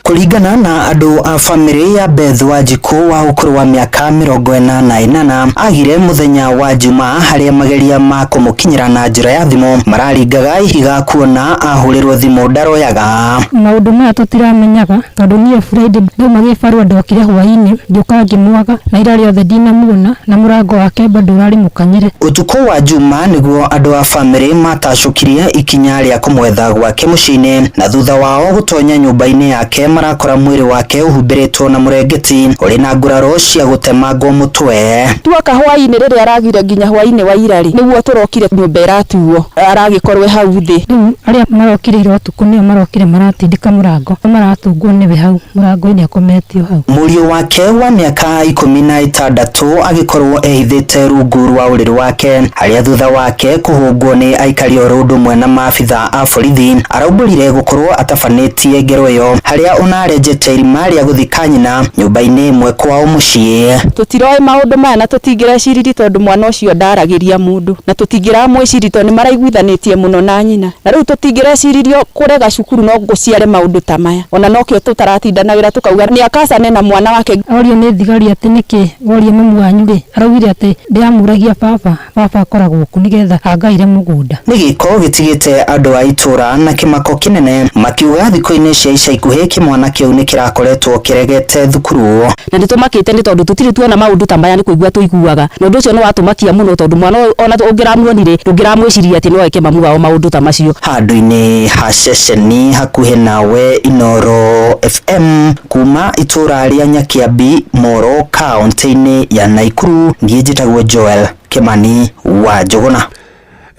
Kũringana na andũ a famĩlĩ ya Beth Wanjikũ wa ũkũrũ wa mĩaka 48, agire mũthenya wa Jumaa harĩa mageria ma kũmũkinyĩra na njĩra ya thimũ mararingaga ihiga kuona ahũrĩrwo thimũ ndaroyaga.
Maũndũ maya tũtiramenyaga tondũ niĩ Friday ndauma gĩbarũa ndokire hwaĩ-inĩ ngĩũka ngĩmwaga na ira rĩothe ndinamuona na mũrango wake bado ũrarĩ mũkanyĩre.
Ũtukũ wa Juma nĩguo andũ a famĩlĩ matacũkirie ikinya rĩa kũmwetha gwake mũciĩ-inĩ na thutha wao gũtonya nyũmba-inĩ yake marakora mwĩrĩ wake ũhumbĩrĩtwo na mũrengeti ũrĩ na nguraro cia gũtemangwo mũtwe.
Tuoka hwaĩ-inĩ rĩrĩa aragire nginya hwaĩ-inĩ wa ira rĩ, nĩguo tũrokire nyũmba ĩratuo aragĩkorwo hau thĩ.
Rĩu arĩa marokire ira ũtukũ nĩo marokire maratindĩka mũrango, maratungwo nĩwe hau mũrango-inĩ akometio hau.
Mũriũ wake wa mĩaka 16 agĩkorwo ehithĩte rungu rwa ũrĩrĩ wake harĩa thutha wake kũhũngwo nĩ aikari oro ũndũ ũmwe na maabitha a borithi araumbũrire gũkorwo atabanĩtie ngero ĩyo harĩa onarenjete irima rĩa gũthika nyina nyũmba-inĩ ĩmwe kwao mũciĩ.
Tũtiroĩ maũndũ maya na tũtingĩreciririe tondũ mwana ũcio ndaragĩria mũndũ na tũtingĩramwĩciria tondũ nĩmaraiguithanĩtie mũno na nyina, na rĩu tũtingĩreciririo kũrega cukuru no gũciare maũndũ ta maya, ona nokĩo tũtaratindanagĩra tũkauga nĩ akacane na mwana wake.
Orio nĩ thigari atĩ nĩkĩ woria mamu wanyu rĩ, araugire atĩ ndĩramũragia baba, baba akoragwo kũ nĩgetha angaire mũgũnda.
Nĩ gĩko gĩtigĩte andũ a itũra na kĩmako kĩnene makiuga thikũ-inĩ cia ica ikuhĩ kĩmwana kĩu nĩ kĩrakoretwo kĩregete thukuru.
Na nĩtũmakĩte nĩ tondũ tũtirĩ tuona maũndũ ta maya nĩ kũigua tũiguaga, na ũndũ ũcio nĩ watũmakia mũno tondũ mwana ũyũ ona ũngĩramuonire ndũngĩramwĩciria atĩ no eke mamu wao maũndũ ta macio.
Handũ-inĩ ha ceceni hakuhĩ nawe Inooro FM kuma itũra rĩa Nyakiambi Moro kaunti-inĩ ya Naikuru, niĩ njĩtagwo Joel Kimani wa Njũgũna.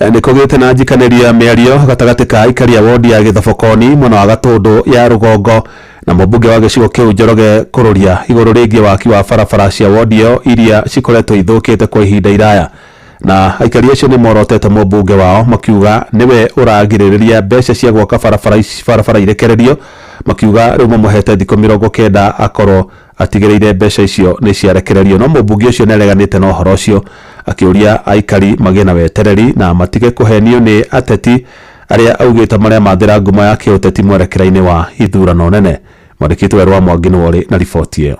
Nĩ kũgĩte na njikanĩria mĩario gatagatĩ ka aikari a wodi ya Gĩthobokoni mwena wa Gatũndũ ya rũgongo na mũmbunge wa gĩcigo kĩu Njoroge Kũrũria igũrũ rĩgiĩ waki wa barabara cia wodi ĩyo iria cikoretwo ithũkĩte kwa ihinda iraya. Na aikari acio nĩ morotete mũmbunge wao makiuga nĩwe ũragirĩrĩria mbeca cia gwaka barabara irekererio, makiuga rĩu mamũhete thikũ 90 akorwo atigĩrĩire mbeca icio nĩ ciarekererio. No mũmbunge ũcio nĩareganĩte na ũhoro ũcio akĩũria aikari magĩe na wetereri na matige kũhenio nĩ ateti arĩa augĩte marĩa mathĩra ngumo ya kĩũteti mwerekera-inĩ wa ithurano nene. Mwandĩki witũ Werũ wa Mwangi nĩwe ũrĩ na riboti ĩyo.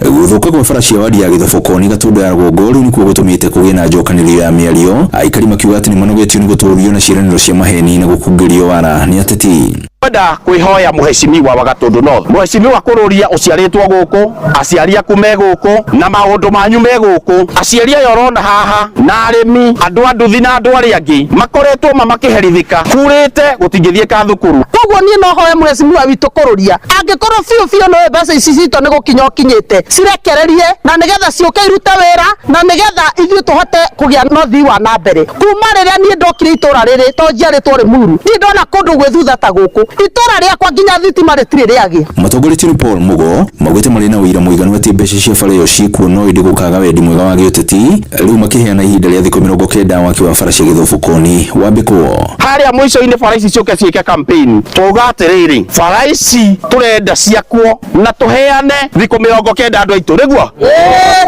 Gũthũka kwa bara cia wadi ya Gĩthobokoni Gatũndũ ya rũgongo rĩu nĩkuo gũtũmĩte kũgĩe na njokanĩrĩrio ya mĩario, aikari makiuga atĩ nĩmanogetio nĩ gũtũrio na ciĩranĩro cia maheni na gũkungĩrio wara nĩ ateti.
Kwenda kwĩhoya mũhecimiwa wa Gatũndũ North, mũhecimiwa Kũrũria ũciarĩtwo gũkũ, aciari aku me gũkũ na maũndũ manyu me gũkũ. Aciari aya ũrona haha na arĩmi, andũ a nduthi na andũ arĩa angĩ makoretwo makĩherithĩka, kurĩte gũtingĩthiĩka thukuru.
Koguo niĩ no hoe mũhecimiwa witũ Kũrũria, angĩkorwo biũ biũ no mbeca ici citũ nĩ gũkinya ũkinyĩte, cirekererie na nĩgetha ciũke irute wĩra na nĩgetha ithuĩ tũhote kũgĩa na ũthii wa na mbere. Kuma rĩrĩa niĩ ndokire itũra rĩrĩ to njiarĩtwo Rĩmuru, niĩ ndona kũndũ gwĩ thutha ta gũkũ, itũra rĩakwa nginya thitima rĩtirĩ rĩagĩa.
Matongoretio nĩ Paul Mugo maugĩte marĩ na ũira mũiganu atĩ mbeca cia bara ĩyo ciĩkuo no ĩndĩ gũkaga wendi mwega wa gĩũteti, rĩu makĩheana ihinda rĩa thikũ 90 waki wa bara cia Gĩthobokoni wambĩkwo.
Harĩa mũico-inĩ bara ici ciũke ciĩke campaign, twauga atĩrĩrĩ, bara ici tũrenda ciakwo na tũheane thikũ 90 andũ aitũ, nĩguo?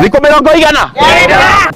Thikũ mĩrongo igana?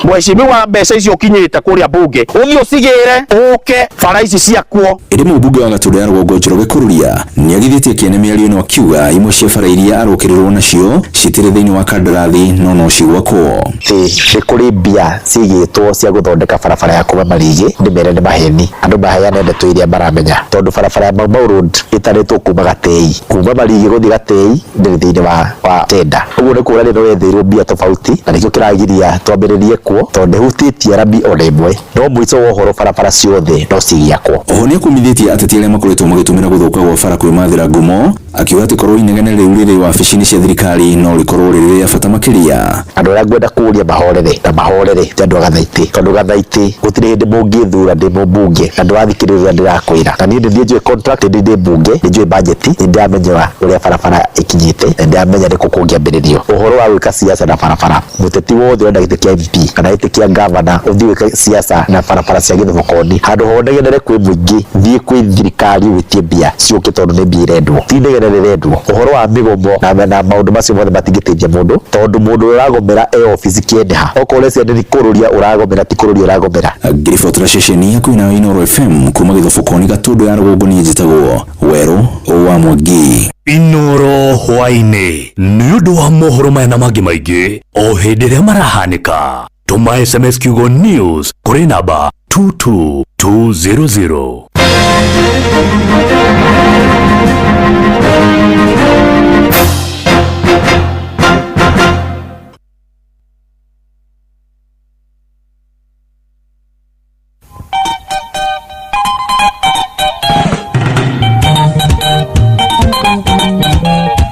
Mheshimiwa, mbeca icio ũkinyĩte kũrĩa mbunge, ũthiĩ ũcigĩre ũke bara ici ciakwo.
Ĩndĩ mũmbunge wa Gatũndũ ya rũgongo Njoroge Kururia nĩagithĩtie kĩene mĩario ĩno akiuga imwe cia bara iria arũkĩrĩrwo nacio citirĩ thĩinĩ wa kandarathi no no cigwakwo.
Nĩ kũrĩ mbia cigĩtwo cia gũthondeka barabara ya kuma Marigi, ndĩmere nĩ maheni, andũ maheane ndeto iria maramenya, tondũ barabara ya Mau Mau Road ĩtarĩtwo kuma Gatei, kuma Marigi gũthiĩ Gatei ndĩrĩ thĩinĩ wa tenda. Ũguo nĩ kuonania nĩ wetherwo mbia tofauti, na nĩkĩo kĩragiria twambĩrĩrie kuo, tondũ ndĩhutĩtie rami ona ĩmwe, no mũico wa ũhoro barabara ciothe no cigĩakwo.
Oho nĩakumithĩtie ateti arĩa makoretwo magĩtũmĩra gũthũka gwa bara kwĩmathĩra ngumo, akiuga atĩ korwo inegene rĩu rĩrĩ wabici-inĩ cia thirikari no rĩkorwo rĩrĩ rĩa bata makĩria.
Andũ arĩa ngwenda kũũria mahorere na mahorere ti andũ a Gathaitĩ, tondũ Gathaitĩ gũtirĩ hĩndĩ mũngĩthura ndĩ mũmbunge na ndũrathikĩrĩria ndĩrakwĩra, na niĩ nĩ njũĩ contract, nĩ ndĩ mbunge, nĩ njũĩ budget, nĩ ndĩramenya ũrĩa barabara ĩkinyĩte na ndĩramenya nĩkũ kũngĩambĩrĩrio. Ũhoro wa gwĩka siasa na barabara, mũteti wothe ũrenda gĩtĩ kĩa MP kana gĩtĩ kĩa gavana ũthiĩ gwĩka siasa na barabara cia gĩthogokoni, handũ ha ũnegenere kwĩ mũingĩ, thiĩ kwĩ thirikari wĩtie mbia ciũke, tondũ nĩ mbia irendwo, ti inegene rĩrendwo. Ũhoro wa mĩgomo na maũndũ macio mothe matingĩteithia mũndũ, tondũ mũndũ ũrĩa ũragomera e obici kĩendeha, okorwo ũreciria nĩ kũrũria ũragomera, ti kũrũria ũragomera.
Ngĩribotera ceceni ya kwĩna Inooro FM kuma gĩthobokoni Gatũndũ ya rũgongo, niĩ njĩtagwo Werũ wa Mwangi.
Inooro hwainĩ nĩ ũndũ wa mohoro maya na mangĩ maingĩ o hĩndĩ ĩrĩa marahanĩka, tũma SMS kiugo news kũrĩ namba 22200.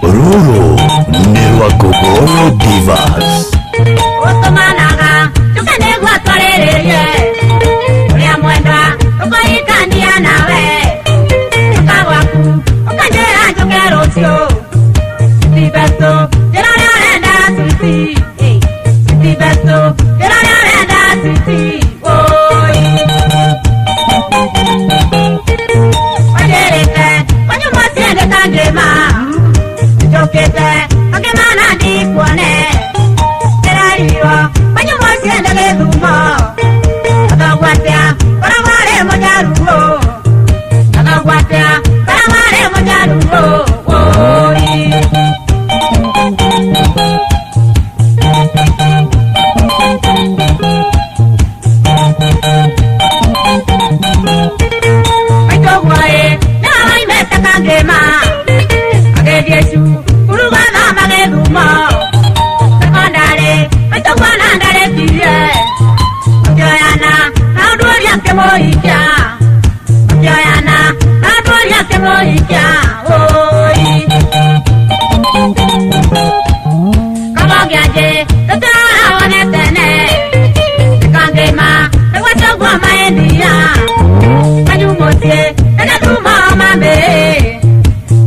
Rũrũ nĩ rwa Gogoro Divas.
Ũtũmanaga njũke nĩguo twarĩrĩrie ũrĩa mwendwa tũkũhikania nawe, ũka gwaku ũkanjĩra njũke rũciũ, ti besto njĩra ũrĩa ũrenda switi, ti besto njĩra ũrĩa ũrenda switi, oi wanjĩrĩte kwanyu mũciĩ ndĩkangĩma, njũkĩte ngĩma na ndikuone, ndĩrarirwo kwanyu mũciĩ ndĩ Gĩthumo, athogwo atĩa koragwo arĩ mũnyaruo, athogwo atĩa koragwo arĩ mũnyaruo, oi. Maitũguo ĩ nĩwe waimĩte Kangĩma agĩthiĩ cukuru gwathoma Gĩthumo, cekondarĩ maitũguo na ndarĩkirie, makĩoyana na ũndũ ũrĩa akĩmũhikia, makĩoyana na ũndũ ũrĩa akĩmũhikia, oi. Kamũngĩanjĩ tũtũrawone tene Kangĩma nĩguo tũguo maendia kwanyu mũciĩ nĩ Gĩthumo mambĩ,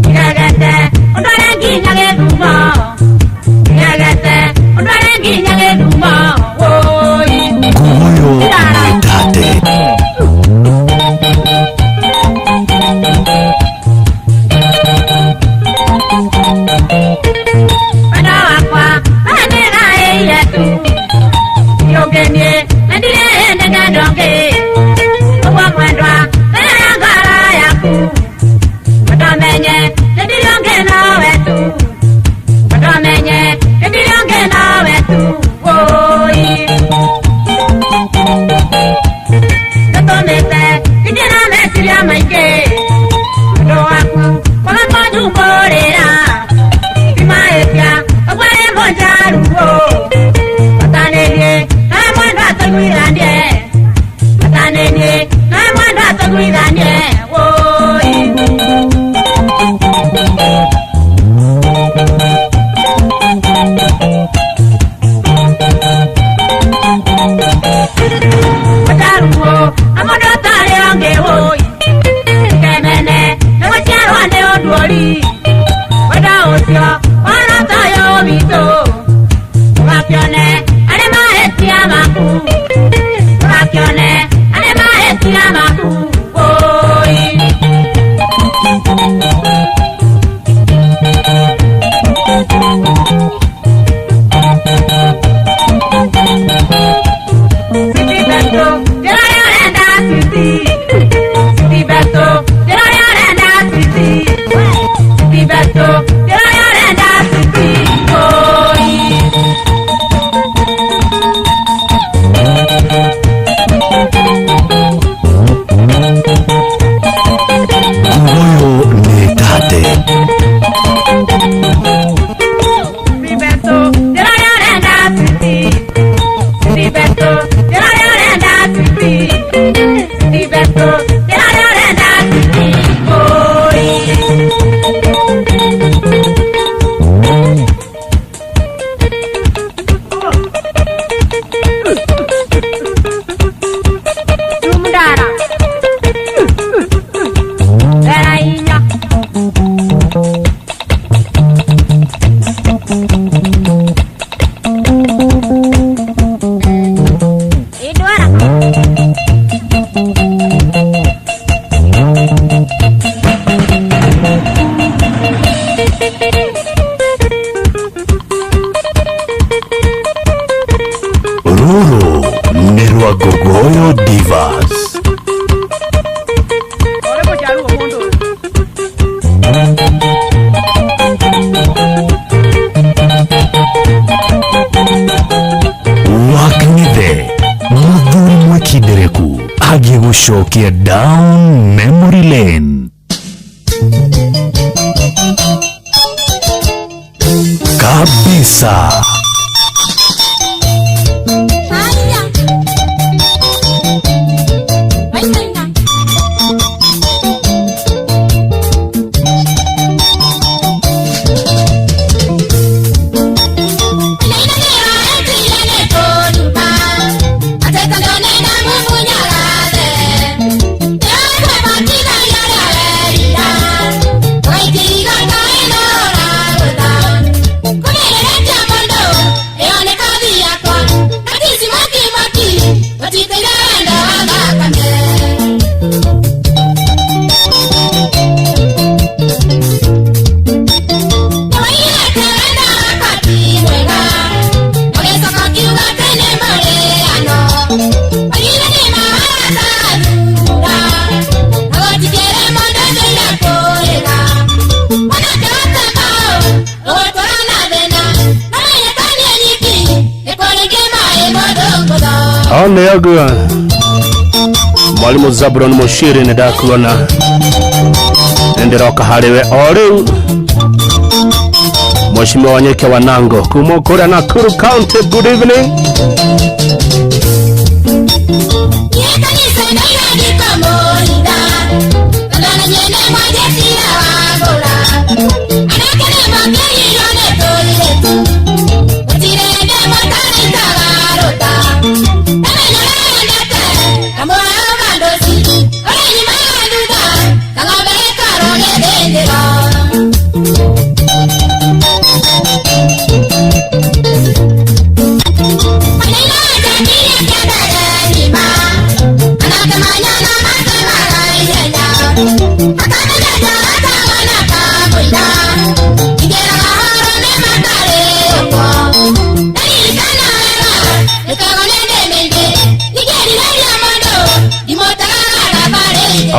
iregete ũndware nginya Gĩthumo, iregete ũndware nginya Gĩthumo, oi.
Nguyo Mwitate.
Wendo wakwa wanĩgaĩire tu, ndiũngĩniĩ na ndirĩ hĩndĩ ngenda ũngĩ, ũguo mwendwa tĩĩa ngoro yaku, wendo menye nĩ ndirĩ ũngĩ nowe tu, wendo menye nĩ ndirĩ ũngĩ nowe tu, oi. Nĩtũmĩte nginya na meciria maingĩ, ũndũ waku kwaga kũnjumbũrĩra, ti mahĩtia ũguo arĩ mũnjaruo, batanĩrie na mwendwa tũiguane.
Rũrũ nĩ rwa Ngogoyo Divas. Wakang'ethe mũthuri mwĩkindereku agĩgũcokia down memory lane. Kabisa.
One yogo mwalimu Zabron Mushiri nĩ ndakuona nĩndĩroka harĩ we o rĩu Mheshimiwa Wanyeke Wanango kuma kũrĩa Nakuru County. Good evening.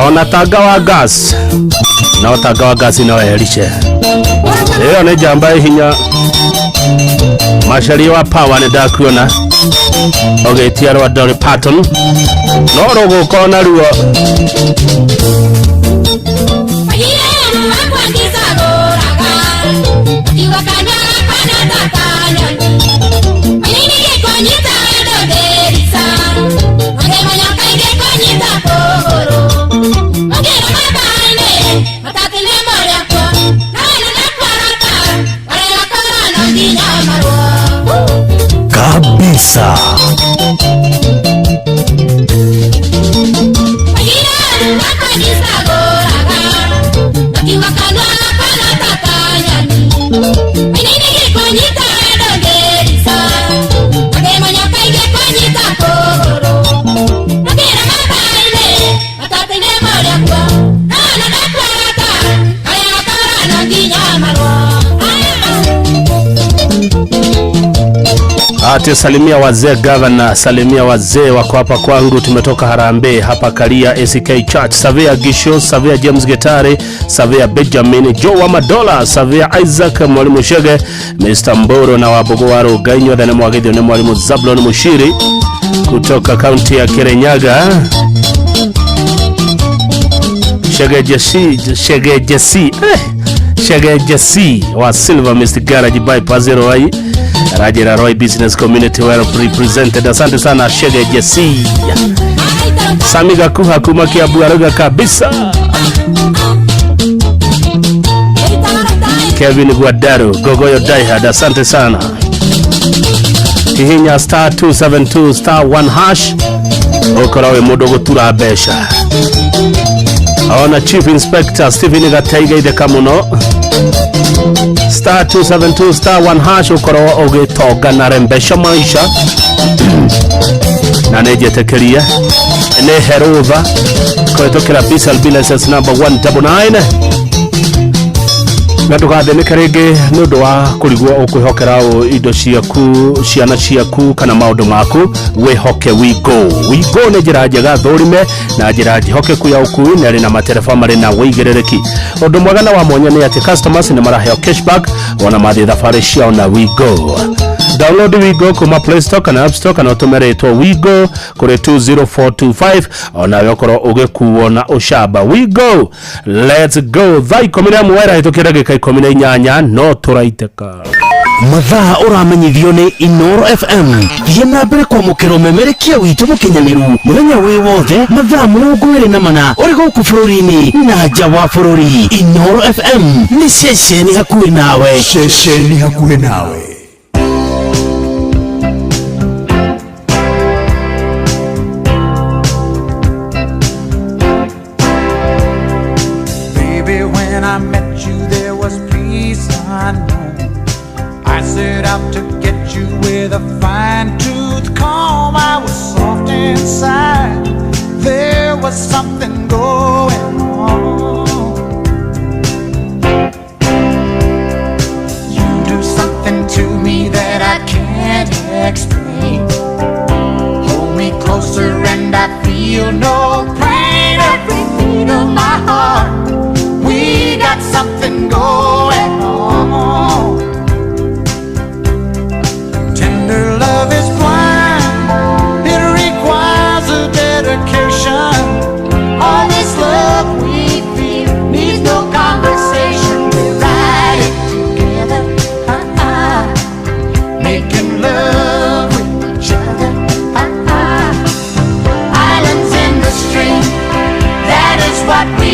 Ona tanga wa gas no tanga wa gas no eherishe ĩyo nĩ njamba ĩ hinya Macharia wa power nĩ ndakuona ũgĩtia rwa Dolly Parton no rũgũka ona ruo.
Kabisa.
Ati salimia wazee governor, salimia wazee wako hapa kwangu. Tumetoka Harambee hapa Karia ACK Church. Savia Gisho, Savia James Getare, Savia Benjamin Joe wa Madola, Savia Isaac Mwalimu Shege, Mr. Mboro na Wabogo Waro Gainyo dhana mwagithio ni Mwalimu Zablon Mushiri kutoka kaunti ya Kirinyaga. Shege Jesse, Shege Jesse, Shege Jesse wa Silver Mr. Garage Bypass 0. Rajira Roy Business Community well represented. Asante sana Shege Jesse. Sami Gakuha kuma Kiambu arauga kabisa. Kevin Guadaru Gogoyo Diehard, asante sana. Hihinya star 272 star 1 hash ukorwo wĩ mũndũ gũtura mbeca. Ona Chief Inspector Stephen Gataiga itheka mũno. Star 272 star 1 hash ukorwo ũgĩtonga na rembesha maisha na nĩ njetĩkĩrie nĩ herũtha kũhĩtũkĩra BCLB license number 199 na ndũgathĩnĩke rĩngĩ nĩ ũndũ wa kũrigwo ũkwĩhokera ũ indo ciaku, ciana ciaku kana maũndũ maku. Wĩhoke Wigo. Wigo nĩ njĩra njega thũrime na njĩra njĩhokeku ya ũkui na ĩrĩ na matereba marĩ na wĩigĩrĩrĩki. Ũndũ mwega na wa mwanya nĩ atĩ customers nĩ maraheo cashback wona mathiĩ thabarĩ ciao na Wigo. Download Wigo kuma Play Store kana App Store kana ũtũme rĩtwa Wigo kũrĩ 20425 onawe ũkorwo ũgĩkuo na ũcamba. Wigo, let's go. Thaa 11 ĩrahĩtũkĩra ndagĩka 18 no tũraitĩka.
Mathaa ũramenyithio nĩ Inoro FM. Thiĩ na mbere kwamũkĩra ũmemerekia witũ mũkinyanĩru mũthenya wĩ wothe mathaa 24 ũrĩ gũkũ bũrũri-inĩ na nja wa bũrũri. Inoro FM nĩ ceceni hakuhĩ nawe.
Ceceni hakuhĩ nawe.
Baby, when I met you, there was peace unknown. I set out to get you with a fine-tooth comb. I was soft inside. There was something going on. You do something to me that I can't explain. Hold me closer and I feel no pain. Every beat of my heart, we got something going on. Tender love is blind, it requires a dedication. All this love we feel needs no conversation. We ride it together, uh-uh. Making love with each other, uh-uh. Islands in the stream, that is what we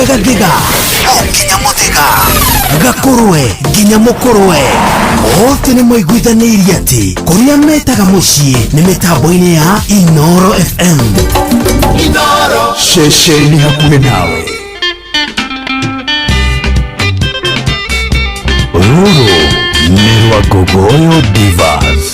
Aikaria gathiga o nginya muthiga, gakũrwe nginya mũkũrwe, othe nĩ maiguithanĩirie atĩ kũrĩa metaga mũciĩ nĩ mĩtambo-inĩ ya Inoro FM.
Inoro ceceni hakuhĩ nawe.
Rũrũ nĩ rwa Ngogoyo Divas.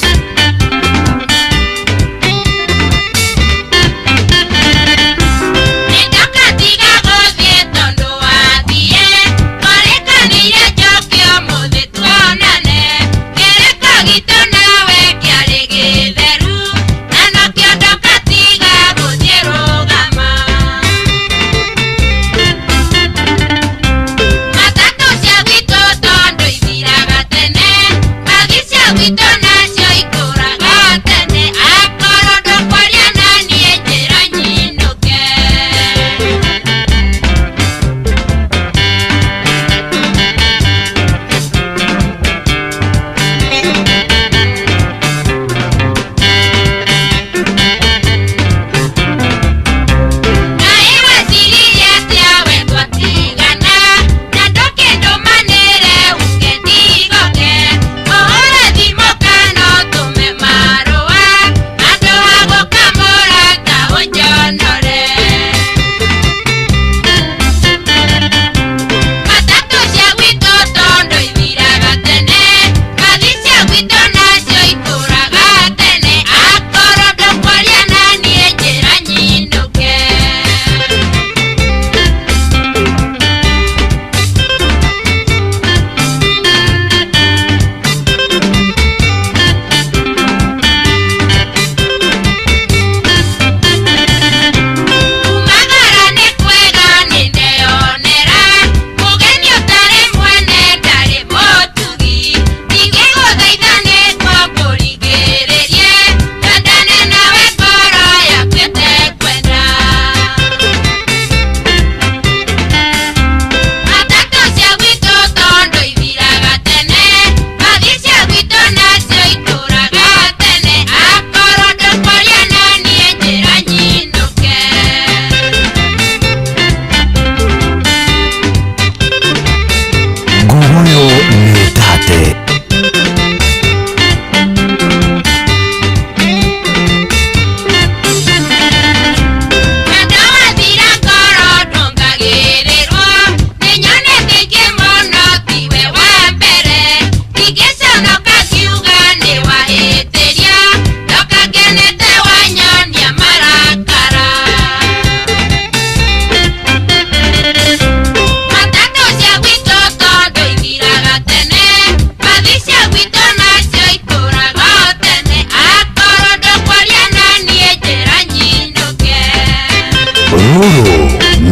Rũrũ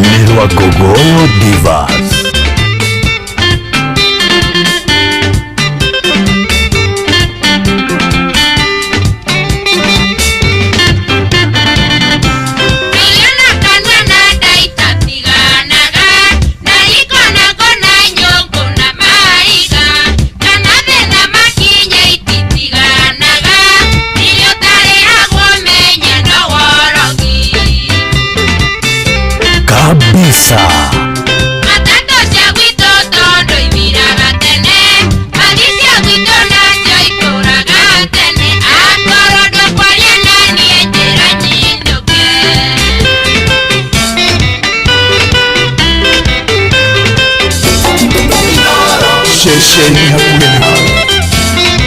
nĩ rwa Ngogoyo Divas. Kabisa.
Ceceni hakuhĩ nawe.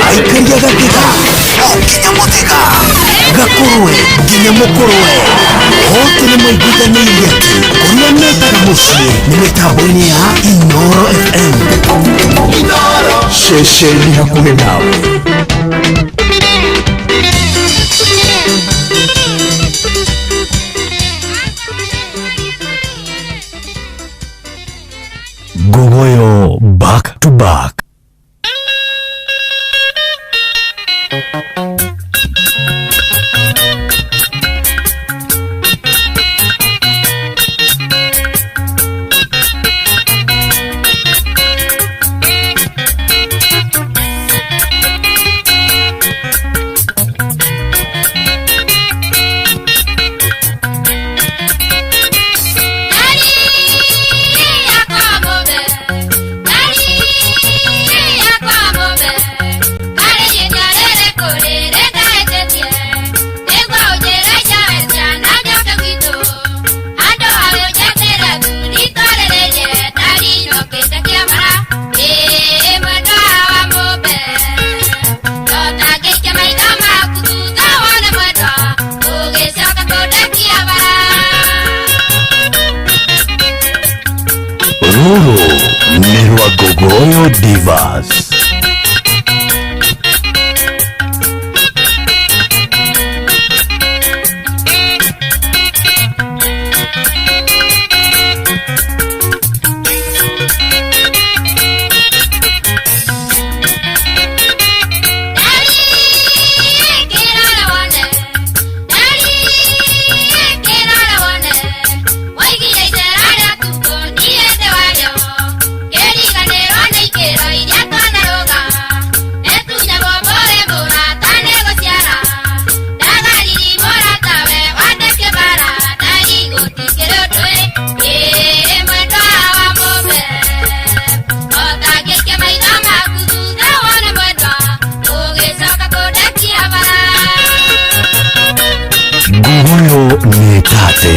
Aikaria gathiga o nginya muthiga, gakũrwe nginya mũkũrwe, othe nĩ maiguithanĩirie atĩ kũrĩa metaga mũciĩ nĩ mĩtambo-inĩ ya Inoro FM.
Inoro ceceni hakuhĩ nawe.
Rũrũ nĩ rwa Ngogoyo Divas. Ngogoyo nĩ tate.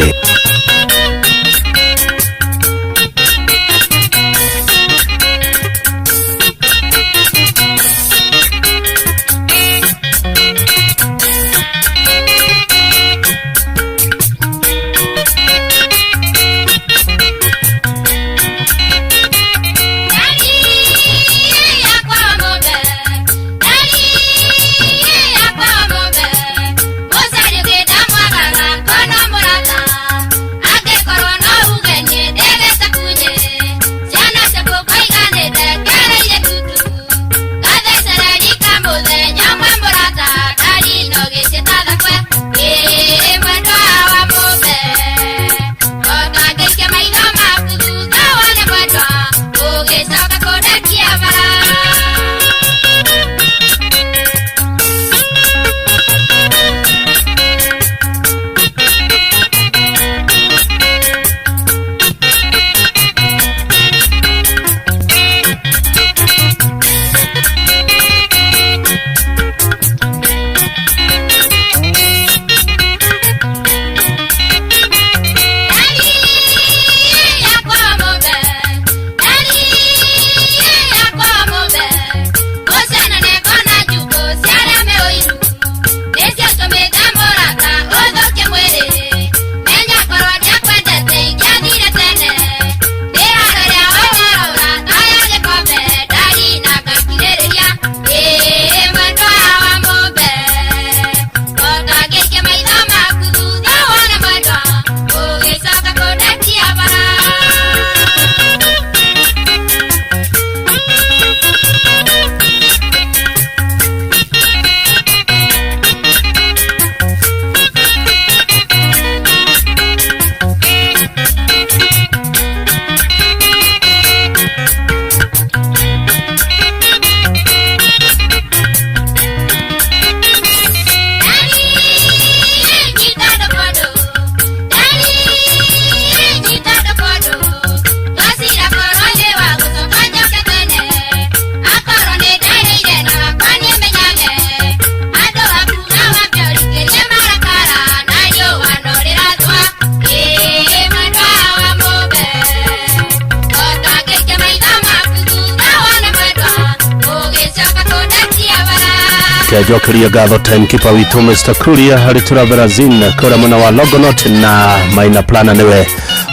Njokeria ngatho timekeeper witũ Mr. Kuria harĩ Turaberazin kũrĩa mwena wa Longonot na Maina Plana nĩwe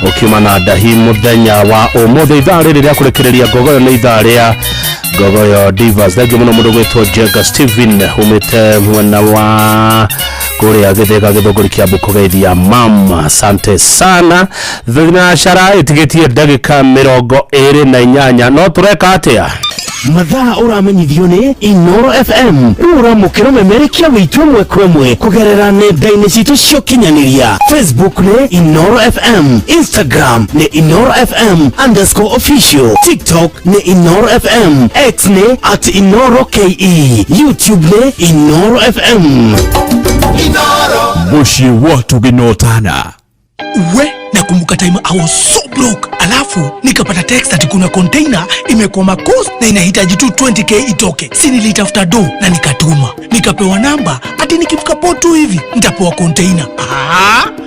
ũkiuma na ndahi mũthenya wa ũmũthĩ. Ithaa rĩrĩ rĩa kũrekereria Ngogoyo nĩ ithaa rĩa Ngogoyo Divas. Thengiũ mũno mũndũ gwĩtwo Jenga Steven umĩte mwena wa kũrĩa Gĩthĩga Gĩthũngũri Kĩambu kũgeithia mam, asante sana. Thinacara ĩtigĩtie ndagĩka 28, no tũreka atĩa?
Mathaa ũramenyithio nĩ Inoro FM. Rĩu ũramũkĩra ũmemerekia witũ ĩmwe kwa ĩmwe kũgerera nenda-inĩ citũ cia ũkinyanĩria. Facebook nĩ Inoro FM, Instagram nĩ Inoro FM underscore official, TikTok nĩ Inoro FM, X nĩ at Inoro KE, YouTube nĩ Inoro FM.
Mũciĩ wa tũgĩnotana.
We, nakumbuka time I was so broke, alafu nikapata text ati kuna container imekwama coast na inahitaji tu 20K itoke. Si nilitafuta do na nikatuma, nikapewa namba ati nikifika port tu hivi nitapewa container.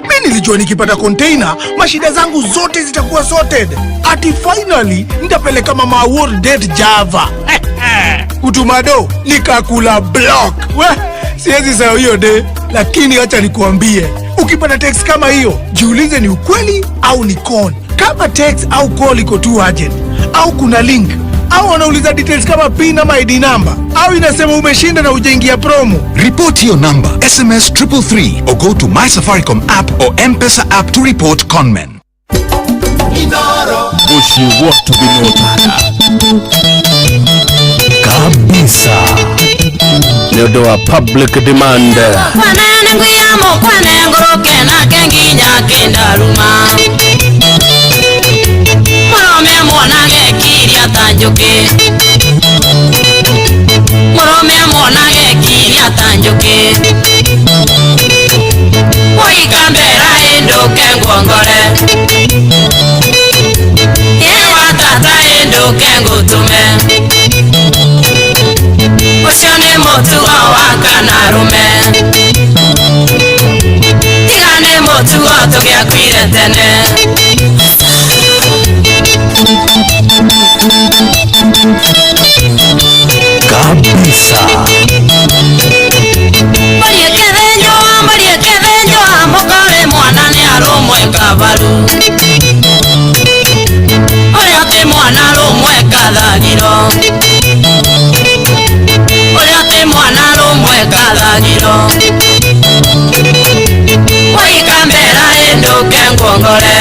Mi nilijua nikipata container mashida zangu zote zitakuwa sorted, ati finally nitapeleka mama award date Java. Kutuma do nikakula block. We, siwezi sahau hiyo day, lakini acha nikuambie, ukipata text kama hiyo jiulize ni ukweli au ni con. Kama text au call iko too urgent au kuna link au wanauliza details kama PIN ama ID number au inasema umeshinda na hujaingia promo.
Report your number, SMS 333 or go to My Safaricom app or M-Pesa app to report conmen.
Bushi watu binotana
kabisa nĩ ũndũ wa public demand.
Kwanene ngwiyamo kwane ngũrũke nake nginya kĩndaruma mũrũme muonage kiria ta njũkĩ mũrũme muonage kiria ta njũkĩ woikambera ĩndũke nguongore ĩwa tata ĩndũke ngũtũme ũcio nĩ mũtugo wa kanarume tiga nĩ mũtugo tũgĩakuire tene.
Kabisa.
Mbũri ĩkĩthĩnjwo mũkore mwana nĩ arũmwe kabaru ũrĩa ti mwana arũmwe kathagiro ũrĩa ti mwana arũmwe kathagiro waikambera ĩndũke nguongore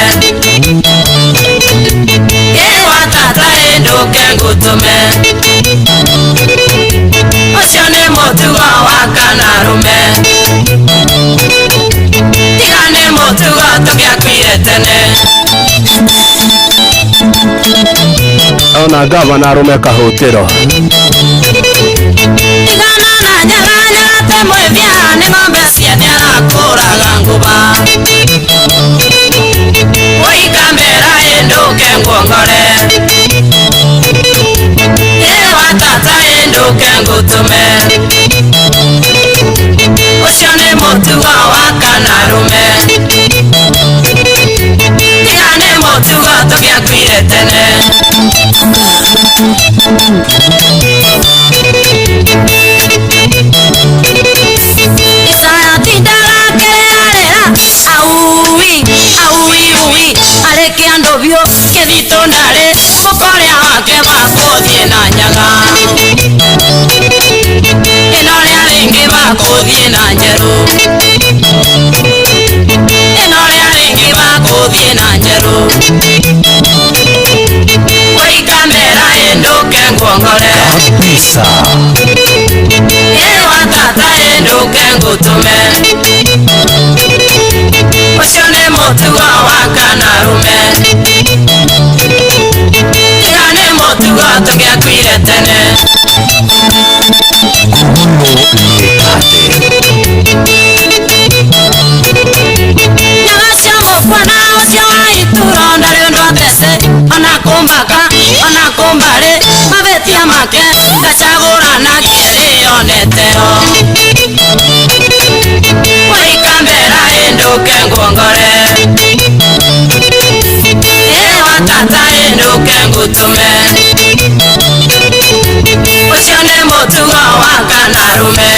ĩwa tata ĩndũke ngũtũme ũcio nĩ mũtugo wa kanarume tiga nĩ mũtugo tũgĩakuire tene.
Ona gavana arũme kahũtĩro.
Tigana na nyaga nyaga te mwĩthia nĩ ng'ombe ciene arakũraga nguba waikambera ĩndũke nguongore ĩwa tata ĩndũke ngũtũme ũcio nĩ mũtugo wa kanarume tiga nĩ mũtugo tũgĩakuire tene. Isaya tindarakererarera auwi auwi uwi arĩ kĩandũ biũ kĩthitũ ndarĩ mũkorĩa wake bakũthiĩ na nyaga ĩno rĩa rĩngĩ bakũthiĩ na njerũ ĩno rĩa rĩngĩ bakũthiĩ na njerũ waikambera ĩndũke nguongore
Kabisa.
ĩwa tata ĩndũke ngũtũme ũcio nĩ mũtugo wa kanarume tiga nĩ mũtugo tũgĩakuire tene.
Nguguno nĩkate.
Nyaga cia mũkwana ũcio wa ituro ndarĩ ũndũ athece ona kũmbaka ona kũmbarĩ mavĩtia make ndacagũranagie rĩoneteo waikambera ĩndũke nguongore ĩwa tata ĩndũke ngũtũme ũcio nĩ mũtugo wa kanarume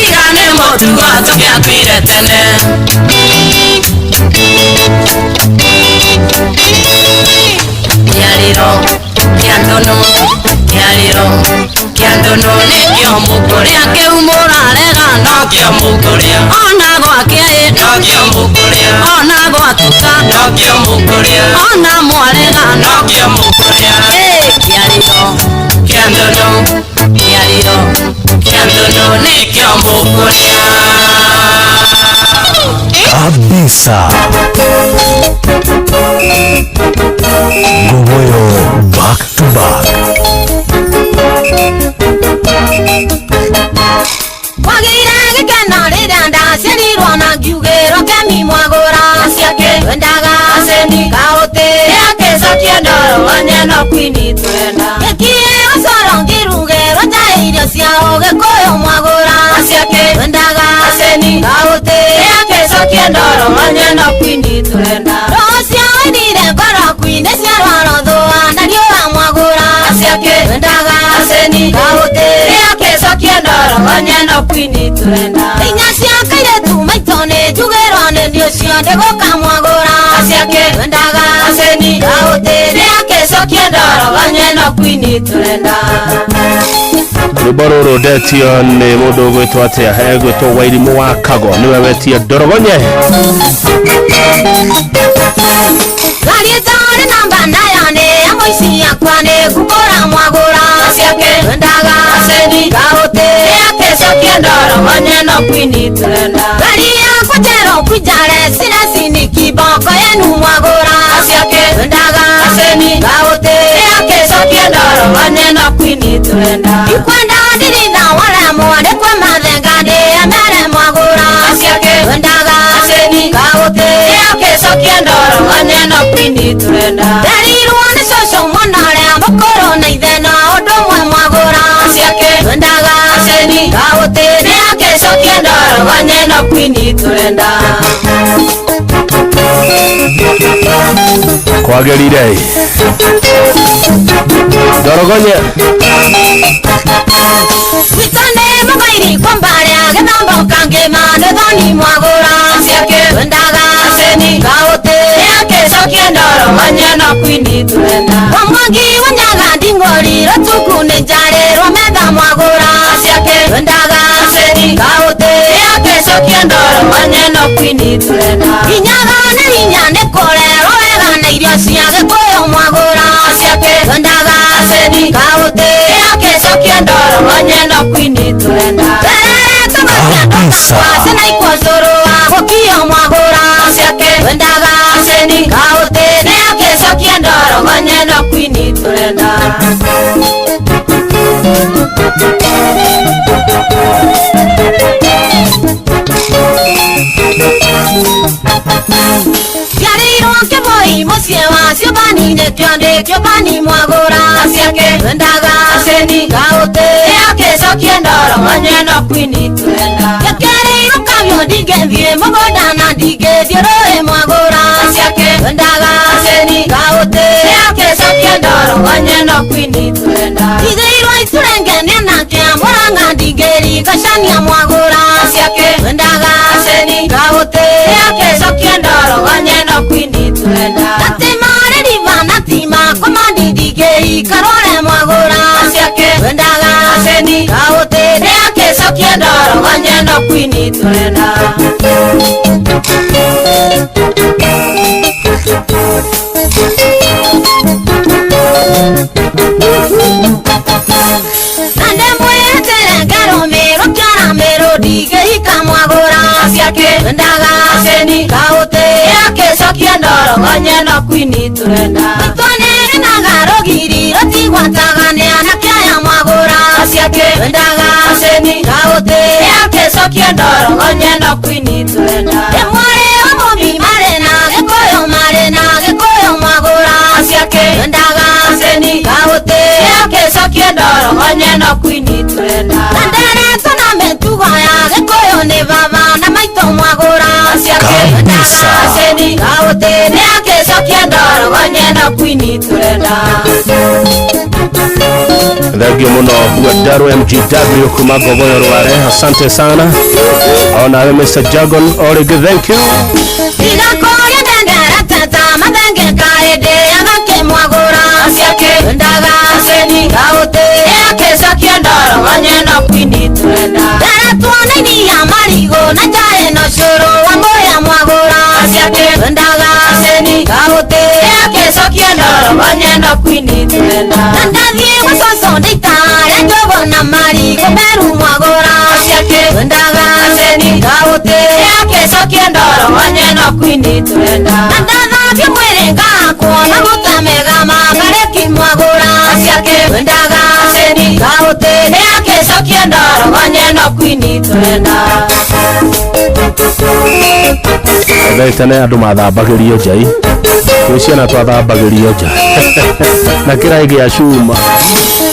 tiga nĩ mũtugo tũgĩakuire tene. Kĩarĩro kĩa ndũnũ kĩarĩro kĩa ndũnũ nĩkĩo mũkũrĩa kĩu mũrarega nokĩo mũkũrĩa ona gwake ĩ nokĩo mũkũrĩa ona gwatuka nokĩo mũkũrĩa ona mwarega nokĩo mũkũrĩa kĩarĩro kĩa ndũnũ kĩarĩro kĩa ndũnũ nĩkĩo mũkũrĩa.
Kabisa. Nguguyo back to back.
Kwagĩire gĩkeno rĩrĩa ndaciarirwo na ngiugĩrwo kemi mwagũra ciake twendaga aceni kaũtĩ rĩakĩcokie ndoro onyeno kwini twenda gĩkie gũcoro ngĩrugĩrwo ta irio cia ũgĩkũyũ mwagũra ciake twendaga aceni kaũtĩ rĩakĩcokie ndoro onyeno kwini twenda rũcio wendire ngoro kwini ciarwaro thũa na riũa mwagũra ciake twendaga aceni kaũtĩ rĩakĩcokie ndoro onyeno kwini twenda inya cia kairĩtu maitũ nĩ njugĩrwo nĩ ndiũ cio ndĩgũka mwagũra
ndoro ganye no kwini tũrenda.
Rwĩmbo rũrũ ndetio nĩ mũndũ ũgwĩtwo atĩa, egwĩtwo Wairimũ wa Kago, nĩwe wetia ndorogonye.
Ngari ĩtarĩ namba ndaya nĩ ya mũici yakwa nĩ ngũkũra mwagũra
ciake twendaga aceni kaũtĩ nĩakĩcokia ndoro ganye no kwini tũrenda.
Ngari yakwa njerũ kwijare ciracini kiboko yenu mwagũra
ciake twendaga aceni kaũtĩ nĩakĩcokia ndoro ganye no kwini tũrenda.
Ikwenda ndiritha waremwo nĩ kwa mathenga ndĩ amere mwagũra
ciake twendaga aceni kaũtĩ nĩakĩcokia ndoro ganye no kwini tũrenda.
Nderirwo nĩ cũcũ mũno ũrĩa mũkũrũ na ithe no ũndũ ũmwe mwagũra
ciake twendaga aceni kaũtĩ nĩakĩcokia ndoro ganye no kwini tũrenda.
Kwagĩrire ndorogonye.
Gwitũ nĩ mũgairi kwambarĩa gĩthambo kangĩma nĩ thoni mwagũra
ciake twendaga aceni kaũtĩ nĩakĩcokia ndoro ganye no kwini tũrenda.
Kwa mwangi wa nyaga nding'ori rũtuku nĩ njarĩrwo metha mwagũra
ciake twendaga aceni kaũtĩ nĩakĩcokia ndoro ganye no kwini tũrenda.
Hinyaga na hinya nĩ kũrerwo wega na irio cia gĩkũyũ mwagũra
ciake twendaga aceni kaũtĩ nĩakĩcokia ndoro ganye no kwini tũrenda.
Terere tũgacia ndũkakwa cina cũrũ wa gũkio mwagũra
ciake twendaga aceni kaũtĩ nĩakĩcokia ndoro ganye no kwini tũrenda. Ciarĩirwo kĩboi mũciĩ wa ciũmbani-inĩ kĩondĩ kĩũmbani mwagũra ciake twendaga aceni kaũtĩ nĩakĩcokia ndoro ganye no kwini tũrenda.
Gĩkĩrĩirwo kabiũ ndingĩthiĩ mũgũnda na ndingĩthiĩ rũĩ mwagũra
ciake twendaga aceni kaũtĩ nĩakĩcokia ndoro ganye no kwini tũrenda.
Ndigĩirwo iturenge nĩ anake a Mũrang'a ndingĩringacania mwagũra
ciake twendaga aceni kaũtĩ nĩakĩcokia ndoro ganye no kwini tũrenda.
Natima rĩriba natima komandi ndingĩikarore mwagũra
ciake twendaga aceni kaũtĩ nĩakĩcokia ndoro ganye no kwini tũrenda. Na ndĩmwĩtĩre ngerũmĩrwo kĩara mĩrũ ndingĩhika mwagũra ciake twendaga aceni kaũtĩ nĩakĩcokia ndoro ganye no kwini tũrenda.
Maitũ nĩrĩnaga rũgiri rũtigwataga nĩ anake aya mwagũra
ciake twendaga aceni kaũtĩ nĩakĩcokia ndoro ganye no kwini tũrenda.
Ndĩ mwarĩ wa mũmbi marĩ na gĩkũyũ marĩ na gĩkũyũ mwagũra
ciake twendaga aceni kaũtĩ nĩakĩcokia ndoro ganye no kwini tũrenda.
Na nderetwo na mĩtugo ya gĩkũyũ nĩ baba na maitũ mwagũra
ciake twendaga aceni kaũtĩ nĩakĩcokia ndoro ganye no kwini tũrenda.
Thengio mũno Wadaru MGW kuma Ngogoyo Rware, asante sana. Onawe Mr. Jagon o rĩngĩ thank you.
Ndigakũria ndendera tata mathenge kaĩndĩ agakĩmwagũra
ciake twendaga aceni kaũtĩ nĩakĩcokia ndoro ganye no kwini tũrenda.
Nderetwo na iria marigũ na njaĩ no cũrũ wa mũrĩa mwagũra
ciake twendaga aceni kaũtĩ nĩakĩcokia ndoro ganye no kwini tũrenda.
Na ndathiĩ gwa cũcũ ndĩitare njũgũ na marigũ meru mwagũra
ciake twendaga aceni kaũtĩ nĩakĩcokia ndoro ganye no kwini tũrenda.
Na ndathambio mwĩrĩ ngahakwo maguta mega ma mbarĩki mwagũra
ciake twendaga aceni kaũtĩ nĩakĩcokia ndoro ganye no kwini tũrenda.
Tene andũ mathambagĩrio njai, twĩ ciana twathambagĩrio nja na kĩraĩ gĩa cuma.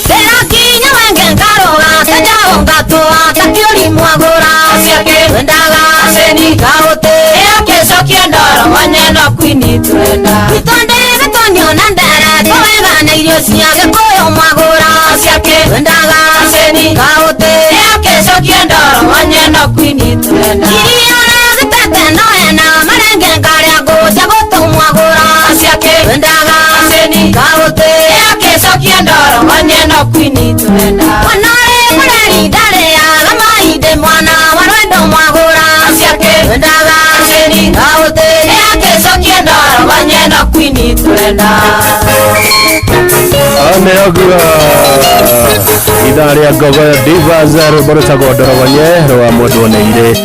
Ndĩrakinya wenge ngarũga ta njaũ ngatũa ta kĩũri mwagũra
ciake twendaga aceni kaũtĩ nĩakĩcokia ndoro ganye no kwini tũrenda.
Gwitũ ndĩ gĩtonyo na nderetwo wega na irio cia gĩkũyũ mwagũra
ciake twendaga aceni kaũtĩ nĩakĩcokia ndoro ganye no kwini tũrenda.
Iria rĩgĩtete no ena marenge ngarĩa ngũnja gũtũ mwagũra
ciake twendaga aceni kaũtĩ nĩakĩcokia kwini tũrenda. Mwana ũrĩ mũreri ndarĩaga maindĩ, mwana wa rwendo mwagũra ciake twendaga aceni kaũtĩ nĩakĩcokie ndoro no kwini tũrenda.
Ameogua ithaa rĩa Ngogoyo Divas, rwĩmbo rwĩtagwo Ndorogonye rwa mwendwo nĩ irĩ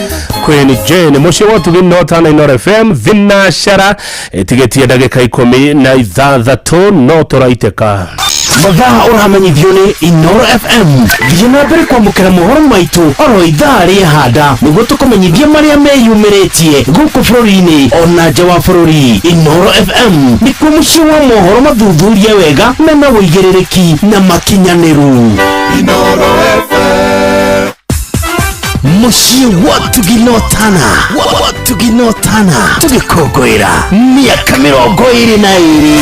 Queen Jane. Mũciĩ wa ũtugi no tana Inoro FM thinacara ĩtigĩtie ndagĩka 16 no tũraitĩka.
Mathaa ũramenyithio nĩ Inoro FM. Thiĩ na mbere kwamũkĩra mohoro maitũ oro ithaa rĩa handa nĩguo tũkũmenyithie marĩa meyumĩrĩtie gũkũ bũrũri-inĩ ona nja wa bũrũri. Inoro FM nĩkuo mũciĩ wa mohoro mathuthurie wega mena ũigĩrĩrĩki na makinyanĩru.
Inoro FM.
Mũciĩ wa Tuginotana, wa Tuginotana, tũgĩkũngũĩra mĩaka 22.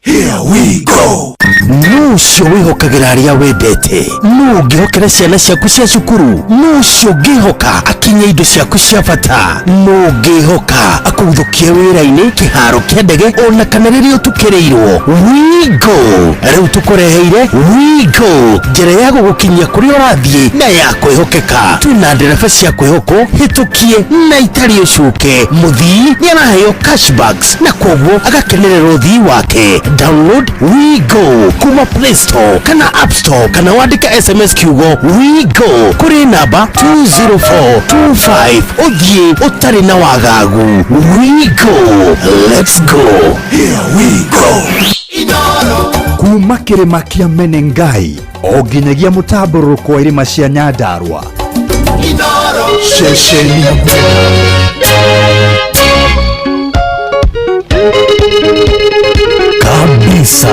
Here we go.
Nũ ũcio wĩhokagĩra arĩa wendete? Nũ ũngĩhokera ciana ciaku cia cukuru? Nũ ũcio ũngĩhoka akinye indo ciaku cia bata? Nũ ũngĩhoka akũguthũkie wĩra-inĩ, kĩharo kĩa ndege, ona kana rĩrĩa ũtukĩrĩirwo? Wigo rĩu tũkũreheire Wigo, njĩra ya gũgũkinyia kũrĩa ũrathiĩ na ya kwĩhokeka. Twĩna ndereba cia kwĩhokwo hĩtũkie na itarĩ ũcuke. Mũthii nĩ araheo cashbacks na koguo agakenerera ũthii wake. Download Wigo kuma Play Store kana App Store kana wandĩke SMS kiugo Wigo kũrĩ namba 20425 ũthiĩ ũtarĩ na wagagu. Wigo, let's go.
Here we go.
Kuma kĩrĩma kĩa Menengai o nginyagia mũtambũrũko wa irĩma cia Nyandarua, ceceni ya
kabisa.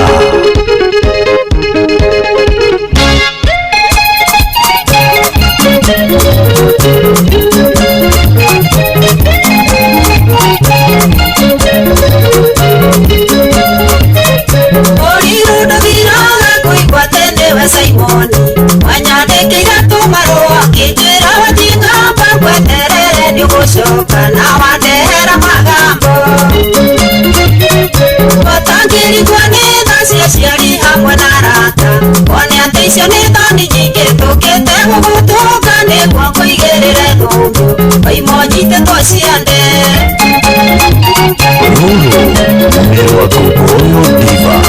Ũrirũndũthiraga kũigua tene we Simoni, wanyandĩkĩire tũmarũa ũkĩnjĩra watingamba ngweterere nĩũgũcoka na wandehera magambo. Ũtangĩrigwo nĩ tha cia aciari hamwe na arata, one atĩ icio nĩ thoni nyingĩ tũkĩte gũgũtũnga nĩguo ngũigĩrĩre thũmbũ oima ũnyitĩtwo ciande.
Rũrũ nĩ rwa Ngogoyo Divas.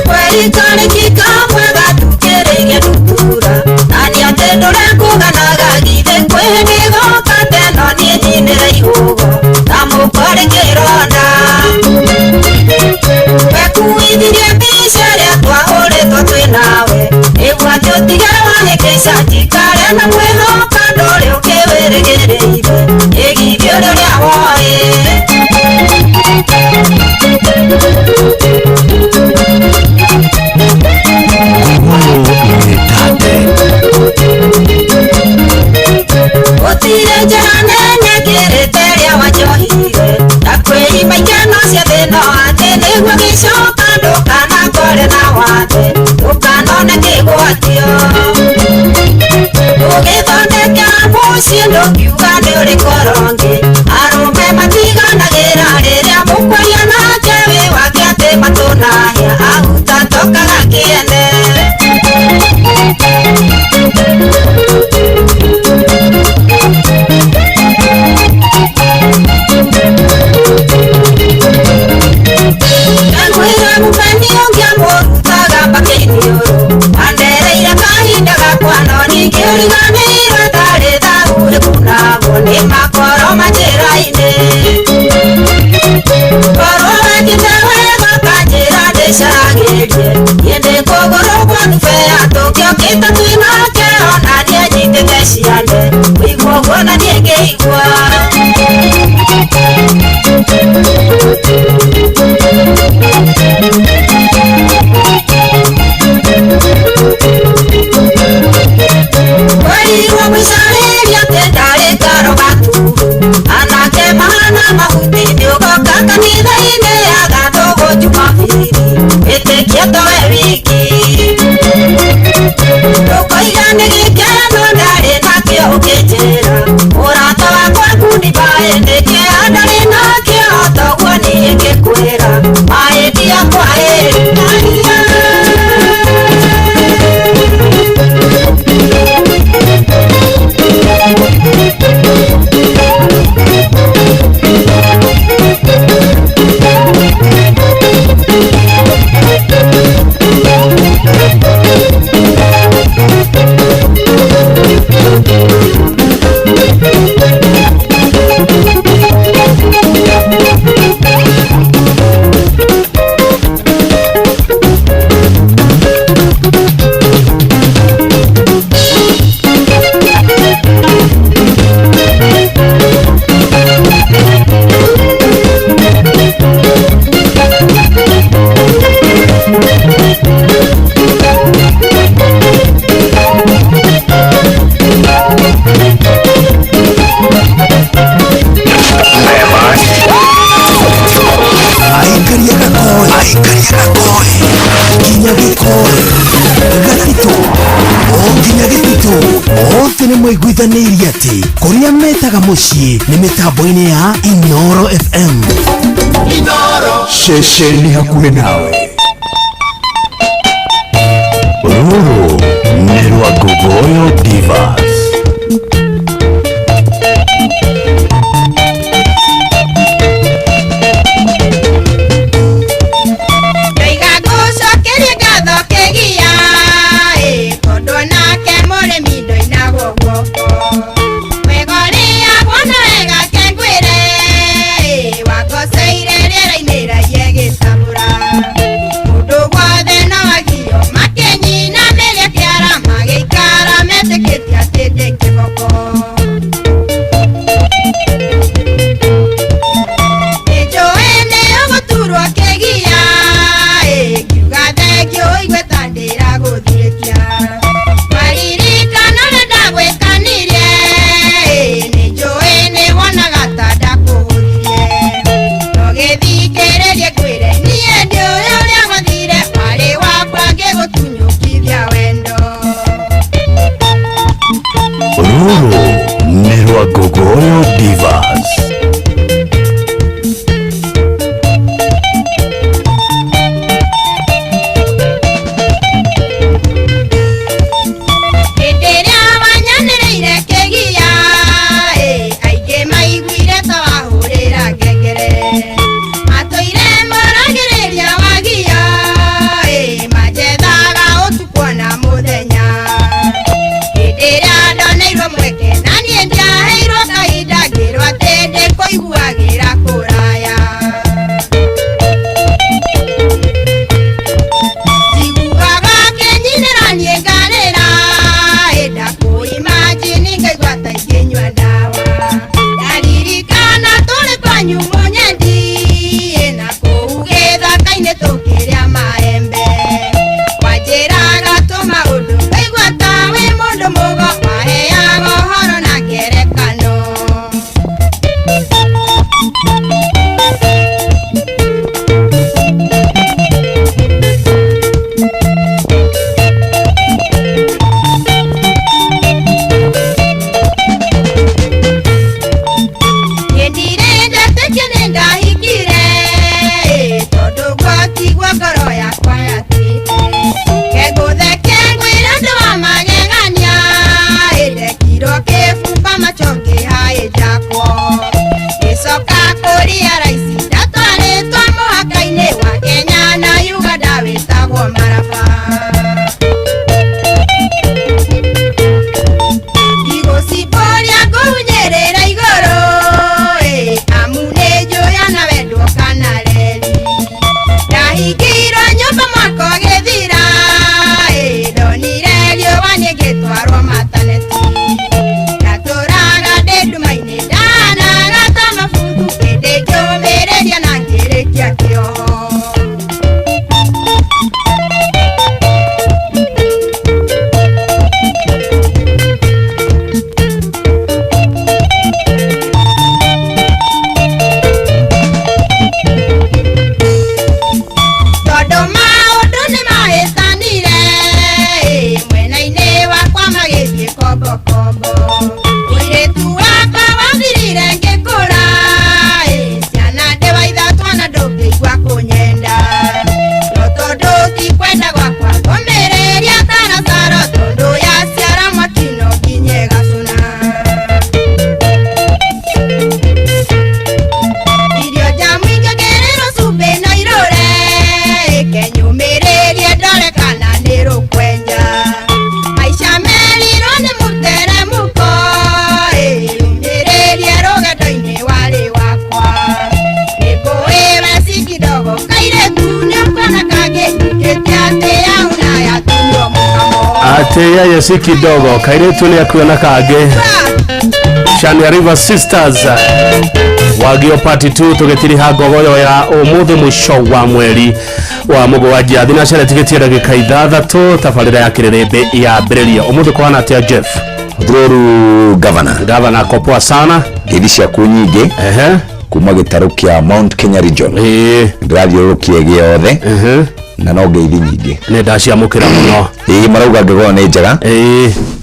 Kwerikarĩkika mwega tukĩrĩirie ndutura, na nĩ atĩ ndũrekũganaga githĩ kwĩ hĩndĩ ĩgoka teno niĩ nyinĩre ihũgo ta mũkwarĩ kĩronda. Wekuithirie mbica ĩrĩa twahũrĩtwo twĩ nawe, nĩguo atĩ ũtige wahĩngĩca njikare na mwĩhoka ndũrĩ ũkĩwĩrĩgĩrĩire ĩgithio rĩrĩa woĩ.
Ngogoyo nĩ tate.
Gũtirĩ njĩra nene ĩkĩrĩte ĩrĩa wanjohire, na kwĩima ikeno cia thĩ no atĩ nĩguo ngĩcoka ndũkanakore na wathe, ndũkanone kĩgwatio. Ũgĩthondekera mũciĩ ndũngiuga nĩ ũrĩ korongĩ, arũme matiganagĩra rĩrĩa mũkwaria nake wĩ wake atĩ matũnahĩa, ahuta tokaga kĩene. Ngwĩra mũbeni ũngĩamũrutaga mbakĩ-iniũrũ, andereire kahinda gakwa no ningĩ ũriganĩirwo tarĩ thahu ĩkunagwo nĩ makoro manjĩra-inĩ. Korwo wekĩte wega ũkanjĩra ndĩcaragĩrie, niĩ ndĩ kũgũrũ gwa thubea tũngĩokĩte twĩ nake ona niĩ nyitĩte ciande, kũigua ũguo na niĩ ngĩigua. Werirwo mũicarĩria atĩ ndarĩ karo gaturu, anake mahana mahuti nĩũgoka kanitha-inĩ ya Gatũgũ Jumabiri, wĩtĩkie towe wiki. Ndũkoiga nĩ gĩkeno ndarĩ nakĩo ũkĩnjĩra, mũrata wakwa
Maiguithanĩirie atĩ kũrĩa metaga mũciĩ nĩ mĩtambo-inĩ ya Inoro FM.
Inoro.
Ceceni hakuhĩ nawe.
Rũrũ nĩ rwa Ngogoyo Divas.
Ndoiga ngũcokerie ngatho kĩgia ĩ, tondũ nake mũrĩmi ndoinagwo guoko. Wega ũrĩa wona wega ke ngwĩre ĩ, wangoceire rĩera-inĩ raiye gĩcabũra. Mũndũ wothe no agio makĩnyinamĩria kĩara magĩikara metĩkĩtie atĩ ndĩ kĩboko. Nĩnjũĩ nĩ ũgũturwo kĩgia ĩ, ngiuga thengio ũigue ta ndĩragũthirĩkia. Maririkano ũrĩa ndagwĩkanirie ĩ, nĩnjũĩ nĩwonaga ta ndakũhũthirie. No gĩthikĩrĩrie ngwĩre niĩ ndiũĩ ũrĩa gwathire, warĩ wakwa ngĩgũtunyũkithia wendo.
Rũrũ nĩ rwa Ngogoyo Divas.
Hĩndĩ ĩrĩa wanyanĩrĩire kĩgia ĩ, aingĩ maiguire ta wahũrĩra ngengere. Matũire moragĩrĩria wagia ĩ, manjethaga ũtukũ ona mũthenya. Hĩndĩ ĩrĩa ndoneirwo mweke na niĩ ndiaheirwo kahinda, ngĩrwo atĩ ndĩkũiguagĩra kũraya. Njiguaga akĩnyinĩra niĩ ngarĩra ĩ, ndakũimagine ngaigua ta ingĩnyua ndawa. Ndaririkana tũrĩ kwanyu Mũnyendi ĩ, na kũu gĩthaka-inĩ tũkĩrĩa maembe. Wanjĩraga tũmaũndũ ngaigua ta wĩ mũndũ mũgo, waheaga ũhoro na ngerekano. Niĩ ndirĩ ndetĩkia nĩ ndahikire ĩ, tondũ gwatigwo ngoro yakwa yatuĩte. Kengũtheke ngwĩre ũndũ wa magegania ĩ, ndekirwo kĩbumba macho ngĩhaĩnjakwo. Ngĩcoka kũria raici ndatwarĩtwo mũhaka-inĩ wa Kenya na Uganda wĩtagwo Maraba. Ndigũcimbũria ngũhunyĩrĩra igũrũ ĩ, amu nĩ njũĩ ona wendwo kana reri. Ndahingĩirwo nyũmba mwaka ũgĩthira ĩ, ndonire riũa niĩ ngĩtwarwo mataneti. Ndatũraga ndĩ nduma-inĩ ndahanaga ta mabuthu, ĩndĩ ngĩũmĩrĩria na ngĩrĩkia kĩoho. Tondũ maũndũ nĩmahĩtanire ĩ, mwena-inĩ wakwa magĩthiĩ kombokombo. Mũirĩtu wakwa wathirire ngĩkũra ĩ, ciana ndĩ wa ithatũ ona ndũngĩigua kũnyenda. No tondũ ti kwenda gwakwa ngũmĩrĩria taratara, tondũ yaciara mwaki no nginya ĩgacũna. Irio njamu ingĩongererwo cumbĩ no irũre ĩ, kenyũmĩrĩrie ndore kana nĩ rũkwenja. Maica merirwo nĩ mũteremũko ĩ, yũmĩrĩrie rũgendo-inĩ warĩ wakwa. Nĩngũĩ we si kidogo kairĩtu nĩũkuona kangĩ njũkĩte atĩ yauna yatunywo mũkamo.
Atĩ yeye si kidogo kairĩtu nĩ akuona kangĩ. Shania River Sisters wagio part 2 tũgĩtiriha ngogoyo ya ũmũthĩ mũico wa mweri wa mũgwanja thinacara tigĩtie ndagĩka 6 tabarĩra ya kĩrĩrĩmbĩ yambĩrĩria ũmũthĩ kũhana atĩa Jeff?
Throru governor.
Governor kopoa sana.
Ngeithi ciaku nyingĩ. Kuma gĩtarũ kĩa Mount Kenya region. Ndĩrathiũrũrũkire gĩothe. Na no ngeithi nyingĩ.
Nĩ ndaciamũkĩra mũno.
Ĩĩ marauga ngogoyo nĩ njega.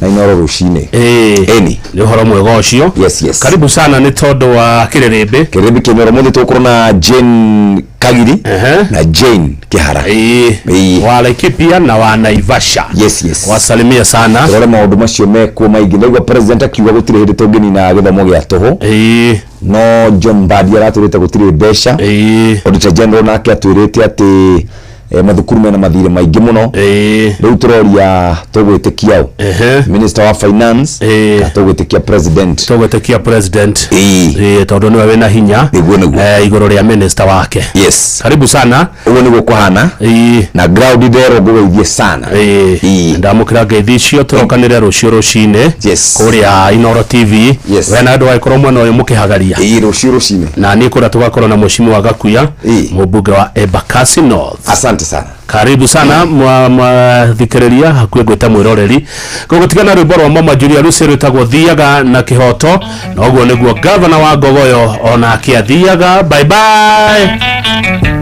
Na Inoro rũcinĩ.
Ĩni nĩ ũhoro mwega ũcio.
Yes.
Karibu sana nĩ tondũ wa kĩrĩrĩmbĩ.
Kĩrĩrĩmbĩ kĩa Inooro mũthĩ tũgũkorwo na Jane Kagiri na Jane Kĩhara.
Ĩĩ. Wa Laikipia na wa Naivasha.
Yes.
Wasalimia sana.
Tũrore maũndũ macio mekuo maingĩ. Ndaigua president akiuga gũtirĩ hĩndĩ tũngĩnina gĩthomo gĩa tũhũ. No John Mbadi aratwĩrĩte gũtirĩ mbeca. Auditor General nake atwĩrĩte atĩ mathukuru mena mathirĩ maingĩ mũno. Rĩu tũroria tũgwĩtĩkia ũ? Minister wa finance kana tũgwĩtĩkia president?
Tũgwĩtĩkia president. Ĩĩ, tondũ nĩwe wĩna hinya.
Nĩguo nĩguo.
Igũrũ rĩa minister wake.
Yes.
Karibu sana.
Ũguo nĩguo kũhana. Na ground ndero ngũgeithie sana.
Ĩĩ. Ndamũkĩra ngeithi icio tũrokanĩre rũciũ rũcinĩ.
Yes.
Kũrĩa Inoro TV.
Yes.
We na andũ agĩkorwo mwena ũyũ mũkĩhagaria.
Ĩĩ, rũciũ rũcinĩ.
Na niĩ kũrĩa tũgakorwo na mheshimiwa Gakuya, mũmbunge wa Embakasi North.
Asante sana.
Karibu sana mwathikĩrĩria hakuhĩ ngwĩta mwĩroreri gũgũtigana rwĩmbo rwa Mama Julia Lucy rwĩtagwo thiaga na kĩhoto na ũguo nĩguo gavana wa Ngogoyo onake athiaga. Bye bye.